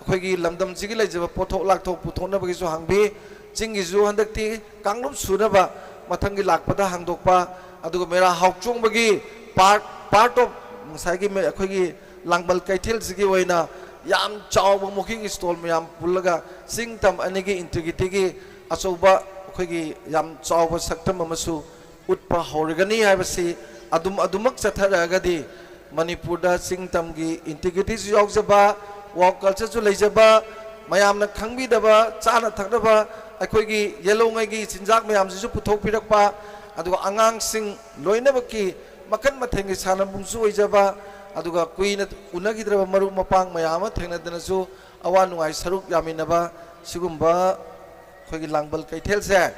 ꯑꯩꯈꯣꯏꯒꯤ ꯂꯝꯗꯝꯁꯤꯒꯤ ꯂꯩꯖꯕ ꯄꯣꯠꯊꯣꯛ ꯂꯥꯛꯊꯣꯛ ꯄꯨꯊꯣꯛꯅꯕꯒꯤꯁꯨ ꯍꯥꯡꯕꯤ꯫ ꯆꯤꯡꯒꯤꯁꯨ ꯍꯟꯗꯛꯇꯤ ꯀꯥꯡꯂꯨꯞ ꯁꯨꯅꯕ ꯃꯊꯪꯒꯤ ꯂꯥꯛꯄꯗ ꯍꯥꯡꯗꯣꯛꯄ, ꯑꯗꯨꯒ ꯃꯦꯔꯥ ꯍꯥꯎꯆꯣꯡꯕꯒꯤ ꯄꯥꯔꯠ, ꯄꯥꯔꯠ ꯑꯣꯐ ꯉꯁꯥꯏꯒꯤ ꯃꯦ-, ꯑꯩꯈꯣꯏꯒꯤ ꯂꯥꯡꯕꯜ ꯀꯩꯊꯦꯜꯁꯤꯒꯤ ꯑꯣꯏꯅ ꯌꯥꯝ ꯆꯥꯎꯕ ꯃꯨꯈꯤꯒꯤ ꯁ꯭ꯇꯣꯜ ꯃꯌꯥꯝ ꯄꯨꯜꯂꯒ ꯆꯤꯡ ꯇꯝ ꯑꯅꯤꯒꯤ ꯏꯟꯇꯤꯒ꯭ꯔꯤꯇꯤꯒꯤ ꯑꯆꯧꯕ, ꯑꯩꯈꯣꯏꯒꯤ ꯌꯥꯝ ꯆꯥꯎꯕ ꯁꯛꯇꯝ ꯑꯃꯁꯨ ꯎꯠꯄ ꯍꯧꯔꯒꯅꯤ ꯍꯥꯏꯕꯁꯤ ꯑꯗꯨꯝ, ꯑꯗꯨꯃꯛ ꯆꯠꯊꯔꯛꯑꯒꯗꯤ ꯃꯅꯤꯄꯨꯔꯗ ꯆꯤꯡ ꯇꯝꯒꯤ ꯏꯟꯇꯤꯒ꯭ꯔꯤꯇꯤꯁꯨ ꯌꯥꯎꯖꯕ, ꯋꯥꯛ ꯀꯜꯆꯔꯁꯨ ꯂꯩꯖꯕ, ꯃꯌꯥꯝꯅ ꯈꯪꯕꯤꯗꯕ ꯆꯥꯅ ꯊꯛꯅꯕ ꯑꯩꯈꯣꯏꯒꯤ ꯌꯦꯜꯍꯧꯉꯩꯒꯤ ꯆꯤꯟꯖꯥꯛ ꯃꯌꯥꯝꯁꯤꯁꯨ ꯄꯨꯊꯣꯛꯄꯤꯔꯛꯄ, ꯑꯗꯨꯒ ꯑꯉꯥꯡꯁꯤꯡ ꯂꯣꯏꯅꯃꯛꯀꯤ ꯃꯈꯟ ꯃꯊꯦꯜꯒꯤ ꯁꯥꯟꯅꯕꯨꯡꯁꯨ ꯑꯣꯏꯖꯕ, ꯑꯗꯨꯒ ꯀꯨꯏꯅ ꯎꯅꯈꯤꯗ꯭ꯔꯕ ꯃꯔꯨꯞ ꯃꯄꯥꯡ ꯃꯌꯥꯝ ꯑꯃ ꯊꯦꯡꯅꯗꯅꯁꯨ ꯑꯋꯥ ꯅꯨꯡꯉꯥꯏ ꯁꯔꯨꯛ ꯌꯥꯃꯤꯟꯅꯕ, ꯁꯤꯒꯨꯝꯕ ꯑꯩꯈꯣꯏꯒꯤ ꯂꯥꯡꯕꯜ ꯀꯩꯊꯦꯜꯁꯦ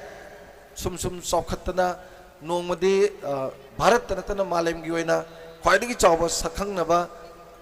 ꯁꯨꯝ ꯁꯨꯝ ꯆꯥꯎꯈꯠꯇꯅ ꯅꯣꯡꯃꯗꯤ, ꯑ, ꯚꯥꯔꯠꯇ ꯅꯠꯇꯅ ꯃꯥꯂꯦꯝꯒꯤ ꯑꯣꯏꯅ ꯈ꯭ꯋꯥꯏꯗꯒꯤ ꯆꯥꯎꯕ ꯁꯛꯈꯪꯅꯕ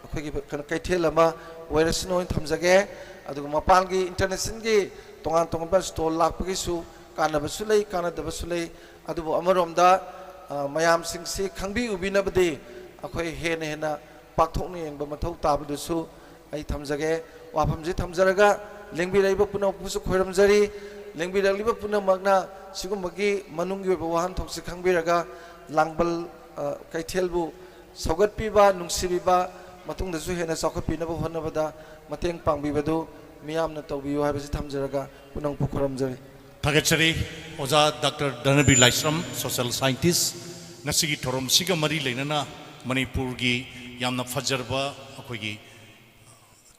ꯑꯩꯈꯣꯏꯒꯤ ꯀꯩꯅꯣ ꯀꯩꯊꯦꯜ ꯑꯃ ꯑꯣꯏꯔꯁꯅꯨ ꯍꯥꯏꯅ ꯊꯝꯖꯒꯦ꯫ ꯑꯗꯨꯒ ꯃꯄꯥꯟꯒꯤ ꯏꯟꯇꯔꯅꯦꯁꯅꯦꯜꯒꯤ ꯇꯣꯉꯥꯟ ꯇꯣꯉꯥꯟꯕ ꯁ꯭ꯇꯣꯜ ꯂꯥꯛꯄꯒꯤꯁꯨ ꯀꯥꯟꯅꯕꯁꯨ ꯂꯩ, ꯀꯥꯟꯅꯗꯕꯁꯨ ꯂꯩ꯫ ꯑꯗꯨꯕꯨ ꯑꯃꯔꯣꯝꯗ, ꯑ, ꯃꯌꯥꯝꯁꯤꯡꯁꯤ ꯈꯪꯕꯤ ꯎꯕꯤꯅꯕꯗꯤ ꯑꯩꯈꯣꯏ ꯍꯦꯟꯅ ꯍꯦꯟꯅ ꯄꯥꯛꯊꯣꯛꯅ ꯌꯦꯡꯕ ꯃꯊꯧ ꯇꯥꯕꯗꯨꯁꯨ ꯑꯩ ꯊꯝꯖꯒꯦ꯫ ꯋꯥꯐꯝꯁꯤ ꯊꯝꯖꯔꯒ ꯂꯦꯡꯕꯤꯔꯛꯏꯕ ꯄꯨꯝꯅꯃꯛꯄꯨꯁꯨ ꯈꯣꯏꯔꯝꯖꯔꯤ꯫ ꯂꯦꯡꯕꯤꯔꯛꯂꯤꯕ ꯄꯨꯝꯅꯃꯛꯅ ꯁꯤꯒꯨꯝꯕꯒꯤ ꯃꯅꯨꯡꯒꯤ ꯑꯣꯏꯕ ꯋꯥꯍꯟꯊꯣꯛꯁꯤ ꯈꯪꯕꯤꯔꯒ ꯂꯥꯡꯕꯜ, ꯑ, ꯀꯩꯊꯦꯜꯕꯨ ꯁꯧꯒꯠꯄꯤꯕ, ꯅꯨꯡꯁꯤꯕꯤꯕ, ꯃꯇꯨꯡꯗꯁꯨ ꯍꯦꯟꯅ ꯆꯥꯎꯈꯠꯄꯤꯅꯕ ꯍꯣꯠꯅꯕꯗ ꯃꯇꯦꯡ ꯄꯥꯡꯕꯤꯕꯗꯨ ꯃꯤꯌꯥꯝꯅ ꯇꯧꯕꯤꯌꯨ ꯍꯥꯏꯕꯁꯤ ꯊꯝꯖꯔꯒ ꯄꯨꯝꯅꯃꯛꯄꯨ ꯈꯨꯔꯨꯝꯖꯔꯤ꯫ ꯊꯥꯒꯠꯆꯔꯤ ꯑꯣꯖꯥ ꯗꯥꯛꯇꯔ ꯙꯅꯕꯤꯔ ꯂꯥꯏꯁ꯭ꯔꯝ, social scientist꯫ ꯉꯁꯤꯒꯤ ꯊꯧꯔꯝꯁꯤꯒ ꯃꯔꯤ ꯂꯩꯅꯅ ꯃꯅꯤꯄꯨꯔꯒꯤ ꯌꯥꯝꯅ ꯐꯖꯔꯕ ꯑꯩꯈꯣꯏꯒꯤ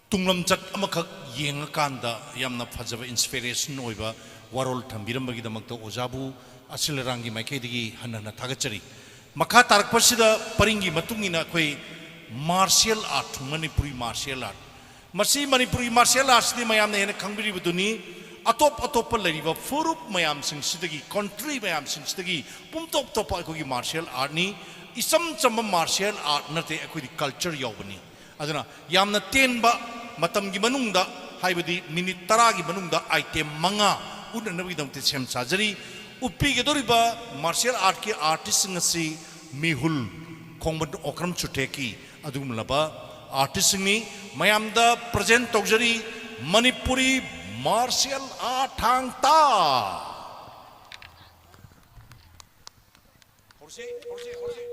ꯇꯨꯡꯂꯝꯆꯠ ꯑꯃꯈꯛ ꯌꯦꯡꯉꯀꯥꯟꯗ ꯌꯥꯝꯅ ꯐꯖꯕ inspiration ꯑꯣꯏꯕ ꯋꯥꯔꯣꯜ ꯊꯝꯕꯤꯔꯝꯕꯒꯤꯗꯃꯛꯇ ꯑꯣꯖꯥꯕꯨ ꯑꯁꯤꯜ ꯑꯔꯥꯡꯒꯤ ꯃꯥꯏꯀꯩꯗꯒꯤ ꯍꯟꯅ ꯍꯟꯅ ꯊꯥꯒꯠꯆꯔꯤ꯫ ꯃꯈꯥ ꯇꯥꯔꯛꯄꯁꯤꯗ ꯄꯔꯤꯡꯒꯤ ꯃꯇꯨꯡ ꯏꯟꯅ ꯑꯩꯈꯣꯏ martial art, Manipuri martial art, ꯃꯁꯤ ꯃꯅꯤꯄꯨꯔꯤ martial artꯁꯤꯗꯤ ꯃꯌꯥꯝꯅ ꯍꯦꯟꯅ ꯈꯪꯕꯤꯔꯤꯕꯗꯨꯅꯤ꯫ ꯑꯇꯣꯞ ꯑꯇꯣꯞꯄ ꯂꯩꯔꯤꯕ ꯐꯨꯔꯨꯞ ꯃꯌꯥꯝꯁꯤꯡꯁꯤꯗꯒꯤ, country ꯃꯌꯥꯝꯁꯤꯡꯁꯤꯗꯒꯤ ꯄꯨꯝꯇꯣꯞ ꯇꯣꯞꯄ ꯑꯩꯈꯣꯏꯒꯤ martial artꯅꯤ꯫ ꯏꯆꯝ ꯆꯝꯕ martial art ꯅꯠꯇꯦ, ꯑꯩꯈꯣꯏꯗꯤ culture ꯌꯥꯎꯕꯅꯤ꯫ ꯑꯗꯨꯅ ꯌꯥꯝꯅ ꯇꯦꯟꯕ ꯃꯇꯝꯒꯤ ꯃꯅꯨꯡꯗ, ꯍꯥꯏꯕꯗꯤ ꯃꯤꯅꯤꯠ ꯇꯔꯥꯒꯤ ꯃꯅꯨꯡꯗ item ꯃꯉꯥ ꯎꯠꯅꯅꯕꯒꯤꯗꯃꯛꯇ ꯁꯦꯝ ꯁꯥꯖꯔꯤ꯫ ꯎꯠꯄꯤꯒꯗꯧꯔꯤꯕ martial artꯀꯤ artistꯁꯤꯡ ꯑꯁꯤ ꯃꯤꯍꯨꯜ ꯈꯣꯡꯕꯟ ꯑꯣꯀ꯭ꯔꯝ ꯆꯨꯊꯦꯛꯀꯤ ꯑꯗꯨꯒꯨꯝꯂꯕ artistꯁꯤꯡꯅꯤ꯫ ꯃꯌꯥꯝꯗ present ꯇꯧꯖꯔꯤ ꯃꯅꯤꯄꯨꯔꯤ martial art ꯊꯥꯡ ꯇꯥ꯫ ꯍꯧꯔꯁꯤ, ꯍꯧꯔꯁꯤ, ꯍꯧꯔꯁꯤ꯫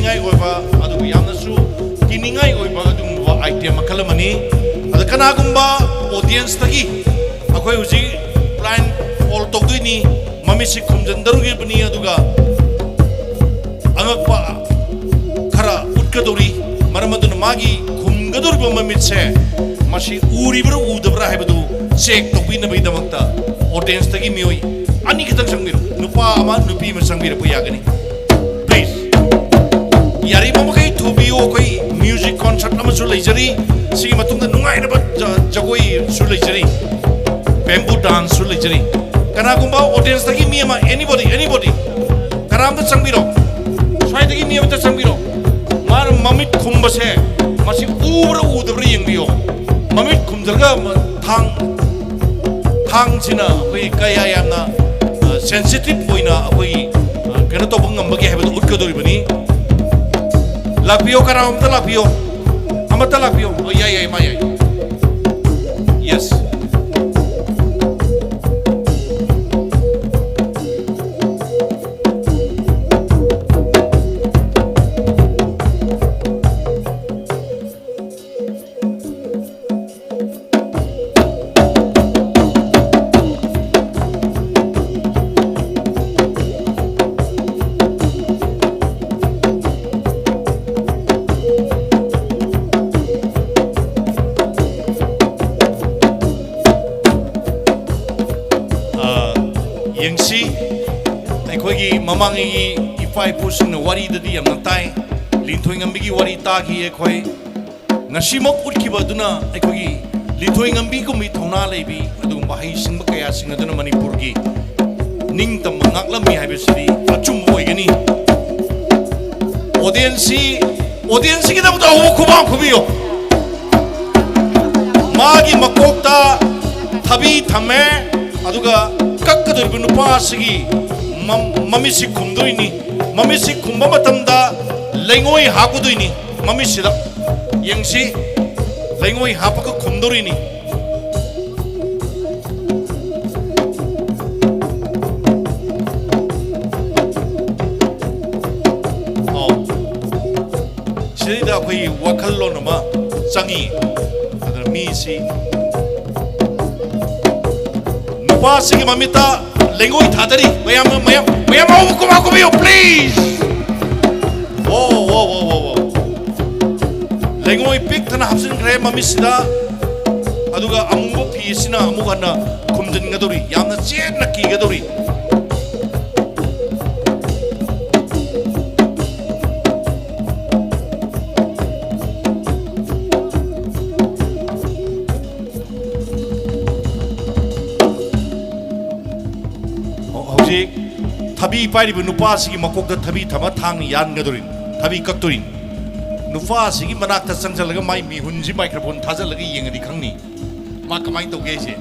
ꯑꯣꯏꯕ, ꯑꯗꯨꯒ ꯌꯥꯝꯅꯁꯨ ꯀꯤꯅꯤꯡꯉꯥꯏ ꯑꯣꯏꯕ ꯑꯗꯨꯒꯨꯝꯕ item ꯃꯈꯜ ꯑꯃꯅꯤ꯫ ꯑꯗ ꯀꯅꯥꯒꯨꯝꯕ audience ꯇꯒꯤ ꯑꯩꯈꯣꯏ ꯍꯧꯖꯤꯛ blind fold ꯇꯧꯗꯣꯏꯅꯤ, ꯃꯃꯤꯠꯁꯤ ꯈꯨꯝꯖꯤꯟꯗꯧꯔꯤꯕꯅꯤ, ꯑꯗꯨꯒ ꯑꯉꯛꯄ ꯈꯔ ꯎꯠꯀꯗꯧꯔꯤ꯫ ꯃꯔꯝ ꯑꯗꯨꯅ ꯃꯥꯒꯤ ꯈꯨꯝꯒꯗꯧꯔꯤꯕ ꯃꯃꯤꯠꯁꯦ ꯃꯁꯤ ꯎꯔꯤꯕ꯭ꯔꯥ ꯎꯗꯕ꯭ꯔꯥ ꯍꯥꯏꯕꯗꯨ check ꯇꯧꯕꯤꯅꯕꯒꯤꯗꯃꯛꯇ audience ꯇꯒꯤ ꯃꯤꯑꯣꯏ ꯑꯅꯤꯈꯛꯇꯪ ꯆꯪꯕꯤꯔꯣ꯫ ꯅꯨꯄꯥ ꯑꯃ, ꯅꯨꯄꯤ ꯑꯃ ꯆꯪꯕꯤꯔꯛꯄ ꯌꯥꯒꯅꯤ꯫ Please. ꯌꯥꯔꯤꯕ ꯃꯈꯩ ꯊꯨꯕꯤꯌꯨ꯫ ꯑꯩꯈꯣꯏ music concert ꯑꯃꯁꯨ ꯂꯩꯖꯔꯤ꯫ ꯁꯤꯒꯤ ꯃꯇꯨꯡꯗ ꯅꯨꯡꯉꯥꯏꯔꯕ ꯖ-, ꯖꯒꯣꯏꯁꯨ ꯂꯩꯖꯔꯤ꯫ Bamboo dance ꯁꯨ ꯂꯩꯖꯔꯤ꯫ ꯀꯅꯥꯒꯨꯝꯕ audience ꯇꯒꯤ ꯃꯤ ꯑꯃ, anybody, anybody, ꯀꯅꯥꯝꯇ ꯆꯪꯕꯤꯔꯣ꯫ ꯁ꯭ꯋꯥꯏꯗꯒꯤ ꯃꯤ ꯑꯃꯇ ꯆꯪꯕꯤꯔꯣ꯫ ꯃꯥꯅ ꯃꯃꯤꯠ ꯈꯨꯝꯕꯁꯦ ꯃꯁꯤ ꯎꯕ꯭ꯔꯥ ꯎꯗꯕ꯭ꯔꯥ ꯌꯦꯡꯕꯤꯌꯣ꯫ ꯃꯃꯤꯠ ꯈꯨꯝꯖꯤꯜꯂꯒ ꯃ-, ꯊꯥꯡ, ꯊꯥꯡꯁꯤꯅ ꯑꯩꯈꯣꯏ ꯀꯌꯥ ꯌꯥꯝꯅ, ꯑ, sensitive ꯑꯣꯏꯅ ꯑꯩꯈꯣꯏ, ꯑ, ꯀꯩꯅꯣ ꯇꯧꯕ ꯉꯝꯕꯒꯦ ꯍꯥꯏꯕꯗꯨ ꯎꯠꯀꯗꯧꯔꯤꯕꯅꯤ꯫ ꯂꯥꯛꯄꯤꯌꯣ, ꯀꯅꯥꯒꯨꯝꯕ ꯑꯃꯇ ꯂꯥꯛꯄꯤꯌꯣ꯫ ꯑꯃꯇ ꯂꯥꯛꯄꯤꯌꯣ꯫ ꯑꯣ, ꯌꯥꯏ, ꯌꯥꯏ, ꯃꯥ ꯌꯥꯏ꯫ Yes. ꯑ, ꯌꯦꯡꯁꯤ, ꯑꯩꯈꯣꯏꯒꯤ ꯃꯃꯥꯡꯉꯩꯒꯤ ꯏꯄꯥ ꯏꯄꯨꯁꯤꯡꯅ ꯋꯥꯔꯤꯗꯗꯤ ꯌꯥꯝꯅ ꯇꯥꯏ, ꯂꯤꯟꯊꯣꯏ ꯉꯝꯕꯤꯒꯤ ꯋꯥꯔꯤ ꯇꯥꯈꯤ ꯑꯩꯈꯣꯏ꯫ ꯉꯁꯤꯃꯛ ꯎꯠꯈꯤꯕ ꯑꯗꯨꯅ ꯑꯩꯈꯣꯏꯒꯤ ꯂꯤꯟꯊꯣꯏ ꯉꯝꯕꯤꯒꯨꯝꯕꯤ ꯊꯧꯅꯥ ꯂꯩꯕꯤ ꯑꯗꯨꯒꯨꯝꯕ ꯍꯩꯁꯤꯡꯕ ꯀꯌꯥꯁꯤꯡ ꯑꯗꯨꯅ ꯃꯅꯤꯄꯨꯔꯒꯤ ꯅꯤꯡꯇꯝꯕ ꯉꯥꯛꯂꯝꯃꯤ ꯍꯥꯏꯕꯁꯤꯗꯤ ꯑꯆꯨꯝꯕ ꯑꯣꯏꯒꯅꯤ꯫ Audience ꯁꯤ, audience ꯁꯤꯒꯤꯗꯃꯛꯇ ꯑꯍꯨꯝ ꯈꯨꯕꯥꯛ ꯈꯨꯕꯤꯌꯨ꯫ ꯃꯥꯒꯤ ꯃꯀꯣꯛꯇ ꯊꯕꯤ ꯊꯝꯃꯦ, ꯑꯗꯨꯒ ꯀꯛꯀꯗꯧꯔꯤꯕ ꯅꯨꯄꯥ ꯑꯁꯤꯒꯤ ꯃꯝ-, ꯃꯃꯤꯠꯁꯤ ꯈꯨꯝꯗꯣꯏꯅꯤ꯫ ꯃꯃꯤꯠꯁꯤ ꯈꯨꯝꯕ ꯃꯇꯝꯗ ꯂꯩꯉꯣꯏ ꯍꯥꯞꯀꯗꯣꯏꯅꯤ꯫ ꯃꯃꯤꯠꯁꯤꯗ ꯌꯦꯡꯁꯤ, ꯂꯩꯉꯣꯏ ꯍꯥꯞꯄꯒ ꯈꯨꯝꯗꯧꯔꯤꯅꯤ꯫ ꯑꯣ꯫ ꯁꯤꯗꯩꯗ ꯑꯩꯈꯣꯏꯒꯤ ꯋꯥꯈꯜꯂꯣꯟ ꯑꯃ ꯆꯪꯉꯤ꯫ ꯑꯗꯨꯅ ꯃꯤꯁꯤ, ꯅꯨꯄꯥꯁꯤꯒꯤ ꯃꯃꯤꯠꯇ ꯂꯩꯉꯣꯏ ꯊꯥꯗꯔꯤ꯫ ꯃꯌꯥꯝ, ꯃꯌꯥꯝ, ꯃꯌꯥꯝ ꯑꯍꯧꯕ ꯀꯨꯝꯍꯥ ꯀꯨꯝꯕꯤꯌꯨ, please꯫ ꯋꯥ, ꯋꯥ, ꯋꯥ, ꯋꯥ, ꯋꯥ꯫ ꯂꯩꯉꯣꯏ ꯄꯤꯛ ꯊꯟꯅ ꯍꯥꯞꯆꯤꯟꯈ꯭ꯔꯦ ꯃꯃꯤꯠꯁꯤꯗ꯫ ꯑꯗꯨꯒ ꯑꯃꯨꯕ ꯐꯤ ꯑꯁꯤꯅ ꯑꯃꯨꯛ ꯍꯟꯅ ꯈꯨꯝꯖꯤꯟꯒꯗꯧꯔꯤ꯫ ꯌꯥꯝꯅ ꯆꯦꯠꯅ ꯀꯤꯒꯗꯧꯔꯤ꯫ ꯍꯧ-, ꯍꯧꯖꯤꯛ ꯊꯕꯤ ꯄꯥꯏꯔꯤꯕ ꯅꯨꯄꯥꯁꯤꯒꯤ ꯃꯀꯣꯛꯇ ꯊꯕꯤ ꯊꯝꯃ ꯊꯥꯡꯅ ꯌꯥꯟꯒꯗꯧꯔꯤꯅꯤ, ꯊꯕꯤ ꯀꯛꯇꯣꯔꯤꯅꯤ꯫ ꯅꯨꯄꯥꯁꯤꯒꯤ ꯃꯅꯥꯛꯇ ꯆꯪꯁꯤꯜꯂꯒ ꯃꯥꯏ ꯃꯤꯍꯨꯟꯁꯤ microphone ꯊꯥꯖꯤꯜꯂꯒ ꯌꯦꯡꯉꯗꯤ ꯈꯪꯅꯤ ꯃꯥ ꯀꯃꯥꯏꯅ ꯇꯧꯒꯦ ꯍꯥꯏꯁꯦ꯫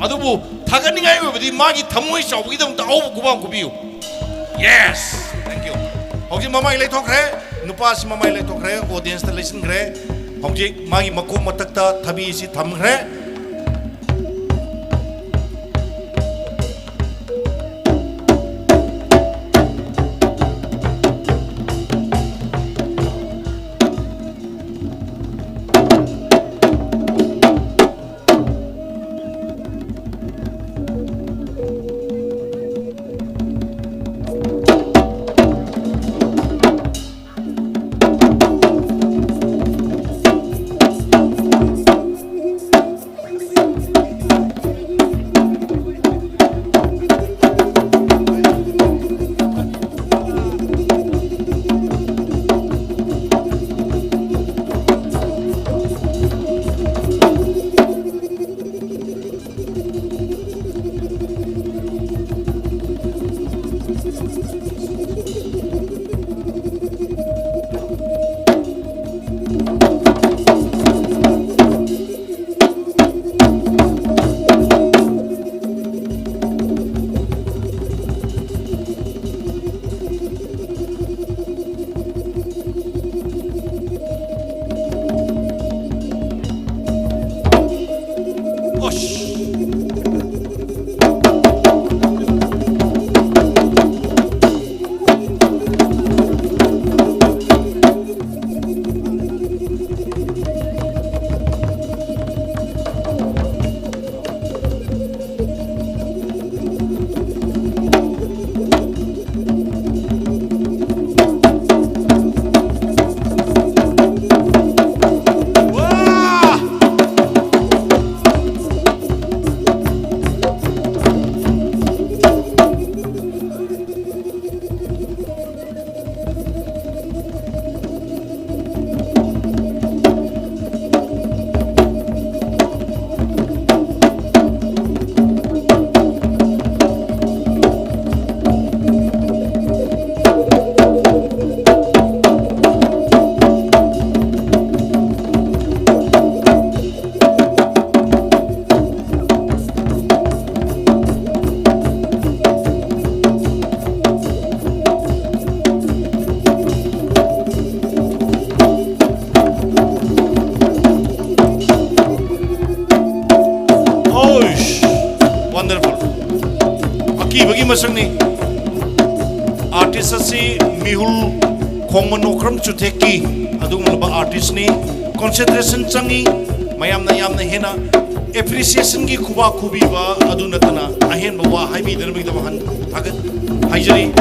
ꯑꯗꯨꯕꯨ ꯊꯥꯒꯠꯅꯤꯡꯉꯥꯏ ꯑꯣꯏꯕꯗꯤ ꯃꯥꯒꯤ ꯊꯃꯣꯏ ꯆꯥꯎꯕꯒꯤꯗꯃꯛꯇ ꯑꯍꯧꯕ ꯈꯨꯕꯥꯛ ꯈꯨꯕꯤꯌꯨ꯫ Yes, thank you꯫ ꯍꯧꯖꯤꯛ ꯃꯃꯥꯏ ꯂꯩꯊꯣꯛꯈ꯭ꯔꯦ, ꯅꯨꯄꯥꯁꯤ ꯃꯃꯥꯏ ꯂꯩꯊꯣꯛꯈ꯭ꯔꯦ, audienceꯇ ꯂꯩꯁꯤꯟꯈ꯭ꯔꯦ꯫ ꯍꯧꯖꯤꯛ ꯃꯥꯒꯤ ꯃꯀꯣꯛ ꯃꯊꯛꯇ ꯊꯕꯤ ꯑꯁꯤ ꯊꯝꯈ꯭ꯔꯦ꯫ ꯃꯁꯛꯅꯤ꯫ Artist ꯑꯁꯤ ꯃꯤꯍꯨꯜ ꯈꯣꯡꯃꯟ ꯑꯣꯀ꯭ꯔꯝ ꯆꯨꯊꯦꯛꯀꯤ ꯑꯗꯨꯒꯨꯝꯂꯕ artist ꯅꯤ꯫ Concentration ꯆꯪꯏ꯫ ꯃꯌꯥꯝꯅ ꯌꯥꯝꯅ ꯍꯦꯟꯅ appreciation ꯒꯤ ꯈꯨꯕꯥꯛ ꯈꯨꯕꯤꯕ ꯑꯗꯨ ꯅꯠꯇꯅ ꯑꯍꯦꯟꯕ ꯋꯥ ꯍꯥꯏꯕꯤꯗꯅꯕꯒꯤꯗꯃꯛ ꯍꯟ-, ꯊꯥꯒꯠ-, ꯍꯥꯏꯖꯔꯤ꯫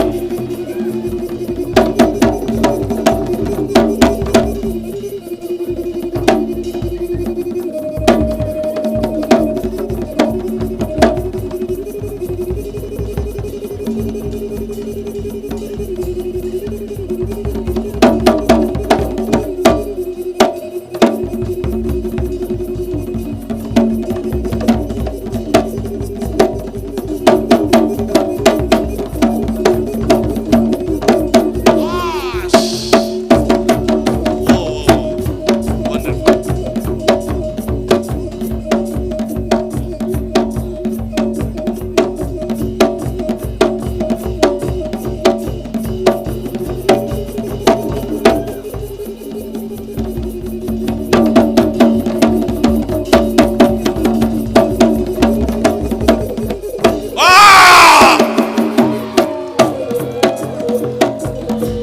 ꯑꯥ!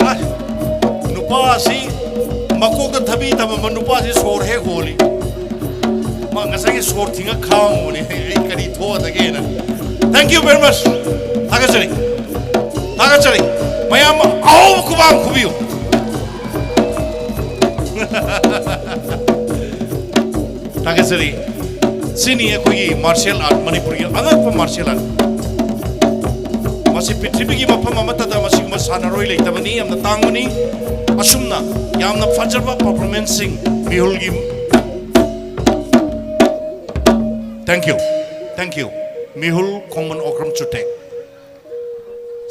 ꯑꯥ! ꯅꯨꯄꯥꯁꯤ ꯃꯀꯣꯛꯇ ꯊꯕꯤ ꯊꯝꯃꯝꯕ ꯅꯨꯄꯥꯁꯤ ꯁꯣꯔ ꯍꯦꯛ ꯍꯣꯜꯂꯤ꯫ ꯃꯥ ꯉꯁꯥꯏꯒꯤ ꯁꯣꯔ ꯊꯤꯡꯉ ꯈꯥꯡꯉꯨꯕꯅꯤ꯫ ꯑꯩ ꯀꯔꯤ ꯊꯣꯛꯑꯗꯒꯦꯅ꯫ Thank you very much. ꯊꯥꯒꯠꯆꯔꯤ꯫ ꯊꯥꯒꯠꯆꯔꯤ꯫ ꯃꯌꯥꯝ ꯑꯍꯧꯕ ꯈꯨꯕꯥꯛ ꯈꯨꯕꯤꯌꯨ꯫ ꯊꯥꯒꯠꯆꯔꯤ꯫ ꯁꯤꯅꯤ ꯑꯩꯈꯣꯏꯒꯤ martial art, ꯃꯅꯤꯄꯨꯔꯒꯤ ꯑꯉꯛꯄ martial art꯫ ꯃꯁꯤ ꯄ꯭ꯔꯤꯊꯤꯕꯤꯒꯤ ꯃꯐꯝ ꯑꯃꯠꯇꯗ ꯃꯁꯤꯒꯨꯝꯕ ꯁꯥꯟꯅꯔꯣꯏ ꯂꯩꯇꯕꯅꯤ, ꯌꯥꯝꯅ ꯇꯥꯡꯕꯅꯤ꯫ ꯑꯁꯨꯝꯅ ꯌꯥꯝꯅ ꯐꯖꯕ performance ꯁꯤꯡ ꯃꯤꯍꯨꯜꯒꯤ꯫ Thank you, thank you꯫ ꯃꯤꯍꯨꯜ ꯈꯣꯡꯃꯟ Okram ꯆꯨꯊꯦꯛ꯫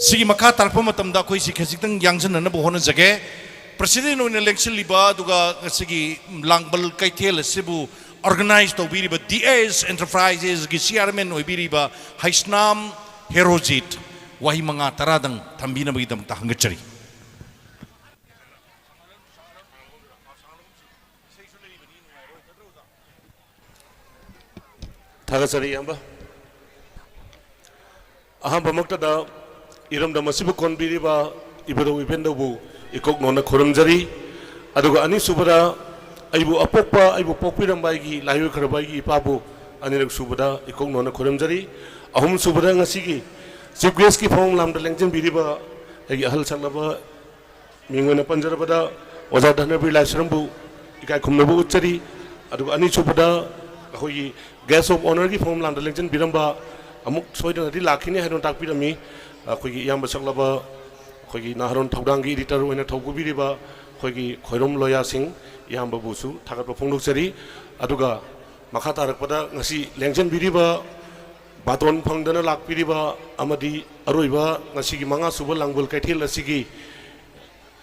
ꯁꯤꯒꯤ ꯃꯈꯥ ꯇꯥꯔꯛꯄ ꯃꯇꯝꯗ ꯑꯩꯈꯣꯏ ꯁꯤ ꯈꯖꯤꯛꯇꯪ ꯌꯥꯡꯁꯤꯟꯅꯅꯕ ꯍꯣꯠꯅꯖꯒꯦ꯫ President ꯑꯣꯏꯅ ꯂꯦꯡꯁꯤꯜꯂꯤꯕ ꯑꯗꯨꯒ ꯉꯁꯤꯒꯤ ꯂꯥꯡꯕꯜ ꯀꯩꯊꯦꯜ ꯑꯁꯤꯕꯨ organize ꯇꯧꯕꯤꯔꯤꯕ D S Enterprises ꯒꯤ chairman ꯑꯣꯏꯕꯤꯔꯤꯕ ꯍꯩꯁꯅꯥꯝ ꯍꯦꯔꯣꯖꯤꯠ ꯋꯥꯍꯩ ꯃꯉꯥ ꯇꯔꯥꯗꯪ ꯊꯝꯕꯤꯅꯕꯒꯤꯗꯃꯛꯇ ꯍꯪꯒꯠꯆꯔꯤ꯫ ꯊꯥꯒꯠꯆꯔꯤ, ꯏꯌꯥꯝꯕ꯫ ꯑꯍꯥꯟꯕꯃꯛꯇꯗ ꯏꯔꯝꯗꯝ ꯑꯁꯤꯕꯨ ꯀꯣꯟꯕꯤꯔꯤꯕ ꯏꯕꯨꯙꯧ ꯏꯕꯦꯟꯗꯧꯕꯨ ꯏꯀꯣꯛ ꯅꯣꯟꯅ ꯈꯨꯔꯨꯝꯖꯔꯤ꯫ ꯑꯗꯨꯒ ꯑꯅꯤꯁꯨꯕꯗ ꯑꯩꯕꯨ ꯑꯄꯣꯛꯄ, ꯑꯩꯕꯨ ꯄꯣꯛꯄꯤꯔꯝꯕ ꯑꯩꯒꯤ ꯂꯥꯏꯑꯣꯏꯈ꯭ꯔꯕ ꯑꯩꯒꯤ ꯏꯄꯥꯕꯨ ꯑꯅꯤꯔꯛ ꯁꯨꯕꯗ ꯏꯀꯣꯛ ꯅꯣꯟꯅ ꯈꯨꯔꯨꯝꯖꯔꯤ꯫ ꯑꯍꯨꯝ ꯁꯨꯕꯗ ꯉꯁꯤꯒꯤ Chief Guestꯀꯤ ꯐꯝꯐꯝ ꯂꯥꯝꯗ ꯂꯦꯡꯖꯟꯕꯤꯔꯤꯕ ꯑꯩꯒꯤ ꯑꯍꯜ ꯁꯛꯂꯕ ꯃꯤꯡ ꯑꯣꯏꯅ ꯄꯟꯖꯔꯕꯗ ꯑꯣꯖꯥ ꯙꯅꯕꯤꯔ ꯂꯥꯏꯁ꯭ꯔꯝꯕꯨ ꯏꯀꯥꯏ ꯈꯨꯝꯅꯕ ꯎꯠꯆꯔꯤ꯫ ꯑꯗꯨꯒ ꯑꯅꯤꯁꯨꯕꯗ ꯑꯩꯈꯣꯏꯒꯤ Guest of Honourꯒꯤ ꯐꯝꯐꯝ ꯂꯥꯝꯗ ꯂꯦꯡꯖꯟꯕꯤꯔꯝꯕ, ꯑꯃꯨꯛ ꯁꯣꯏꯗꯅꯗꯤ ꯂꯥꯛꯈꯤꯅꯤ ꯍꯥꯏꯗꯨꯅ ꯇꯥꯛꯄꯤꯔꯝꯃꯤ, ꯑꯩꯈꯣꯏꯒꯤ ꯏꯌꯥꯝꯕ ꯁꯛꯂꯕ ꯑꯩꯈꯣꯏꯒꯤ ꯅꯍꯥꯔꯣꯟ ꯊꯧꯗꯥꯡꯒꯤ editor ꯑꯣꯏꯅ ꯊꯧꯒꯨꯕꯤꯔꯤꯕ ꯑꯩꯈꯣꯏꯒꯤ ꯈꯣꯏꯔꯣꯝ ꯂꯣꯌꯥ ꯁꯤꯡ ꯏꯌꯥꯝꯕꯕꯨꯁꯨ ꯊꯥꯒꯠꯄ ꯐꯣꯡꯗꯣꯛꯆꯔꯤ꯫ ꯑꯗꯨꯒ ꯃꯈꯥ ꯇꯥꯔꯛꯄꯗ ꯉꯁꯤ ꯂꯦꯡꯖꯟꯕꯤꯔꯤꯕ, ꯕꯥꯇꯣꯟ ꯐꯪꯗꯅ ꯂꯥꯛꯄꯤꯔꯤꯕ ꯑꯃꯗꯤ ꯑꯔꯣꯏꯕ ꯉꯁꯤꯒꯤ ꯃꯉꯥ ꯁꯨꯕ ꯂꯥꯡꯒꯣꯜ ꯀꯩꯊꯦꯜ ꯑꯁꯤꯒꯤ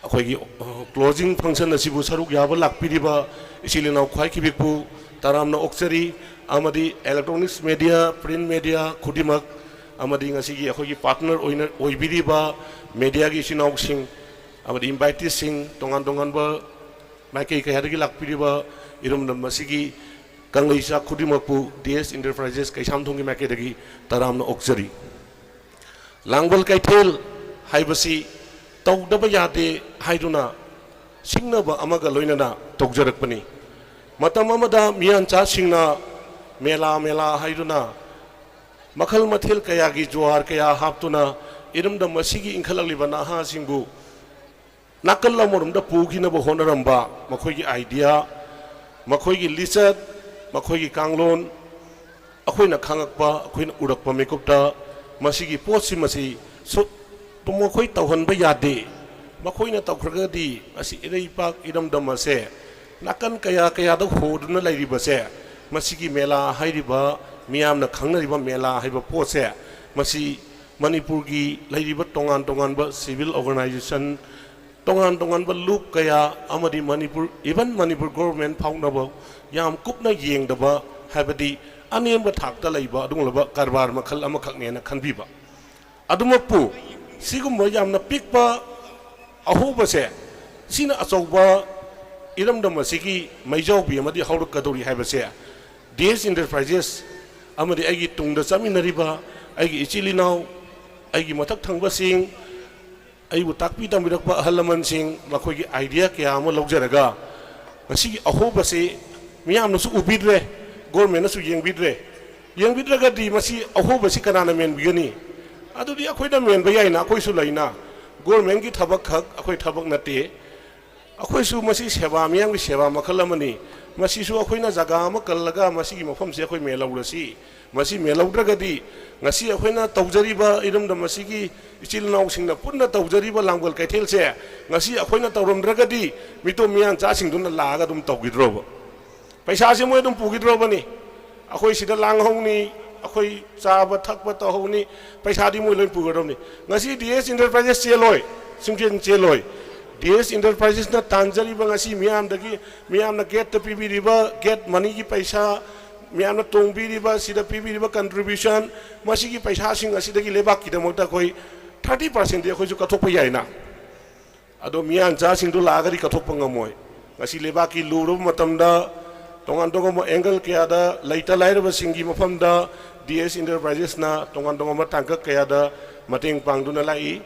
ꯑꯩꯈꯣꯏꯒꯤ, ꯑ, closing function ꯑꯁꯤꯕꯨ ꯁꯔꯨꯛ ꯌꯥꯕ ꯂꯥꯛꯄꯤꯔꯤꯕ ꯏꯆꯤꯜ ꯏꯅꯥꯎ ꯈ꯭ꯋꯥꯏ ꯈꯤꯕꯤꯛꯄꯨ ꯇꯔꯥꯝꯅ ꯑꯣꯛꯆꯔꯤ꯫ ꯑꯃꯗꯤ electronics media, print media ꯈꯨꯗꯤꯡꯃꯛ, ꯑꯃꯗꯤ ꯉꯁꯤꯒꯤ ꯑꯩꯈꯣꯏꯒꯤ partner ꯑꯣꯏꯅ, ꯑꯣꯏꯕꯤꯔꯤꯕ mediaꯒꯤ ꯏꯆꯤꯜ ꯏꯅꯥꯎꯁꯤꯡ, ꯑꯃꯗꯤ inviteeꯁꯤꯡ, ꯇꯣꯉꯥꯟ ꯇꯣꯉꯥꯟꯕ ꯃꯥꯏꯀꯩ ꯀꯌꯥꯗꯒꯤ ꯂꯥꯛꯄꯤꯔꯤꯕ ꯏꯔꯝꯗꯝ ꯑꯁꯤꯒꯤ ꯀꯪꯂꯩꯆꯥ ꯈꯨꯗꯤꯡꯃꯛꯄꯨ D S Enterprises ꯀꯩꯁꯥꯝꯊꯣꯡꯒꯤ ꯃꯥꯏꯀꯩꯗꯒꯤ ꯇꯔꯥꯝꯅ ꯑꯣꯛꯆꯔꯤ꯫ ꯂꯥꯡꯕꯜ ꯀꯩꯊꯦꯜ ꯍꯥꯏꯕꯁꯤ ꯇꯧꯗꯕ ꯌꯥꯗꯦ ꯍꯥꯏꯗꯨꯅ ꯁꯤꯡꯅꯕ ꯑꯃꯒ ꯂꯣꯏꯅꯅ ꯇꯧꯖꯔꯛꯄꯅꯤ꯫ ꯃꯇꯝ ꯑꯃꯗ ꯃꯤꯌꯥꯟꯆꯥꯁꯤꯡꯅ ꯃꯦꯂꯥ ꯃꯦꯂꯥ ꯍꯥꯏꯗꯨꯅ ꯃꯈꯜ ꯃꯊꯦꯜ ꯀꯌꯥꯒꯤ ꯖꯨꯋꯥꯔ ꯀꯌꯥ ꯍꯥꯞꯇꯨꯅ ꯏꯔꯝꯗꯝ ꯑꯁꯤꯒꯤ ꯏꯟꯈꯠꯂꯛꯂꯤꯕ ꯅꯍꯥꯁꯤꯡꯕꯨ ꯅꯥꯀꯜ ꯑꯃꯔꯣꯝꯗ ꯄꯨꯈꯤꯅꯕ ꯍꯣꯠꯅꯔꯝꯕ ꯃꯈꯣꯏꯒꯤ idea, ꯃꯈꯣꯏꯒꯤ ꯂꯤꯆꯠ, ꯃꯈꯣꯏꯒꯤ ꯀꯥꯡꯂꯣꯟ, ꯑꯩꯈꯣꯏꯅ ꯈꯪꯉꯛꯄ, ꯑꯩꯈꯣꯏꯅ ꯎꯔꯛꯄ ꯃꯤꯀꯨꯞꯇ ꯃꯁꯤꯒꯤ ꯄꯣꯠꯁꯤ ꯃꯁꯤ ꯁꯨ-, ꯃꯈꯣꯏ ꯇꯧꯍꯟꯕ ꯌꯥꯗꯦ꯫ ꯃꯈꯣꯏꯅ ꯇꯧꯈ꯭ꯔꯒꯗꯤ ꯃꯁꯤ ꯏꯔꯩꯄꯥꯛ ꯏꯔꯝꯗꯝ ꯑꯁꯦ ꯅꯥꯀꯟ ꯀꯌꯥ ꯀꯌꯥꯗ ꯍꯣꯗꯨꯅ ꯂꯩꯔꯤꯕꯁꯦ, ꯃꯁꯤꯒꯤ ꯃꯦꯂꯥ ꯍꯥꯏꯔꯤꯕ, ꯃꯤꯌꯥꯝꯅ ꯈꯪꯅꯔꯤꯕ ꯃꯦꯂꯥ ꯍꯥꯏꯕ ꯄꯣꯠꯁꯦ, ꯃꯁꯤ ꯃꯅꯤꯄꯨꯔꯒꯤ ꯂꯩꯔꯤꯕ ꯇꯣꯉꯥꯟ ꯇꯣꯉꯥꯟꯕ civil organisation, ꯇꯣꯉꯥꯟ ꯇꯣꯉꯥꯟꯕ ꯂꯨꯞ ꯀꯌꯥ ꯑꯃꯗꯤ ꯃꯅꯤꯄꯨꯔ, even ꯃꯅꯤꯄꯨꯔ government ꯐꯥꯎꯅꯕ ꯌꯥꯝ ꯀꯨꯞꯅ ꯌꯦꯡꯗꯕ, ꯍꯥꯏꯕꯗꯤ ꯑꯅꯦꯝꯕ ꯊꯥꯛꯇ ꯂꯩꯕ ꯑꯗꯨꯒꯨꯝꯂꯕ ꯀꯔꯕꯥꯔ ꯃꯈꯜ ꯑꯃꯈꯛꯅꯦꯅ ꯈꯟꯕꯤꯕ꯫ ꯑꯗꯨꯃꯛꯄꯨ ꯁꯤꯒꯨꯝꯕ ꯌꯥꯝꯅ ꯄꯤꯛꯄ ꯑꯍꯣꯕꯁꯦ, ꯁꯤꯅ ꯑꯆꯧꯕ ꯏꯔꯝꯗꯝ ꯑꯁꯤꯒꯤ ꯃꯩꯖꯥꯎꯕꯤ ꯑꯃꯗꯤ ꯍꯧꯔꯛꯀꯗꯧꯔꯤ ꯍꯥꯏꯕꯁꯦ D S Enterprises ꯑꯃꯗꯤ ꯑꯩꯒꯤ ꯇꯨꯡꯗ ꯆꯠꯃꯤꯟꯅꯔꯤꯕ ꯑꯩꯒꯤ ꯏꯆꯤꯜ ꯏꯅꯥꯎ, ꯑꯩꯒꯤ ꯃꯊꯛ ꯊꯪꯕꯁꯤꯡ, ꯑꯩꯕꯨ ꯇꯥꯛꯄꯤ ꯇꯝꯕꯤꯔꯛꯄ ꯑꯍꯜ ꯂꯃꯟꯁꯤꯡ, ꯃꯈꯣꯏꯒꯤ idea ꯀꯌꯥ ꯑꯃ ꯂꯧꯖꯔꯒ, ꯉꯁꯤꯒꯤ ꯑꯍꯣꯕꯁꯤ ꯃꯤꯌꯥꯝꯅꯁꯨ ꯎꯕꯤꯗ꯭ꯔꯦ, governmentꯅꯁꯨ ꯌꯦꯡꯕꯤꯗ꯭ꯔꯦ꯫ ꯌꯦꯡꯕꯤꯗ꯭ꯔꯒꯗꯤ ꯃꯁꯤ ꯑꯍꯣꯕꯁꯤ ꯀꯅꯥꯅ ꯃꯦꯟꯕꯤꯒꯅꯤ? ꯑꯗꯨꯗꯤ ꯑꯩꯈꯣꯏꯅ ꯃꯦꯟꯕ ꯌꯥꯏꯅ, ꯑꯩꯈꯣꯏꯁꯨ ꯂꯩꯅ꯫ Governmentꯀꯤ ꯊꯕꯛ ꯈꯛ ꯑꯩꯈꯣꯏ ꯊꯕꯛ ꯅꯠꯇꯦ꯫ ꯑꯩꯈꯣꯏꯁꯨ ꯃꯁꯤ ꯁꯦꯕꯥ, ꯃꯤꯌꯥꯝꯒꯤ ꯁꯦꯕꯥ ꯃꯈꯜ ꯑꯃꯅꯤ꯫ ꯃꯁꯤꯁꯨ ꯑꯩꯈꯣꯏꯅ ꯖꯒꯥ ꯑꯃ ꯀꯜꯂꯒ ꯃꯁꯤꯒꯤ ꯃꯐꯝꯁꯦ ꯑꯩꯈꯣꯏ ꯃꯦꯜꯍꯧꯔꯁꯤ꯫ ꯃꯁꯤ ꯃꯦꯜꯍꯧꯗ꯭ꯔꯒꯗꯤ ꯉꯁꯤ ꯑꯩꯈꯣꯏꯅ ꯇꯧꯖꯔꯤꯕ ꯏꯔꯝꯗꯝ ꯑꯁꯤꯒꯤ ꯏꯆꯤꯜ ꯏꯅꯥꯎꯁꯤꯡꯅ ꯄꯨꯟꯅ ꯇꯧꯖꯔꯤꯕ ꯂꯥꯡꯕꯜ ꯀꯩꯊꯦꯜꯁꯦ ꯉꯁꯤ ꯑꯩꯈꯣꯏꯅ ꯇꯧꯔꯝꯗ꯭ꯔꯒꯗꯤ ꯃꯤꯇꯣꯞ ꯃꯤꯌꯥꯟꯆꯥꯁꯤꯡꯗꯨꯅ ꯂꯥꯛꯑꯒ ꯑꯗꯨꯝ ꯇꯧꯈꯤꯗ꯭ꯔꯣꯕ? ꯄꯩꯁꯥꯁꯦ ꯃꯣꯏ ꯑꯗꯨꯝ ꯄꯨꯈꯤꯗ꯭ꯔꯣꯕꯅꯤ? ꯑꯩꯈꯣꯏ ꯁꯤꯗ ꯂꯥꯡꯍꯧꯅꯤ, ꯑꯩꯈꯣꯏ ꯆꯥꯕ ꯊꯛꯄ ꯇꯧꯍꯧꯅꯤ, ꯄꯩꯁꯥꯗꯤ ꯃꯣꯏ ꯂꯣꯏ ꯄꯨꯒꯗꯕꯅꯤ꯫ ꯉꯁꯤ D S Enterprises ꯆꯦꯜꯂꯣꯏ, ꯁꯨꯡꯆꯦꯟ ꯆꯦꯜꯂꯣꯏ꯫ D S Enterprises ꯅ ꯇꯥꯟꯖꯔꯤꯕ ꯉꯁꯤ ꯃꯤꯌꯥꯝꯗꯒꯤ, ꯃꯤꯌꯥꯝꯅ gate ꯇ ꯄꯤꯕꯤꯔꯤꯕ gate money ꯒꯤ ꯄꯩꯁꯥ, ꯃꯤꯌꯥꯝꯅ ꯇꯣꯡꯕꯤꯔꯤꯕ, ꯁꯤꯗ ꯄꯤꯕꯤꯔꯤꯕ contribution, ꯃꯁꯤꯒꯤ ꯄꯩꯁꯥꯁꯤꯡ ꯑꯁꯤꯗꯒꯤ ꯂꯩꯕꯥꯛꯀꯤꯗꯃꯛꯇ ꯑꯩꯈꯣꯏ thirty percent ꯗꯤ ꯑꯩꯈꯣꯏꯁꯨ ꯀꯠꯊꯣꯛꯄ ꯌꯥꯏꯅ꯫ ꯑꯗꯣ ꯃꯤꯌꯥꯟꯆꯥꯁꯤꯡꯗꯨ ꯂꯥꯛꯑꯒꯗꯤ ꯀꯠꯊꯣꯛꯄ ꯉꯝꯃꯣꯏ꯫ ꯉꯁꯤ ꯂꯩꯕꯥꯛꯀꯤ ꯂꯨꯔꯕ ꯃꯇꯝꯗ ꯇꯣꯉꯥꯟ ꯇꯣꯉꯥꯟꯕ angle ꯀꯌꯥꯗ ꯂꯩꯇ ꯂꯥꯏꯔꯕꯁꯤꯡꯒꯤ ꯃꯐꯝꯗ ꯗꯤ ꯑꯦꯁ Enterprises ꯅ ꯇꯣꯉꯥꯟ ꯇꯣꯉꯥꯟꯕ ꯇꯥꯡꯀꯛ ꯀꯌꯥꯗ ꯃꯇꯦꯡ ꯄꯥꯡꯗꯨꯅ ꯂꯥꯛꯏ꯫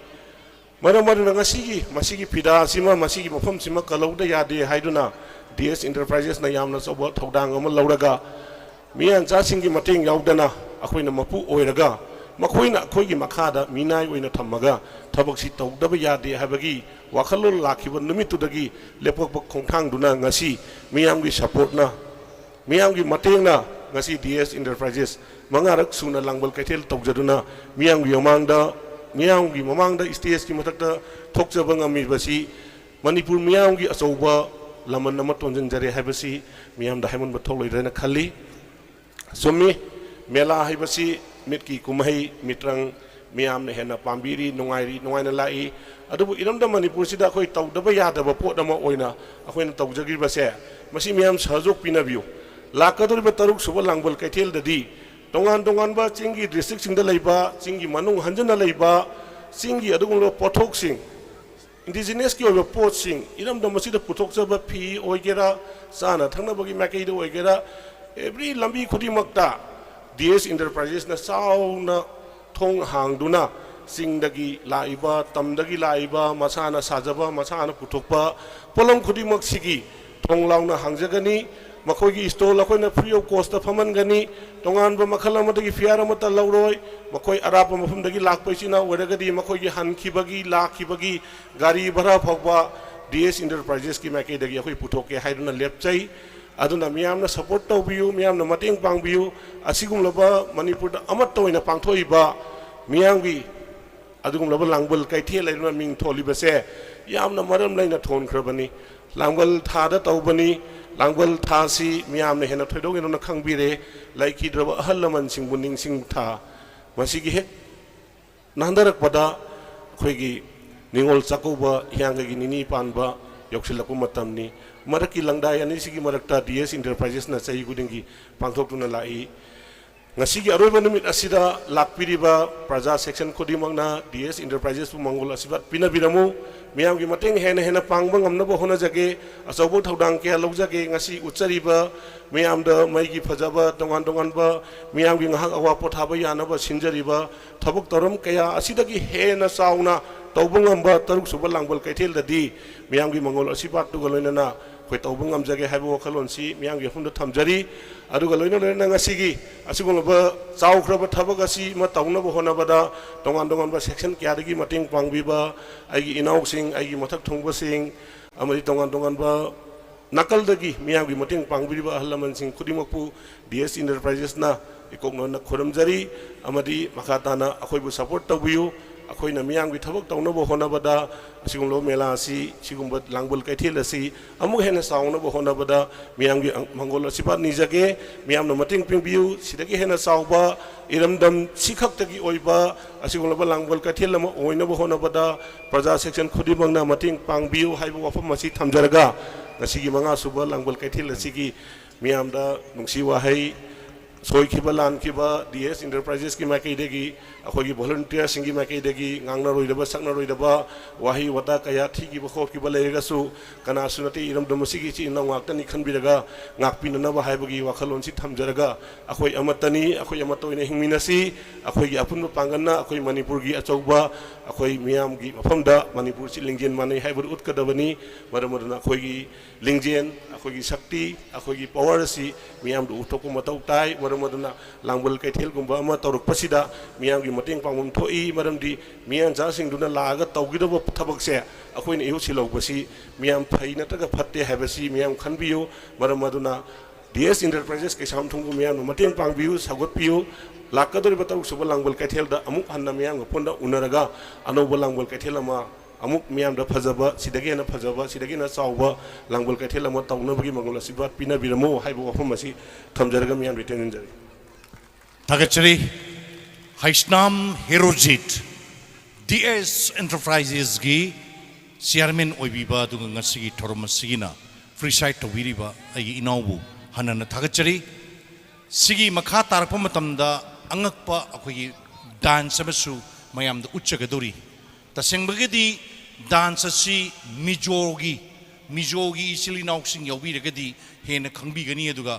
ꯃꯔꯝ ꯑꯗꯨꯅ ꯉꯁꯤꯒꯤ ꯃꯁꯤꯒꯤ ꯐꯤꯗꯥ ꯑꯁꯤꯃ, ꯃꯁꯤꯒꯤ ꯃꯐꯝꯁꯤꯃ ꯀꯜꯍꯧꯗ ꯌꯥꯗꯦ ꯍꯥꯏꯗꯨꯅ ꯗꯤ ꯑꯦꯁ Enterprises ꯅ ꯌꯥꯝꯅ ꯑꯆꯧꯕ ꯊꯧꯗꯥꯡ ꯑꯃ ꯂꯧꯔꯒ ꯃꯤꯌꯥꯟꯆꯥꯁꯤꯡꯒꯤ ꯃꯇꯦꯡ ꯌꯥꯎꯗꯅ ꯑꯩꯈꯣꯏꯅ ꯃꯄꯨ ꯑꯣꯏꯔꯒ ꯃꯈꯣꯏꯅ ꯑꯩꯈꯣꯏꯒꯤ ꯃꯈꯥꯗ ꯃꯤꯅꯥꯏ ꯑꯣꯏꯅ ꯊꯝꯃꯒ ꯊꯕꯛꯁꯤ ꯇꯧꯗꯕ ꯌꯥꯗꯦ ꯍꯥꯏꯕꯒꯤ ꯋꯥꯈꯜꯂꯣꯟ ꯂꯥꯛꯈꯤꯕ ꯅꯨꯃꯤꯠꯇꯨꯗꯒꯤ ꯂꯦꯞꯄꯛꯄ ꯈꯣꯡꯊꯥꯡꯗꯨꯅ ꯉꯁꯤ ꯃꯤꯌꯥꯝꯒꯤ support ꯅ, ꯃꯤꯌꯥꯝꯒꯤ ꯃꯇꯦꯡꯅ ꯉꯁꯤ ꯗꯤ ꯑꯦꯁ Enterprises ꯃꯉꯥꯔꯛ ꯁꯨꯅ ꯂꯥꯡꯕꯜ ꯀꯩꯊꯦꯜ ꯇꯧꯖꯗꯨꯅ ꯃꯤꯌꯥꯝꯒꯤ ꯃꯃꯥꯡꯗ, ꯃꯤꯌꯥꯝꯒꯤ ꯃꯃꯥꯡꯗ stage ꯀꯤ ꯃꯊꯛꯇ ꯊꯣꯛꯆꯕ ꯉꯝꯃꯤꯕꯁꯤ ꯃꯅꯤꯄꯨꯔ ꯃꯤꯌꯥꯝꯒꯤ ꯑꯆꯧꯕ ꯂꯃꯟ ꯑꯃ ꯇꯣꯟꯖꯟꯖꯔꯦ ꯍꯥꯏꯕꯁꯤ ꯃꯤꯌꯥꯝꯗ ꯍꯥꯏꯃꯟꯕ ꯊꯣꯛꯂꯣꯏꯗ꯭ꯔꯅ ꯈꯜꯂꯤ꯫ ꯆꯨꯝꯃꯤ, ꯃꯦꯂꯥ ꯍꯥꯏꯕꯁꯤ ꯃꯤꯠꯀꯤ ꯀꯨꯝꯍꯩ, ꯃꯤꯇ꯭ꯔꯪ, ꯃꯤꯌꯥꯝꯅ ꯍꯦꯟꯅ ꯄꯥꯝꯕꯤꯔꯤ, ꯅꯨꯡꯉꯥꯏꯔꯤ, ꯅꯨꯡꯉꯥꯏꯅ ꯂꯥꯛꯏ꯫ ꯑꯗꯨꯕꯨ ꯏꯔꯝꯗꯝ ꯃꯅꯤꯄꯨꯔꯁꯤꯗ ꯑꯩꯈꯣꯏ ꯇꯧꯗꯕ ꯌꯥꯗꯕ ꯄꯣꯠ ꯑꯃ ꯑꯣꯏꯅ ꯑꯩꯈꯣꯏꯅ ꯇꯧꯖꯈꯤꯕꯁꯦ, ꯃꯁꯤ ꯃꯤꯌꯥꯝ ꯁꯍꯖꯣꯛ ꯄꯤꯅꯕꯤꯌꯨ꯫ ꯂꯥꯛꯀꯗꯧꯔꯤꯕ ꯇꯔꯨꯛ ꯁꯨꯕ ꯂꯥꯡꯕꯜ ꯀꯩꯊꯦꯜꯗꯗꯤ ꯇꯣꯉꯥꯟ ꯇꯣꯉꯥꯟꯕ ꯆꯤꯡꯒꯤ district ꯁꯤꯡꯗ ꯂꯩꯕ, ꯆꯤꯡꯒꯤ ꯃꯅꯨꯡ ꯍꯟꯖꯟꯅ ꯂꯩꯕ, ꯆꯤꯡꯒꯤ ꯑꯗꯨꯒꯨꯝꯂꯕ ꯄꯣꯠꯊꯣꯛꯁꯤꯡ, indigenous ꯀꯤ ꯑꯣꯏꯕ ꯄꯣꯠꯁꯤꯡ, ꯏꯔꯝꯗꯝ ꯑꯁꯤꯗ ꯄꯨꯊꯣꯛꯆꯕ ꯐꯤ ꯑꯣꯏꯒꯦꯔꯥ, ꯆꯥꯅ ꯊꯛꯅꯕꯒꯤ ꯃꯥꯏꯀꯩꯗ ꯑꯣꯏꯒꯦꯔꯥ, every ꯂꯝꯕꯤ ꯈꯨꯗꯤꯡꯃꯛꯇ ꯗꯤ ꯑꯦꯁ ꯏꯟꯇꯔꯄ꯭ꯔꯥꯏꯖꯦꯁꯅ ꯆꯥꯎꯅ ꯊꯣꯡ ꯍꯥꯡꯗꯨꯅ ꯆꯤꯡꯗꯒꯤ ꯂꯥꯛꯏꯕ, ꯇꯝꯗꯒꯤ ꯂꯥꯛꯏꯕ, ꯃꯁꯥꯅ ꯁꯥꯖꯕ, ꯃꯁꯥꯅ ꯄꯨꯊꯣꯛꯄ ꯄꯣꯠꯂꯝ ꯈꯨꯗꯤꯡꯃꯛꯁꯤꯒꯤ ꯊꯣꯡ ꯂꯥꯎꯅ ꯍꯥꯡꯖꯒꯅꯤ꯫ ꯃꯈꯣꯏꯒꯤ ꯏꯁꯇꯣꯜ ꯑꯩꯈꯣꯏꯅ ꯐ꯭ꯔꯤ ꯑꯣꯐ ꯀꯣꯁꯇ ꯐꯝꯍꯟꯒꯅꯤ꯫ ꯇꯣꯉꯥꯟꯕ ꯃꯈꯜ ꯑꯃꯗꯒꯤ ꯐꯤꯌꯥꯔ ꯑꯃꯠꯇ ꯂꯧꯔꯣꯏ꯫ ꯃꯈꯣꯏ ꯑꯔꯥꯞꯄ ꯃꯐꯝꯗꯒꯤ ꯂꯥꯛꯄ ꯏꯆꯤꯟ ꯏꯅꯥꯎ ꯑꯣꯏꯔꯒꯗꯤ ꯃꯈꯣꯏꯒꯤ ꯍꯟꯈꯤꯕꯒꯤ, ꯂꯥꯛꯈꯤꯕꯒꯤ ꯒꯥꯔꯤ ꯚꯔꯥ ꯐꯥꯎꯕ ꯗꯤ ꯑꯦꯁ ꯏꯟꯇꯔꯄ꯭ꯔꯥꯏꯖꯦꯁꯀꯤ ꯃꯥꯏꯀꯩꯗꯒꯤ ꯑꯩꯈꯣꯏ ꯄꯨꯊꯣꯛꯀꯦ ꯍꯥꯏꯗꯨꯅ ꯂꯦꯞꯆꯩ꯫ ꯑꯗꯨꯅ ꯃꯤꯌꯥꯝꯅ ꯁꯄꯣꯔꯠ ꯇꯧꯕꯤꯌꯨ, ꯃꯤꯌꯥꯝꯅ ꯃꯇꯦꯡ ꯄꯥꯡꯕꯤꯌꯨ꯫ ꯑꯁꯤꯒꯨꯝꯂꯕ ꯃꯅꯤꯄꯨꯔꯗ ꯑꯃꯠꯇ ꯑꯣꯏꯅ ꯄꯥꯡꯊꯣꯛꯏꯕ ꯃꯤꯌꯥꯝꯒꯤ ꯑꯗꯨꯒꯨꯝꯂꯕ ꯂꯥꯡꯕꯜ ꯀꯩꯊꯦꯜ ꯍꯥꯏꯗꯨꯅ ꯃꯤꯡ ꯊꯣꯜꯂꯤꯕꯁꯦ ꯌꯥꯝꯅ ꯃꯔꯝ ꯂꯩꯅ ꯊꯣꯟꯈ꯭ꯔꯕꯅꯤ꯫ ꯂꯥꯡꯕꯜ ꯊꯥꯗ ꯇꯧꯕꯅꯤ꯫ ꯂꯥꯡꯕꯜ ꯊꯥꯁꯤ ꯃꯤꯌꯥꯝꯅ ꯍꯦꯟꯅ ꯊꯣꯏꯗꯣꯛ ꯍꯦꯟꯗꯣꯛꯅ ꯈꯪꯕꯤꯔꯦ꯫ ꯂꯩꯈꯤꯗ꯭ꯔꯕ ꯑꯍꯜ ꯂꯃꯟꯁꯤꯡꯕꯨ ꯅꯤꯡꯁꯤꯡ ꯊꯥ꯫ ꯃꯁꯤꯒꯤ ꯍꯦꯛ ꯅꯥꯟꯊꯔꯛꯄꯗ ꯑꯩꯈꯣꯏꯒꯤ ꯅꯤꯉꯣꯜ ꯆꯥꯛꯀꯧꯕ ꯍꯤꯌꯥꯡꯒꯩꯒꯤ ꯅꯤꯅꯤ ꯄꯥꯟꯕ ꯌꯧꯁꯤꯜꯂꯛꯄ ꯃꯇꯝꯅꯤ꯫ ꯃꯔꯛꯀꯤ ꯂꯪꯗꯥꯏ ꯑꯅꯤꯁꯤꯒꯤ ꯃꯔꯛꯇ ꯗꯤ ꯑꯦꯁ ꯏꯟꯇꯔꯄ꯭ꯔꯥꯏꯖꯦꯁꯅ ꯆꯍꯤ ꯈꯨꯗꯤꯡꯒꯤ ꯄꯥꯡꯊꯣꯛꯇꯨꯅ ꯂꯥꯛꯏ꯫ ꯉꯁꯤꯒꯤ ꯑꯔꯣꯏꯕ ꯅꯨꯃꯤꯠ ꯑꯁꯤꯗ ꯂꯥꯛꯄꯤꯔꯤꯕ ꯄ꯭ꯔꯖꯥ ꯁꯦꯛꯁꯟ ꯈꯨꯗꯤꯡꯃꯛꯅ ꯗꯤ ꯑꯦꯁ ꯏꯟꯇꯔꯄ꯭ꯔꯥꯏꯖꯦꯁꯄꯨ ꯃꯪꯒꯣꯜ ꯑꯁꯤꯔꯕꯥꯗ ꯄꯤꯅꯕꯤꯔꯝꯃꯨ꯫ ꯃꯤꯌꯥꯝꯒꯤ ꯃꯇꯦꯡ ꯍꯦꯟꯅ ꯍꯦꯟꯅ ꯄꯥꯡꯕ ꯉꯝꯅꯕ ꯍꯣꯠꯅꯖꯒꯦ꯫ ꯑꯆꯧꯕ ꯊꯧꯗꯥꯡ ꯀꯌꯥ ꯂꯧꯖꯒꯦ꯫ ꯉꯁꯤ ꯎꯠꯆꯔꯤꯕ ꯃꯤꯌꯥꯝꯗ ꯃꯩꯒꯤ ꯐꯖꯕ, ꯇꯣꯉꯥꯟ ꯇꯣꯉꯥꯟꯕ ꯃꯤꯌꯥꯝꯒꯤ ꯉꯥꯏꯍꯥꯛ ꯑꯋꯥ ꯄꯣꯊꯥꯕ ꯌꯥꯅꯕ ꯁꯤꯟꯖꯔꯤꯕ ꯊꯕꯛ ꯊꯧꯔꯝ ꯀꯌꯥ ꯑꯁꯤꯗꯒꯤ ꯍꯦꯟꯅ ꯆꯥꯎꯅ ꯇꯧꯕ ꯉꯝꯕ ꯇꯔꯨꯛ ꯁꯨꯕ ꯂꯥꯡꯕꯜ ꯀꯩꯊꯦꯜꯗꯗꯤ ꯃꯤꯌꯥꯝꯒꯤ ꯃꯪꯒꯣꯜ ꯑꯁꯤꯔꯕꯥꯗꯇꯨꯒ ꯂꯣꯏꯅꯅ ꯑꯩꯈꯣꯏ ꯇꯧꯕ ꯉꯝꯖꯒꯦ ꯍꯥꯏꯕ ꯋꯥꯈꯜꯂꯣꯟꯁꯤ ꯃꯤꯌꯥꯝꯒꯤ ꯃꯐꯝꯗ ꯊꯝꯖꯔꯤ꯫ ꯑꯗꯨꯒ ꯂꯣꯏꯅ ꯂꯣꯏꯅꯅ ꯉꯁꯤꯒꯤ ꯑꯁꯤꯒꯨꯝꯂꯕ ꯆꯥꯎꯈ꯭ꯔꯕ ꯊꯕꯛ ꯑꯁꯤ ꯑꯃ ꯇꯧꯅꯕ ꯍꯣꯠꯅꯕꯗ ꯇꯣꯉꯥꯟ ꯇꯣꯉꯥꯟꯕ ꯁꯦꯛꯁꯟ ꯀꯌꯥꯗꯒꯤ ꯃꯇꯦꯡ ꯄꯥꯡꯕꯤꯕ ꯑꯩꯒꯤ ꯏꯅꯥꯎꯁꯤꯡ, ꯑꯩꯒꯤ ꯃꯊꯛ ꯊꯣꯡꯕꯁꯤꯡ ꯑꯃꯗꯤ ꯇꯣꯉꯥꯟ ꯇꯣꯉꯥꯟꯕ ꯅꯥꯀꯜꯗꯒꯤ ꯃꯤꯌꯥꯝꯒꯤ ꯃꯇꯦꯡ ꯄꯥꯡꯕꯤꯔꯤꯕ ꯑꯍꯜ ꯂꯃꯟꯁꯤꯡ ꯈꯨꯗꯤꯡꯃꯛꯄꯨ ꯗꯤ ꯑꯦꯁ ꯏꯟꯇꯔꯄ꯭ꯔꯥꯏꯖꯦꯁꯅ ꯏꯀꯣꯛꯅꯅ ꯈꯨꯔꯨꯝꯖꯔꯤ꯫ ꯑꯃꯗꯤ ꯃꯈꯥ ꯇꯥꯅ ꯑꯩꯈꯣꯏꯕꯨ ꯁꯄꯣꯔꯠ ꯇꯧꯕꯤꯌꯨ꯫ ꯑꯩꯈꯣꯏꯅ ꯃꯤꯌꯥꯝꯒꯤ ꯊꯕꯛ ꯇꯧꯅꯕ ꯍꯣꯠꯅꯕꯗ ꯑꯁꯤꯒꯨꯝꯂꯕ ꯃꯦꯂꯥ ꯑꯁꯤ, ꯁꯤꯒꯨꯝꯕ ꯂꯥꯡꯕꯜ ꯀꯩꯊꯦꯜ ꯑꯁꯤ ꯑꯃꯨꯛ ꯍꯦꯟꯅ ꯆꯥꯎꯅꯕ ꯍꯣꯠꯅꯕꯗ ꯃꯤꯌꯥꯝꯒꯤ ꯃꯪꯒꯣꯜ ꯑꯁꯤꯔꯕꯥꯗ ꯅꯤꯖꯒꯦ꯫ ꯃꯤꯌꯥꯝꯅ ꯃꯇꯦꯡ ꯄꯥꯡꯕꯤꯌꯨ꯫ ꯁꯤꯗꯒꯤ ꯍꯦꯟꯅ ꯆꯥꯎꯕ ꯏꯔꯝꯗꯝ ꯁꯤꯈꯛꯇꯒꯤ ꯑꯣꯏꯕ ꯑꯁꯤꯒꯨꯝꯂꯕ ꯂꯥꯡꯕꯜ ꯀꯩꯊꯦꯜ ꯑꯃ ꯑꯣꯏꯅꯕ ꯍꯣꯠꯅꯕꯗ ꯄ꯭ꯔꯖꯥ ꯁꯦꯛꯁꯟ ꯈꯨꯗꯤꯡꯃꯛꯅ ꯃꯇꯦꯡ ꯄꯥꯡꯕꯤꯌꯨ ꯍꯥꯏꯕ ꯋꯥꯐꯝ ꯑꯁꯤ ꯊꯝꯖꯔꯒ ꯉꯁꯤꯒꯤ ꯃꯉꯥ ꯁꯨꯕ ꯂꯥꯡꯕꯜ ꯀꯩꯊꯦꯜ ꯑꯁꯤꯒꯤ ꯃꯤꯌꯥꯝꯗ ꯅꯨꯡꯁꯤ ꯋꯥꯍꯩ ꯁꯣꯏꯈꯤꯕ ꯂꯥꯟꯈꯤꯕ ꯗꯤ ꯑꯦꯁ ꯏꯟꯇꯔꯄ꯭ꯔꯥꯏꯖꯦꯁꯀꯤ ꯃꯥꯏꯀꯩꯗꯒꯤ, ꯑꯩꯈꯣꯏꯒꯤ ꯚꯣꯂꯨꯟꯇꯤꯌꯔꯁꯤꯡꯒꯤ ꯃꯥꯏꯀꯩꯗꯒꯤ ꯉꯥꯡꯅꯔꯣꯏꯗꯕ ꯁꯛꯅꯔꯣꯏꯗꯕ ꯋꯥꯍꯩ ꯋꯥꯇꯥ ꯀꯌꯥ ꯊꯤꯈꯤꯕ ꯈꯣꯠꯈꯤꯕ ꯂꯩꯔꯒꯁꯨ, ꯀꯅꯥꯁꯨ ꯅꯠꯇꯦ, ꯏꯔꯝꯗꯝ ꯑꯁꯤꯒꯤ ꯏꯆꯤꯟ ꯏꯅꯥꯎ ꯉꯥꯛꯇꯅꯤ ꯈꯟꯕꯤꯔꯒ ꯉꯥꯛꯄꯤꯅꯅꯕ ꯍꯥꯏꯕꯒꯤ ꯋꯥꯈꯜꯂꯣꯟꯁꯤ ꯊꯝꯖꯔꯒ, ꯑꯩꯈꯣꯏ ꯑꯃꯠꯇꯅꯤ, ꯑꯩꯈꯣꯏ ꯑꯃꯠꯇ ꯑꯣꯏꯅ ꯍꯤꯡꯃꯤꯟꯅꯁꯤ꯫ ꯑꯩꯈꯣꯏꯒꯤ ꯑꯄꯨꯟꯕ ꯄꯥꯡꯒꯜꯅ ꯑꯩꯈꯣꯏ ꯃꯅꯤꯄꯨꯔꯒꯤ ꯑꯆꯧꯕ, ꯑꯩꯈꯣꯏ ꯃꯤꯌꯥꯝꯒꯤ ꯃꯐꯝꯗ ꯃꯅꯤꯄꯨꯔꯁꯤ ꯂꯤꯡꯖꯦꯜ ꯃꯥꯟꯅꯩ ꯍꯥꯏꯕꯗꯨ ꯎꯠꯀꯗꯕꯅꯤ꯫ ꯃꯔꯝ ꯑꯗꯨꯅ ꯑꯩꯈꯣꯏꯒꯤ ꯂꯤꯡꯖꯦꯜ, ꯑꯩꯈꯣꯏꯒꯤ ꯁꯛꯇꯤ, ꯑꯩꯈꯣꯏꯒꯤ ꯄꯋꯥꯔ ꯑꯁꯤ ꯃꯤꯌꯥꯝꯗ ꯎꯠꯊꯣꯛꯄ ꯃꯊꯧ ꯇꯥꯏ꯫ ꯃꯔꯝ ꯑꯗꯨꯅ ꯂꯥꯡꯕꯜ ꯀꯩꯊꯦꯜꯒꯨꯝꯕ ꯑꯃ ꯇꯧꯔꯛꯄꯁꯤꯗ ꯃꯤꯌꯥꯝꯒꯤ ꯃꯇꯦꯡ ꯄꯥꯡꯐꯝ ꯊꯣꯛꯏ꯫ ꯃꯔꯝꯗꯤ ꯃꯤꯌꯥꯟꯆꯥꯁꯤꯡꯗꯨꯅ ꯂꯥꯛꯑꯒ ꯇꯧꯒꯗꯕ ꯊꯕꯛꯁꯦ ꯑꯩꯈꯣꯏꯅ ꯏꯍꯨꯠ ꯁꯤꯜꯍꯧꯕꯁꯤ ꯃꯤꯌꯥꯝ ꯐꯩ ꯅꯠꯇ꯭ꯔꯒ ꯐꯠꯇꯦ ꯍꯥꯏꯕꯁꯤ ꯃꯤꯌꯥꯝ ꯈꯟꯕꯤꯌꯨ꯫ ꯃꯔꯝ ꯑꯗꯨꯅ ꯗꯤ ꯑꯦꯁ ꯏꯟꯇꯔꯄ꯭ꯔꯥꯏꯖꯦꯁ ꯀꯩꯁꯥꯝꯊꯣꯡꯕꯨ ꯃꯤꯌꯥꯝꯅ ꯃꯇꯦꯡ ꯄꯥꯡꯕꯤꯌꯨ, ꯁꯧꯒꯠꯄꯤꯌꯨ꯫ ꯂꯥꯛꯀꯗꯧꯔꯤꯕ ꯇꯔꯨꯛ ꯁꯨꯕ ꯂꯥꯡꯕꯜ ꯀꯩꯊꯦꯜꯗ ꯑꯃꯨꯛ ꯍꯟꯅ ꯃꯤꯌꯥꯝꯒ ꯄꯨꯟꯅ ꯎꯅꯔꯒ ꯑꯅꯧꯕ ꯂꯥꯡꯕꯜ ꯀꯩꯊꯦꯜ ꯑꯃ ꯑꯃꯨꯛ ꯃꯤꯌꯥꯝꯗ ꯐꯖꯕ, ꯁꯤꯗꯒꯤ ꯍꯦꯟꯅ ꯐꯖꯕ, ꯁꯤꯗꯒꯤ ꯍꯦꯟꯅ ꯆꯥꯎꯕ ꯂꯥꯡꯕꯜ ꯀꯩꯊꯦꯜ ꯑꯃ ꯇꯧꯅꯕꯒꯤ ꯃꯪꯒꯣꯜ ꯑꯁꯤꯕꯥꯠ ꯄꯤꯅꯕꯤꯔꯝꯃꯨ ꯍꯥꯏꯕ ꯋꯥꯐꯝ ꯑꯁꯤ ꯊꯝꯖꯔꯒ ꯃꯤꯌꯥꯝꯗ ꯇꯦꯟꯖꯟꯖꯔꯤ꯫ ꯊꯥꯒꯠꯆꯔꯤ꯫ Heisnam Herojit, D S ꯑꯦꯟꯇꯔꯄ꯭ꯔꯥꯏꯖꯦꯁꯀꯤ chairman ꯑꯣꯏꯕꯤꯕ, ꯑꯗꯨꯒ ꯉꯁꯤꯒꯤ ꯊꯧꯔꯝ ꯑꯁꯤꯒꯤꯅ ꯄ꯭ꯔꯤꯁꯥꯏꯗ ꯇꯧꯕꯤꯔꯤꯕ ꯑꯩꯒꯤ ꯏꯅꯥꯎꯕꯨ ꯍꯟꯅ ꯍꯟꯅ ꯊꯥꯒꯠꯆꯔꯤ꯫ ꯁꯤꯒꯤ ꯃꯈꯥ ꯇꯥꯔꯛꯄ ꯃꯇꯝꯗ ꯑꯉꯛꯄ ꯑꯩꯈꯣꯏꯒꯤ ꯗꯥꯟꯁ ꯑꯃꯁꯨ ꯃꯌꯥꯝꯗ ꯎꯠꯆꯒꯗꯧꯔꯤ꯫ ꯇꯁꯦꯡꯕꯒꯤꯗꯤ ꯗꯥꯟꯁ ꯑꯁꯤ ꯃꯤꯖꯣꯒꯤ, ꯃꯤꯖꯣꯒꯤ ꯏꯆꯤꯜ ꯏꯅꯥꯎꯁꯤꯡ ꯌꯥꯎꯕꯤꯔꯒꯗꯤ ꯍꯦꯟꯅ ꯈꯪꯕꯤꯒꯅꯤ꯫ ꯑꯗꯨꯒ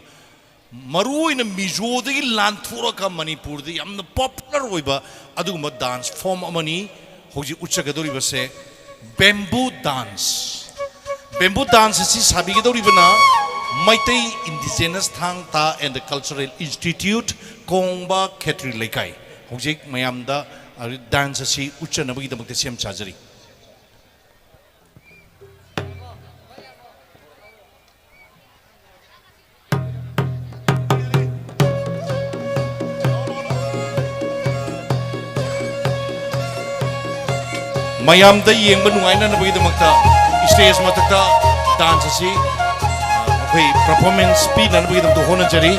ꯃꯔꯨꯑꯣꯏꯅ ꯃꯤꯖꯣꯗꯒꯤ ꯂꯥꯟꯊꯣꯔꯛꯑꯒ ꯃꯅꯤꯄꯨꯔꯗ ꯌꯥꯝꯅ ꯄꯣꯄꯨꯂꯔ ꯑꯣꯏꯕ ꯑꯗꯨꯒꯨꯝꯕ ꯗꯥꯟꯁ ꯐꯣꯔꯝ ꯑꯃꯅꯤ ꯍꯧꯖꯤꯛ ꯎꯠꯆꯒꯗꯧꯔꯤꯕꯁꯦ, ꯕꯦꯝꯕꯨ ꯗꯥꯟꯁ꯫ ꯕꯦꯝꯕꯨ ꯗꯥꯟꯁ ꯑꯁꯤ ꯁꯥꯕꯤꯒꯗꯧꯔꯤꯕꯅ ꯃꯩꯇꯩ ꯏꯟꯗꯤꯖꯤꯅꯁ ꯊꯥꯡ ꯇꯥ ꯑꯦꯟ ꯗ ꯀꯜꯆꯔꯦꯜ ꯏꯟꯁꯇꯤꯇ꯭ꯌꯨꯠ, ꯀꯣꯡꯕ ꯈꯦꯇ꯭ꯔꯤ ꯂꯩꯀꯥꯏ꯫ ꯍꯧꯖꯤꯛ ꯃꯌꯥꯝꯗ ꯗꯥꯟꯁ ꯑꯁꯤ ꯎꯠꯆꯅꯕꯒꯤꯗꯃꯛꯇ ꯁꯦꯝ ꯁꯥꯖꯔꯤ꯫ ꯃꯌꯥꯝꯗ ꯌꯦꯡꯕ ꯅꯨꯡꯉꯥꯏꯅꯅꯕꯒꯤꯗꯃꯛꯇ ꯁ꯭ꯇꯦꯖ ꯃꯊꯛꯇ ꯗꯥꯟꯁ ꯑꯁꯤ ꯑꯩꯈꯣꯏ ꯄꯔꯐꯣꯔꯃꯦꯟꯁ ꯄꯤꯅꯅꯕꯒꯤꯗꯃꯛꯇ ꯍꯣꯠꯅꯖꯔꯤ꯫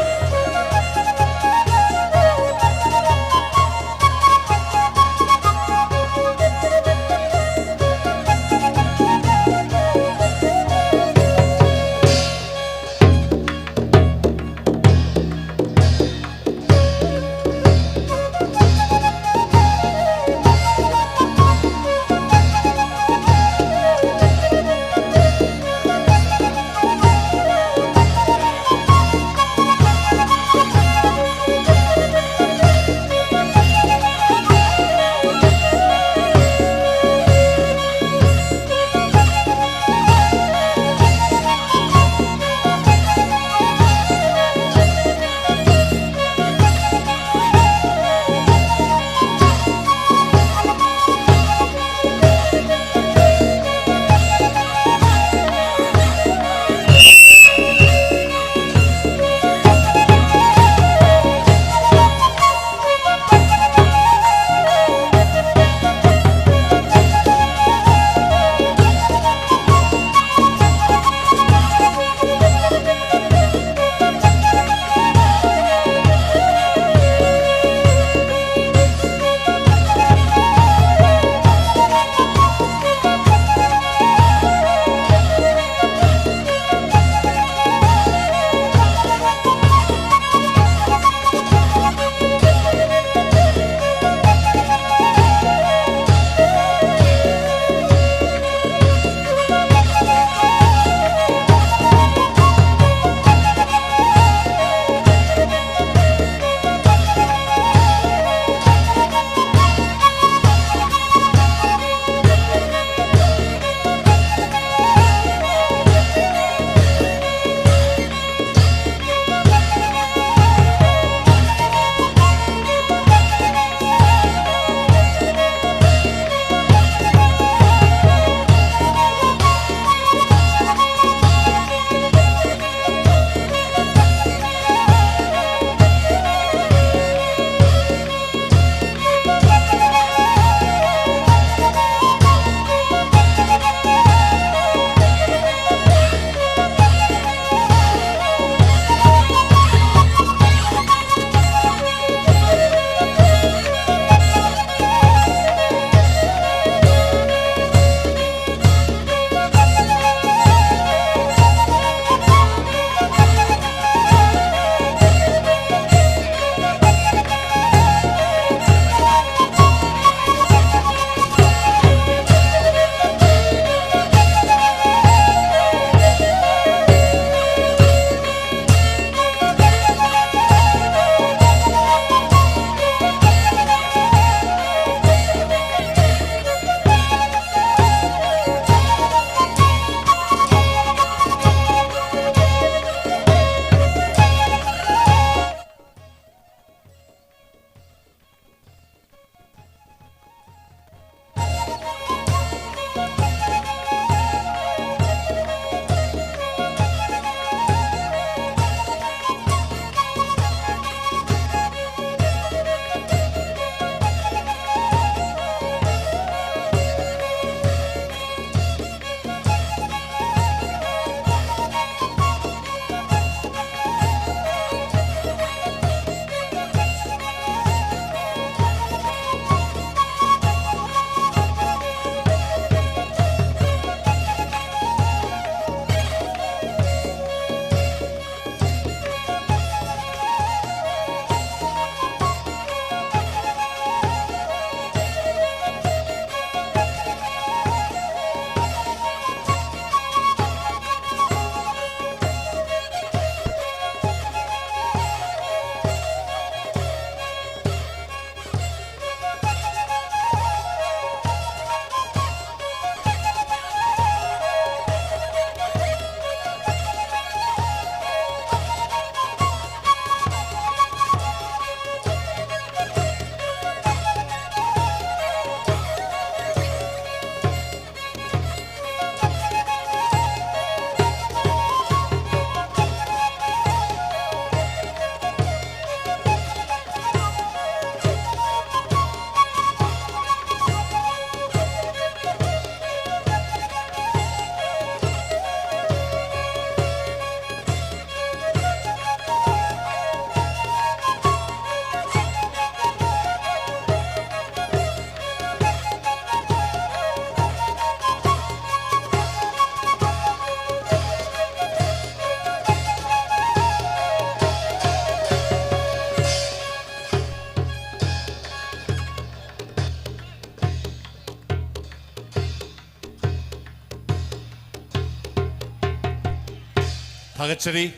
ꯊꯥꯒꯠꯆꯔꯤ꯫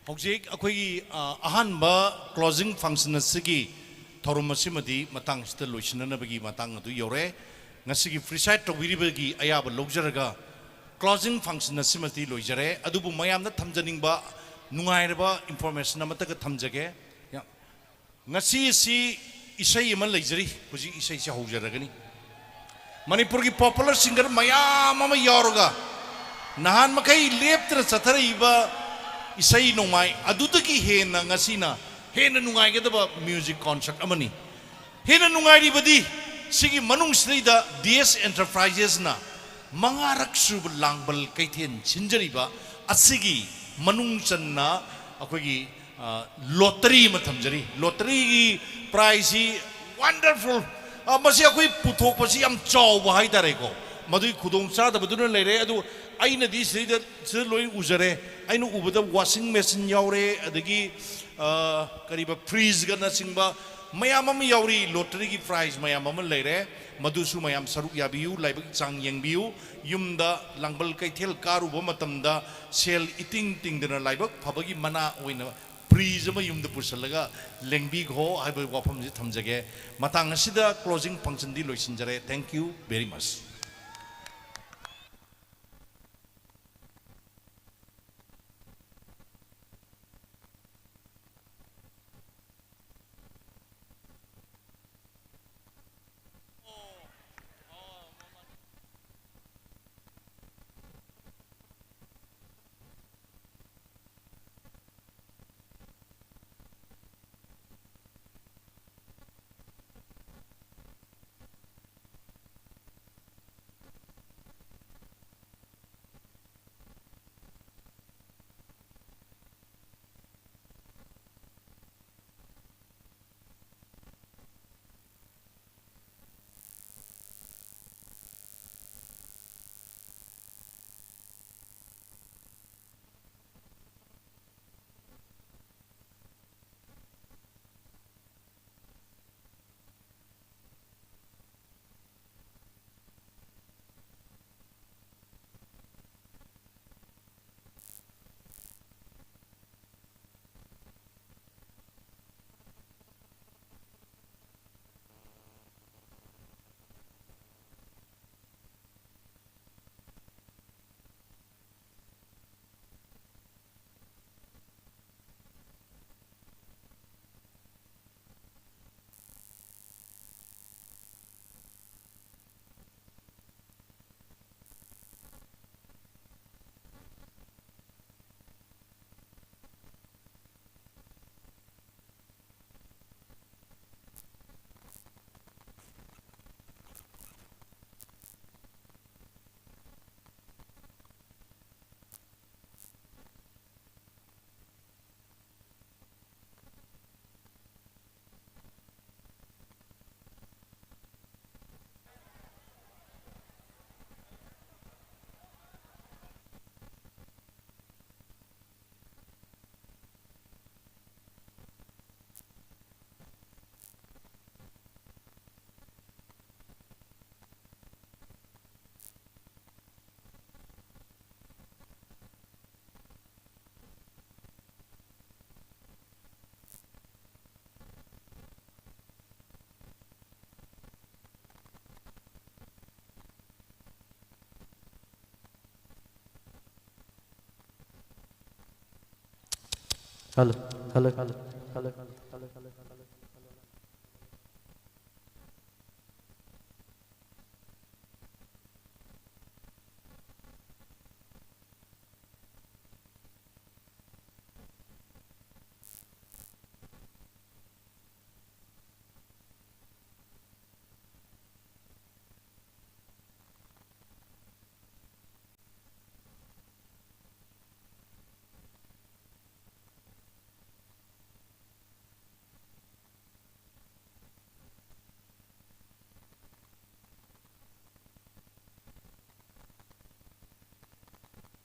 ꯍꯧꯖꯤꯛ ꯑꯩꯈꯣꯏꯒꯤ, ꯑ, ꯑꯍꯥꯟꯕ closing function ꯑꯁꯤꯒꯤ ꯊꯧꯔꯝ ꯑꯁꯤꯃꯗꯤ ꯃꯇꯥꯡꯁꯤꯗ ꯂꯣꯏꯁꯤꯟꯅꯅꯕꯒꯤ ꯃꯇꯥꯡ ꯑꯗꯨ ꯌꯧꯔꯦ꯫ ꯉꯁꯤꯒꯤ preside ꯇꯧꯕꯤꯔꯤꯕꯒꯤ ꯑꯌꯥꯕ ꯂꯧꯖꯔꯒ closing function ꯑꯁꯤꯃꯗꯤ ꯂꯣꯏꯖꯔꯦ꯫ ꯑꯗꯨꯕꯨ ꯃꯌꯥꯝꯗ ꯊꯝꯖꯅꯤꯡꯕ ꯅꯨꯡꯉꯥꯏꯔꯕ information ꯑꯃꯠꯇꯒ ꯊꯝꯖꯒꯦ꯫ ꯌꯥ-, ꯉꯁꯤ ꯑꯁꯤ ꯏꯁꯩ ꯑꯃ ꯂꯩꯖꯔꯤ, ꯍꯧꯖꯤꯛ ꯏꯁꯩꯁꯤ ꯍꯧꯖꯔꯒꯅꯤ꯫ ꯃꯅꯤꯄꯨꯔꯒꯤ popular singer ꯃꯌꯥꯝ ꯑꯃ ꯌꯥꯎꯔꯒ ꯅꯍꯥꯟ ꯃꯈꯩ ꯂꯦꯞꯇꯅ ꯆꯠꯊꯔꯛꯏꯕ ꯏꯁꯩ ꯅꯣꯡꯃꯥꯏ ꯑꯗꯨꯗꯒꯤ ꯍꯦꯟꯅ ꯉꯁꯤꯅ ꯍꯦꯟꯅ ꯅꯨꯡꯉꯥꯏꯒꯗꯕ music concert ꯑꯃꯅꯤ꯫ ꯍꯦꯟꯅ ꯅꯨꯡꯉꯥꯏꯔꯤꯕꯗꯤ ꯁꯤꯒꯤ ꯃꯅꯨꯡꯁꯤꯗꯩꯗ ꯗꯤ ꯑꯦꯁ Enterprises ꯅ ꯃꯉꯥꯔꯛ ꯁꯨꯕ ꯂꯥꯡꯕꯜ ꯀꯩꯊꯦꯜ ꯁꯤꯟꯖꯔꯤꯕ ꯑꯁꯤꯒꯤ ꯃꯅꯨꯡ ꯆꯟꯅ ꯑꯩꯈꯣꯏꯒꯤ, ꯑ, lottery ꯑꯃ ꯊꯝꯖꯔꯤ꯫ Lottery ꯒꯤ prize ꯁꯤ wonderful, ꯑ, ꯃꯁꯤ ꯑꯩꯈꯣꯏ ꯄꯨꯊꯣꯛꯄꯁꯤ ꯌꯥꯝ ꯆꯥꯎꯕ ꯍꯥꯏꯇꯥꯔꯦꯀꯣ꯫ ꯃꯗꯨꯒꯤ ꯈꯨꯗꯣꯡ ꯆꯥꯗꯕꯗꯨꯅ ꯂꯩꯔꯦ꯫ ꯑꯗꯨ ꯑꯩꯅꯗꯤ ꯁꯤꯗꯩꯗ, ꯁꯤꯗ ꯂꯣꯏ ꯎꯖꯔꯦ꯫ ꯑꯩꯅ ꯎꯕꯗ washing machine ꯌꯥꯎꯔꯦ, ꯑꯗꯒꯤ, ꯑ, ꯀꯔꯤꯕ, fridge ꯒꯅꯆꯤꯡꯕ ꯃꯌꯥꯝ ꯑꯃ ꯌꯥꯎꯔꯤ꯫ Lottery ꯒꯤ prize ꯃꯌꯥꯝ ꯑꯃ ꯂꯩꯔꯦ꯫ ꯃꯗꯨꯁꯨ ꯃꯌꯥꯝ ꯁꯔꯨꯛ ꯌꯥꯕꯤꯌꯨ, ꯂꯥꯏꯕꯛ ꯆꯥꯡ ꯌꯦꯡꯕꯤꯌꯨ꯫ ꯌꯨꯝꯗ ꯂꯥꯡꯕꯜ ꯀꯩꯊꯦꯜ ꯀꯥꯔꯨꯕ ꯃꯇꯝꯗ ꯁꯦꯜ ꯏꯇꯤꯡ ꯇꯤꯡꯗꯅ ꯂꯥꯏꯕꯛ ꯐꯕꯒꯤ ꯃꯅꯥ ꯑꯣꯏꯅ fridge ꯑꯃ ꯌꯨꯝꯗ ꯄꯨꯁꯤꯜꯂꯒ ꯂꯦꯡꯕꯤꯈꯣ ꯍꯥꯏꯕ ꯋꯥꯐꯝꯁꯤ ꯊꯝꯖꯒꯦ꯫ ꯃꯇꯥꯡ ꯑꯁꯤꯗ closing function ꯗꯤ ꯂꯣꯏꯁꯤꯟꯖꯔꯦ꯫ Thank you very much꯫ Hello, hello, hello, hello, hello, hello.